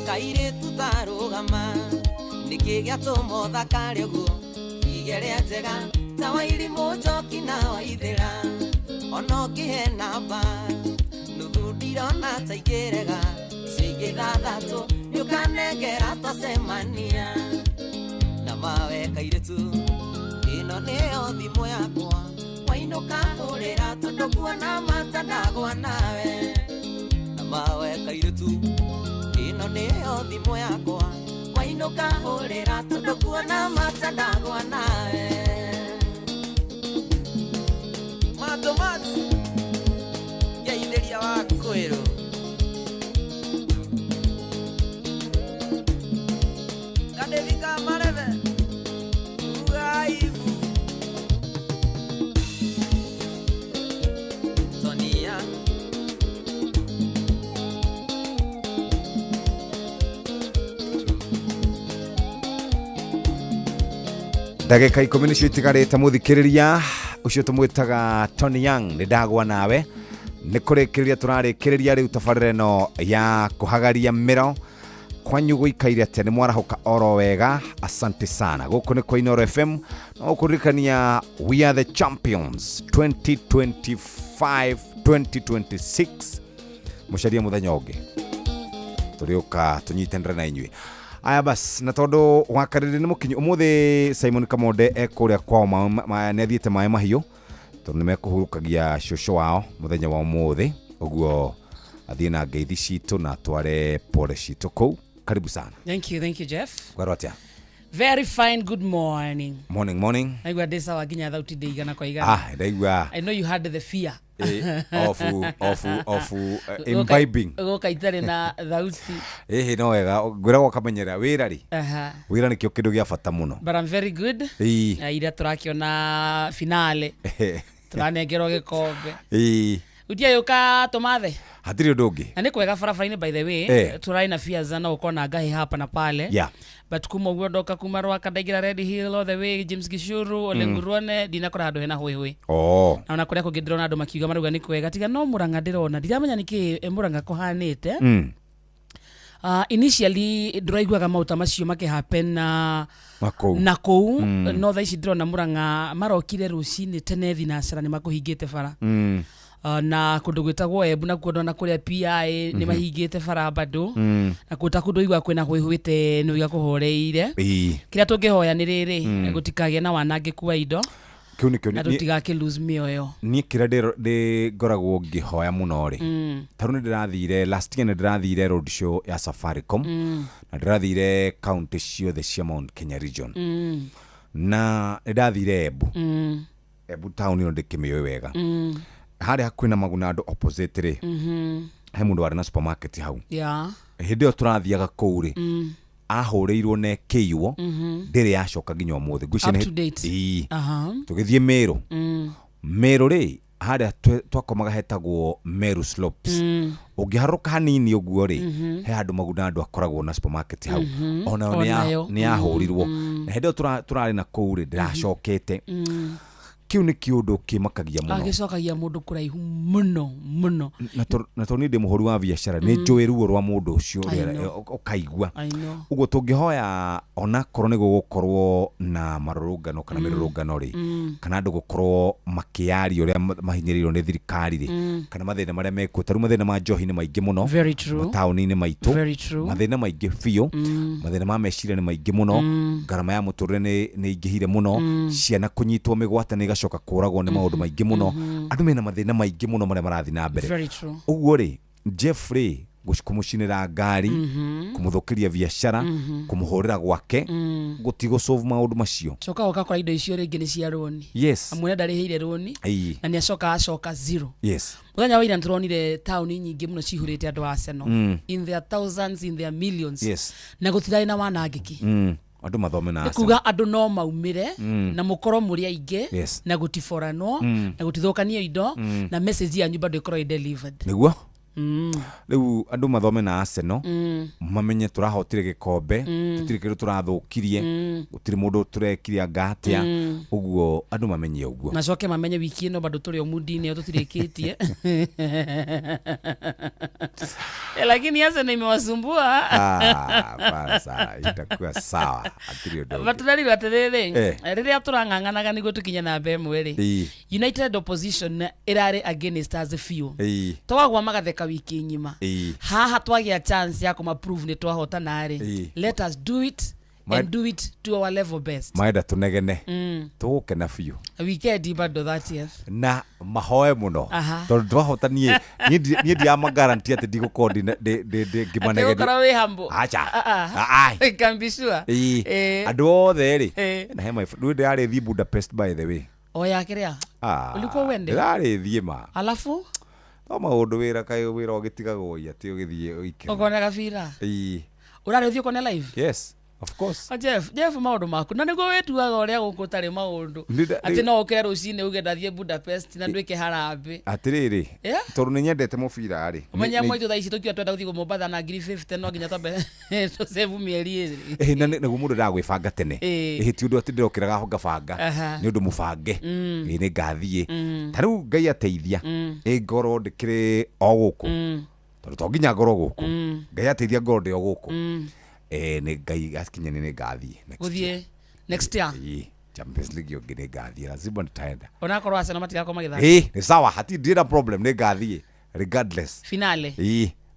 Kairĩtu tarũgama nĩkĩ gĩatũma ũthakare ũguo? Igere njega ta wairimũ njoki na waithĩra. Ona ũngĩhe namba nuthu ndirona ta ingĩrega. Icio ingĩ ithathatũ nĩũkanengera twacemania. Na mawe kairĩtu, ĩno nĩyo thimũ yakwa. Wainũka hũrĩra tondũ kuona matandagwa nawe. Na mawe kairĩtu, ĩno nĩyo thimũ yakwa. Wainũka hũrĩra tondũ kuona matandagwa nawe. Matomat Ngeithĩria wa kwĩrũ. Kadethika marebe Uaibu Tonia. Ndagĩka 10 nĩcio itigarĩte mũthikĩrĩria ũcio tũmwĩtaga Tony Young nĩ ndagwa nawe. Nĩ kũrĩkĩrĩria tũrarĩkĩrĩria rĩu tabarĩra ĩno ya kũhagaria mĩro. Kwanyu gũikaire atĩa? Nĩ mwarahũka oro wega, asante sana. Gũkũ nĩ kwa Inooro FM no gũkũririkania we are the champions 2025 2026. Mũcarie mũthenya ũngĩ tũrĩũka tũnyitanĩre na inyuĩ. Aya bas, na tondu wakarĩrĩ nĩ mũkinyu ũmũthĩ Simon Kamonde ekũrĩa kwao nĩ athiĩte maĩ mahiũ tondũ nĩ mekũhurũkagia cũcũ wao mũthenya wa ũmũthĩ, ũguo athiĩ na ngeithi citũ na atware pole citũ kũu. Karibu sana. Thank you Jeff. Kwerwo atĩa? Very fine, good morning. Morning, morning. Naigua ndĩ sawa nginya thauti ndĩigana kwa igana. Ah, ndaigua. I know you had the fear. Of imbibing. Gũka itarĩ na thauti. Ĩhĩ no wega, ngwĩragwo ũkamenyera wĩra rĩ. Wĩra nĩkĩo kĩndũ gĩa bata mũno. But I'm very good. Ĩĩ. Ira tũrakĩona finale. Tũranengerwo gĩkombe. Ĩĩ. Utiayũka tũmathe. Hatirĩ ũndũ ũngĩ. Na nĩ kwega barabara-inĩ by the way. Tũrarĩ na fears no ũkona ngahi hapa na pale. Yeah. But kuma ũguo ndoka kuma Rwaka ndaingĩra Red Hill all the way James Gishuru Ole Ngurone ndinakora handũ hena hũihũi. Oh. Na ona kũrĩa kũngĩ ndĩrona andũ makiuga marauga nĩ kwega tiga no Murang'a ndĩrona ndiramenya nĩkĩ Murang'a kũhanĩte. Initially ndĩraiguaga maũta macio makĩhappen na na kũu no thaa ici ndĩrona Murang'a marokire rũcinĩ tene thinacara nĩ makũhingĩte bara. Na kũndũ gwĩtagwo Embu nakuo ndona kũrĩa PI nĩ mahingĩte bara bado. Na kũta kũndũ igua kwĩna hũihũĩte nĩ ũiga kũhoreire. Kĩrĩa tũngĩhoya nĩ rĩrĩ gũtikagĩe na wanangĩku wa indo. Kĩu nĩkĩo na tũtigakĩ lose mĩoyo. Niĩ kĩrĩa ndĩ ngoragwo ngĩhoya mũno rĩ, tarĩu nĩ ndĩrathire last year nĩ ndĩrathire road show ya Safaricom na ndĩrathire county ciothe cia Mount Kenya region. Na nĩ ndathire Embu. Embu town ĩno ndĩkĩmĩũĩ wega. Harĩa hakuhĩ na Maguna andũ opposite rĩ, he mũndũ warĩ na supermarket hau. Yeah. Hĩndĩ ĩyo tũrathiaga kũu rĩ, ahũrĩirwo na ĩkĩiywo, ndĩrĩ yacoka nginya ũmũthĩ. Up to date. Ĩĩ. Tũgĩthiĩ Meru. Meru rĩ, harĩa twakomaga hetagwo Meru Slopes. Ũngĩharũrũka hanini ũguo rĩ, he handũ Maguna andũ akoragwo na supermarket hau. Onayo nĩ yahũrirwo. Na hĩndĩ ĩyo tũrarĩ na kũu rĩ, ndĩracokete. Kĩu nĩ kĩũndũ kĩmakagia mũno. Agĩcokagia mũndũ kũraihu mũno mũno. Na tondũ niĩ ndĩ mũhũri wa biacara, nĩ njũĩ ruo rwa mũndũ ũcio I ũrĩa know. ũkaigua. I know. Ũguo tũngĩhoya onakorwo nĩ gũgũkorwo na marũrũngano kana mĩrũrũngano rĩ, kana andũ gũkorwo makĩaria ũrĩa mahinyĩrĩirio nĩ thirikari rĩ, kana mathĩna marĩa mekuo, ta rĩu mathĩna ma njohi nĩ maingĩ mũno Very true. mataũni-inĩ maitũ. Very true. Mathĩna maingĩ biũ. Mathĩna ma meciria nĩ maingĩ mũno. Ngarama ya mũtũrĩre nĩ ingĩhire mũno. Ciana kũnyitwo mĩgwate nĩ igacoka kũragwo nĩ maũndũ maingĩ mũno. Andũ mena mathĩna maingĩ mũno marĩa marathiĩ na mbere. Very true. Ũguo rĩ, Jeffrey kũmũcinĩra ngari, kũmũthũkĩria biacara, kũmũhũrĩra gwake, gũtigũ solve maũndũ macio. Coka ũgakora indo icio rĩngĩ nĩ cia rũni. Amwĩra ndarĩhĩire rũni. Na nĩ acoka acoka zero. Mũthenya wa ira nĩtũronire taũni nyingĩ mũno cihũrĩte andũ a Arsenal. In their thousands, in their millions. Na gũtirarĩ na wanangĩki. Andũ mathome na Nĩ Arsenal. kuga andũ no maumĩre na mũkorwo mũrĩ aingĩ na gũtiboranwo na gũtithũkanio indo na message yanyu bado ĩkorwo ĩ delivered. Nĩguo rĩu andũ mathome na Arsenal, mamenye tũrahotire gĩkombe, tũtirĩ kĩndũ tũrathũkirie, gũtirĩ mũndũ tũrekire anga atĩa. Ũguo andũ mamenye ũguo. Macoke mamenye wiki ĩno bado tũrĩ o mudi-inĩ ĩyo tũtirĩkĩtie. Lakini Arsenal imewasumbua. Ah, basa itakuwa sawa, hatirĩ ũndũ ũngĩ. But tũrerirwo atĩrĩrĩ, rĩrĩa tũrang'ang'anaga nĩguo tũkinye namba ĩmwe rĩ, United Opposition ĩrarĩ against us biũ. Twagwa magatheka wiki ng'ima. Haha twagĩa chance ya kũma prove nĩ twahotana rĩ, let us do it and do it to our level best. Marenda tũnegene, tũgũkena biũ. Weekend bado 30th. Na mahoe mũno tondũ twahota niĩ niĩ ndiramagaranti atĩ ndigũkorwo ngĩmanegenia. Atĩ ũgũkorwo wĩ humble. Acha. Ah, ah. Ai. Can be sure. Andũ othe rĩ, na he my rĩu ndĩrarĩ thiĩ Budapest, by the way. O ya kĩrĩa? Ah, Ulikuwa uende? Ndĩrarĩ thiĩ ma. Alafu No maũndũ wĩra kaĩ wĩra ũgĩtigagwo ĩ atĩ ũgĩthiĩ ũikere. Ũkona gabira. Ũrarĩ ũthiĩ ũkone live? Yes, of course. O Jeff, Jeff maũndũ maku na nĩguo wĩtuaga ũrĩa gũkũ ũtarĩ maũndũ. Atĩ no ũkĩre rũcinĩ uge ndathiĩ Budapest na ndwĩke harambĩ. Atĩrĩrĩ, tondũ nĩ nyendete mũbira rĩ. Ũmenya mwaitũ thaa ici tũkiuga twenda gũthiĩ Mombatha na ngiri 50 no nginya twambe tũsave mĩeri ĩrĩ. Na nĩguo mũndũ endaga gwĩbanga tene. Ti ũndũ atĩ ndĩrokĩraga ho ngabanga. Nĩ ũndũ mũbange. Nĩ ngathiĩ. Ta rĩu Ngai ateithia. Ngorwo ndĩkĩrĩ o gũkũ. Tondũ to nginya ngorwo gũkũ. Ngai ateithia ngorwo ndĩ o gũkũ. Nĩ Ngai akinyania nĩ ngathiĩ next Gũthiĩ year. next year. Champions League ũngĩ nĩ ngathiĩ, lazima nitaenda. Onakorwo Arsenal matigakorwo magĩthaka. Nĩ sawa, hatirĩ ndirĩ na problem, nĩ ngathiĩ regardless. Finale.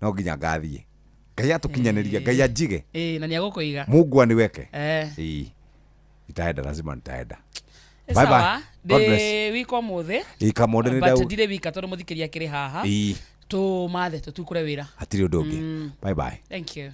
No nginya ngathiĩ. Ngai atũkinyanĩria, Ngai anjige. Na nĩ agũkũiga. Mungu aniweke. Nitaenda, lazima nitaenda. Nĩ Bye sawa, bye. God bless. ndĩ wika ũmũthĩ. Kamũndũ nĩ But ndau. ndirĩ wika tondũ mũthikĩria akĩrĩ haha. Tũmathe tũtukũre wĩra. Hatirĩ ũndũ ũngĩ. Bye bye. Thank you.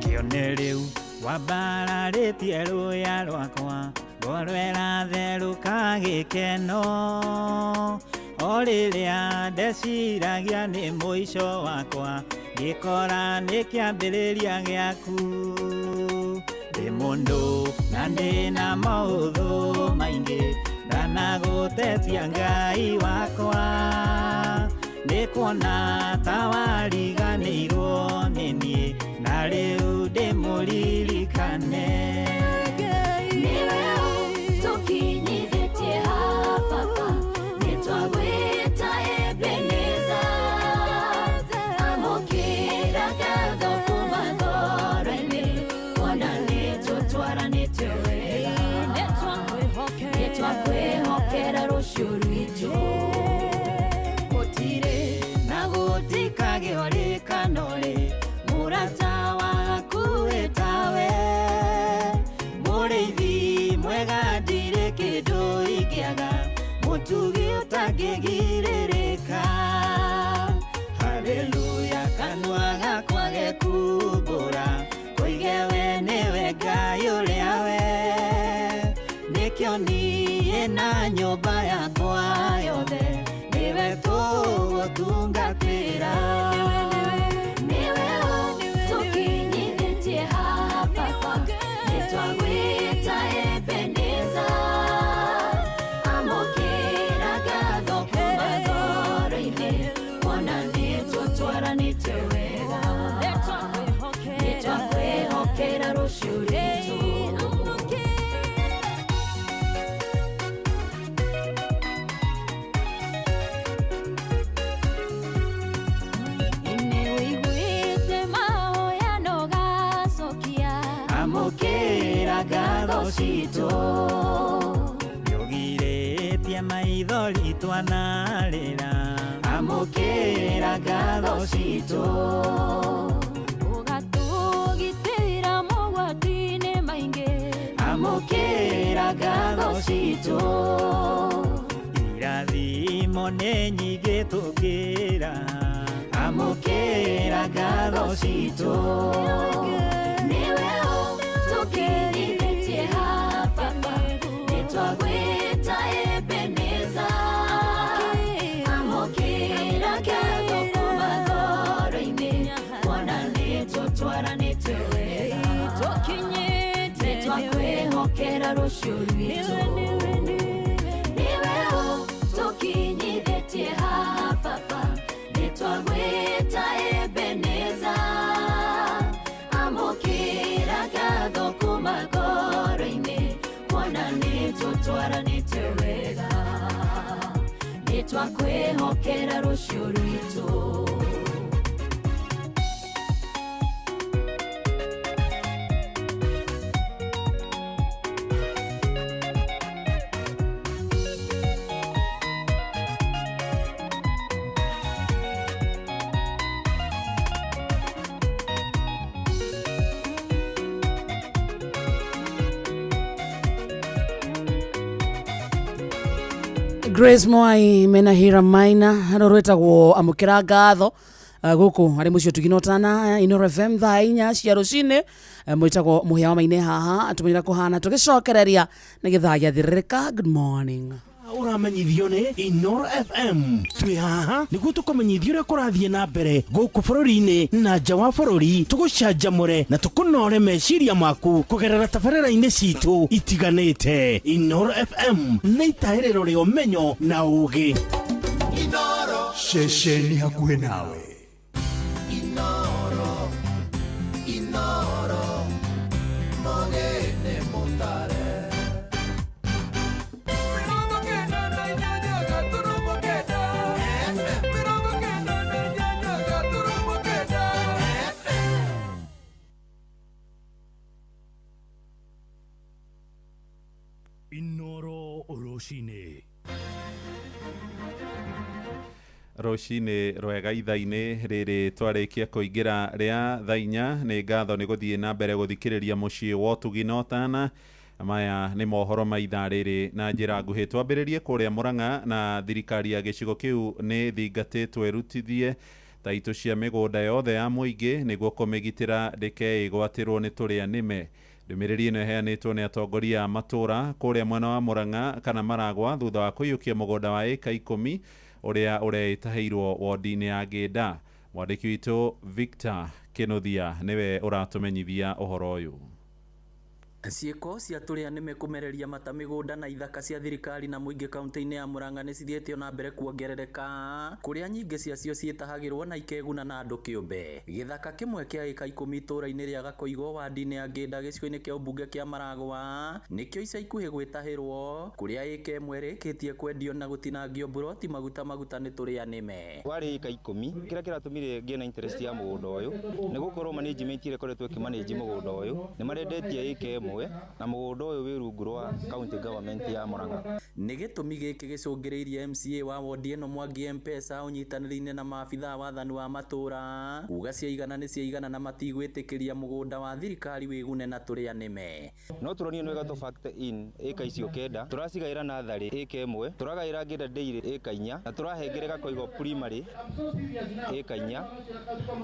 Kĩone rĩu wambararĩtie rũya rwakwa ngoro ĩratherũka gĩkeno o rĩrĩa ndeciragia nĩ mũico wakwa ngĩkora nĩ kĩambĩrĩria gĩaku ndĩ mũndũ na ndĩna maũthũ maingĩ ndanagũtetia Ngai wakwa nĩ kuona ta wariganĩirwo nĩ niĩ na rĩu ndĩmũririkane. Nĩwe tũkinyithĩtie ha baba. ũtugi ũtangĩgirĩrĩka. Haleluya, kanua gakwa gekumbũra koige we nĩwe Ngai ũrĩa we. Nĩkĩo niĩ na nyũmba yakwa yothe nĩwe tũgũtungatĩra. Nĩwe ũtũkinyithĩtie haha Baba, nĩtwagwĩta Ebeneza. Amũkĩra ngatho kuma ngoro-inĩ, kuona nĩtũtwaranĩte wega. Nĩtwakwĩhokera rũciũ rwitũ. Nĩwĩiguĩte mahoya na ũgacokia. Amũkĩra ngatho citũ. Nĩũgirĩtie maithori twanarĩra. Amũkĩra ngatho citũ. Ũgatũgitĩra mogwati-inĩ maingĩ. Amũkĩra ngatho citũ. Irathimo nĩ nyingĩ tũkĩra. Amũkĩra ngatho citũ. Nĩwe ũtũkinyithĩtie haha Baba, nĩtwagwĩta Ebeneza. Amũkĩra ngatho kuma ngoro-inĩ, kuona nĩtũtwaranĩte wega. Nĩtwakwĩhokera rũciũ rwitũ. Nĩwe ũtũkinyithĩtie haha Baba, nĩtwagwĩta Ebeneza. Amũkĩra ngatho kuma ngoro-inĩ, kuona nĩtũtwaranĩte wega. Nĩtwakwĩhokera rũciũ rwitũ. Grace Mwai mena Hira Maina rwĩtagwo amũkĩra ngatho gũkũ harĩ mũciĩ ũtugi na ũtana Inooro FM thaa 4 cia rũcinĩ. Mwĩtagwo Mũhĩa wa Maine haha tũmenyera kũhana tũgĩcokereria nĩ gĩthaa gĩathirĩrĩka. Good morning. Ũramenyithio nĩ Inooro FM. Twĩ haha nĩguo tũkũmenyithia ũrĩa kũrathiĩ na mbere gũkũ bũrũri-inĩ na nja wa bũrũri, tũgũcanjamũre na tũkũnore meciria maku kũgerera tabarĩra-inĩ citũ itiganĩte. Inooro FM nĩ itahĩrĩro rĩa ũmenyo na ũũgĩ. Inooro. Ceceni hakuhĩ nawe. Inooro. Inooro. Mogene mutare. Inooro rũcinĩ. Rũcinĩ rwega ithaa-inĩ rĩrĩ twarĩkia kũingĩra rĩa thaa 4. Nĩ ngatho nĩ gũthiĩ na mbere gũthikĩrĩria mũciĩ wa ũtugi na ũtana. Maya nĩ mohoro ma ithaa rĩrĩ na njĩra nguhĩ. Twambĩrĩrie kũrĩa Murang'a, na thirikari ya gĩcigo kĩu nĩ thingatĩtwo ĩrutithie taitũ cia mĩgũnda yothe ya mũingĩ nĩguo kũmĩgitĩra ndĩkeĩgwatĩrwo nĩ tũrĩa nĩme. Ndũmĩrĩri ĩno ĩheanĩtwo nĩ atongoria a matũra kũrĩa mwena wa Murang'a kana Maragwa thutha wa kũiyũkia mũgũnda wa ĩka 10 ũrĩa ũreĩtahĩirwo wodi-inĩ ya Ngĩnda. Mwandĩki witũ Victor Kĩnuthia nĩwe ũratũmenyithia ũhoro ũyũ. Ciĩko cia tũrĩa nĩme kũmereria mata mĩgũnda na ithaka cia thirikari na mũingĩ kaunti-inĩ ya Murang'a nĩ cithiĩte na mbere kuongerereka, kũrĩa nyingĩ ciacio ciĩtahagĩrwo na ikeguna na andũ kĩũmbe. Gĩthaka kĩmwe kĩa ĩka 10 itũũra-inĩ rĩa Gakoigo wadi-inĩ ya Ngĩnda gĩcigo-inĩ kĩa ũmbunge kĩa Maragwa nĩkĩo ica ikuhĩ gwĩtahĩrwo, kũrĩa ĩka ĩmwe ĩrĩkĩtie kwendio na gũtinangio mburoti maguta maguta nĩ tũrĩa nĩme. Warĩ ĩka 10 kĩrĩa kĩratũmire ngĩe na interest ya mũgũnda ũyũ nĩ gũkorwo management ĩrĩa ĩkoretwo ĩkĩmanage mũgũnda ũyũ nĩ marendetie ĩka ĩmwe ĩmwe na mũgũnda ũyũ wĩ rungu rwa county government ya Murang'a. Nĩ gĩtũmi gĩkĩ gĩcũngĩrĩirie MCA wa wondi ĩno Mwangi Mpesa ũnyitanĩri-inĩ na maabithaa wathani wa matũra kuga ciaigana nĩ ciaigana na matigwĩtĩkĩria mũgũnda wa thirikari wĩgune na tũrĩa nĩme. No tũronio nĩ wega tũ factor in ĩka icio 9 tũracigaĩra natharĩ ĩka 1 tũragaĩra Ngĩnda Dairy ĩka 4 na tũrahengere Gakoigo primary ĩka 4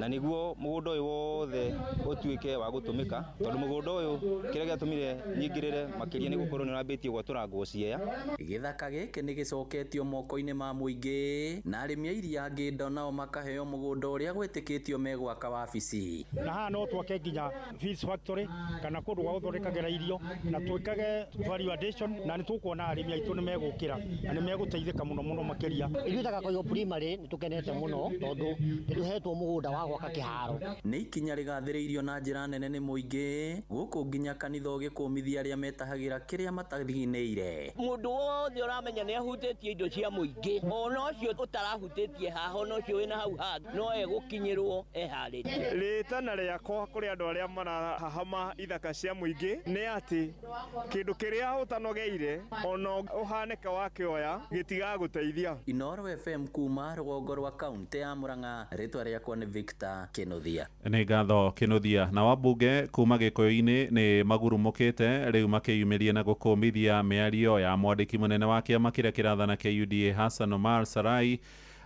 na nĩguo mũgũnda ũyũ wothe ũtuĩke wa gũtũmĩka tondũ mũgũnda ũyũ kĩrĩa gĩatũmire nyingĩrĩre makĩria nĩ gũkorwo nĩ ũrambĩtie gwatũrangwo Siaya. Gĩthaka gĩkĩ nĩ gĩcoketio moko-inĩ ma mũingĩ na arĩmi a iria Ngĩndo nao makaheo mũgũnda ũrĩa gwĩtĩkĩtio megwaka wabici. Na haha no twake nginya fish factory kana kũndũ gwa gũthondekagĩra irio na twĩkage value addition na nĩ tũkuona arĩmi aitũ nĩ megũkĩra na nĩ megũteithĩka mũno mũno makĩria. Ithuĩ ta Gakoigo primary nĩ tũkenete mũno tondũ nĩ tũhetwo mũgũnda wa gwaka kĩharo. Nĩ ikinya rĩgathĩrĩirio na njĩra nene nĩ mũingĩ gũkũ nginya kanitha ũgĩkũmithia arĩa metahagĩra kĩrĩa matathinĩire. Mũndũ wothe ũramenya nĩ ahutĩtie indo cia mũingĩ ona ũcio ũtarahutĩtie haha ona ũcio wĩna hau hangĩ no egũkinyĩrwo eharĩrie. Rĩtana rĩakwa kũrĩ andũ arĩa marahahama ithaka cia mũingĩ nĩ atĩ kĩndũ kĩrĩa ũtanogeire ona ũhanĩke wakĩoya gĩtigagũteithia. Inooro FM kuma rũgongo rwa kaunti ya Murang'a, rĩtwa rĩakwa nĩ Victor Kĩnuthia. Nĩ ngatho Kĩnuthia. Na wambunge kuma Gĩkũyũ-inĩ nĩ magurumũkĩte rĩu makĩyumĩria na gũkũmithia mĩario ya mwandĩki mũnene wa kĩama kĩrĩa kĩrathana kĩa UDA Hassan Omar Sarai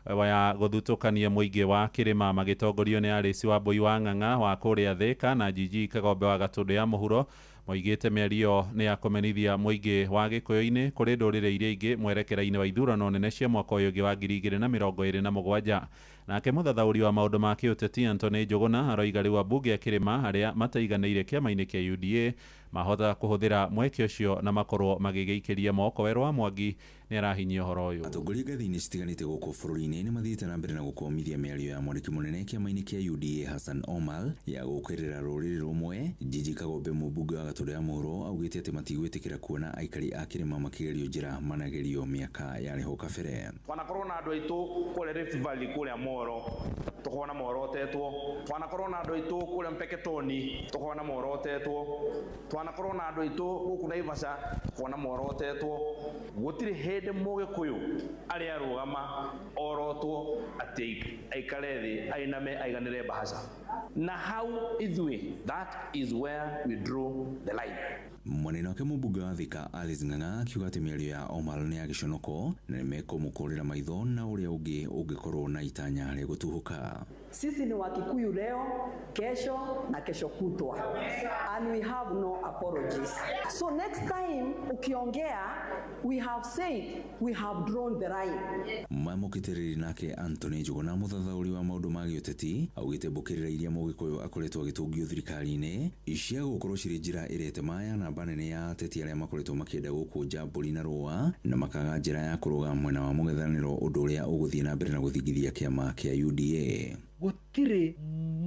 wa gũthutũkania mũingĩ wa kĩrĩma magĩtongorio nĩ Alice Wambui wa Ng'ang'a wa kũrĩa Thĩka na Jiji Kagombe wa Gatũndũ ya Mũhuro. Moigĩte mĩario nĩ ya kũmenithia mũingĩ wa Gĩkũyũ-inĩ kũrĩ ndũrĩrĩ iria ingĩ mwerekera-inĩ wa ithurano nene cia mwaka ũyũ ũngĩ wa 2027. Nake mũthathaũri wa maũndũ ma kĩũteti Anthony Njũgũna aroiga rĩu ambunge a kĩrĩma arĩa mataiganĩire kĩama-inĩ kĩa UDA mahota kũhũthĩra mweke ũcio na makorwo magĩgĩikĩria moko. Werũ wa Mwangi nĩ arahinyia ũhoro ũyũ. Atongoria ngathĩ-inĩ citiganĩte gũkũ bũrũri-inĩ nĩ mathiĩte na mbere na gũkũmithia mĩario ya mwandĩki mũnene kĩama-inĩ kĩa UDA Hassan Omar ya gũũkĩrĩra rũrĩrĩ rũmwe. Jiji Kagombe mũmbunge wa Gatũndũ ya Mũhuro augĩte atĩ matigwĩtĩkĩra kuona aikari a kĩrĩma makĩgerio njĩra managerio mĩaka yarĩ ho kabere. Twanakorwo na andũ aitũ kũrĩa Rift Valley kũrĩa Moro tũkona morotetwo, twanakorwo na andũ aitũ kũrĩa Mpeketoni tũkona morotetwo, twanakorwo na andũ aitũ gũkũ Naivasha tũkona morotetwo. Gũtirĩ hĩndĩ mũgĩkũyũ arĩa arũgama orotwo atĩ aikare thĩ ainame aiganĩre mbahaca. Na hau ithuĩ, that is where we draw the line. Mwanene wake mũmbunge wa Thika Alice Ng'ang'a akiuga atĩ mĩario ya Omar nĩ ya gĩconoko na nĩmekũmũkũrĩra maitho na ũrĩa ũngĩ ũngĩkorwo na itanya rĩa gũtuhũka. Sisi ni Wakikuyu leo, kesho na kesho kutwa, and we have no apologies. So next time ukiongea, we have said we have drawn the line. Mamũkĩtĩrĩri nake Anthony Njũgũna mũthathaũri wa maũndũ ma gĩũteti augĩte mbũkĩrĩra iria mũgĩkũyũ akoretwo agĩtũngio thirikari-inĩ cia gũkorwo cirĩ njĩra ĩrete maya namba nene ya ateti arĩa makoretwo makĩenda gũkũnja mbũri na rũa na makaga njĩra ya kũrũga mwena wa mũng'ethanĩro ũndũ ũrĩa ũgũthiĩ na mbere na gũthingithia kĩama kĩa UDA. Gũtirĩ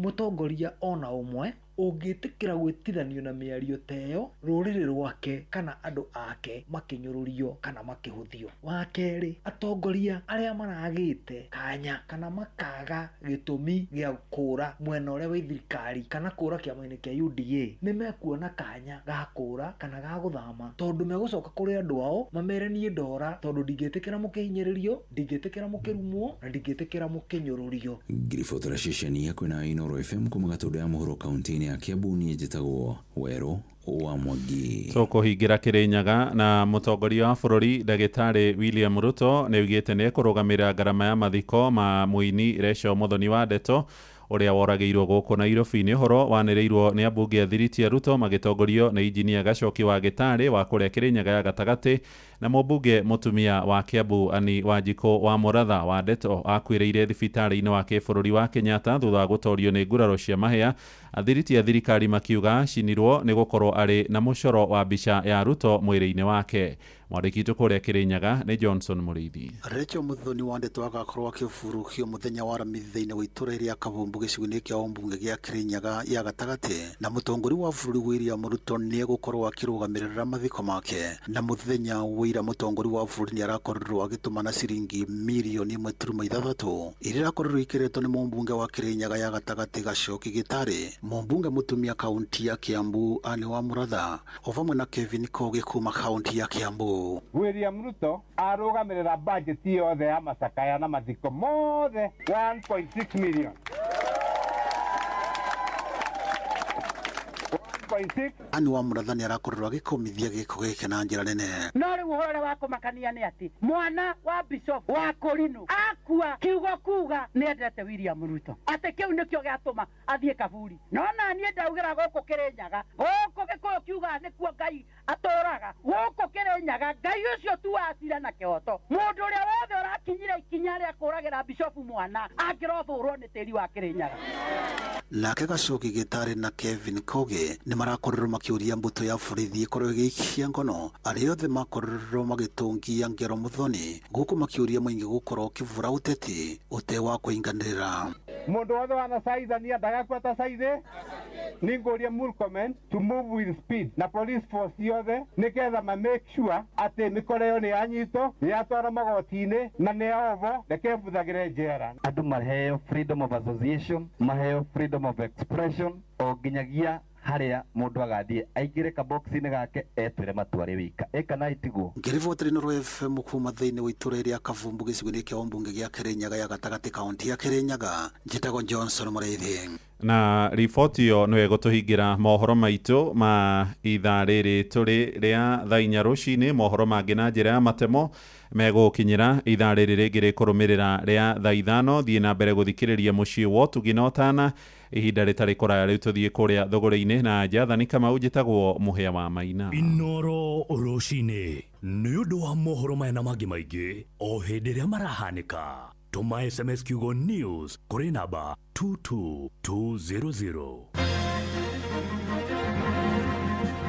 mũtongoria ona ũmwe ũngĩtĩkĩra gwĩtithanio na mĩario ta ĩyo rũrĩrĩ rwake kana andũ ake makĩnyũrũrio kana makĩhũthio. Wa kerĩ, atongoria arĩa maragĩte kanya kana makaga gĩtũmi gĩa kũra mwena ũrĩa wĩ thirikari kana kũra kĩama-inĩ kĩa UDA nĩ mekuona kanya ga kũra kana ga gũthama tondũ megũcoka kũrĩ andũ ao mamere niĩ ndora tondũ ndingĩtĩkĩra mũkĩhinyĩrĩrio, ndingĩtĩkĩra mũkĩrumwo na ndingĩtĩkĩra mũkĩnyũrũrio. Ngiribotera ceceni ya kwĩna Inooro FM kuma Gatũndũ ya Mũhuro kaunti-inĩ ya Kiambu, niĩ njĩtagwo Werũ wa Mwangi. Tũkũhingĩra Kĩrĩnyaga na mũtongoria wa bũrũri ndagĩtarĩ William Ruto nĩ augĩte nĩ ekũrũgamĩrĩra ngarama ya mathiko ma mũini Rachel Muthoni wa Ndeto ũrĩa woragĩirwo gũkũ Nairobi. Nĩ ũhoro wanĩrĩirwo nĩ ambunge a Thiriti a Ruto magĩtongorio nĩ injinia Gacoki wa Gĩtarĩ wa kũrĩa Kĩrĩnyaga ya gatagatĩ na mũmbunge mũtumia wa Kiambu Anne Wanjikũ wa Mũratha wa Ndeto akuĩrĩire thibitarĩ-inĩ wa kĩbũrũri wa Kenyatta thutha wa gũtorio nĩ nguraro cia mahĩa. Athiriti a thirikari makiuga acinirwo nĩ gũkorwo arĩ na mũcoro wa mbica ya Ruto mwĩrĩ-inĩ wake. Mwandĩki witũ kũrĩa Kĩrĩnyaga nĩ Johnson Mũrĩithi. Rachel Muthoni wa Ndeto agakorwo akĩhurũkio mũthenya wa Aramithi thĩinĩ wa itũũra rĩa Kabumbu gĩcigo-inĩ kĩa ũmbunge gĩa Kĩrĩnyaga ya gatagatĩ, na mũtongoria wa bũrũri William Ruto nĩ egũkorwo akĩrũgamĩrĩra mathiko make. Na mũthenya wa ira mũtongoria wa bũrũri nĩ arakorirwo agĩtũmana ciringi mirioni 1.6 iria irakorirwo ikĩretwo nĩ mũmbunge wa Kĩrĩnyaga ya gatagatĩ Gacoki Gĩtarĩ Mũmbunge mũtumia kaunti ya Kiambu Anne wa Muratha o vamwe na Kevin Kogi kuma kaunti ya Kiambu. William Ruto arũgamĩrĩra bajeti yothe ya macakaya na mathiko mothe 1.6 million. 1.6. Anne wa Muratha nĩ arakorirwo agĩkũmithia gĩko gĩkĩ na njĩra nene. No rĩu ũhoro ũrĩa wa kũmakania nĩ atĩ mwana wa bishop wa Kũrinũ akua kiugo kuga nĩ endete William Ruto, atĩ kĩu nĩkĩo gĩatũma athiĩ kaburi. No na niĩ ndaugĩra gũkũ Kĩrĩnyaga, gũkũ Gĩkũyũ kiugaga nĩkuo Ngai atũraga, gũkũ Kĩrĩnyaga Ngai ũcio tu wacira na kĩhoto. Mũndũ ũrĩa wothe ũrakinyire ikinya rĩa kũragĩra bishop mwana angĩrothũrwo nĩ tĩri wa Kĩrĩnyaga. Nake Gacoki Gĩtarĩ na Kevin Kogi nĩ marakorirwo makĩũria mbũtũ ya borithi ĩkorwo ĩgĩikia ngono arĩa othe makorirwo magĩtũngia ngero Muthoni, gũkũ makĩũria mũingĩ gũkorwo ũkĩbura ũteti ũte wa kũinganĩrĩra. Mundu wothe wanacaithania ndagakua ta caithi. Ningũria Murkomen to move with speed na police force yothe niketha ma make sure atĩ mĩkora ĩyo nĩ yanyitwo, nĩ yatwarwo magoti-inĩ na nĩ yohwo, reke ĩbuthagĩre njera. Andũ maheo freedom of association, maheo freedom of expression o nginyagia harĩa mũndũ agathiĩ aingĩre kabox-inĩ gake etwĩre matua arĩ wika ĩka na itiguo. Ngĩribotera Inooro FM kuma thĩinĩ wa itũra rĩa Kavumbu gĩcigo-inĩ kĩa ũmbunge gĩa Kĩrĩnyaga ya gatagatĩ kaunti ya Kĩrĩnyaga, njĩtagwo Johnson Mũrĩithi. Na riboti ĩyo nĩyo ĩgũtũhingĩra mohoro maitũ ma ithaa rĩrĩ tũrĩ rĩa thaa inya rũcinĩ. Mohoro mangĩ na njĩra ya matemo megũkinyĩra ithaa rĩrĩ rĩngĩ rĩkũrũmĩrĩra rĩa thaa 5. Thiĩ na mbere gũthikĩrĩria mũciĩ wa ũtugi na ũtana ihinda rĩtarĩ kũraya. Rĩu tũthiĩ kũrĩa thũgũrĩ-inĩ na Jathani Kamau. Njĩtagwo Mũhĩa wa Maina. Inooro rũcinĩ nĩ ũndũ wa mohoro maya na mangĩ maingĩ o hĩndĩ ĩrĩa marahanĩka. Tũma SMS kiugo news kũrĩ namba 22200.